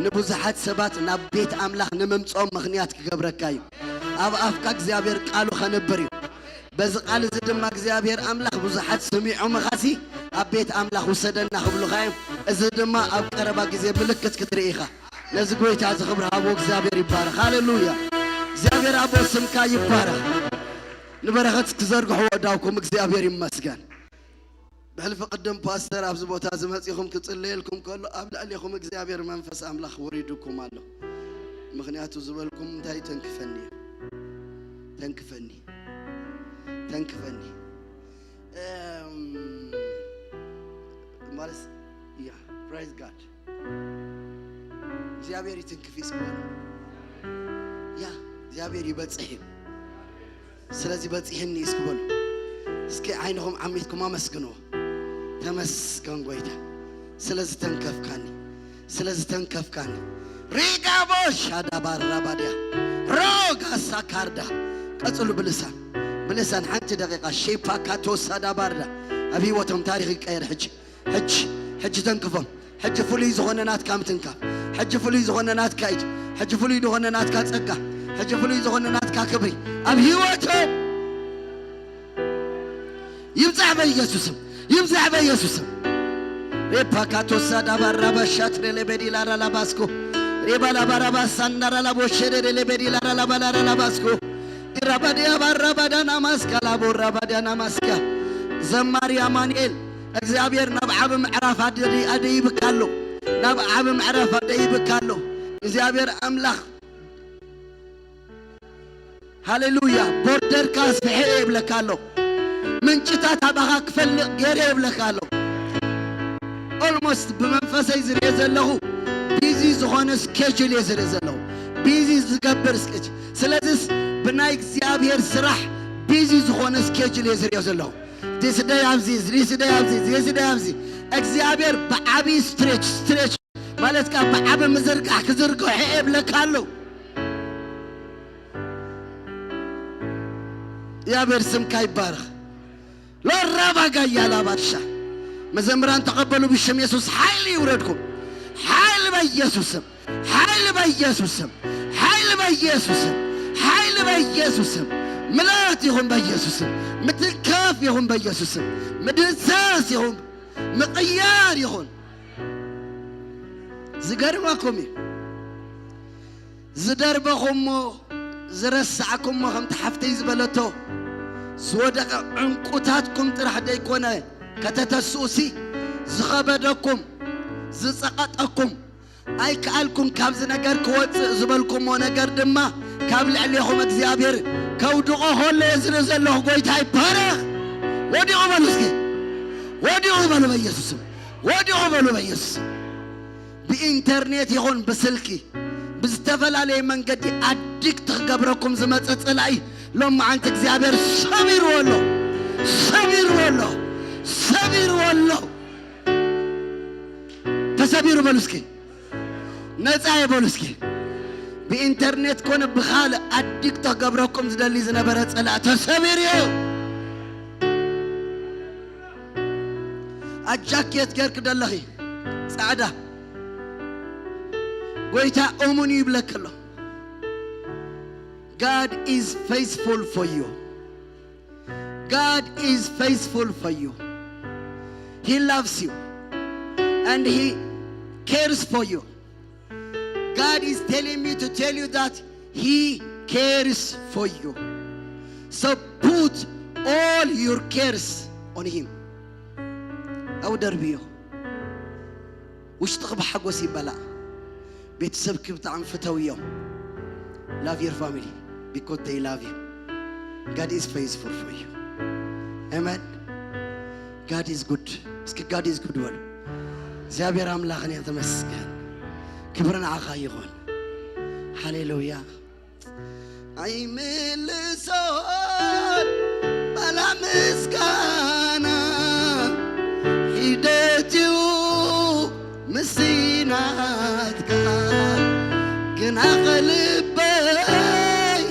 ንብዙሓት ሰባት ናብ ቤት ኣምላኽ ንምምጾም ምኽንያት ክገብረካ እዩ። ኣብ ኣፍካ እግዚኣብሔር ቃሉ ከንብር እዩ። በዚ ቃል እዚ ድማ እግዚኣብሔር ኣምላኽ ብዙሓት ስሚዖምኻሲ ኣብ ቤት ኣምላኽ ውሰደና ክብሉኻ እዮም። እዚ ድማ ኣብ ቀረባ ግዜ ምልክት ክትርኢ ኢኻ። ነዚ ጎይታ እዚ ክብሪ ሃቦ እግዚኣብሔር ይባረኽ። ሃሌሉያ። እግዚኣብሔር ኣቦ ስምካ ይባረኽ። ንበረኸት ክዘርግሕዎ እዳውኩም እግዚኣብሔር ይመስገን። ብሕልፊ ቅድም ፓስተር ኣብዚ ቦታ እዚ መጺኹም ክጽለየልኩም ከሎ ኣብ ልዕሌኹም እግዚኣብሔር መንፈስ ኣምላኽ ወሪዱኩም ኣሎ። ምኽንያቱ ዝበልኩም እንታይ ተንክፈኒ እዩ። ተንክፈኒ። ተንክፈኒ። እም፣ ማለት፣ ያ፣ praise God። እግዚኣብሔር ይትንክፍ እዩ እስኪ በሉ። ያ፣ እግዚኣብሔር ይበጽሕ እዩ። ስለዚ በጺሕኒ እስኪ በሉ። እስኪ ዓይንኹም ዓሚትኩም ኣመስግንዎ። ተመስገን ጎይታ፣ ስለዚ ተንከፍካኒ፣ ስለዚ ተንከፍካኒ። ሪጋቦ ሻዳ ባራ ባድያ ሮጋ ሳካርዳ። ቀጽሉ ብልሳን፣ ብልሳን ሓንቲ ደቂቃ። ሼፓ ካቶ ሳዳ ባርዳ። ኣብ ህይወቶም ታሪኽ ይቀየር ሕጂ፣ ሕጂ፣ ሕጂ ተንክፎም። ሕጂ ፍሉይ ዝኾነ ናትካ ምትንካፍ፣ ሕጂ ፍሉይ ዝኾነ ናትካ ኢድ፣ ሕጂ ፍሉይ ዝኾነ ናትካ ጸጋ፣ ሕጂ ፍሉይ ዝኾነ ናትካ ክብሪ ኣብ ህይወቶም ይብዛሕ በኢየሱስም፣ ይብዛሕ በኢየሱስም። ሬፓካቶሳ ዳባራባሻት ሬሌቤዲ ላራላባስኮ ሬባላባራባሳንዳራላቦሼ ሬሌቤዲ ላራላባላራላባስኮ ኢራባዲያ ባራባዳና ማስካ ላቦ ራባዳና ማስካ። ዘማሪ ኣማኑኤል፣ እግዚኣብሔር ናብ ዓቢ ምዕራፍ ኣደ-፣ ኣደይብካ ኣሎ። ናብ ዓቢ ምዕራፍ ኣደይብካ ኣሎ። እግዚኣብሔር ኣምላኽ፣ ሃሌሉያ፣ ቦርደርካ ኣስፍሐ ይብለካ ኣሎ። ምንጭታት ኣባኻ ክፈልቕ ገይረ ይብለካ ኣሎ። ኦልሞስት ብመንፈሰይ ዝርኤ ዘለኹ ቢዚ ዝኾነ ስኬጁል እየ ዝርኤ ዘለኹ። ቢዚ ዝገብር ስኬጅ። ስለዚስ ብናይ እግዚኣብሔር ስራሕ ቢዚ ዝኾነ ስኬጁል እየ ዝርኤ ዘለኹ። ዲስ ደይ ኣብዚ፣ ዲስ ደይ ኣብዚ፣ ዲስ ደይ ኣብዚ። እግዚኣብሔር ብዓቢ ስትሬች፣ ስትሬች ማለት ከዓ ብዓቢ ምዝርጋሕ ክዝርግሖ እየ ይብለካ ኣሎ። እግዚኣብሔር ስምካ ይባረኽ። ሎራባጋ ያላባሻ መዘምራን ተቐበሉ ብሽም የሱስ ሓይሊ ይውረድኩም። ሓይሊ በኢየሱስም፣ ሓይሊ በኢየሱስም፣ ሓይሊ በኢየሱስም፣ ሓይሊ በኢየሱስም። ምልኣት ይኹን በኢየሱስም። ምትንካፍ ይኹን በኢየሱስም። ምድምሳስ ይኹን፣ ምቕያር ይኹን። ዝገርመኩም እዩ። ዝደርበኹሞ፣ ዝረሳዕኩሞ፣ ከምቲ ሓፍተይ ዝበለቶ፣ ዝወደቐ ዕንቁታትኩም ጥራሕ ደይኮነ ከተተስኡሲ፣ ዝኸበደኩም፣ ዝጸቐጠኩም፣ ኣይከኣልኩን ካብዚ ነገር ክወጽእ ዝበልኩሞ ነገር ድማ ካብ ልዕሌኹም እግዚኣብሔር ከውድቖ ከሎ እየ ዝርኢ ዘለኹ። ጎይታ ይባረኽ። ወዲቑ በሉ እስኪ፣ ወዲቑ በሉ በኢየሱስም፣ ወዲቑ በሉ በኢየሱስም። ብኢንተርኔት ይኹን ብስልኪ ብዝተፈላለየ መንገዲ ኣዲክት ክገብረኩም ዝመጸ ጸላኢ ሎም መዓንቲ እግዚኣብሔር ሰቢርዎ ኣሎ፣ ሰቢርዎ ኣሎ፣ ሰቢርዎ ኣሎ። ተሰቢሩ በሉ እስኪ። ነፃ እየ በሉ እስኪ። ብኢንተርኔት ኮነ ብኻልእ ኣዲክት ክገብረኩም ዝደሊ ዝነበረ ጸላእ ተሰቢሩ እዩ። ኣጃኬት ገርክ ደለኺ ጻዕዳ፣ ጎይታ እሙን እዩ ይብለክ ኣሎ። God is faithful for you. God is faithful for you. He loves you and He cares for you. God is telling me to tell you that He cares for you. So put all your cares on Him. أو دربيه. ውሽጥኺ ብሓጎስ ይመላእ። ቤተሰብኪ ብጣዕሚ ፍተውዮም። Love your family because they love you. God is faithful for you. Amen. God is good. እስኪ God is good በሉ። እግዚኣብሔር ኣምላኽን እየ ተመስገን። ክብሪ ንዓኻ ይኹን። ሃሌሉያ። ኣይምልሶን ባላ ምስጋና ሒደትዩ ምስናትካ ግና ኸልበይ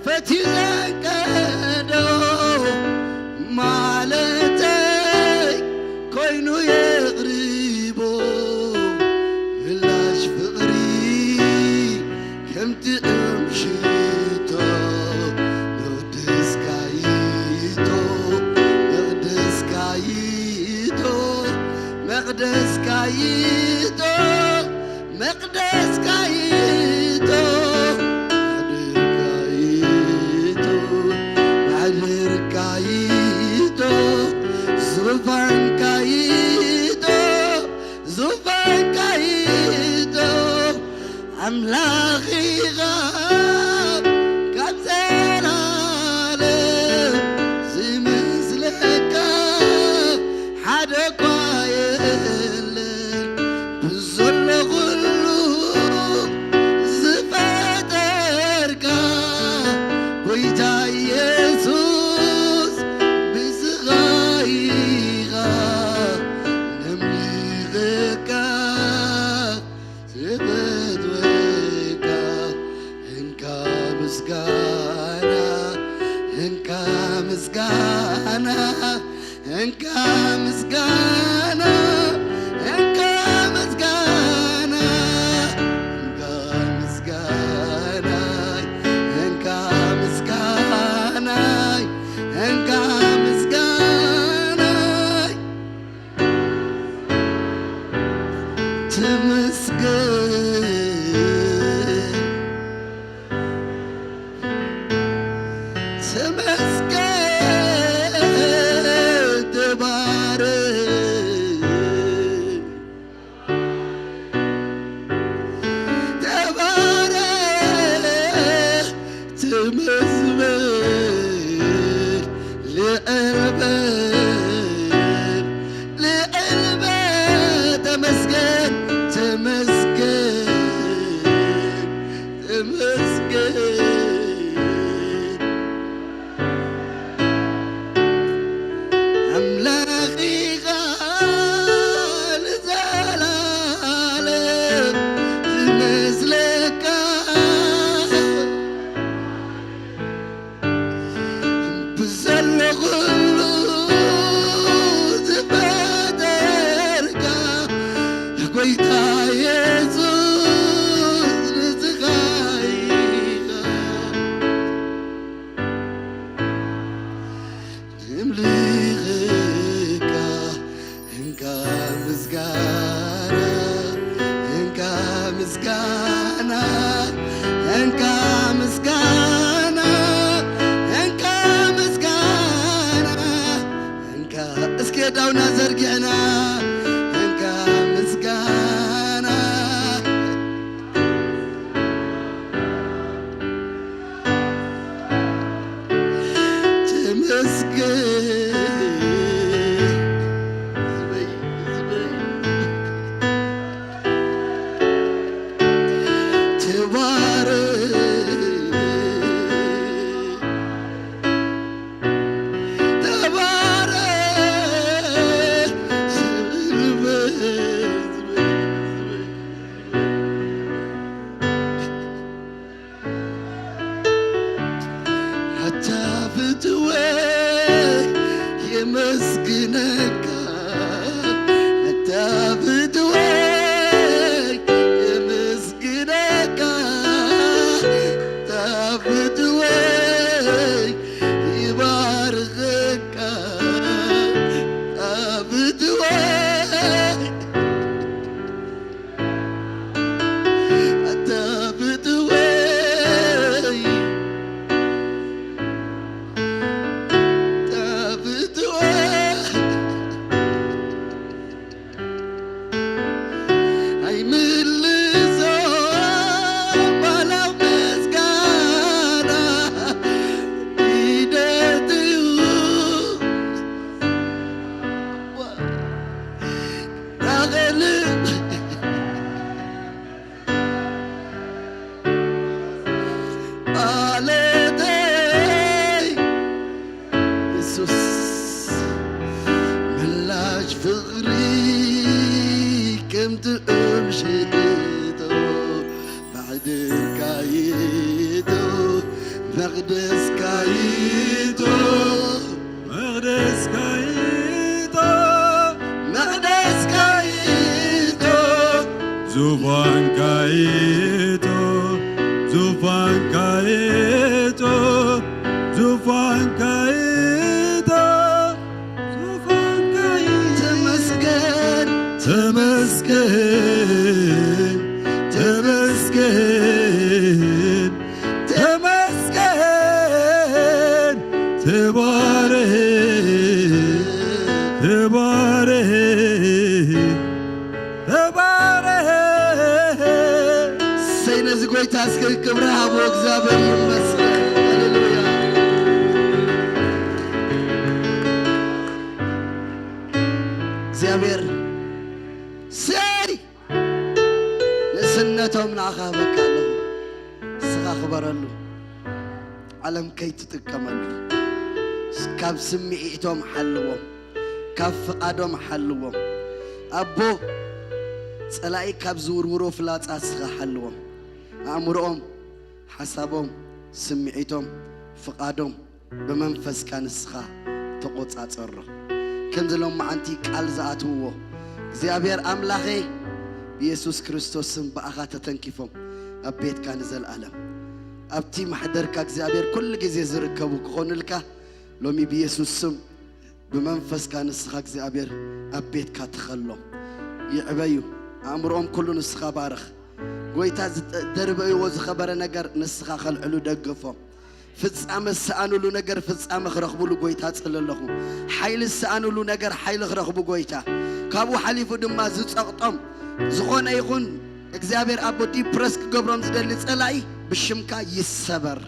ፈትዩ ዘንቀዶ ማለተይ ኮይኑ የቕርቦ ምላሽ ፍቕሪ ከም ጥዑም ሽቶ መቕደስካ ይእቶ መቕደስካ ይእቶ መቕደስካ ይእቶ መቕደስካ ይእቶ ማሕደርካ ይእቶ ማሕደርካ ይእቶ ዙፋንካ ይእቶ ዙፋንካ ይእቶ ኣምላኽ ኢኻ ካብ ዘላለም ዝመስለካ ሓደ እኳ የለን ብዘሎ ኩሉ ዝፈጠርካ ጎይታ ኢየሱስ ብስኻ ኢኻ ነምልኸካ ዝፈትወካ እንካ ምስጋና እንካ ምስጋና እንካ ምስጋና እንካ ምስጋና እንካ ምስጋና እንካ ምስጋና እንካ ምስጋና ተመስገን ተመስገን ተባረክ ተባረክ ተመስገን ልዕል በል ልዕል በል ተመስገን ተመስገን ተመስገን ኣምላኽ ኢኻ ንዘላለም ዝመስለካ ብዘሎ ኩሉ ዝፈጠርካ ጎይታ የሱስ ንስኻ ኢኻ ወይ የመስግነካ፣ ኣታ ፍትወይ የመስግነካ፣ ኣታ ፍትወይ ይባርኸካ፣ ኣታ ፍትወይ፣ ኣታ ፍትወይ፣ ኣታ ፍትወይ። ኣይምልሶ ባላው ምስጋና ሂደትዩ ራኸልም ዓለተይ የሱስ ምላሽ ፍቕሪ ከም ጥዑም ሽቶ ማዕድንካ ይእቶ መቕደስካ ይእቶ መቕደስካ ይእቶ መቕደስካ ይእቶ ዙፋንካ ይእቶ ዙፋንካ ይእቶ ዙፋንካ ይእቶ ዙፋንካ ይእቶ ተመስገን ተመስገን ተመስገን ተመስገን ተባረክ ተባረክ ተባረክ። እሰይ ነዚ ጎይታ እስከ ክብሪ ሃቦ እግዚኣብሔር ይመስገን። ሃሌሉያ። እግዚኣብሔር እሰይ ንእስነቶም ንዓኻ ሃበካ ኣለኹ። ንስኻ ክበረሉ። ዓለም ከይትጥቀመሉ። ካብ ስምዒቶም ሓልዎም። ካብ ፍቓዶም ሓልዎም። ኣቦ ጸላኢ ካብ ዝውርውሮ ፍላጻ ንስኻ ሓልዎም። ኣእምሮኦም፣ ሓሳቦም፣ ስምዒቶም፣ ፍቓዶም ብመንፈስካ ንስኻ ተቖጻጸሮ። ከምዚ ሎም መዓንቲ ቃል ዝኣትውዎ እግዚኣብሔር ኣምላኸይ ብየሱስ ክርስቶስ ስም ብኣኻ ተተንኪፎም ኣብ ቤትካ ንዘለኣለም ኣብቲ ማሕደርካ እግዚኣብሔር ኩሉ ግዜ ዝርከቡ ክኾኑልካ ሎሚ ብየሱስ ስም ብመንፈስካ ንስኻ እግዚኣብሔር ኣብ ቤትካ ትኸሎም። ይዕበዩ። ኣእምሮኦም ኩሉ ንስኻ ባርኽ። ጎይታ ዝጠ-፣ ደርበይዎ ዝኸበረ ነገር ንስኻ ከልዕሉ ደግፎም። ፍጻመ ዝሰኣኑሉ ነገር ፍጻመ ክረኽቡሉ ጎይታ ጽሊ ኣለኹ። ሓይሊ ዝሰኣኑሉ ነገር ሓይሊ ክረኽቡ ጎይታ። ካብኡ ሓሊፉ ድማ ዝጸቕጦም ዝኾነ ይኹን እግዚኣብሔር ኣቦ ዲፕረስ ክገብሮም ዝደሊ ጸላኢ ብሽምካ ይሰበር።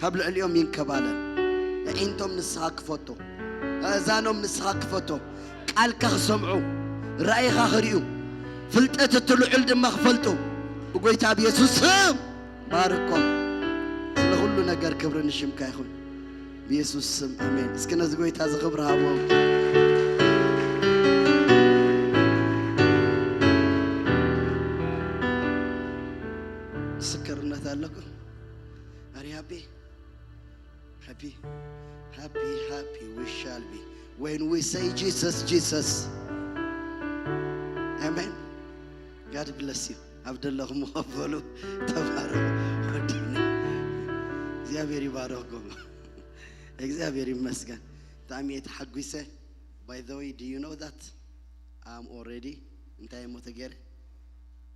ካብ ልዕሊኦም ይንከባለል። ኣዒንቶም ንስኻ ክፈቶ። ኣእዛኖም ንስኻ ክፈቶ። ቃልካ ክሰምዑ። ራእይኻ ክርእዩ። ፍልጠት እቲ ልዑል ድማ ክፈልጡ። ብጎይታ ብየሱስ ስም ባርኮም። ስለ ኩሉ ነገር ክብሪ ንሽምካ ይኹን። ብየሱስ ስም ኣሜን። እስኪ ነዚ ጎይታ እዚ ክብሪ ሃቦ። ምስክርነት ኣለኩም? Are you happy? Happy? Happy, happy we shall be when we say Jesus, Jesus. Amen. God bless you. ኣብ ደለኹም ኮፍ በሉ፣ ተባረኹ። ወዲና። እግዚኣብሔር ይባረኽኩም። እግዚኣብሔር ይመስገን። ብጣዕሚ እየ ተሓጒሰ። By the way, do you know that I'm already እንታይ እሞ ተገይረ?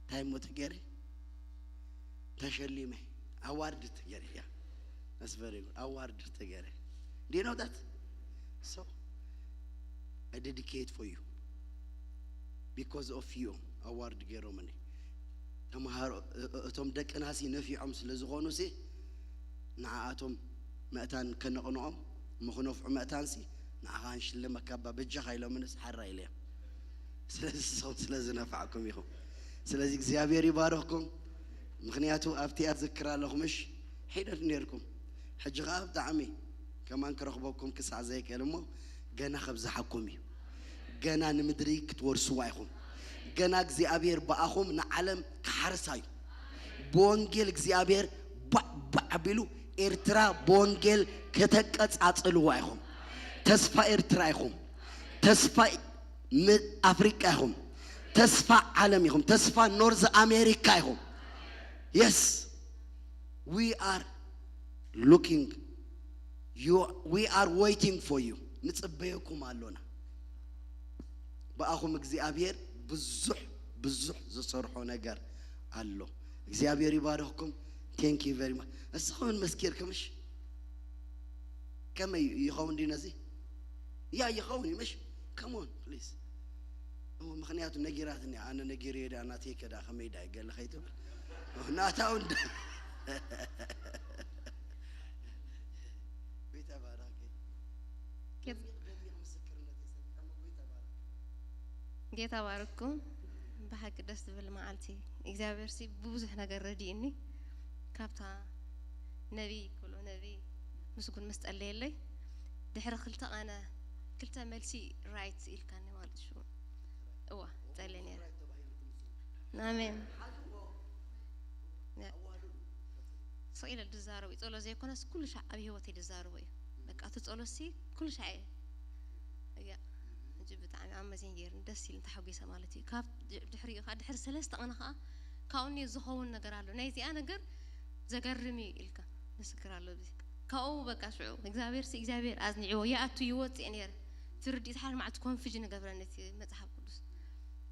እንታይ እሞ ተገይረ? ተሸሊመ። ኣዋርድ ተገይረ። ያ። That's very good. ኣዋርድ ተገይረ። Do you know that? So, I dedicate for you. Because of you, ኣዋርድ ገይሮምኒ። ተምሃሮ፣ እ-፣ እ-፣ እቶም ደቅናሲ ነፊዖም ስለ ዝኾኑሲ፣ ንዓኣቶም መእታን ከነቕንኦም፣ እሞ ክነፍዑ መእታንሲ፣ ንዓኻ ንሽልመካ እባ በጃኻ ኢሎምንስ ሓራ ኢለዮም። ስለዚ ንስኹም ስለ ዝነፋዕኩም ኢኹም። ስለዚ እግዚኣብሔር ይባርኽኩም። ምኽንያቱ ኣብቲ እያ ዝክር ኣለኹ ምሽ ሒደት ነርኩም። ሕጂ ኸዓ ብጣዕሚ ከማን ክረኽበኩም ክሳዕ ዘይክእል እሞ ገና ከብዝሓኩም እዩ። ገና ንምድሪ ክትወርስዋ ኢኹም። ገና እግዚኣብሔር ብኣኹም ንዓለም ክሓርሳ እዩ። ብወንጌል እግዚኣብሔር ባዕ ባዕ ኣቢሉ ኤርትራ ብወንጌል ከተቀጻጽልዋ ኢኹም። ተስፋ ኤርትራ ኢኹም። ተስፋ ም-፣ ኣፍሪቃ ኢኹም። ተስፋ ዓለም ኢኹም። ተስፋ ኖርዝ ኣሜሪካ ኢኹም። Yes, we are looking you, we are waiting for you. ንጽበየኩም ኣሎና። ብኣኹም እግዚኣብሔር ብዙሕ ብዙሕ ዝሰርሖ ነገር ኣሎ። እግዚኣብሔር ይባርኽኩም። Thank you very much። እስኻ እውን መስኪርክምሽ? ከመይ ይኸውን ድዩ ነዚ? ያ ይኸውን እዩ ምሽ? Come on please። እሞ ምኽንያቱ ነጊራትኒ፣ ኣነ ነጊረ ዳ ናተይ ከዳ ከመይ ዳ ገለ ከይትብል። ናታ እውን ዳ-፣ ቤታ ባራከ። ደሚቕ ምስክርነት የሰሚዐ እሞ ቤታ ባራከ። ጌታ ባርኩም። ብሓቂ ደስ ዝብል መዓልቲ። እግዚኣብሔር ሲ ብብዙሕ ነገር ረዲእኒ። ካብታ ነቢይ ክብሎ ነቢይ ምስጉን ምስ ጸለየለይ ድሕሪ ክልተ ቀነ ክልተ መልሲ ራይት ኢልካኒ ማለት እዩ። እዋ ጸልየ ነይረ። ኣሜን። ስቕ ኢለ ዝዛረቦ እዩ። ጸሎት ዘይኮነስ ኩሉ ሻዕ ኣብ ህይወተይ ዝዛረቦ እዩ። በቃ እቲ ጸሎት ሲ ኩሉ ሻዕ እየ። እያ። ሕጂ ብጣዕሚ ኣመዚን ገይርኒ፣ ደስ ኢልኒ፣ ተሓጒሰ ማለት እዩ። ካብ ድ-፣ ድሕሪኡ ከዓ፣ ድሕሪ ሰለስተ ቀነ ከዓ ካብኡ ዝኸውን ነገር ኣሎ። ናይዚኣ ነገር ዘገርም እዩ ኢልካ ምስክር ኣሎ። እዚ ካብኡ በቃ ሽዑ እግዚኣብሔር ሲ እግዚኣብሔር ኣጽኒዕዎ፣ ይኣቱ ይወፅእ ነይረ። እቲ ርድኢት ሓደ መዓልቲ ኮንፊዥን ይገብረኒ እቲ መጽሓፍ ቅዱስ።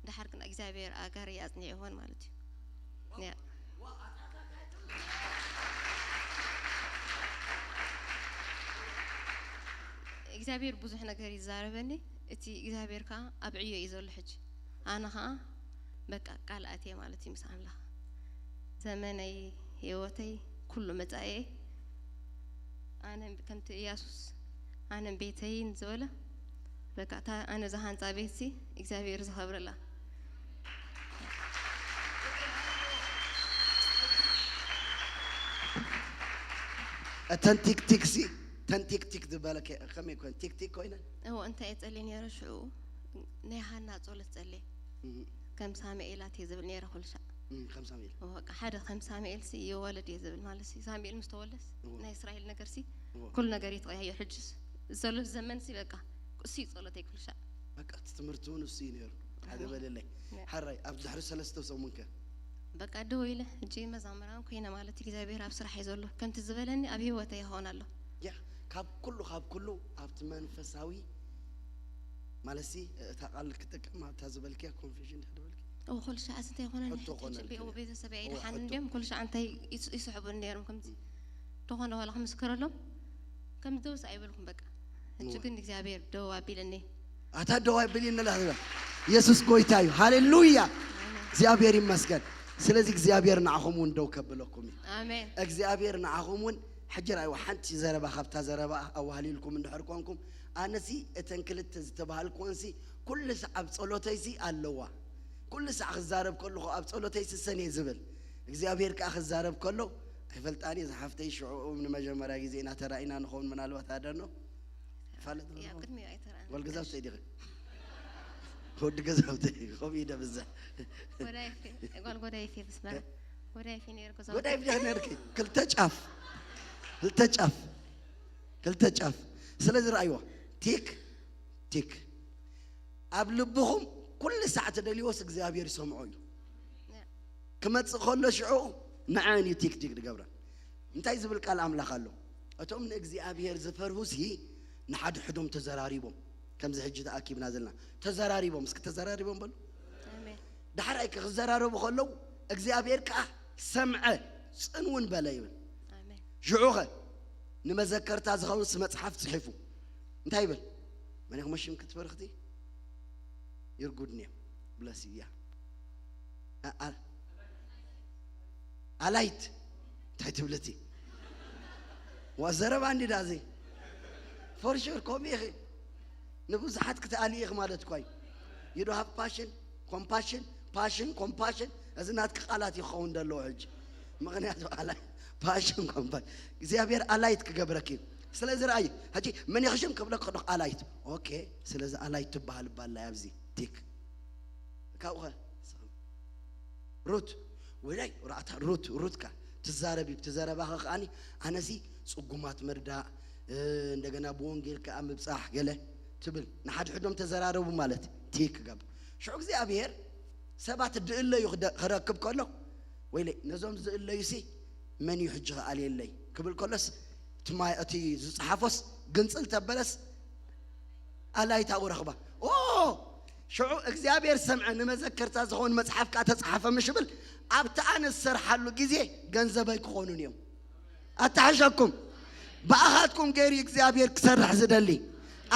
ደሓር ግን እግዚኣብሔር ኣጋሪ ኣጽኒዕዎን ማለት እዩ። ያ። እግዚኣብሔር ብዙሕ ነገር ይዛረበኒ። እቲ እግዚኣብሔር ከዓ ኣብ ዕዮ እዩ ዘሎ ሕጂ። ኣነ ከዓ በቃ ቃል ኣትየ ማለት እዩ ምስ ኣምላኽ። ዘመነይ፣ ህይወተይ፣ ኩሉ መጻኢየይ ኣነ ከምቲ ኢያሱስ ኣነን ቤተይን ዝበለ በቃ እታ ኣነ ዝሃንጻ ቤትሲ እግዚኣብሔር ዝኸብረላ። እተን ቲክቲክ ሲ፣ እተን ቲክቲክ ዝበለ ከ-፣ ከመይ ኮይን ቲክቲክ ኮይነን? እዎ፣ እንታይ እየ ጸልየ ነይረ ሽዑ? ናይ ሃና ጸሎት ጸልየ። እም። ከም ሳሙኤላት እየ ዝብል ነይረ ኩሉ ሻዕ። እም፣ ከም ሳሙኤል። እዎ፣ በቃ ሓደ ከም ሳሙኤል ሲ ይወለድ እየ ዝብል ማለት ሲ። ሳሙኤል ምስ ተወለስ እዎ። ናይ እስራኤል ነገር ሲ እዎ። ኩሉ ነገር እዩ ተቐያየር። ሕጅስ ዘሎ ዘመን ሲ በቃ እሱ እዩ ጸሎተይ ኩሉ ሻዕ። በቃ እቲ ትምህርቲ እውን እሱ እዩ ነይሩ። ሓደ እዎ። በለለይ። ያ። ሓራይ ኣብ ድሕሪ ሰለስተ ሰሙን ከ? በቃ ደው ኢለ ሕጂ መዛምራን ኮይነ ማለት እግዚኣብሔር ኣብ ስራሕ እዩ ዘሎ። ከምቲ ዝበለኒ ኣብ ህይወተይ ይኸውን ኣሎ። ያ፣ ካብ ኩሉ፣ ካብ ኩሉ ኣብቲ መንፈሳዊ ማለት ሲ እታ ቃል ክጥቀም ኣብታ ዝበልክያ ኮንፊዥን ድሕሪ በልኪ? እዎ፣ ኩሉ ሻዕ እንታይ ይኾነኒ? ሕቶ ሕጂ ኮነልኪ። ቤ-፣ ቤተሰብ እዎ፣ ኣይደሓን ሕቶ። እንድዮም ኩሉ ሻዕ እንታይ ይስ-፣ ይስሕቡኒ ነይሮም ከምዚ። እም። ተኾነ ዋላ ክምስክረሎም ከም ደውስ ኣይበልኩም በቃ። ሕጂ እዎ። ግን እግዚኣብሔር ደው ኣቢለኒ። ኣታ ደው ኣቢልኒ ኣላ ትብል። የሱስ ጎይታ እዩ። ሃሌሉያ። ኣሜን። እግዚኣብሔር ይመስገን። ስለዚ እግዚኣብሔር ንዓኹም እውን ደው ከብለኩም እዩ። ኣሜን። እግዚኣብሔር ንዓኹም እውን ሕጂ ራእይዋ ሓንቲ ዘረባ ካብታ ዘረባ ኣዋህሊልኩም እንድሕር ኮንኩም፣ ኣነሲ እተን ክልተ ዝተባሃልኩወንሲ ኩሉ ሰዓብ ጸሎተይሲ ኣለዋ። ኩሉ ሳዕ ክዛረብ ከለኹ ኣብ ጸሎተይ ስሰን እየ ዝብል። እግዚኣብሔር ከኣ ክዛረብ ከሎ ኣይፈልጣን እየ። ዝሓፍተይ ሽዑ ንመጀመርያ ግዜ ኢና ተራኢና ንኸውን ምናልባት ኣደኖ። ይፋለጥ ያ፣ ኣለኹ። ቅድሚኡ ኣይተራእናን። ጓል ገዛውተይ ዲኺ? ወዲ ገዛውተይ፣ ከምኡ ኢደ ብዛ። ጎዳይፍ፣ ጓል ጎዳይፍ እየ ብስመራ። እ? ጎዳይፍ እየ ነይሩ ገዛውተይ። ጎዳይፍ ዲኺ ነርኪ? ክልተ ጫፍ። ክልተ ጫፍ። ክልተ ጫፍ። ስለዚ ረኣይዋ። ቲክ፣ ቲክ። ኣብ ልብኹም ኩሉ ሳዕ ትደልይዎስ እግዚኣብሔር ይሰምዖ እዩ። ያ። ክመጽእ ከሎ ሽዑ ንዐን እዩ ቲክ ቲክ ዝገብረን። እንታይ ዝብል ቃል ኣምላኽ ኣሎ? እቶም ንእግዚኣብሔር ዝፈርሁሲ ንሓድሕዶም ተዘራሪቦም፣ ከምዚ ሕጂ ተኣኪብና ዘለና፣ ተዘራሪቦም፣ እስኪ ተዘራሪቦም በሉ። ኣሜን። ዳሕራይ ክዘራረቡ ከለዉ እግዚኣብሔር ከኣ ሰምዐ፣ ጽን እውን በለ ይብል። ኣሜን። ሽዑኸ ንመዘከርታ ዝኸውንስ መጽሓፍ ጽሒፉ እንታይ ይብል? መን ኢኹም ሽም ክትበርኽቲ? Your good name. Bless you. Yeah. ኣ-፣ ኣ-፣ ኣላይት። እንታይ ትብልቲ? ዋ ዘረባ እንዲ ዳዚ። For sure፣ ከምኡ ኢኺ። ንብዙሓት ክትኣሊ ኢኺ ማለት እኳ እዩ። You don't have passion, compassion, passion, compassion። እዚ ናትኪ ቃላት እዩ ክኸውን ዘለዎ ሕጂ። ምኽንያቱ ኣላይ፣ ፓሽን ኮምፓሽን። እግዚኣብሔር ኣላይት ክገብረኪ እዩ። ስለዚ ረኣይ፣ ሕጂ መን ኢኺ ሽም ክብለኪ ከለኹ ኣላይት። ኦኬ፣ ስለዚ ኣላይት ትበሃል እባ ኣላ ኣብዚ። ቲክ። ካብኡ ኸ? ሩት። ወላይ፣ ራእታ ሩት፣ ሩት ከ? እቲ ትዛረብ እዩ። ብትዘረባኸ ከኣኒ ኣነሲ ጽጉማት ምርዳእ፣ እ፣ እንደገና ብወንጌል ከኣ ምብጻሕ ገለ ትብል። ንሓድሕዶም ተዘራረቡ ማለት ቲክ ገብ። ሽዑ እግዚኣብሔር ሰባት ድእለዩ ክደ-፣ ክረክብ ከሎ፣ "ወይለይ፣ ነዞም ዝእለዩሲ መን እዩ ሕጂ ከኣልየለይ?" ክብል ከሎስ፣ እቲ ማይ፣ እቲ ዝጸሓፎስ ግንጽል ተበለስ ኣላይታኡ ረኽባ። ኦ፣ ሽዑ እግዚኣብሔር ሰምዐ፣ ንመዘከርታ ዝኾን መጽሓፍ ከኣ ተጸሓፈ ምሽ ብል፣ ኣብቲ ኣነ ዝሰርሓሉ ግዜ ገንዘበይ ክኾኑን እዮም። ኣተሓሸኩም፣ ብኣኻትኩም ገይሩ እግዚኣብሔር ክሰርሕ ዝደሊ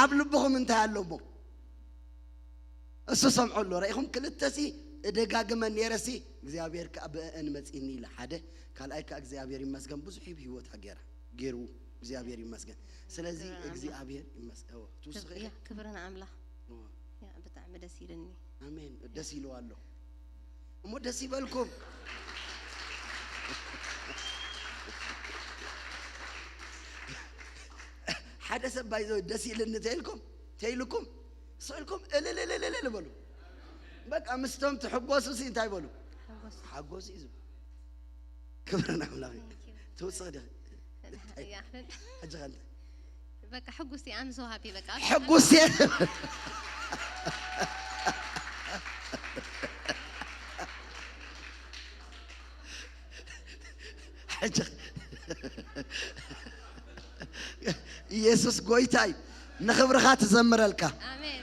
ኣብ ልብኹም እንታይ ኣሎ እሞ? እሱ ሰምዖ ኣሎ። ርኢኹም፣ ክልተሲ እደጋግመን ነይረሲ፣ እግዚኣብሔር ከኣ ብእአን መጺኒ ኢለ ሓደ፣ ካልኣይ ከኣ እግዚኣብሔር ይመስገን ብዙሕ ሂብ ህይወታ ገይራ፣ ገይሩ፣ እግዚኣብሔር ይመስገን። ስለዚ ኣሜን። እግዚኣብሔር ይመስገን። እወ፣ ትውስኺ ክብ-፣ ኢኺ? ያ፣ ክብሪ ንኣምላኽ። እወ። ያ፣ ብጣዕሚ ደስ ኢሉኒ። ኣሜን። ደስ ኢልዋ ኣሎ። እሞ ደስ ይበልኩም። ሓደ ሰብ ባይዘው ደስ ኢልኒ ተይልኩም፣ ተይልኩም፣ ስቕ ኢልኩም እልልልልልል በሉ። በቃ ምስቶም ትሕጎሱ ሲ እንታይ በሉ? ሓጎስ። ሓጎስ እዩ ዝብል። ክብሪ ንኣምላኽ እዩ። Thank you። ትውስኽ ዲኺ? እያ። ሕጂ ኸ እንታይ? በቃ ሕጉስ እየ፣ I'm so happy በቃ። ሕጉስ እየ። ሕጂ ኢየሱስ ጎይታ እዩ። ንኽብርኻ ትዘምረልካ ኣሜን።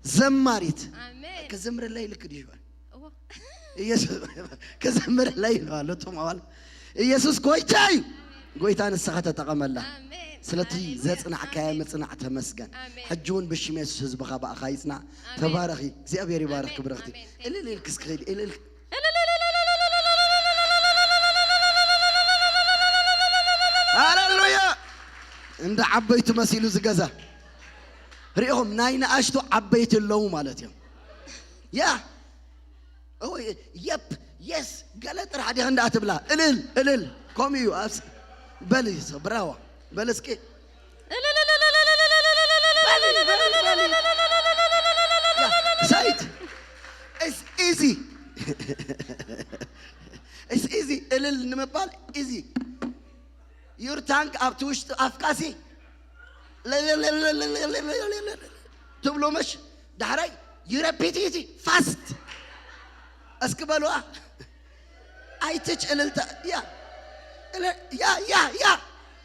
ዘማሪት ኣሜን። ክዝምርለይ ኢልክ ድዩ? እዎ። ኢየሱስ ክዝምርለይ ኢሉ ኣሎ። እቶም ኣባል ኢየሱስ ጎይታ እዩ። ጎይታ ንስኻ ተጠቐመላ። ኣሜን። ስለቲ ሃሌሉያ። ዘጽናዕካዮ ኣሜን። ምጽናዕ ተመስገን። ኣሜን። ሕጂ እውን ብሽም የሱስ ህዝብኻ ብኣኻ ይጽናዕ። ኣሜን። ተባረኺ። እግዚኣብሔር ይባርኽ ኣሜን። ክብረኽቲ። ኣሜን። እልል ኢልክ እስኪ ኸይድ። እልል። ሃሌሉያ። እንደ ዓበይቱ መሲሉ ዝገዛ ሪኢኹም፣ ናይ ንኣሽቱ ዓበይቲ ኣለዉ ማለት እዮም። ያ፣ ኦ፣ የፕ፣ የስ፣ ገለ ጥራሕ ዲኻ እንዳ ትብላ፣ እልል፣ እልል፣ ከምኡ እዩ። ኣብስ-፣ በል፣ ብራዋ፣ በል እስኪ። ያ፣ say it. It's easy. It's easy. እልል ንምባል ኢዚ። Your tongue ኣብቲ ውሽጢ ኣፍካሲ ትብሎ መሽ፣ ዳሕራይ you repeat it fast። እስኪ በልዋ። ኣይትች እልልታ። ያ፣ እለ-፣ ያ፣ ያ፣ ያ።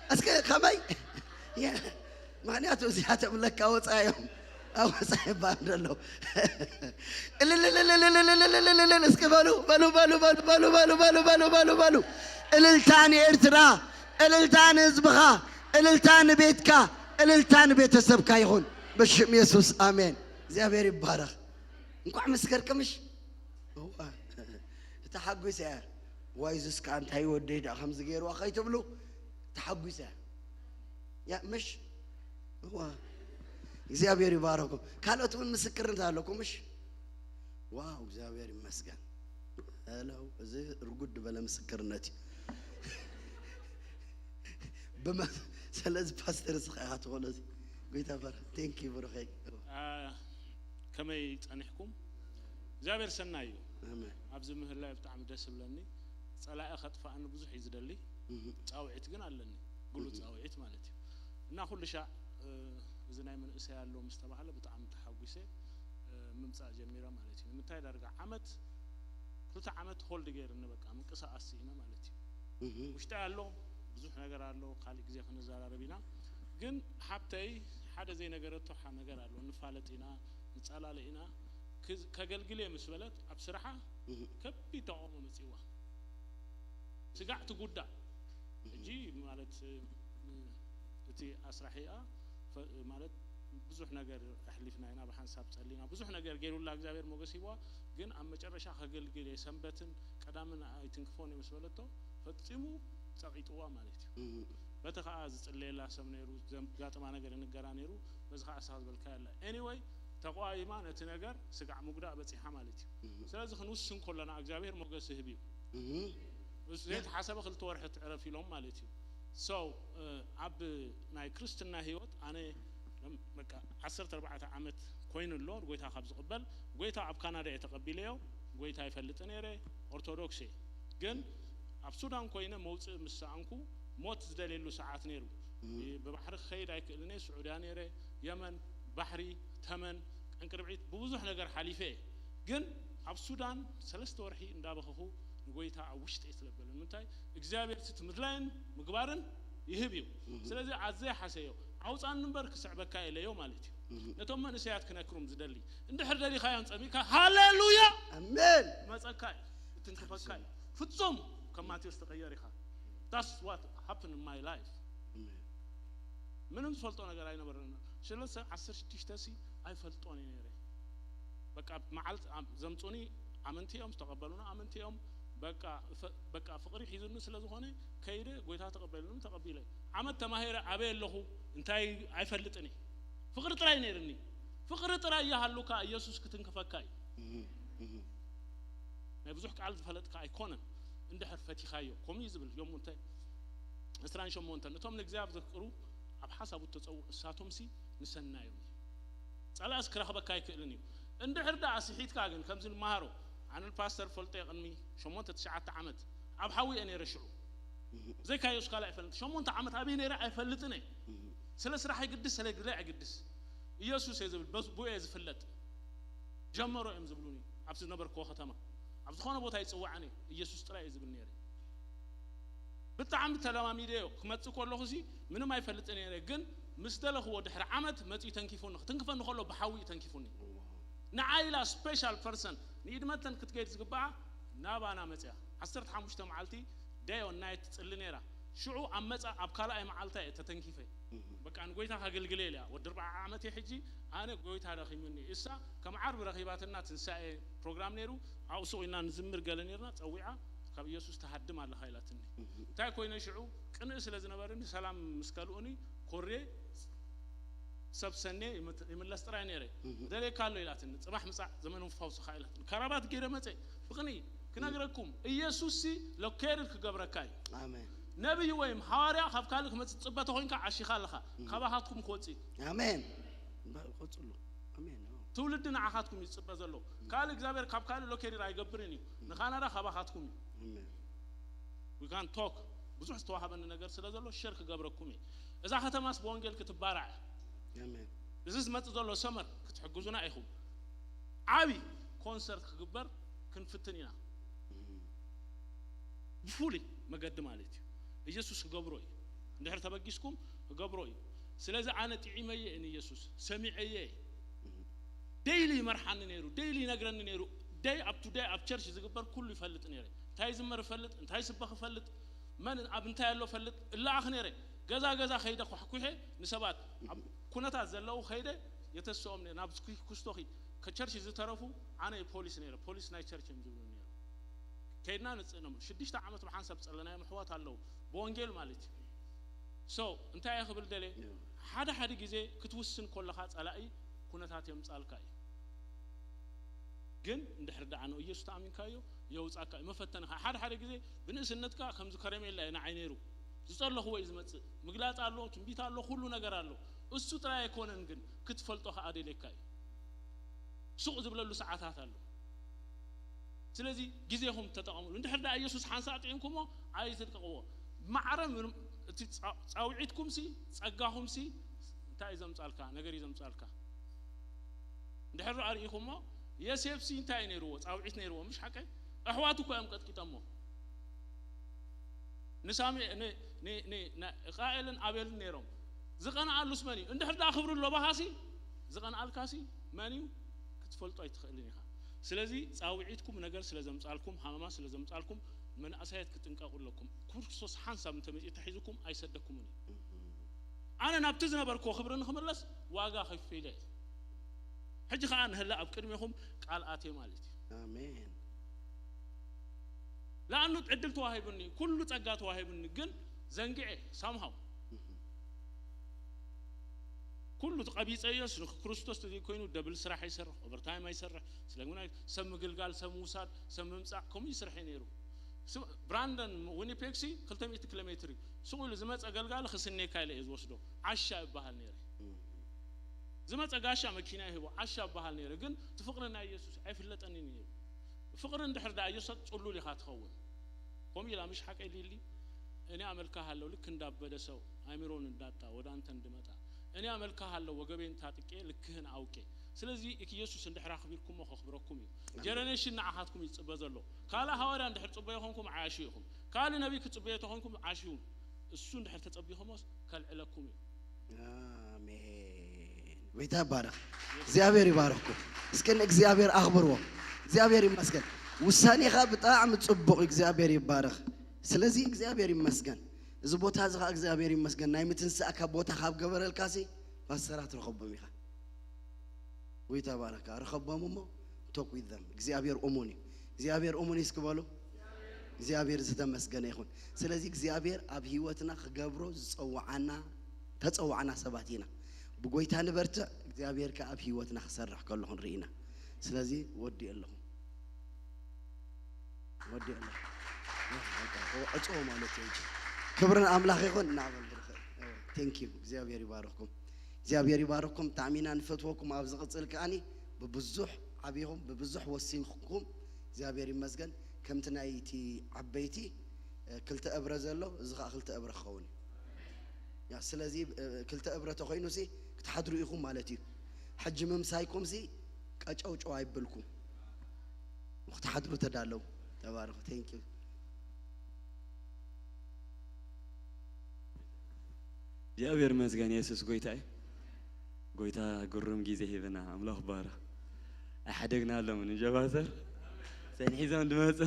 እስኪ ከመይ? ያ። ምኽንያቱ እዚኣቶም ለካ ወፃኢ እዮም። ኣብ ወፃኢ ይበሃል ዘሎ። እልልልልልልልልልልልልልል። እስኪ በሉ፣ በሉ፣ በሉ። እልልታ ንኤርትራ፣ እልልታ ንህዝብኻ፣ እልልታ ንቤትካ፣ እልልታ ንቤተሰብካ ይኹን። ብሽም የሱስ፣ ኣሜን። እግዚኣብሔር ይባረኽ። እንኳዕ መስከርክ ምሽ። እዋ፣ ተሓጒሰ እያ። ዋይ፣ እዙስ ከኣ እንታይ ወደይ ደኣ ከምዚ ገይርዋ ከይትብሉ፣ ተሓጒሰ እያ። ያ፣ ምሽ? እዋ፣ እግዚኣብሔር ይባረኩም። ካልኦት እውን ምስክርነት ኣለኩም፣ ምሽ? ዋው፣ እግዚኣብሔር ይመስገን። ሄሎ፣ እዚ ርጉድ ዝበለ ምስክርነት እዩ። ብመ-፣ ስለዚ ፓስተር፣ እስኻ ኢኻ ትኾኖ። ጎይታ ባር-፣ ቴንክ ዩ ብሩኸይ። አ፣ ከመይ ጸኒሕኩም? እግዚኣብሔር ሰናይ እዩ። ኣሜን። ኣብዚ ምህላዩ ብጣዕሚ ደስ ይብለኒ። ጸላኢ ከጥፍኣኒ ብዙሕ እዩ ዝደሊ። እህ። ጻውዒት ግን ኣለኒ። ግሉጽ እህ። ጻውዒት ማለት እዩ። እና ኩሉ ሻዕ፣ እ፣ እዚ ናይ መንእሰይ ኣሎ ምስ ተባህለ ብጣዕሚ ተሓጒሰ፣ እ፣ ምምጻእ ጀሚረ ማለት እዩ። ንምንታይ ዳርጋ ዓመት፣ ክልተ ዓመት ሆልድ ገይርኒ በቃ ምንቅስቓስ ስኢነ ማለት እዩ። እህ። ውሽጠይ ኣሎ፣ ብዙሕ ነገር ኣሎ፣ ካልእ ግዜ ክንዘራረብ ኢና። ግን ሓብተይ ሓደ ዘይነገረቶ ሓ-፣ ነገር ኣሎ። ንፋለጥ ኢና፣ ንጸላለ ኢና። ክዝ-፣ ከገልግል እየ ምስ በለት ኣብ ስራሓ እህ። ከቢድ ተቃውሞ መጺእዋ። ስጋዕ ትጉዳእ። እህ። ሕጂ ማለት፣ እ፣ እቲ ኣስራሒኣ ፈ-፣ ማለት ብዙሕ ነገር ኣሕሊፍና ኢና፣ ብሓንሳብ ጸሊና፣ ብዙሕ ነገር ገይሩላ እግዚኣብሔር ሞገስ ሂብዋ። ግን ኣብ መጨረሻ ከገልግል እየ፣ ሰንበትን ቀዳምን ኣይትንክፎን እየ ምስ በለቶ ፈጺሙ ጸቒጥዋ ማለት እዩ። እህ። በቲ ኸዓ ዝጽለየላ ሰብ ነይሩ፣ ዘጋጥማ ነገር ይንገራ ነይሩ፣ በዚ ኸዓ ንስኻ ዝበልካዮ ኣላ። ኤኒወይ፣ ተቋይማ ነቲ ነገር ስጋዕ ምጉዳእ በጺሓ ማለት እዩ። እህ። ስለዚ ክንውስን ከለና እግዚኣብሔር ሞገስ ይህብ እዩ። እህ። ምስ ዘይተሓሰበ ክልተ ወርሒ ትዕረፍ ኢሎም ማለት እዩ። So፣ እ፣ ኣብ ናይ ክርስትና ህይወት ኣነ በቃ ዓሰርተ ኣርባዕተ ዓመት ኮይኑ ኣሎ ጎይታ ካብ ዝቕበል። ጎይታ ኣብ ካናዳ እየ ተቐቢለዮ። ጎይታ ይፈልጥ ነይረ፣ ኦርቶዶክስ እየ። ግን ኣብ ሱዳን ኮይነ መውፅእ ምስ ሰኣንኩ ሞት ዝደልየሉ ሰዓት ነይሩ። ብባሕሪ ክኸይድ ኣይክእልን እየ። ስዑድያ ነይረ፣ የመን፣ ባሕሪ፣ ተመን፣ ቀንቅርብዒት ብብዙሕ ነገር ሓሊፈ እየ። ግን ኣብ ሱዳን ሰለስተ ወርሒ እንዳበኸኹ ንጎይታ ኣብ ውሽጢ እየ ስለበለ ንምንታይ እግዚኣብሔር እቲ ምድላይን ምግባርን ይህብ እዩ። ስለዚ ኣዘይ ሓሰዮ ኣውፃን እምበር ክስዕበካ የለዮ ማለት እዩ። ነቶም መንእሰያት ክነክሩም ዝደሊ እንድሕር ደሊኻዮም ጸሚእካ ሃሌሉያ ኣሜን መጸካ እዩ ትንክፈካ እዩ። ፍጹም ከም ማቴዎስ ተቀየር ኢኻ። That's what happened in my life። ምንም ዝፈልጦ ነገር ኣይነበረና። ሽለሰ ዓሰርተ ሽዱሽተ ሲ ኣይፈልጦን እዩ ነይረ። በቃ መዓልቲ ዘምፁኒ ኣመንቲ እዮም ዝተቐበሉና ኣመንቲ እዮም። በቃ ፍቅሪ ሒዙኒ ስለ ዝኾነ ከይደ ጎይታ ተቐበሉኒ ተቐቢለ። ዓመት ተማሂረ ኣበይ ኣለኹ እንታይ ኣይፈልጥን እየ። ፍቅሪ ጥራይ ነይርኒ። ፍቅሪ ጥራይ ይሃሉካ ኢየሱስ ክትንክፈካ እዩ። ናይ ብዙሕ ቃል ዝፈለጥካ ኣይኮነን። እንድሕር ፈቲኻዮ ከምኡ እዩ ዝብል ዮም እንተ ዕስራን ሸሞንተን እቶም ንእግዚኣብሔር ዘፍቅሩ ኣብ ሓሳቡ እተጸውዑ እሳቶም ሲ ንሰናዮም እዩ። ጸላእስ ክረኽበካ ኣይክእልን እዩ። እንድሕር ደኣ ስሒትካ ግን ከምዚ ንመሃሮ ኣነ ፓስተር ፈልጦ ቅድሚ ሸሞንተ ትሽዓተ ዓመት ኣብ ሓዊ እየ ነይረ ሽዑ ዘይካዮስ ካልእ ኣይፈልጥ ሸሞንተ ዓመት ኣበይ ነይረ ኣይፈልጥን እየ። ስለ ስራሕ ይግድስ ስለ ግለ ኣይግድስ ኢየሱስ እየ ዝብል ብኡ እየ ዝፍለጥ። ጀመሮ እዮም ዝብሉኒ ኣብ ዝነበርክዎ ከተማ ኣብ ዝኾነ ቦታ ይፅዋዕኒ ኢየሱስ ጥራይ እዩ ዝብል ነይረ። ብጣዕሚ ተለማሚደዮ ክመፅእ ከለኹ ሲ ምንም ኣይፈልጥን ነይረ ግን ምስ ደለኽዎ ድሕሪ ዓመት መፅኡ ተንኪፉኒ ክትንክፈኒ ከሎ ብሓዊ እዩ ተንኪፉኒ። ንዓይላ ስፔሻል ፐርሰን ንኢድመተን ክትገይድ ዝግባኣ ናባና መፅያ ዓሰርተ ሓሙሽተ መዓልቲ ደዮ ናይ ትፅሊ ነይራ። ሽዑ ኣብ መፃ ኣብ ካልኣይ መዓልታ እየ ተተንኪፈ። በቃ ንጎይታ ከገልግለ ኢለ ወዲ ኣርባዓ ዓመት እየ ሕጂ። ኣነ ጎይታ ደኺሙኒ እሳ ከም ዓርቢ ረኺባትና ትንሳኤ ፕሮግራም ነይሩ ኣብኡ ስቕ ኢልና ንዝምር ገለ ነርና ፀዊዓ ካብ ኢየሱስ ትሃድም ኣለኻ ኢላትኒ። እንታይ ኮይነ ሽዑ ቅንእ ስለ ዝነበረኒ ሰላም ምስ ከልኡኒ ኮሬ ሰብ ሰኔ ይምለስ ጥራይ ነይረ። ደልየካ ኣሎ ኢላትኒ። ፅባሕ ምፃእ ዘመን ፈውስኻ ኢላትኒ። ካራባት ገይረ መፀ ብቕንኢ ክነግረኩም ኢየሱስ ሲ ሎኬርድ ክገብረካ እዩ። ኣሜን። ነቢይ ወይም ሃዋርያ ካብ ካልእ ክመፅእ ትፅበ ተኮይንካ ዓሺኻ ኣለኻ። ካባኻትኩም ክወፅእ እዩ። ኣሜን። ቀፅሉ። ኣሜን። ትውልዲ ንዓኻትኩም እዩ ዝፅበ ዘሎ። ካልእ እግዚኣብሔር ካብ ካልእ ሎኬርድ ኣይገብርን እዩ። ንካናዳ ካባኻትኩም እዩ። ኣሜን። We can talk ብዙሕ ዝተዋሃበኒ ነገር ስለ ዘሎ ሸር ክገብረኩም እየ። እዛ ከተማስ ብወንጌል ክትባራዕ እያ። ኣሜን። እዚ ዝመፅእ ዘሎ ሰመር ክትሕግዙና ኢኹም። ዓብዪ ኮንሰርት ክግበር ክንፍትን ኢና። ብፍሉይ መገዲ ማለት እዩ። ኢየሱስ ክገብሮ እዩ። እንድሕር ተበጊስኩም ክገብሮ እዩ። ስለዚ ኣነ ጥዒመየ እየ ንኢየሱስ ሰሚዐየ እየ። ደይሊ ይመርሓኒ ነይሩ፣ ደይሊ ይነግረኒ ነይሩ። ደይ ኣፕ ቱ ደይ ኣብ ቸርች ዝግበር ኩሉ ይፈልጥ ነይረ። እንታይ ይዝመር ይፈልጥ፣ እንታይ ይስበኽ ይፈልጥ፣ መን ኣብ እንታይ ኣሎ ይፈልጥ። እለኣኽ ነይረ። ገዛ ገዛ ከይደ ኳሕኩሐ ንሰባት ኣብ ኩነታት ዘለዉ ከይደ የተስኦም ነይረ። ናብ ኩስቶ ኺድ ከቸርች ዝተረፉ ኣነ ፖሊስ ነይረ። ፖሊስ ናይ ቸርች እዮም ዝብሉ ነይሩ። ከይድና ንፅእኖም ሽዱሽተ ዓመት ብሓንሳብ ፀለናዮም ኣሕዋት ኣለዉ ብወንጌል ማለት እዩ። ሶ እንታይ እየ ክብል ደለ ሓደ ሓደ ግዜ ክትውስን ከለኻ ፀላኢ ኩነታት የምፃልካ እዩ። ግን እንድሕር ደኣ ንኢየሱስ ተኣሚንካዮ የውፃካ እዩ መፈተንኻ ሓደ ሓደ ግዜ ብንእስነትካ ከምዚ ከረሜላ እዩ ንዓይ ነይሩ ዝፀለኽዎ እዩ ዝመፅእ ምግላፅ ኣሎ ትንቢት ኣሎ ኩሉ ነገር ኣሎ እሱ ጥራይ ኣይኮነን ግን ክትፈልጦ ከዓ ደልየካ እዩ ሱቕ ዝብለሉ ሰዓታት ኣሎ ስለዚ ግዜኹም ተጠቐምሉ እንድሕር ደኣ ኢየሱስ ሓንሳእ ጥዒምኩሞ ኣይትልቀቕዎ ማዕረ እቲ ፃውዒትኩም ሲ ጸጋኹም ሲ እንታይ እዩ ዘምጻልካ ነገር እዩ ዘምጻልካ እንድሕር ኣርኢኹሞ የሴፍ ሲ እንታይ እዩ ነይርዎ ፃውዒት ነይርዎ ምሽ ሓቀይ ኣሕዋቱ እኮ እዮም ቀጥቂጠሞ ንሳሚ ቃኤልን ኣቤልን ነይሮም ዝቐንኣሉስ መን እዩ እንድሕር ደኣ ክብሪ ኣለባኻ ሲ ዝቐንኣልካ ሲ መን እዩ ክትፈልጦ ኣይትኽእልን ኢኻ ስለዚ ፃውዒትኩም ነገር ስለ ዘምፃልኩም ሃመማ ስለ ዘምፃልኩም መናእሰያት ክጥንቀቑ ኣለኩም ክርስቶስ ሓንሳብ እንተመፂኡ ተሒዙኩም ኣይሰደኩምን እዩ ኣነ ናብቲ ዝነበርክዎ ክብሪ ንክምለስ ዋጋ ከፊለ ሕጂ ከዓ ንህላ ኣብ ቅድሜኹም ቃል ኣትየ ማለት እዩ ኣሜን ለኣኑ ዕድል ተዋሂቡኒ ኩሉ ፀጋ ተዋሂቡኒ ግን ዘንግዐ ሳምሃው ኩሉ ቀቢፀዮስ ንክርስቶስ ተዘይኮይኑ ደብል ስራሕ ይሰርሕ ኦቨርታይም ኣይሰርሕ ስለምናይ ሰብ ምግልጋል ሰብ ምውሳድ ሰብ ምምፃእ ከምኡ ይስርሐ ነይሩ ብራንደን ዊኒፔግ ሲ ክልተ ሚእቲ ኪሎ ሜትር እዩ ስቕ ኢሉ ዝመፀ ገልጋሊ ክስኔካ ኢለ እየ ዝወስዶ ዓሻ ይበሃል ነይረ ዝመፀ ጋሻ መኪና ይህቦ ዓሻ ይበሃል ነይረ ግን እቲ ፍቕሪ ናይ ኢየሱስ ኣይፍለጠኒ ነይሩ ፍቕሪ እንድሕር ደኣ ኢየሱስ ፅሉል ኢኻ ትኸውን ቆም ኢላ፣ ምሽ ሓቀይ ሊሊ? እኔ አመልክሃለሁ ልክ እንዳበደ ሰው፣ አይምሮን እንዳጣ፣ ወደ አንተ እንድመጣ። እኔ አመልክሃለሁ ወገቤን ታጥቄ ልክህን አውቄ። ስለዚህ ኢየሱስ እንድሕር ኣኽቢርኩሞ ከኽብረኩም እዩ። ጀነሬሽን ንዓኻትኩም ይጽበ ዘሎ። ካልእ ሃዋርያ እንድሕር ጽበዮ ኾንኩም ዓያሹ ኢኹም። ካልእ ነቢይ ክጽበዮ ተኾንኩም ዓሽዩ። እሱ እንድሕር ተጸቢኹሞስ ከልዕለኩም እዩ። ኣሜን። ጎይታ ይባረኽ። እግዚኣብሔር ይባረኽኩም። እስኪ ንእግዚኣብሔር ኣኽብርዎ። እግዚኣብሔር ይመስገን። ውሳኔኻ ብጣዕሚ ጽቡቕ። እግዚኣብሔር ይባረኽ። ስለዚ እግዚኣብሔር ይመስገን። እዚ ቦታ እዚ ኸዓ እግዚኣብሔር ይመስገን። ናይ ምትንሳእካ ቦታ ካብ ገበረልካሲ ፓስተራት ረኸቦም ኢኻ። ጎይታ ይባረኽካ። ረኸቦም እሞ፣ talk with them። እግዚኣብሔር እሙን እዩ። እግዚኣብሔር እሙን እዩ እስኪ በሉ። እግዚኣብሔር ዝተመስገነ ይኹን። ስለዚ እግዚኣብሔር ኣብ ህይወትና ክገብሮ ዝጸውዓና፣ ተጸዋዕና ሰባት ኢና። ብጎይታ ንበርትዕ። እግዚኣብሔር ከኣ ኣብ ህይወትና ክሰርሕ ከሎ ክንርኢ ኢና። ስለዚ ወዲእ ኣለኹ። ወዲእ ኣለኹ። በቃ፣ ዕጽዎ ማለት እዩ። ክብርን ኣምላኽ ይኹን። እናበል ብርኸ። Thank you። እግዚኣብሔር ይባርኽኩም። እግዚኣብሔር ይባርኽኩም። ብጣዕሚ ኢና ንፈትወኩም። ኣብ ዝቕጽል ከኣኒ ብብዙሕ ዓቢኹም፣ ብብዙሕ ወሲንኩም። እግዚኣብሔር ይመስገን። ከምቲ ናይቲ ዓበይቲ፣ እ፣ ክልተ እብረ ዘሎ፣ እዚ ኸኣ ክልተ እብረ ክኸውን እዩ። ያ፣ ስለዚ፣ እ፣ ክልተ እብረ ተኾይኑሲ ክትሓድሩ ኢኹም ማለት እዩ። ሕጂ ምምሳይኩምሲ ቀጨውጨው ኣይብልኩም። ክትሓድሩ ተዳለው። ተባረኹ። Thank you። እግዚኣብሔር ይመስገን። የሱስ ጎይታ እዩ። ጎይታ ግሩም ግዜ ሂብና። ኣምላኽ ይባረኽ። ኣይሓደግናሎምን እንጀባተር ሰንሒዞም ድመፁ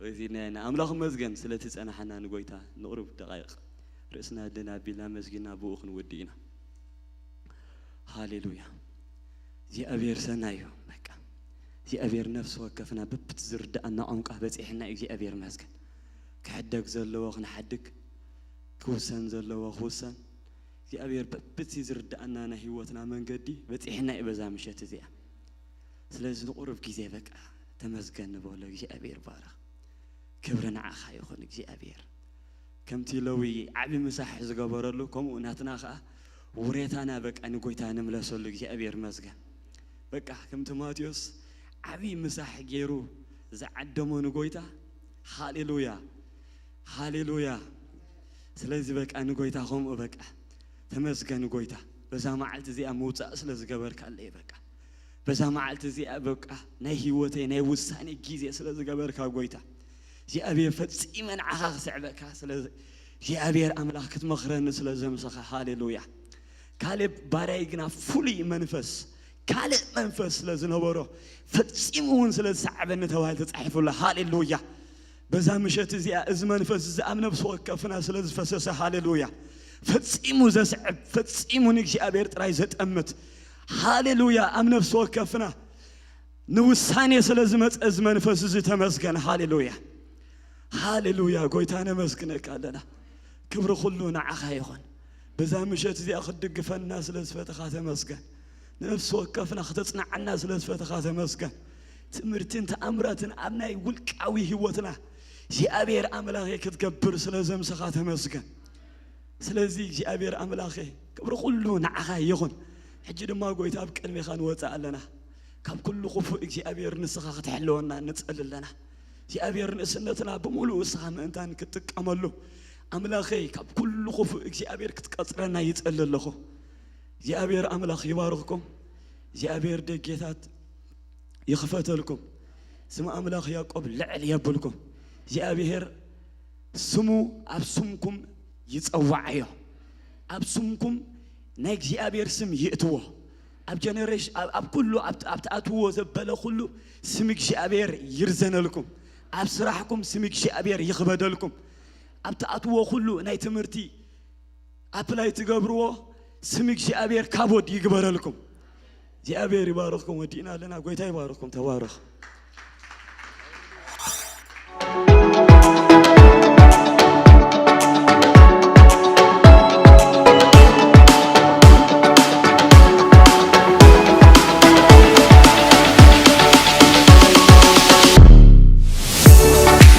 ወሲድና ኢና። ኣምላኽ ይመስገን ስለቲ ጸናሓና ንጎይታ ንቕሩብ ደቓይቕ ርእስና ድን ኣቢልና መስጊና ብኡ ክንውድእ ኢና። ሃሌሉያ። እግዚኣብሔር ሰናይ እዩ። በቃ እግዚኣብሔር ነፍሲ ወከፍና በብቲ ዝርድኣና ቋንቋ በጺሕና እዩ። እግዚኣብሔር ይመስገን። ክሕደግ ዘለዎ ክንሓድግ፣ ክውሰን ዘለዎ ክውሰን፣ እግዚኣብሔር በብቲ ዝርድኣና ናይ ህይወትና መንገዲ በጺሕና እዩ በዛ ምሸት እዚኣ። ስለዚ ንቑሩብ ግዜ በቃ ተመስገን ንበሎ። እግዚኣብሔር ይባረኽ። ክብሪ ንዓኻ ይኹን እግዚኣብሔር። ከምቲ ለዊ ዓቢ ምሳሕ ዝገበረሉ ከምኡ ናትና ኸኣ ውሬታና በቃ ንጎይታ ንምለሰሉ እግዚኣብሔር ይመስገን። በቃ ከምቲ ማቴዎስ ዓቢ ምሳሕ ገይሩ ዝዓደሞ ንጎይታ። ሃሌሉያ ሃሌሉያ። ስለዚ በቃ ንጎይታ ከምኡ በቃ ተመስገን ጎይታ፣ በዛ መዓልቲ እዚኣ ምውጻእ ስለ ዝገበርካለይ በቃ በዛ መዓልቲ እዚኣ በቃ ናይ ህይወተይ ናይ ውሳኔ ግዜ ስለ ዝገበርካ ጎይታ እግዚኣብሔር ፈጺመ ንዓኻ ክስዕበካ ስለ እግዚኣብሔር ኣምላኽ ክትመኽረኒ ስለ ዘምሰኻ። ሃሌሉያ። ካሌብ ባርያይ ግና ፍሉይ መንፈስ ካልእ መንፈስ ስለ ዝነበሮ ፈጺሙ እውን ስለ ዝሰዓበኒ ተባሂሉ ተጻሒፉ ኣሎ። ሃሌሉያ። በዛ ምሸት እዚኣ እዚ መንፈስ እዚ ኣብ ነፍሲ ወከፍና ስለ ዝፈሰሰ፣ ሃሌሉያ፣ ፈጺሙ ዘስዕብ፣ ፈጺሙ ንእግዚኣብሔር ጥራይ ዘጠምት፣ ሃሌሉያ፣ ኣብ ነፍሲ ወከፍና ንውሳኔ ስለ ዝመጸ እዚ መንፈስ እዚ ተመስገን። ሃሌሉያ፣ ሃሌሉያ። ጎይታ ነመስግነካ ኣለና። ክብሪ ኩሉ ንዓኻ ይኹን። በዛ ምሸት እዚኣ ክትድግፈና ስለ ዝፈተኻ ተመስገን። ነፍሲ ወከፍና ክተጽንዓና ስለ ዝፈተኻ ተመስገን። ትምህርትን ተኣምራትን ኣብ ናይ ውልቃዊ ህይወትና እግዚኣብሔር ኣምላኸ ክትገብር ስለ ዘምሰኻ ተመስገን። ስለዚ እግዚኣብሔር ኣምላኸ ክብሪ ኩሉ ንዓኻ ይኹን። ሕጂ ድማ ጎይታ ኣብ ቅድሜኻ ንወፅእ ኣለና። ካብ ኩሉ ክፉእ እግዚኣብሔር ንስኻ ክትሕልወና ንጸሊ ኣለና። እግዚኣብሔር ንእስነትና ብምሉእ ንስኻ ምእንታን ክትጥቀመሉ ኣምላኸይ ካብ ኩሉ ክፉእ እግዚኣብሔር ክትቀጽረና ይጸሊ ኣለኹ። እግዚኣብሔር ኣምላኽ ይባርኽኩም። እግዚኣብሔር ደጌታት ይኽፈተልኩም። ስም ኣምላኽ ያዕቆብ ልዕል የብልኩም። እግዚኣብሔር ስሙ ኣብ ስምኩም ይጸዋዓዮ። ኣብ ስምኩም ናይ እግዚኣብሔር ስም ይእትዎ። ኣብ ጀነሬሽን ኣብ ኩሉ ኣብ ትኣትዎ ዘበለ ኩሉ ስም እግዚኣብሔር ይርዘነልኩም። ኣብ ስራሕኩም ስም እግዚኣብሔር ይኽበደልኩም። ኣብ ትኣትዎ ኩሉ ናይ ትምህርቲ ኣፕላይ ትገብርዎ ስም እግዚኣብሔር ካቦድ ይግበረልኩም። እግዚኣብሔር ይባርኽኩም። ወዲእና ኣለና። ጎይታ ይባርኽኩም። ተባረኹ።